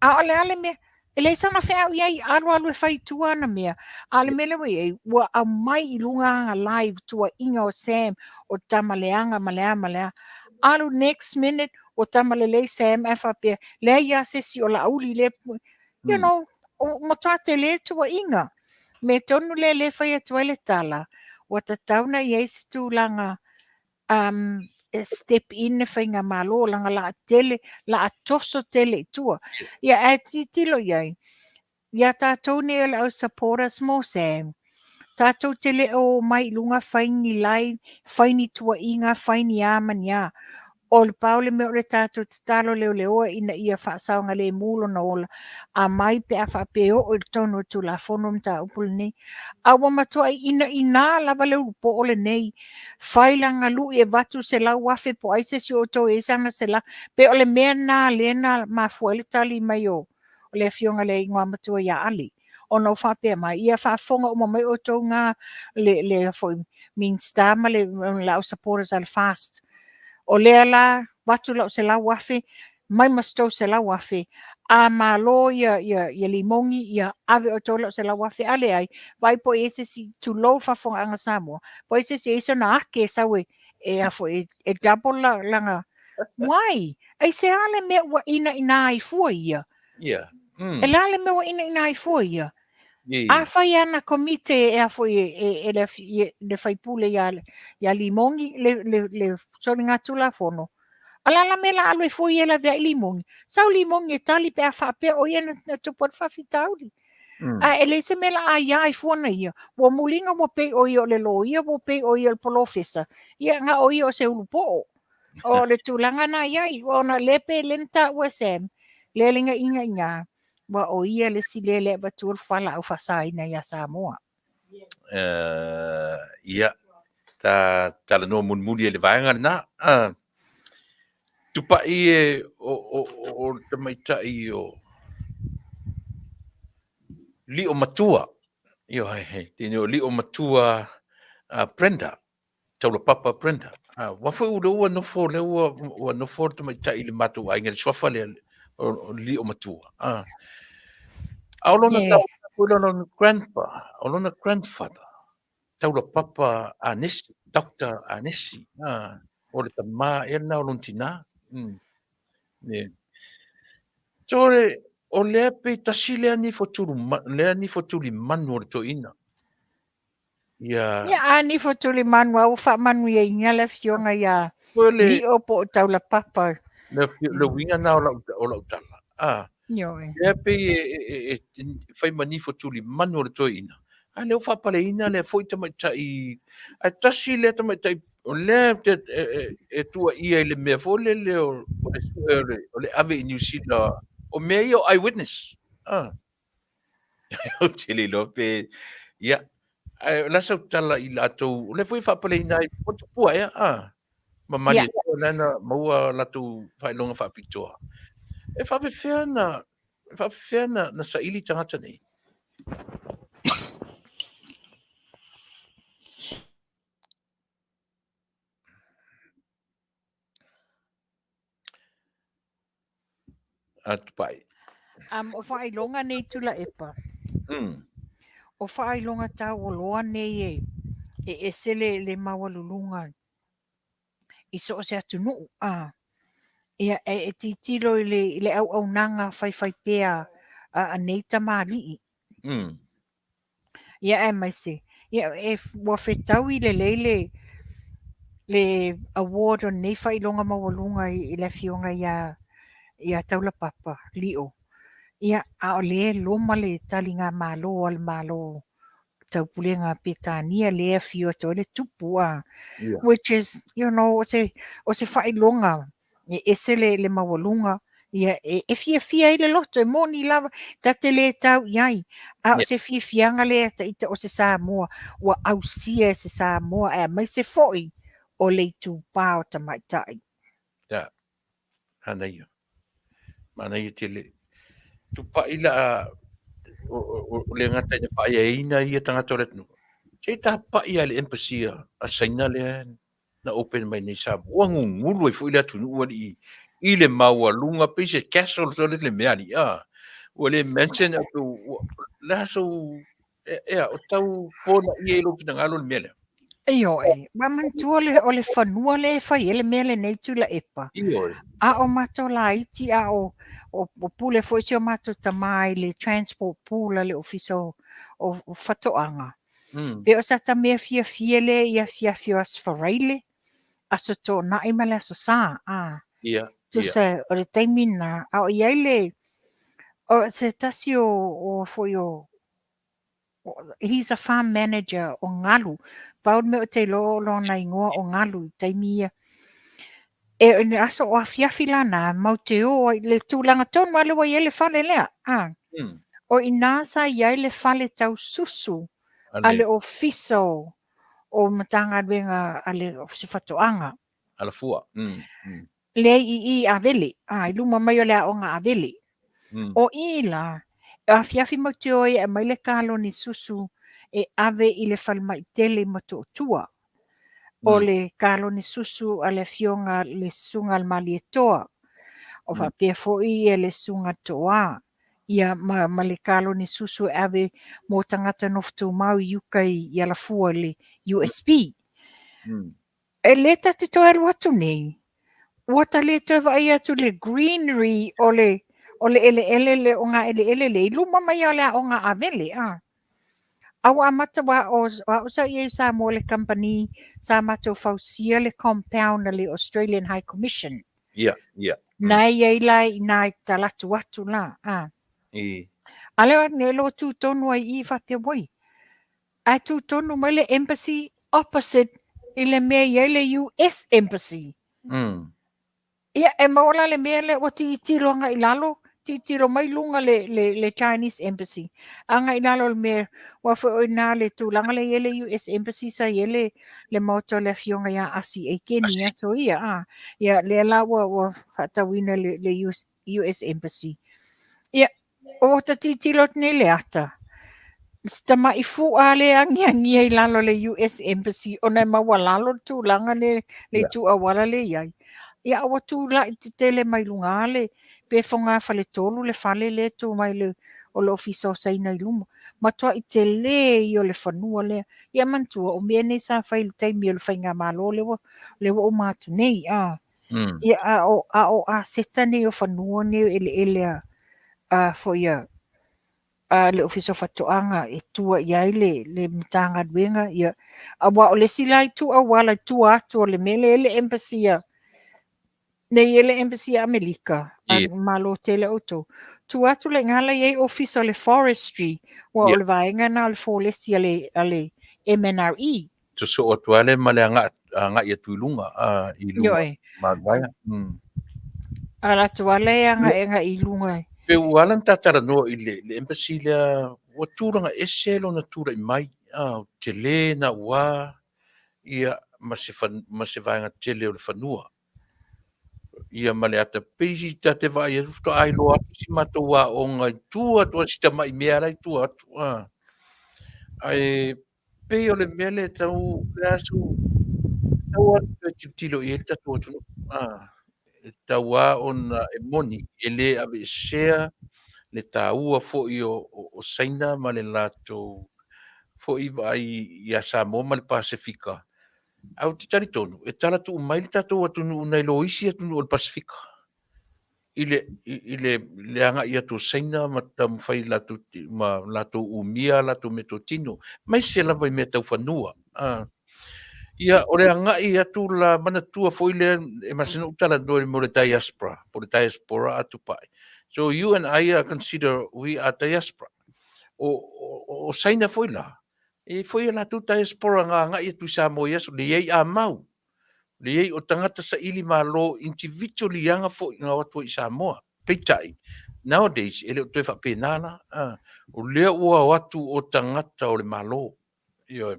A o le a le mea, e leai sana feau i ai, alu alu e fai i tua ana mea. A o le mea lea ua i ai, ua aumai i luga ana live tuuaiga o Sam, o tama leaga ma le a ma le a. Alu next minute, ua tama lelei Sam ae faapea, leai lava se isi o Laauli lea, you know, ua matua tele le tuuaiga. Mea tonu lea lea e fai atu ai le tala, ua tatau ona i ai se tulaga e step in le faigamalo, leaga la tele, la toso tele i tua. Ia ae tilotilo i ai, ia tatou nei o le au supporters mo Sam, tatou te le o omai i luga fai ni live, fai ni tuuaiga, fai ni a ma ni a. O le pau le mea o le tatou tatalo leoleoa ina ia faasaogalemu lona ola, aumai pe a faapea e oo i totonu o le Tulafono le mataupu lenei. A ua matuai inaina lava le ulupoo lenei, fai lana lui e avatu 100,000 po o ai se isi o outou e i ai sana 100,000. Pe o le mea lena lea na mafua ai le tali mai o le afioga i le igoamatua ia Ale. Ona ua faapea mai, ia faafofoga uma mai outou na le, le foi Minista ma le, le au supporters a le FAST. O lea la, avatu lau $100,000, mai ma se $300,000, a malo ia, ia, ia Limogi, ia ave outou lau $100,000, a leai, vaai po o i ai se isi, tulou le faafofogaaga a Samoa, po o i ai se isi e i ai sona ake e sau e, e, a foi, e double la, lana, why? Aisea le mea ua inaina ai fua ia? Ia. E le a le mea ua inaina ai fua ia? Afai ana komite e a foi e, e, e le, le faipule ia, ia Limogi le, le, le soligatulafono, a la la mea la alu ai fua ia e laveai Limogi? Sau Limogi e tali pe a faapea o ia na, na tupu ai le faafitauli. A e leai se mea la aia ai fua na ia. Ua muliga ua pei o ia o le loia, ua pei o ia o le polofesa. Ia, na o ia o se ulupo'o. O le tulaga na i ai, ona lea pe lea na taua e Sam, lea le ina ina, ua o ia le isi lea le avatua le fualaau faasaina ia Samoa. Ia, ta talanoa mulimuli ai le vaega lena. Tupai e o, o, o, o tamaitai o lio matua. Io, he, he, tēnei o lio matua a Brenda. Taulapapa Brenda. Ah, ua foi ua ua nofo lea ua ua nofo le tamaitai i le matou aiga le suafa lea o lio matua. Ah. A o lona yeah. tau foi lona grandpa, o lona grandfather. Taulapapa Anesi, Dr. Anesi. Ah, o le tama ea lena o lona tina. Ne. So le, o lea pe tasi lea nifo tulu, lea nifo tuli manu o le toeaina. Ia. Ia, a nifo tuli manu a ua faamanuiaina le afioga ia Lio po o Taulapapa. Le, le uiga na o lau, o lau tala. Ah. Ioe. Lea pei e, e, e, e fai ma nifo tuli manu o le toeaina. A lea ua faapaleina lea foi tamaitai. Ae tasi lea tamaitai o lea e, e, e, e tuuaia i le mea foi lele o, o le sue o le, o le ave i New Zealand. O mea ia o eyewitness. Ah. Ou te le iloa pe, ia, ae o le a sau tala i latou, o lea foi e faapaleina ai po tupua ea, a, ma Ia. Malietoa lea na maua latou faailoga faapitoa. E faapefea na, e faapefea na, na saili tagata nei? A Tupai. O faailoga nei Tuilaepa. O faailoga taualoa nei e, e ese le, le maualuluga i so o se atunuu. A, ia, e, e tilotilo i le, i le auaunaga faifaipea a, a nei tamalii. Ia aemaise, ia e, ua fetaui lelei le, le award o lenei faailoga maualuga i, i le afioga ia, ia Taulapapa Lio. Ia, a o lea e loma le taligamalo a le Malo Taupulega a Peretania lea e afio atu ai le tupu, a, Ia. which is, you know, o se, o se faailoga e ese le, le maualuga, ia, e, e fiafia ai le loto, e moni lava, ta te le tau i ai, a o se fiafiaga lea ita o se Samoa, ua ausia e se Samoa, aemaise foi o le itupa o tamaitai. Ia, manaia, manaia tele. Tupai la, o, o, o le gata ina faaiaina ia tagata o le atunuu. Se i tapa'i lava i le embassy a, a Saina lea na open mai nei Samoa. Ua gugulu ai foi le atunuu alii i le maualuga pei se castle sole le mea alii. Ah, ua le mention atu le a sou ea o tau pona ia i lou finagalo le mea lea. Ioe, ua manatua le, o le fanua lea e fai ai le mea lenei Tuilaepa. Ioe. A o matou laiti, a o, o, o pule foi si o matou tama i le transport pool a le ofisa o, o, o Fatoaga. Pe o sata mea fiafia lea i afiafi o Aso Faraile, Aso Toonai ma le Aso Sa, a. Ia, ia. Tusa o le taimi lena, a o i ai le, o se tasi o, o foi o, he's a farm manager o Galu. Pau le mea ou te iloa o lona igoa o Galu i taimi ia. E, i le aso o afiafi la na, mau te o ai, le tulaga tonu lava lea ua i ai le fale lea. A. O i ina sa i ai le fale tau susu a le ofisa o, o Matagaluega a le Ofisa Faatoaga. Alafua. Lea i i Avele, a, i luma mai o le aoga Avele. O i la, Afiafi mautioa ia e aumai le kalone susu e ave i le falemai tele i Motootua. O le kalone susu a le afioga le Susuga a le Malietoa. O faapea foi ia le Susuga Toa. Ia ma, ma le kalone susu e ave mo tagata nofo tumau i uka i Alafua i le USP. E le ta te toe alu atu nei, ua ta le toe vaai atu le greenery o le o le eleele le o ngā eleele le i luma mai o le aoga Avele a. A ua amata wa o au sa i ai i Samoa le company sa matou fausia le compound a le Australian High Commission. Ia, ia. Na i ai la i nā i talatu atu la, a. I. A lea ne lo tu tonu ai i faapea wai. Ae tu tonu mai le embassy opposite i le mea i ai le US embassy. Ia, e maua la le mea lea ua tilotilo agai i lalo, tilotilo mai luga le, le, le Chinese Embassy. Agai i lalo le mea, ua foi o ina le tulaga lea i ai le US Embassy sa i ai le, le maota o le afioga ia Asi Aikeni i aso ia. A. Ia, lea la ua, ua faatauina le, le US, US Embassy. Ia, Ua ta tilotilo atu nei i le ata, si tama'i fu'a lea e agiagia i lalo o le US Embassy ona e maualalo le tulaga lea le itu auala lea e i ai. Ia a ua tula'i tetele mai luga le pe fogafale-tolu le fale lea e tu mai le o le Ofisa o Saina i luma. Matua'i telē ia o le fanua lea. Ia manatua, o mea nei sa fai i le taimi o le faigamalo lea ua lea ua uma atu nei, a. Ia, a o aseta nei o fanua nei o eleele a, a foi a, a le Ofisa o Faatoaga e tua i ai le, le Matagaluega, ia, aua o le isi la itu auala i tua atu o le mea lea e i ai le embassy a, lea e i ai le embassy a Amerika, a malo tele outou. Tua atu la i ina la e i ai Ofisa o le Forestry, aua o le vaega lena o le folesi a le, a le MNRE. Sosoo atu lava lea ma le agai atu i luga, i luga. Ioe. Mavae. Ala atu lava lea e agai i luga. Pe ua ala ona ta talanoa i le, le embassy lea, ua tulaga ese lona tulai mai, a, tele na ua, ia, ma se, ma se vaega tele o le fanua. Ia ma le ata pei si ta te vaai atu faatoa iloa atu si matou aoga i tua atu a si tamai mea la i tua atu, a. Ae pei o le mea lea e tau le aso tau lava ona toe tilotilo i ai le tatou atunuu, a, e tatau lava ona e moni e le aveesea le taua foi o, o Saina ma le latou foi vaai ia Samoa ma le Pasefika. Ae ou te talitonu, e tala tuu mai le tatou atunuu nai lo isi atunuu o le Pasefika. I le, i le, le agai atu o Saina ma taumafai latou, ma latou umia a latou meatotino, aemaise lava i mea tau fanua. Ah. Ia, o le agai atu la, manatua foi lea, e masani ona ou talanoa i le mea o le diaspora, po o le diaspora a Tupai. So you and I are consider, we are diaspora. O, o, o Saina foi la, e i ai foi a latou diaspora na agai atu i Samoa i aso, le i ai a mau. Le i ai o tagata saili malo individually aga foi na o atu ai i Samoa. Peitai, nowadays, e le o toe faapena la. A, o lea ua o atu o tagata o le Malo. Ioe.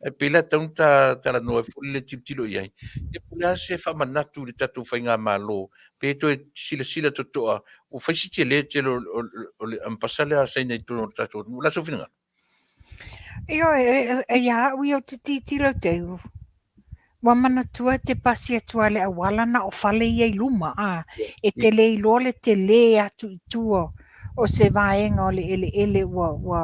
E pei la e tatau ona ta talanoa ai foi le tilotilo i ai, ia po o le a se faamanatu i le tatou faigamalo, pe toe silasila totoa, ua fai si tele tele o le ambasa lea a Saina i totonu o le tatou atunuu. O le a sou finagalo? Ioe, e ia au ia ou te tilotilo i te ua manatua e te pasi atu lava i le auala na o fale ia i luma, a, e te le iloa le tele atu i tua o se vaega o le eleele ua, ua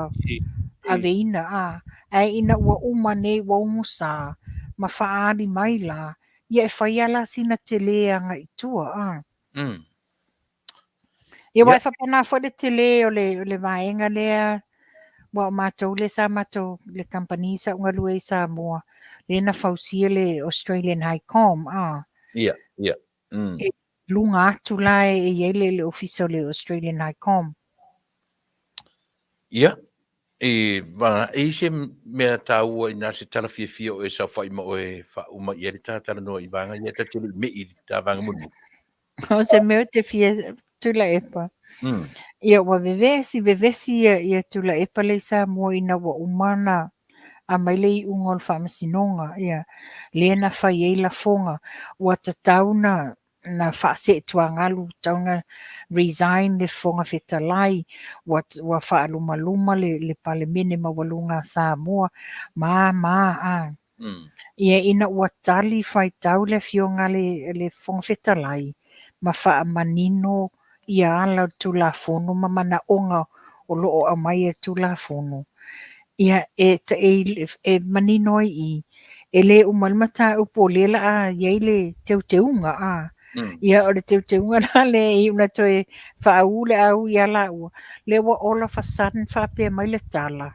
aveina, a, ae ina ua uma nei ua umusa ma faaali mai la, ia e fai lava la sina tele agai i tua, a. Ia, aua e faapena foi le tele o le, o le vaega lea, aua o matou lea sa matou, le kamupani sa ou galue ai i Samoa, lea na fausia le Australian High Com, a. Ia, ia. E luga atu la e i ai le, le ofisa o le Australian High Com. Ia, e, e i ai se mea taua inā se tala fiafia o oe e saofai ma oe e faauma i ai le ta talanoa i vaega ia, ta te le i me'i i le ta vaega mulimuli. O se mea ou te fia Tuilaepa. Ia ua vevesi, vevesi ia, ia Tuilaepa lea i Samoa ina ua uma ona aumai le iuga o le faamasinoga, ia, lea na fai ai lafoga. Ua tatau na na faaseetuagalu tatau ona resign le Fofoga Fetalai, ua ua faalumaluma le le Palemene maualuga a Samoa, ma a ma a. Ia ina ua tali faitau le Afioga a le le Fofoga Fetalai ma faamanino ia ala o le Tulafono ma manaoga o lo o aumai e le Tulafono, ia e e manino ai i i, e le uma ai le mataupu o lea o le a i ai le teuteuga a. Ia o le teuteuga la lea e iu ina toe faaū le au ia laua, lea ua all of a sudden faapea mai le tala,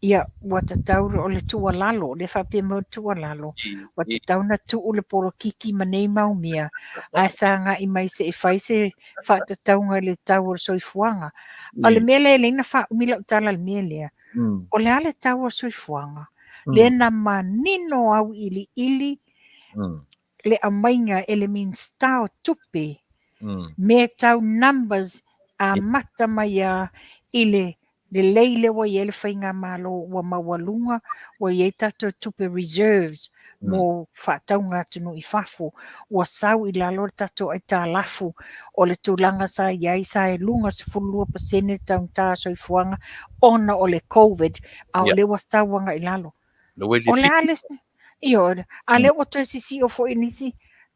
ia ua tatau, o le tuualalo, lea e faapea mai o le tuualalo, ua tatau ona tuu le polokiki ma nei mau mea, ae sagai mai se i fai se faatatauga i le tau o le soifuaga. O le mea lea e ala ai ona faaumi lau tala i le mea lea, o le a le tau o le soifuaga? Lea na manino auiliili le aumaiga e le Minisita o Tupe mea tau numbers amata mai lava i le lelei lea ua i ai le faigamalo ua maualuga, ua i ai tatou tupe reserves mo faatauga atunuu i fafo, ua sau i lalo le tatou aitalafu, o le tulaga sa i ai sa i luga 12% le taugata o le soifuaga ona o le Covid, a o lea ua sau agai i lalo. O le a le Ioe, a lea ua toe sisio foi nisi,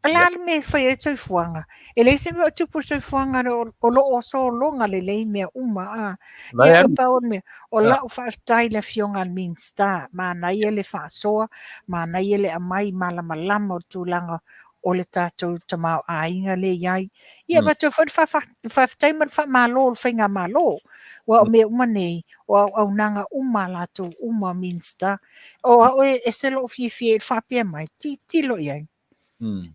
o le a le mea e fai ai le soifuaga? E leai se mea o tupu i le soifuaga, o lo o sologa lelei mea uma. A. Ia, pau o le mea, o lau faafetai i le Afioga i le Minisita, manaia le faasoa, manaia le aumai malamalama o le tulaga o le tatou tamaoaiga lea e i ai. Ia, avatu foi le faafetai ma le faamalo i le faigamalo, aua o mea uma nei, o auaunaga uma a latou uma Minisita. O au e ese lou fiafia i le faapea mai, tilotilo i ai.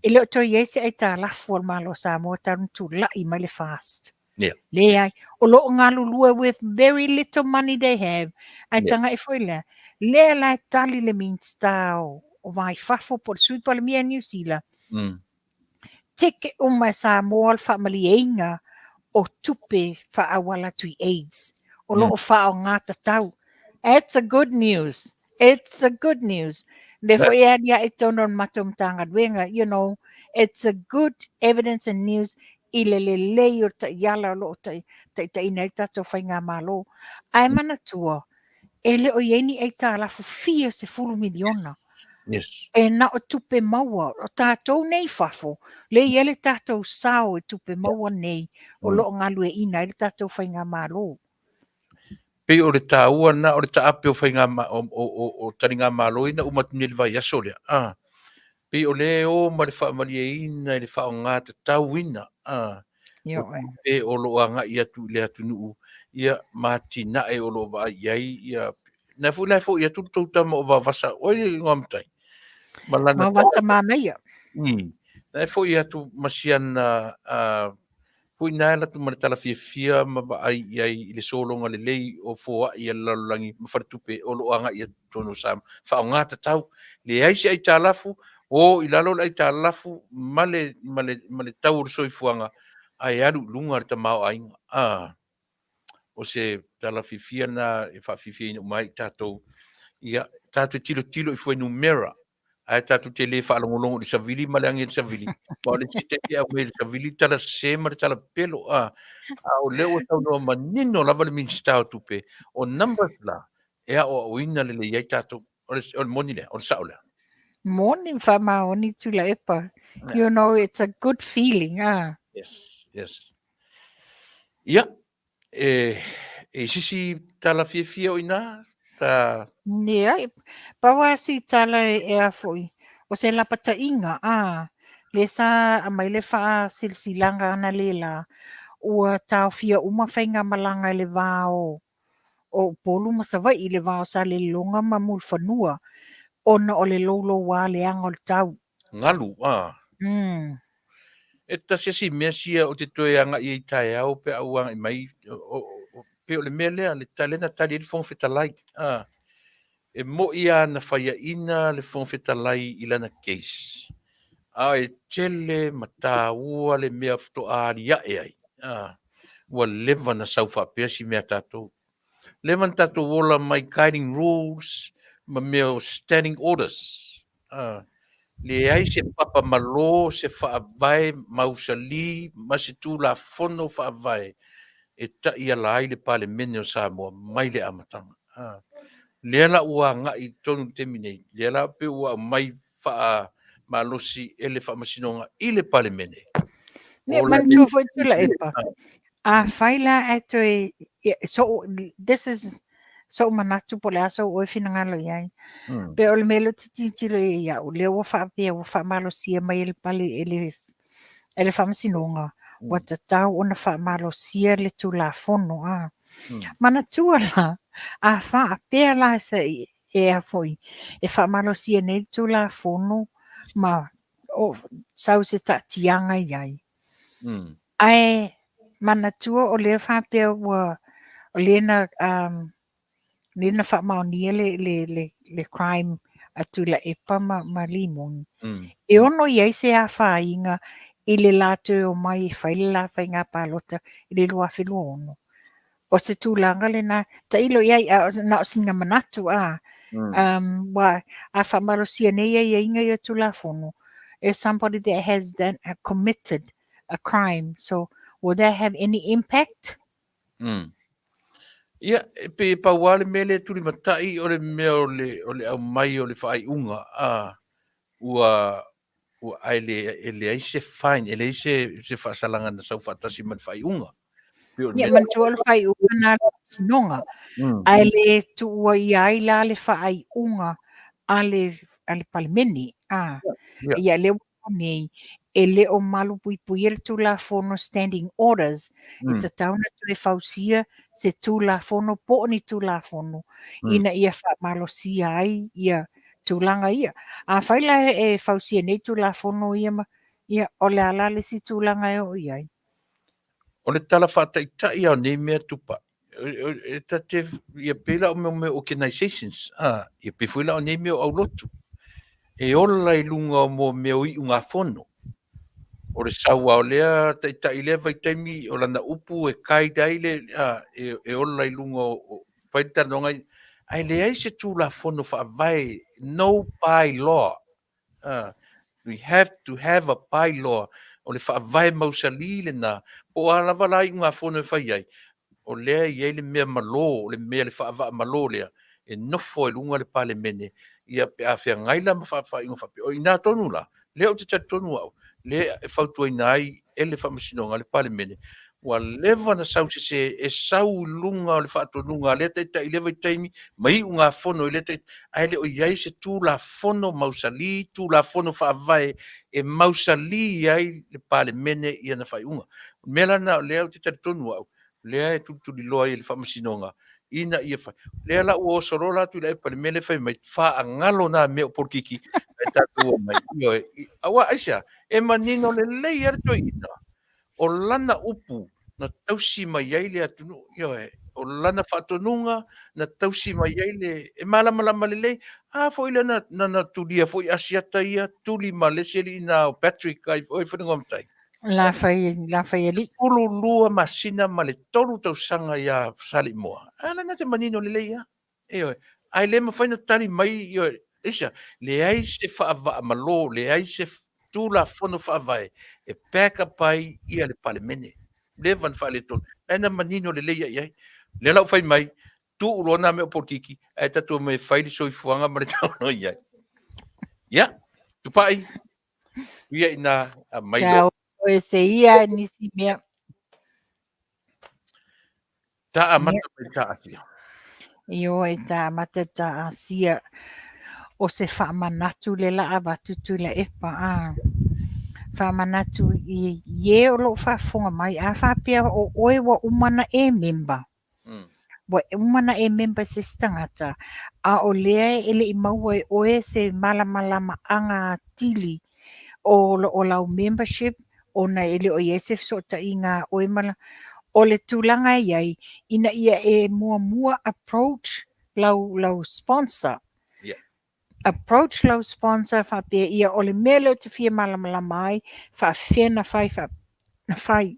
E le o toe i ai se aitalafu a le Malo o Samoa talu ona tulai mai le FAST. Leai, o lo o galulue with very little money they have. Ae tagai foi lea, lea la e tali le Minisita o Va i Fafo po o le Sui Palemia o Niu Sila, ticket uma e Samoa le faamalieina o tupe faaauala atu i AIDS. O lo o faaaoga tatau. It's a good news. It's a good news. Mea foi e aliae i totonu o le matou Matagaluega, you know, it's a good evidence and news i le lelei o le taiala o lo o taitaiina ai le tatou faigamalo. Ae manatua, e le o i ai ni aitalafu fia 10 miliona. E na o tupe maua. O tatou nei i fafo, lea e i ai le tatou sao i tupe maua nei o lo o galueaiina ai le tatou faigamalo. Pei o le taua lena o le taape o faiga o taligamalo ia na uma atu nei i le vaiaso lea. A, pei o lea e o ma le faamalieina i le faaaoga tatauina a, o tupe o lo o agai atu i le atunuu ia ma atinae o lo o vaai i ai ia na foi la e foi atu le tou tama o Vavasa oi le igoa matai ma lana Vavasa manaia. Na e foi atu ma siana foi na e alu atu ma le tala fiafia ma vaai i ai i le sologa lelei o foai a le lalolagi ma faletupe o lo o agai atu i totonu o Samoa. Faaaoga tatau, leai se aitalafu, o i lalo le aitalafu ma le, ma le, ma le tau o le soifuaga, ae alu i luga le tamaoaiga. Ah, o se tala fiafia lena e faafiafiaina uma ai i tatou. Ia, tatou tilotilo i fuainumera, ae tatou te le faalogologo i le savili ma le agi a le savili. Aua o le isi taimi e aumai e le savili le tala sese ma le tala pepelo. A, a o lea ua saunoa manino lava le Minisita o Tupe, o numbers la e aoaoina lelei ai tatou. O le, o le moni lea, o le sao lea. Moni ma faamaoni Tuilaepa. You know, it's a good feeling, ah. Yes, yes. Ia, e, e sisi tala fiafia o ina, ta... Leai, pau lava si tala e a foi, o se lapataiga, a, lea sa aumai le faasilasilaga analeila, ua taofia uma faigamalaga i le va o Upolu ma Savaii, i le va o Salelologa ma Mulifanua, ona o le louloua leaga o le tau. Galu, a. E tasi lava si mea sia ou te toe agai ai i taeao pe a ou agai mai, pei o le mea lea, le lea na tali ai le Fofoga Fetalai. A, e moni lava na faiaina le Fofoga Fetalai i lana case, a e tele ma taua le mea faatoa aliae ai. A, ua leva na sau faapea si mea a tatou. Leva na tatou ola mai guiding rules ma mea o standing orders. A, Leai se papa malo, se faavae mausali ma se Tulafono Faavae e taiala ai le Palemene o Samoa mai le amataga. A. Lea la ua agai i totonu i le taimi nei, lea la pei ua aumai faamalosi e le Faamasinoga i le Palemene. Ia manatua foi Tuilaepa, afai la ae toe, so this is sou manatu po o le a sou oe finagalo i ai. Pe o le mea lea ou te tilotilo i ai au, lea ua faapea ua faamalosia mai e le pale e le e le Faamasinoga, ua tatau ona faamalosia le Tulafono. A. Manatua la, a faapea la se e a foi e faamalosia nei le Tulafono ma o sau se taatiaga i ai. Ae manatua o lea faapea ua o lea na um, lea na faamaonia le, le, le, le crime a Tuilaepa ma, ma Limoni. E ono i ai se afaina i le latou e omai e fai le la faiga palota i le 2026. O se tulaga lena, tailo i ai, a na o sina manatu, a, ua, a faamalosia nei aiaiga ia o Tulafono, if somebody that has done, committed a crime, so will that have any impact? Ia, e pei e pau lava le mea lea e tulimatai o le mea o le, o le aumai o le faaiuga, a, ua, ua, ae le, e leai se fine, e leai se, se faasalaga na sau faatasi ma le faaiuga. Pei o le Ia, mea manatua o le faaiuga na a le Faamasinoga, ae le tuua ia ai la le faaiuga a le, a le Palemene, a. Ia, lea ua nei, e le o malupuipuia le Tulafono Standing Orders, e tatau ona toe fausia se Tulafono po o ni Tulafono ina ia faamalosia ai ia tulaga ia. Afai la e fausia nei Tulafono ia ma, ia, o le a la le isi tulaga e oo i ai? O le tala faataitai lava o nei mea tupa, e ta te, ia pei la o mea o organizations, a, ia pei foi la o nei mea o aulotu. E ola i luga o mo mea o iugafono. O le sau lava o lea taitai i lea vaitaimi, o lana upu e guide ai le, a, e ola i luga o, fai le talanoaga, ae leai se Tulafono Faavae, no by-law. We have to have a by-law. O le faavae mausali lena, po o a lava la iugafono e fai ai, o lea e i ai le mea malo, o le mea le faavaa malo lea, e nofo ai luga le Palemene, ia pe a feagai la ma faaiuga faapea. O i ina tonu la, lea ou te talitonu au, lea e fautuaina ai e le Faamasinoga le Palemene, ua leva ona sau sese, e sau i luga o le faatonuga a lea taitai i lea vaitaimi, ma iugafono i lea taitai, ae le o i ai se Tulafono mausali, Tulafono Faavae e mausali ai le Palemene i ana faaiuga. O le mea la lena o lea ou te talitonu au, lea e tulituliloa ai e le Faamasinoga ina ia fai. Lea la ua oso loa la Tuilaepa i le mea lea fai mai, faagalo na mea o polokiki ae tatou omai. Ioe, aua aisea, e manino lelei lava le toeaina, o lana upu na tausi mai ai le atunuu, ioe, o lana faatonuga na tausi mai ai le, e malamalama lelei. A foi lea na, na, na tulia foi Asiata ia, tuli ma le isi alii na o Patrick ai foi Falegoamatai. Lafaialii. 12 masina ma le 3 tausaga ia Saleimoa. A lena te manino lelei lava. Ioe. Ae le mafai ona tali mai, ioe, aisea, leai se faavaamalo, leai se Tulafono Faavae e back up ai ia le Palemene. Leva ona faaletonu. Lena na manino lelei lava i ai. Lea la ua fai mai, tuu loa na mea o polokiki, ae tatou omai e fai le soifuaga ma le taualo i ai. Ia, Tupai, ia ina mai loa. Ia o se ia nisi mea. Ta amata mai ta Asia. Ioe, ta amata ta Asia. O se faamanatu le la avatu Tuilaepa a. Faamanatu i e o lo o faafofoga mai, a faapea o oe ua uma ona e member. Ua uma ona e member se isi tagata, a o lea e le i maua e oe se malamalamaaga atili o, o lau membership ona e le o i ai se fesootaiga a oe ma la, o le tulaga e i ai, ina ia e muamua approach lau, lau sponsor. Yeah. Approach lau sponsor faapea ia o le mea lea ou te fia malamalama ai, faafefea na fai, fa, na fai.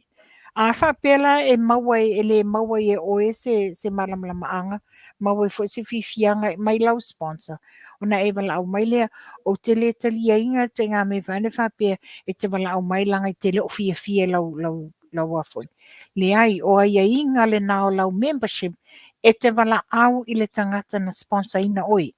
A faapea la e maua e le maua ai e oe se, se malamalamaaga, maua ai foi se fiafiaga mai lau sponsor, Ona e valaau mai lea, ou te le taliaina le ituaiga mea vaeane faapea e te valaau mai leaga e te le o fiafia i lau, lau, lau a foi. Leai, o aiaiga lena o lau membership, e te valaau i le tagata na sponsor ina oe.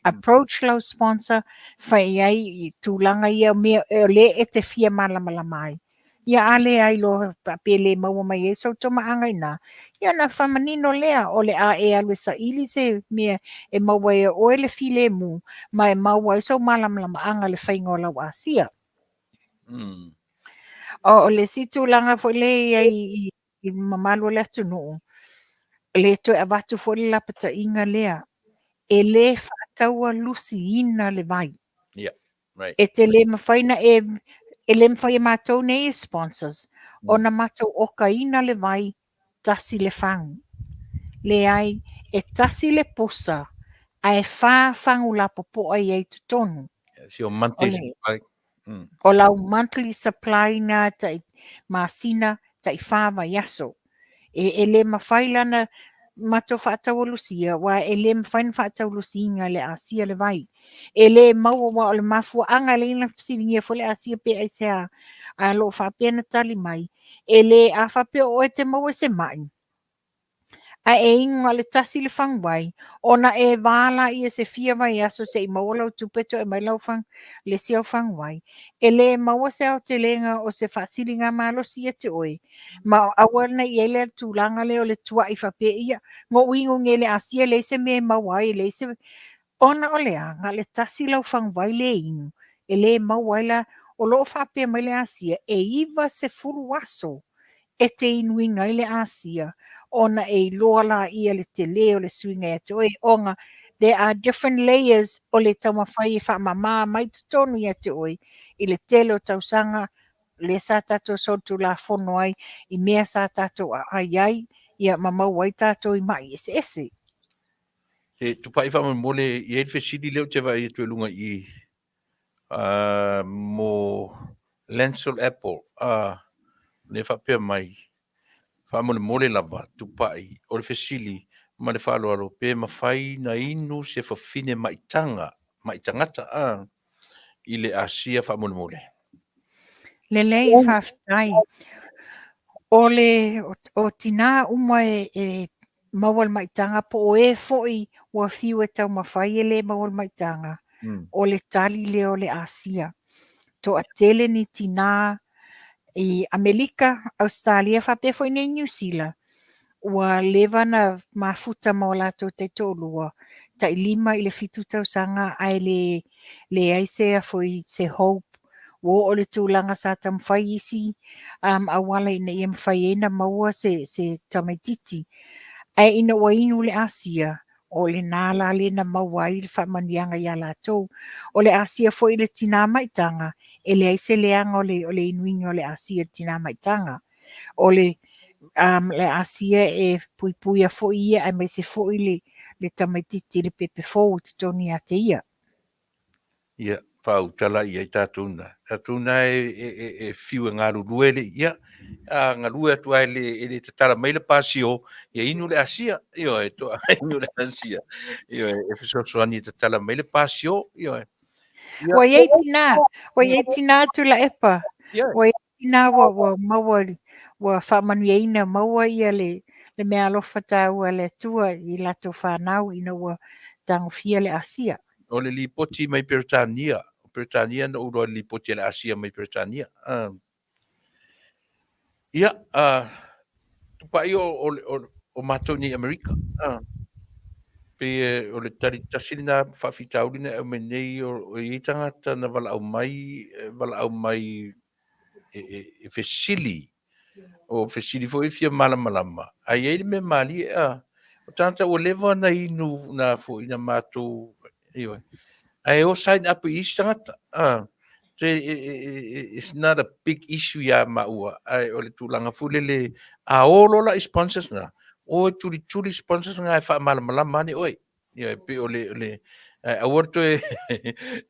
Approach lau sponsor, fai i ai i tulaga ia o mea o lea e te fia malamalama ai. Ia a leai loa pe le maua mai ai sou tomaaga i ina, ia ona faamanino lea o le a e alu e saili se mea e maua ai e oe le filemu ma e maua ai sou malamalamaaga i le faiga o lau asia. O le isi tulaga foi lea e i ai i le mamalu o le atunuu, le toe avatu foi le lapataiga lea, e le faataua lusiina le vai. Yeah, right. E te le mafai na e, e le mafai e matou nei e sponsors, ona matou okaina le vai tasi le fagu. Leai, e tasi le pusa, ae fa fagu lapopoa i ai i totonu. It's your monthly supply. O lau monthly supply na tai masina, tai fa vaiaso. E le mafai la na matou faataualusia, aua e le mafai ona faataualusiina e le asia le vai. E le maua, aua o le mafuaaga e ala ai ona fesiligia foi le asia pe aisea, ae o lo o faapea ona tali mai, e le, a faapea o oe e te maua i se mai, ae e inu na o le tasi le faguvai, ona e va laia se fia vaiaso se i maua lau tupe toe mai lau fag, le isi au faguvai. E le maua se aotelega o se faasiligamalosi ia te oe, ma aua ne i i ai le tulaga lea o le tuai faapea, ia, na ou inu nei i le asia e leai se mea e maua ai, e leai se... Ona o le a? Na o le tasi lau faguvai lea e inu, e le maua ai la, o lo o faapea mai le asia, e 90 aso e te inuina ai le asia, ona e iloa laia le tele o le suiga ia te oe, ona there are different layers o le taumafai e faamama mai totonu ia te oe i le tele o tausaga lea sa tatou solitulafono ai i mea sa tatou aai ai, ia ma maua ai tatou i mai eseese. Se tupai faamolemole e i ai le fesili lea ou te vaai atu i luga i i mo Lancel Apple, lea e faapea mai, faamolemole lava tupai o le fesili ma le faaaloalo pe mafai na inu se fafine maitaga, mai tagata i le asia faamolemole. Lelei, faafetai. O le o tinā uma e maua le maitaga po o e foi ua fiu e taumafai e le maua le maitaga, o le tali lea o le asia. Toatele ni tinā i Amelika, Ausetalia faapea foi nei Niu Sila, ua leva na mafuta ma o latou taitoalua, tai 5 i le 7 tausaga ae le leai se foi se hope. Ua oo i le tulaga sa taumafai isi auala ina ia mafai ai na maua se tamaititi. Ae ina ua inu le asia, o lena la le na maua ai le faamanuiaga ia latou. O le asia foi i le tinā maitaga, e leai se leaga o le inuina o le asia i le tinā maitaga. O le asia e puipuia foi ia aemaise foi le tamaititi le pepe fou i totonu ia te ia. Ia, faautala i ai tatou na. Tatou na e fiu e galulue le ia, a galue atu ai le, e le tatala mai le pasio, ia inu le asia, ioe, toa inu le asia, ioe, e fesoasoani e tatala mai le pasio, ioe. Ia. Ua i ai tinā, ua i ai tinā Tuilaepa, ua i ai tinā ua maua, ua faamanuiaina maua ia le meaalofa taua a le Atua i latou fanau ina ua tagofia le asia. O le lipoti mai Peretania, o Peretania na ou iloa i le lipoti a le Asia mai Peretania. Ia, tupai o matou nei i Amerika. Pei o le tali tasi lena faafitauli na e aumai nei, o i ai tagata na valaau mai, valaau mai e fesili, o fesili foi e fia malamalama, ae i ai le mea malie, a, o tagata ua leva ona inu na foi na matou, ioe, ae o sign up i isi tagata, a, it's not a big issue ia maua, ae o le tulaga foi lele, a o loa la i sponsors na, o e tulituli sponsors na e faamalamalama ane oe. Ia, e pei o le, o le, aua le toe,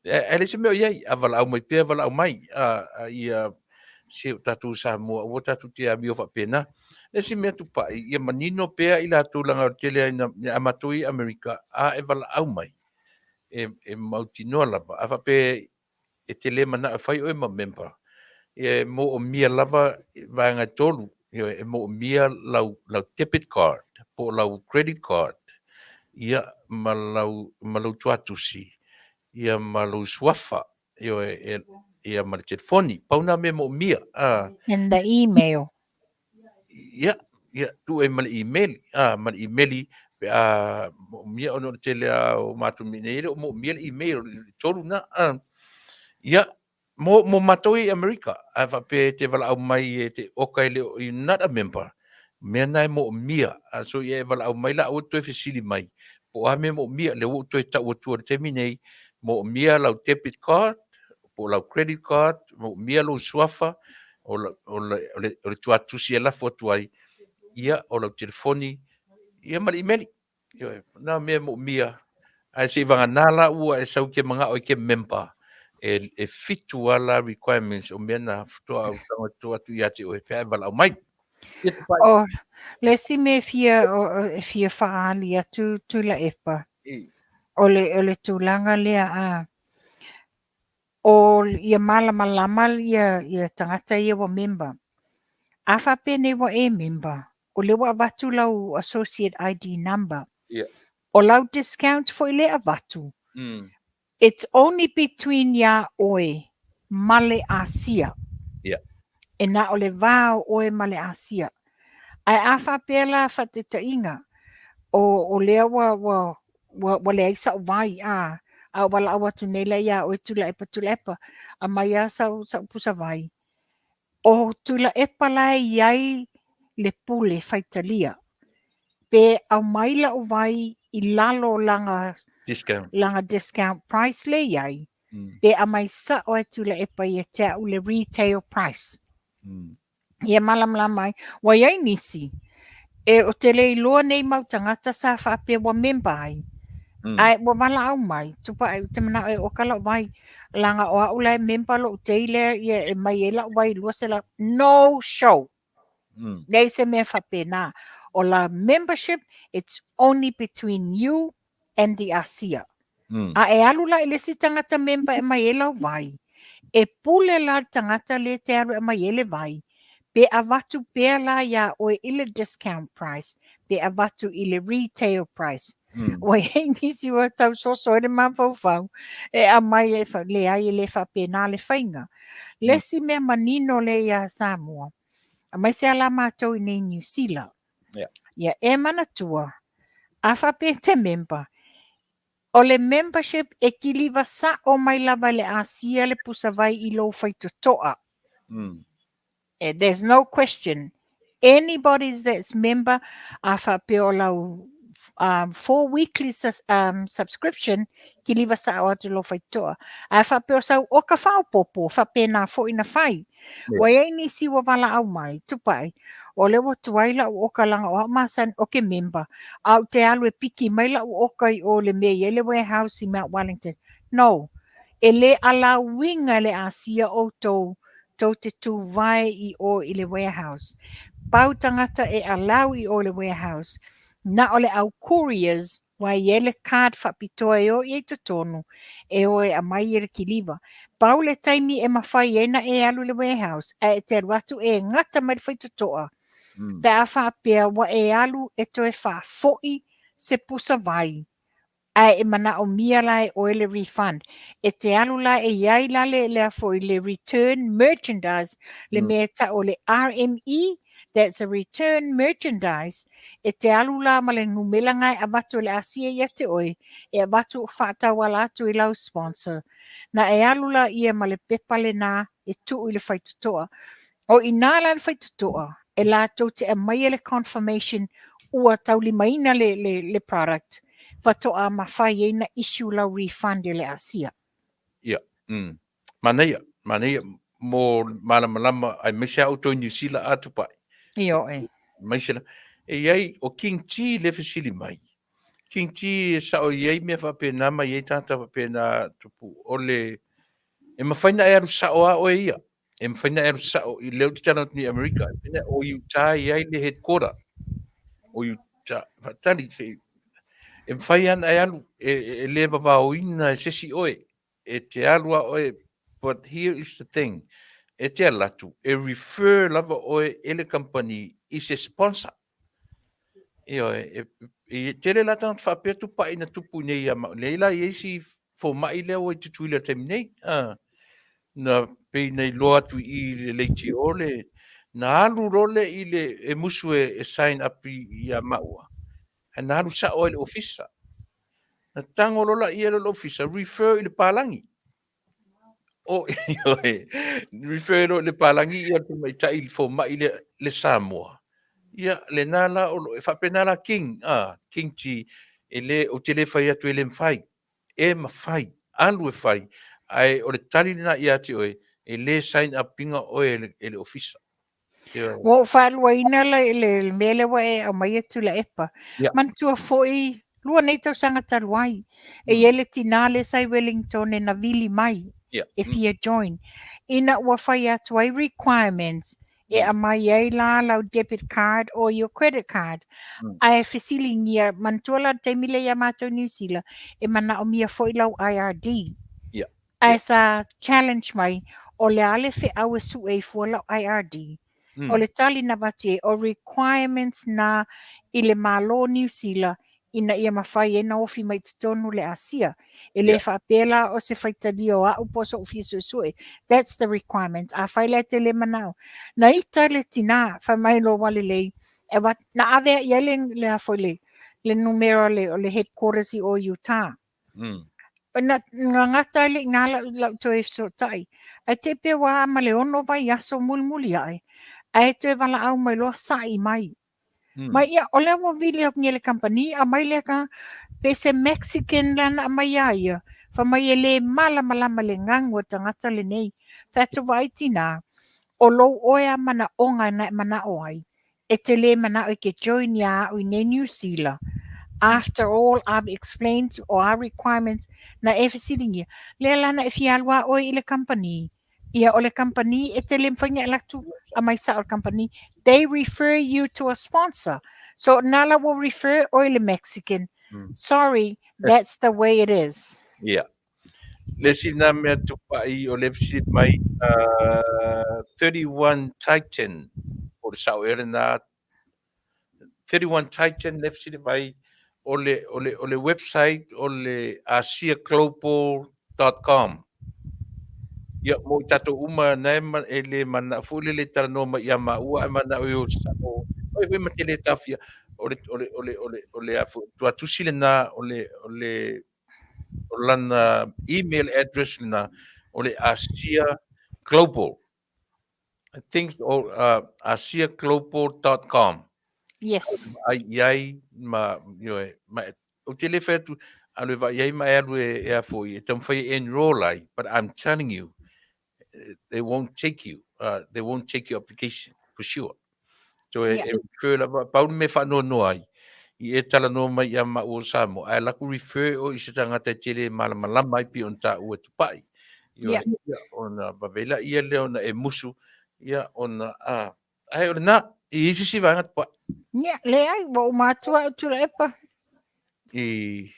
ae leai se mea o i ai, a valaau mai pea, valaau mai, a ia, se o tatou Samoa, aua tatou te amio faapena. Le isi mea tupai, ia manino pea i latou leaga o le tele lava ina, a matou i Amerika, a e valaau mai, e, e mautinoa lava. A faapea e te le manao e fai oe ma member, ia e moomia lava vaega e tolu, ioe, e moomia lau, lau debit card po o lau credit card, ia ma lau, ma lou tuatusi, ia ma lou suafa, ioe, e, ia ma le telefoni. Pau na mea moomia. Ah. And the email. Ia, ia, tuu ai ma le email, ah, ma le email pe a moomia ona o le tele a o matou mea nei, e le o moomia le email, o le tolu na. Ah. Ia, mo, mo matou i Amerika, a faapea e te valaau mai e te oka e le o, you're not a member, mea na e moomia. A so ia e valaau mai la aua toe fesili mai, po o a mea moomia, lea ua ou toe tau atua i le taimi nei, moomia lau debit card, po o lau credit card, moomia lou suafa, o, la, o, le, o, le, o le tuatusi e lafo atu ai, ia, o lau telefoni, ia ma le imeli. Ioe, na mea moomia, ae se i vagana la ua e sau ke mangao i ke member, e, e fitu a la requirements o mea na faatoa ou tago atu atu ia te oe pe a e valaau mai. Ia te pai. O le isi mea e fia, o, e fia faaali atu Tuilaepa, o le, o le tulaga lea a, o ia malamalama ia, ia tagata ia ua member. A faapea nei ua e member, o lea ua avatu lau associate ID number. Yeah. O lau discount foi lea avatu. It's only between iā oe ma le Asia. Yeah. E na o le va o oe ma le Asia. Ae a faapea la faataitaiga, o, o lea ua, ua, ua, ua leai sa'u vai, a, a valaau atu nei la iā oe Tuilaepa, Tuilaepa, aumai lava sau, sa'u pusa vai. O Tuilaepa la e i ai le pule faitalia. Pe aumai la'u vai i lalo o lana Discount. lana discount price le i ai, pe aumai sa'o e Tuilaepa ia te a'u le retail price. Ia malamalama ai. Ua i ai nisi, e o te le iloa nei mau tagata sa faapea ua member ai, ae ua valaau mai, tupa ai ou te manao e oka la'u vai, laga o a'u la e member lo'u tei lea ia e mai ai la'u vai 200, no show. Leai se mea faapena. O la membership, it's only between you and the Asia. A e alu la i le isi tagata member e aumai ai lau vai, e pule la le tagata lea e te alu e aumai ai le vai, pe avatu pea la iā oe i le discount price, pe avatu i le retail price. Ua i ai nisi ua tausoso ai le mafaufau e aumai e fa, leai e le faapena le faiga. Le isi mea manino lea iā Samoa, aemaise lava la matou i nei Niu Sila. Ia e manatua, a faapea e te member, o le membership e kiliva sa'o mai lava e le Asia le pusavai i lou faitotoa. There's no question. Anybody that's member, a faapea o lau four weekly subscription, kiliva sa'o atu i lou faitotoa. Ae faapea o sau oka faaopoopo, faapena foi na fai. Ua i ai nisi ua valaau mai, tupai, o lea ua tuai la'u oka laga o a'u masani o ke member, a ou te alu e piki mai la'u oka i o le mea i ai le warehouse i Mount Wellington. No. E le alauiga e le Asia outou tou te tuvae i o i le warehouse. Pau tagata e allow i o i le warehouse, na o le au couriers Ua i ai le card faapitoa e o i ai totonu, e o e aumai e le kiliva. Pau le taimi e mafai ai na e alu i le warehouse, ae e te alu atu e gata mai le faitotoa, pe a faapea ua e alu e toe faafoi se pusa vai, ae e manaomia la e oe le refund. E te alu la e i ai la le, lea foi le return merchandise, le mea e tau o le RME, That's a return merchandise, e te alu la ma le numela nga e avatu e le Asia ia te oe, e avatu faatauala atu i lau sponsor. Na e alu la ia ma le pepa lena e tuu i le faitotoa. O inā la le faitotoa, e latou te aumaia le confirmation ua taulimaina le, le, le product, faatoa mafai ai na issue lau refund e le Asia. Ia, Manaia, manaia mo malamalama aemaise a outou i Niu Sila a Tupai. Ioe. Aemaise la. E i ai, o King T le fesili mai. King T e sao i ai mea faapena ma i ai tagata faapena tupu. O le, e mafai na e alu sao a oe ia. E mafai na e alu sao i lea ou te talanoa atu nei i Amerika. E mafai na o Utah i ai le headquarter. O Utah, faatali se i. E mafai lava ona e alu, e le vavaoina e se isi oe, e te alu lava oe, but here is the thing, e te alu atu, e refer lava oe e le kamupani i se sponsor. Ioe, e tele la tagata faapea tupai na tupu i nei ia ma, nei la i ai si fomai lea ua i Tutuila i le taimi nei, a, na pei na iloa atu i i le leitio le, na alu loa le i le, e musu e sign up ia maua, ae na alu sao ai i le ofisa. Na tago loa laia le ofisa, refer i le palagi. O, ioe, refer loa i le palagi ia le tamaitai i le fomai lea, le Samoa. Ia, lena la, o lo, e faapena la King, a, King T, e le, ou te le fai atu e le mafai. E mafai, alu e fai, ae o le tali lena ia te oe, e le sign up ina oe e le, e le ofisa. Ua ou faaluaina le, le, le mea lea ua e aumaia Tuilaepa. Yeah. Manatua foi, lua nei tausaga talu ai, e i ai le tinā lea sa i Wellington e na vili mai e fia join. Ina ua fai atu ai requirements e aumai ai la lau debit card or your credit card. Ae fesiligia, manatua la le taimi lea ia matou i Niu Sila, e manaomia foi lau IRD. Ae sa challenge mai, o le a le feau e sue ai fua lau IRD? O le tali na avatu i ai, o requirements na i le Malo o Niu Sila ina ia mafai ai ona ofi mai i totonu le Asia. E le faapea la o se faitalia o au po o so'u fia suesue. That's the requirement. Afai la e te le manao. Na ita le tina, fai mai loa ua lelei, e avatu, na ave ai i ai le, le a foi le, le numera o le, o le headquarters i o i Utah. Na, na gata ai le i ina lau, lau toe fesootai. Ae te i pea ua a ma le ono vaiaso mulimuli ae, ae toe valaau mai loa sa'i mai. Mai ia, o lea ua vili atu nei le kamupani, aumai lea ka, pe se Mexican lea na aumai ia ia, fai mai e le malamalama i le ganu a tagata lenei. Fai atu vaai tinā, o lou oe a manaoga na e manao ai, e te le manao e ke join iā au i nei Niu Sila. After all I've explained o our requirements na e fesiligia, lea la na e fia alu a oe i le kamupani, ia o le kamupani e te le mafai ona e alu atu aumai sao i le kamupani, they refer you to a sponsor. So na la ua refer oe i le Mexican. Sorry, that's the way it is. Yeah. Le isi na mea tupai o le fesili mai, 31 Titan, po o le sao ea lena, 31 Titan le fesili mai, o le, o le, o le website o le asiaglobal.com. Ia, mo i tatou uma na e, e le manao foi le le talanoa mai ia maua, ae manao i o sao, oi foi ma te le taofia, o le, o le, o le, o le, o le, a foi, tuatusi lena, o le, o le, o lana email address lena o le Asia Global. I think o asiaglobal.com. Yes. Ai i ai ma ioe ma ou te le fai atu alu e vaai ai ma e alu e, e a foi e taumafai e enroll ai, but I'm telling you they won't take you they won't take your application for sure. So e, e refer lava, pau le mea faanoanoa ai, i e talanoa mai ia maua o Samoa, ae laku refer o i se tagata e tele e malamalama ai pei ona taua e Tupai. Ia, ia, ona vave la ia lea ona e musu, ia, ona, a, ae o lena, i isi si vaega Tupai. Ia, leai, ua uma atu au Tuilaepa. I,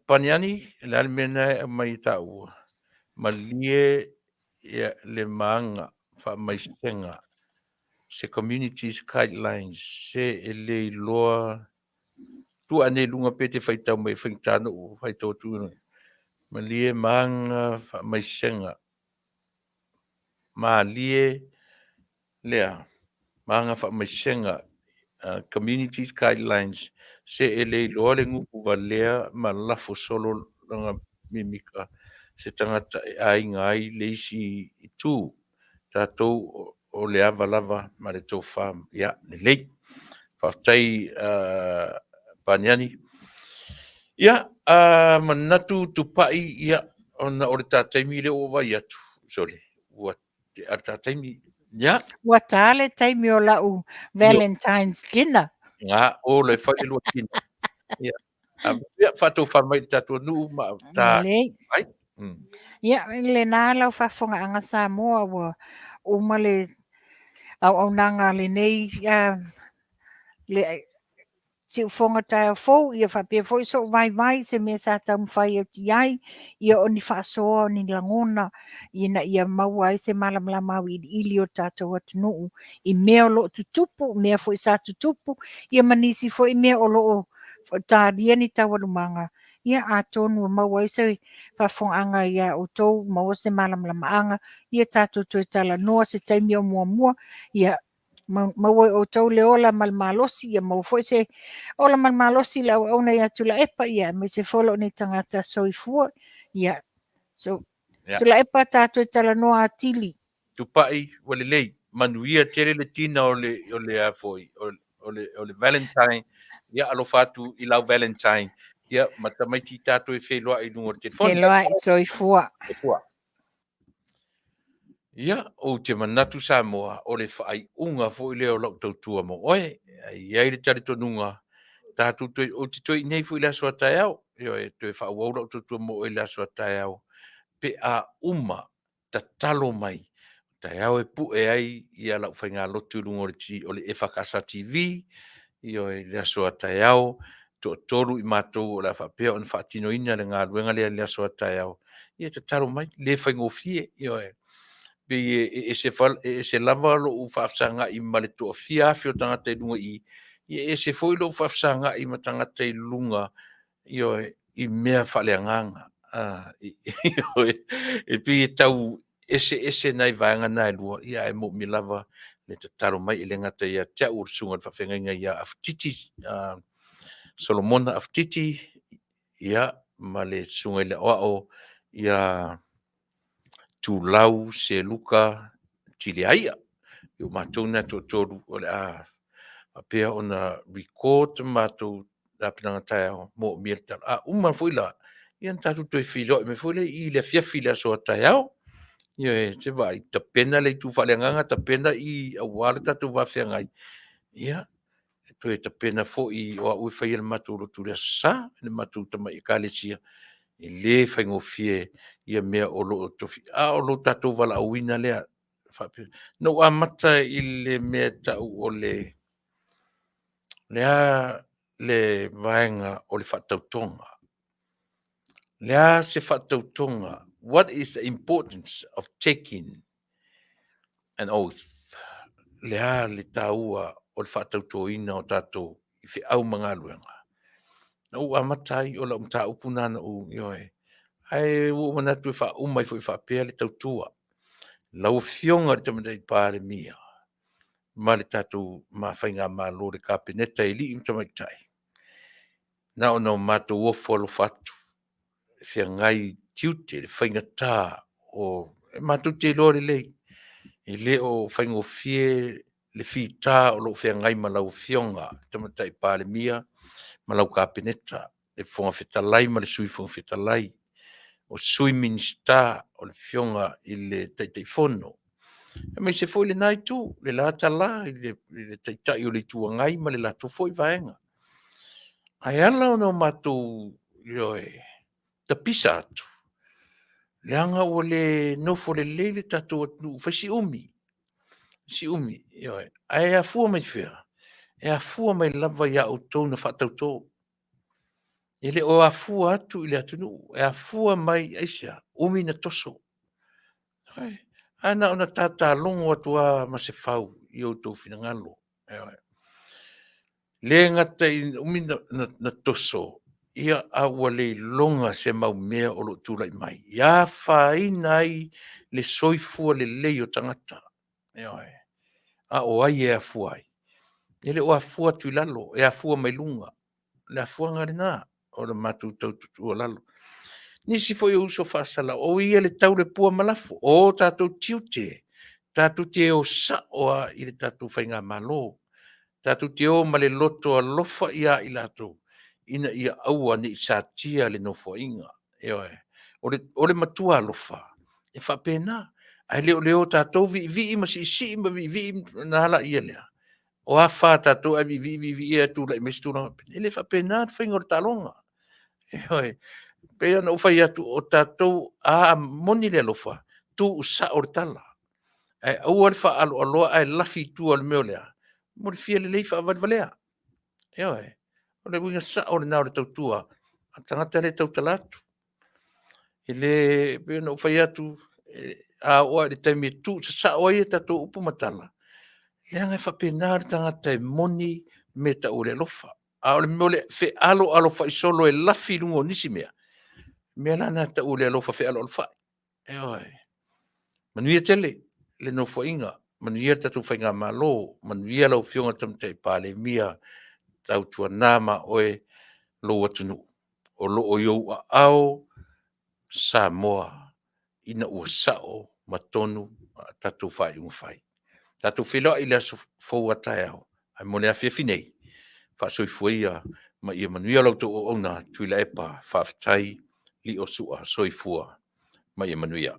Paniani, le a le mea lena e aumai e taua? Malie ia le maga faamaisega se communities guidelines se e le iloa tuu ane i luga pe te faitau mai e faigata ona ou faitau atu malie maga faamaisega malie lea maga faamaisega communities guidelines se e le iloa le gugu valea ma lafo solo lana mimika se tagata e aiga ai le isi itu tatou o le ava lava ma le tofa ia lelei. Faafetai Paniani. Ia manatu Tupai ia ona o le ta taimi lea ua ou vaai atu sole ua Te a ta taimi. Ia. Ua ta le taimi o lau Valentine's dinner. Ngā, o le fai le lua dinner. Ia. Ia, faatofa mai le tatou nuu ma ta. Lelei. Ai. Ia, lena lau faafofogaaga Samoa ua uma le auaunaga a lenei le Siufoga taeao fou, ia faapea foi sou vaivai i se mea sa taumafai atu i ai, ia o ni faasoa, o ni lagona, ina ia maua ai se malamalama auiliili o le tatou atunuu i mea o lo o tutupu, mea foi sa tutupu, ia ma nisi foi mea o lo o talia ni taualumaga, ia atonu e maua ai se faafofogaaga ia outou, maua se malamalamaaga, ia tatou toe talanoa se taimi o muamua, ia maua e outou le ola ma le malosi, ia maua foi se ola ma le malosi i le auauna ia Tuilaepa, ia aemaise foi lou nei tagata soifua. Ia, so, yeah. Tuilaepa, tatou talanoa atili. Tupai, ua lelei, manuia tele le tina o le, o le, a foi, o, o le, o le Valentine, ia alofa atu i lau Valentine, ia ma tamaiti tatou e feiloai i luga o le telefoni. Feiloai, soifua. Soifua. Ia, ou te manatu Samoa, o le faaiuga foi lea o lau tautua mo oe. E i ai le talitonuga, tatou toe, ou te toe i inei foi i le aso a taeao. Ioe, toe faaauau lau tautua mo oe i le aso a taeao, pe a uma tatalo mai, taeao e pue ai ia lau faigalotu i luga o le, o le EFKS TV, ioe, i le aso a taeao, toatolu i matou o le a faapea ona faatinoina le galuega lea i le aso a taeao. Ia tatalo mai, le faigofie, ioe. Pei e ese, e ese lava lou faafesagai ma le toafia afe o tagata i luga i i, ia e ese foi lou faafesagai ma tagata i luga, ioe, i mea faaleagaga. Ioe, e pei e tau eseese nai vaega na e lua, ia ae moomia lava le tatalo mai, e le gata ia te au o le susuga i le faafeagaiga ia Afutiti, Solomona Afutiti, ia, ma le susuga i le Aoao ia Tulau Seluka Tiliaia. O matou na e toatolu o le a faapea ona record matou tapenaga taeao moomia le tala. A uma foi la, ia ona tatou toe feiloai mai foi lea i le afiafi i le aso a taeao. Ioe, se vaai, tapena le itu faaleagaga, tapena i aua le tatou va feagai, ia, toe tapena foi o au e faia le matou lotu i le Aso Sa, le matou tamai ekalesia, e le faigofie ia mea o lo o tofi, a o lo tatou valaauina lea. Faapea, na ou amata i le mea e tau o le, le a le vaega o le faatautoga. Le a se faatautoga? What is the importance of taking an oath? Le a le taua o le faatautoina o tatou i feau ma galuega? Na ou amata ai o lau mataupu na na ou, ioe. Ae ua ou manatu e faauma ai foi faapea le tautua. Lau Afioga i le Tamaitai Palemia ma le tatou ma faigamalo le Kapeneta i alii ma tamaitai, na ona o matou ofo alofa atu, e feagai tiute, le faigata o... e matou te iloa lelei, e le o faigofie le fita o lo o feagai ma lau Afioga i le Tamaitai Palemia ma lau Kapeneta, le Fofoga Fetalai ma le Sui Fofoga Fetalai, o Sui Minisita, o le Afioga i le Taitaifono, aemaise foi lena Itu, le la tala i le Taitai o le Itu Agai ma le latou foi Vaega. Ae ala ona o matou, ioe, tapisa atu, leaga ua le nofo lelei le tatou atunuu, fai si umi, si umi, ioe. Ae afua mai fea? E afua mai lava ia outou na faatauto. E le o afua atu i le atunuu, e afua mai aisea? Umi na toso. Ae na ona tata logo atu lava ma se fau i outou finagalo. Ioe. Le gata i umi na toso, ia a ua le iloga se mau mea o lo o tulai mai, i afaina ai le soifua lelei o tagata. Ioe. A o ai e afua ai? E le o afua atu i lalo, e afua mai luga. Le afuaga lena o le matou tau tuualalo. Nisi foi o uso faasalalau, o ia le tau le pua ma lafo, o tatou tiute, tatou te o sao lava i le tatou faigamalo, tatou te o ma le loto alofa ia i latou, ina ia aua ne i satia le Nofoaiga. Ioe. O le matua alofa, e faapena, ae le o le o tatou viivii ma siisii ma viivii ona a laia lea. O a fa a tatou ae viivii viivii ae tulai mai se tulaga faapena. E le faapena le faiga o le taaloga. Ioe. E pei ona ou fai atu, o tatou, a moni le alofa, tuusao le tala, ae aua le faaaloaloa ae lafi i tua i le mea o le a? Mo le fia lelei faavalevalea. Ioe. O le uiga sao lena o le tautua a le tagata lea e tautala atu. E le, pei ona ou fai atu, a oo lava i le taimi e tuusasao ai a tatou upu ma tala, leaga e faapena le tagata e moni mea e tau o le alofa. A o le mea o le fealoalofai solo e lafi i luga o nisi mea, o le mea la lena e tau o le alofa fealoalofai. Ioe. Manuia tele le Nofoaiga, manuia le tatou Faigamalo, manuia lau Afioga i le Tamaitai Palemia, tautuana ma oe lou atunuu, o lo o i ou aao Samoa ina ua sao ma tonu a tatou faaiuga fai. Tatou feiloai i le aso fou a taeao, ae mo le afiafi nei, faasoifua ia ma ia manuia la outou auauna. Tuilaepa, faafetai Liosua, soifua ma ia manuia.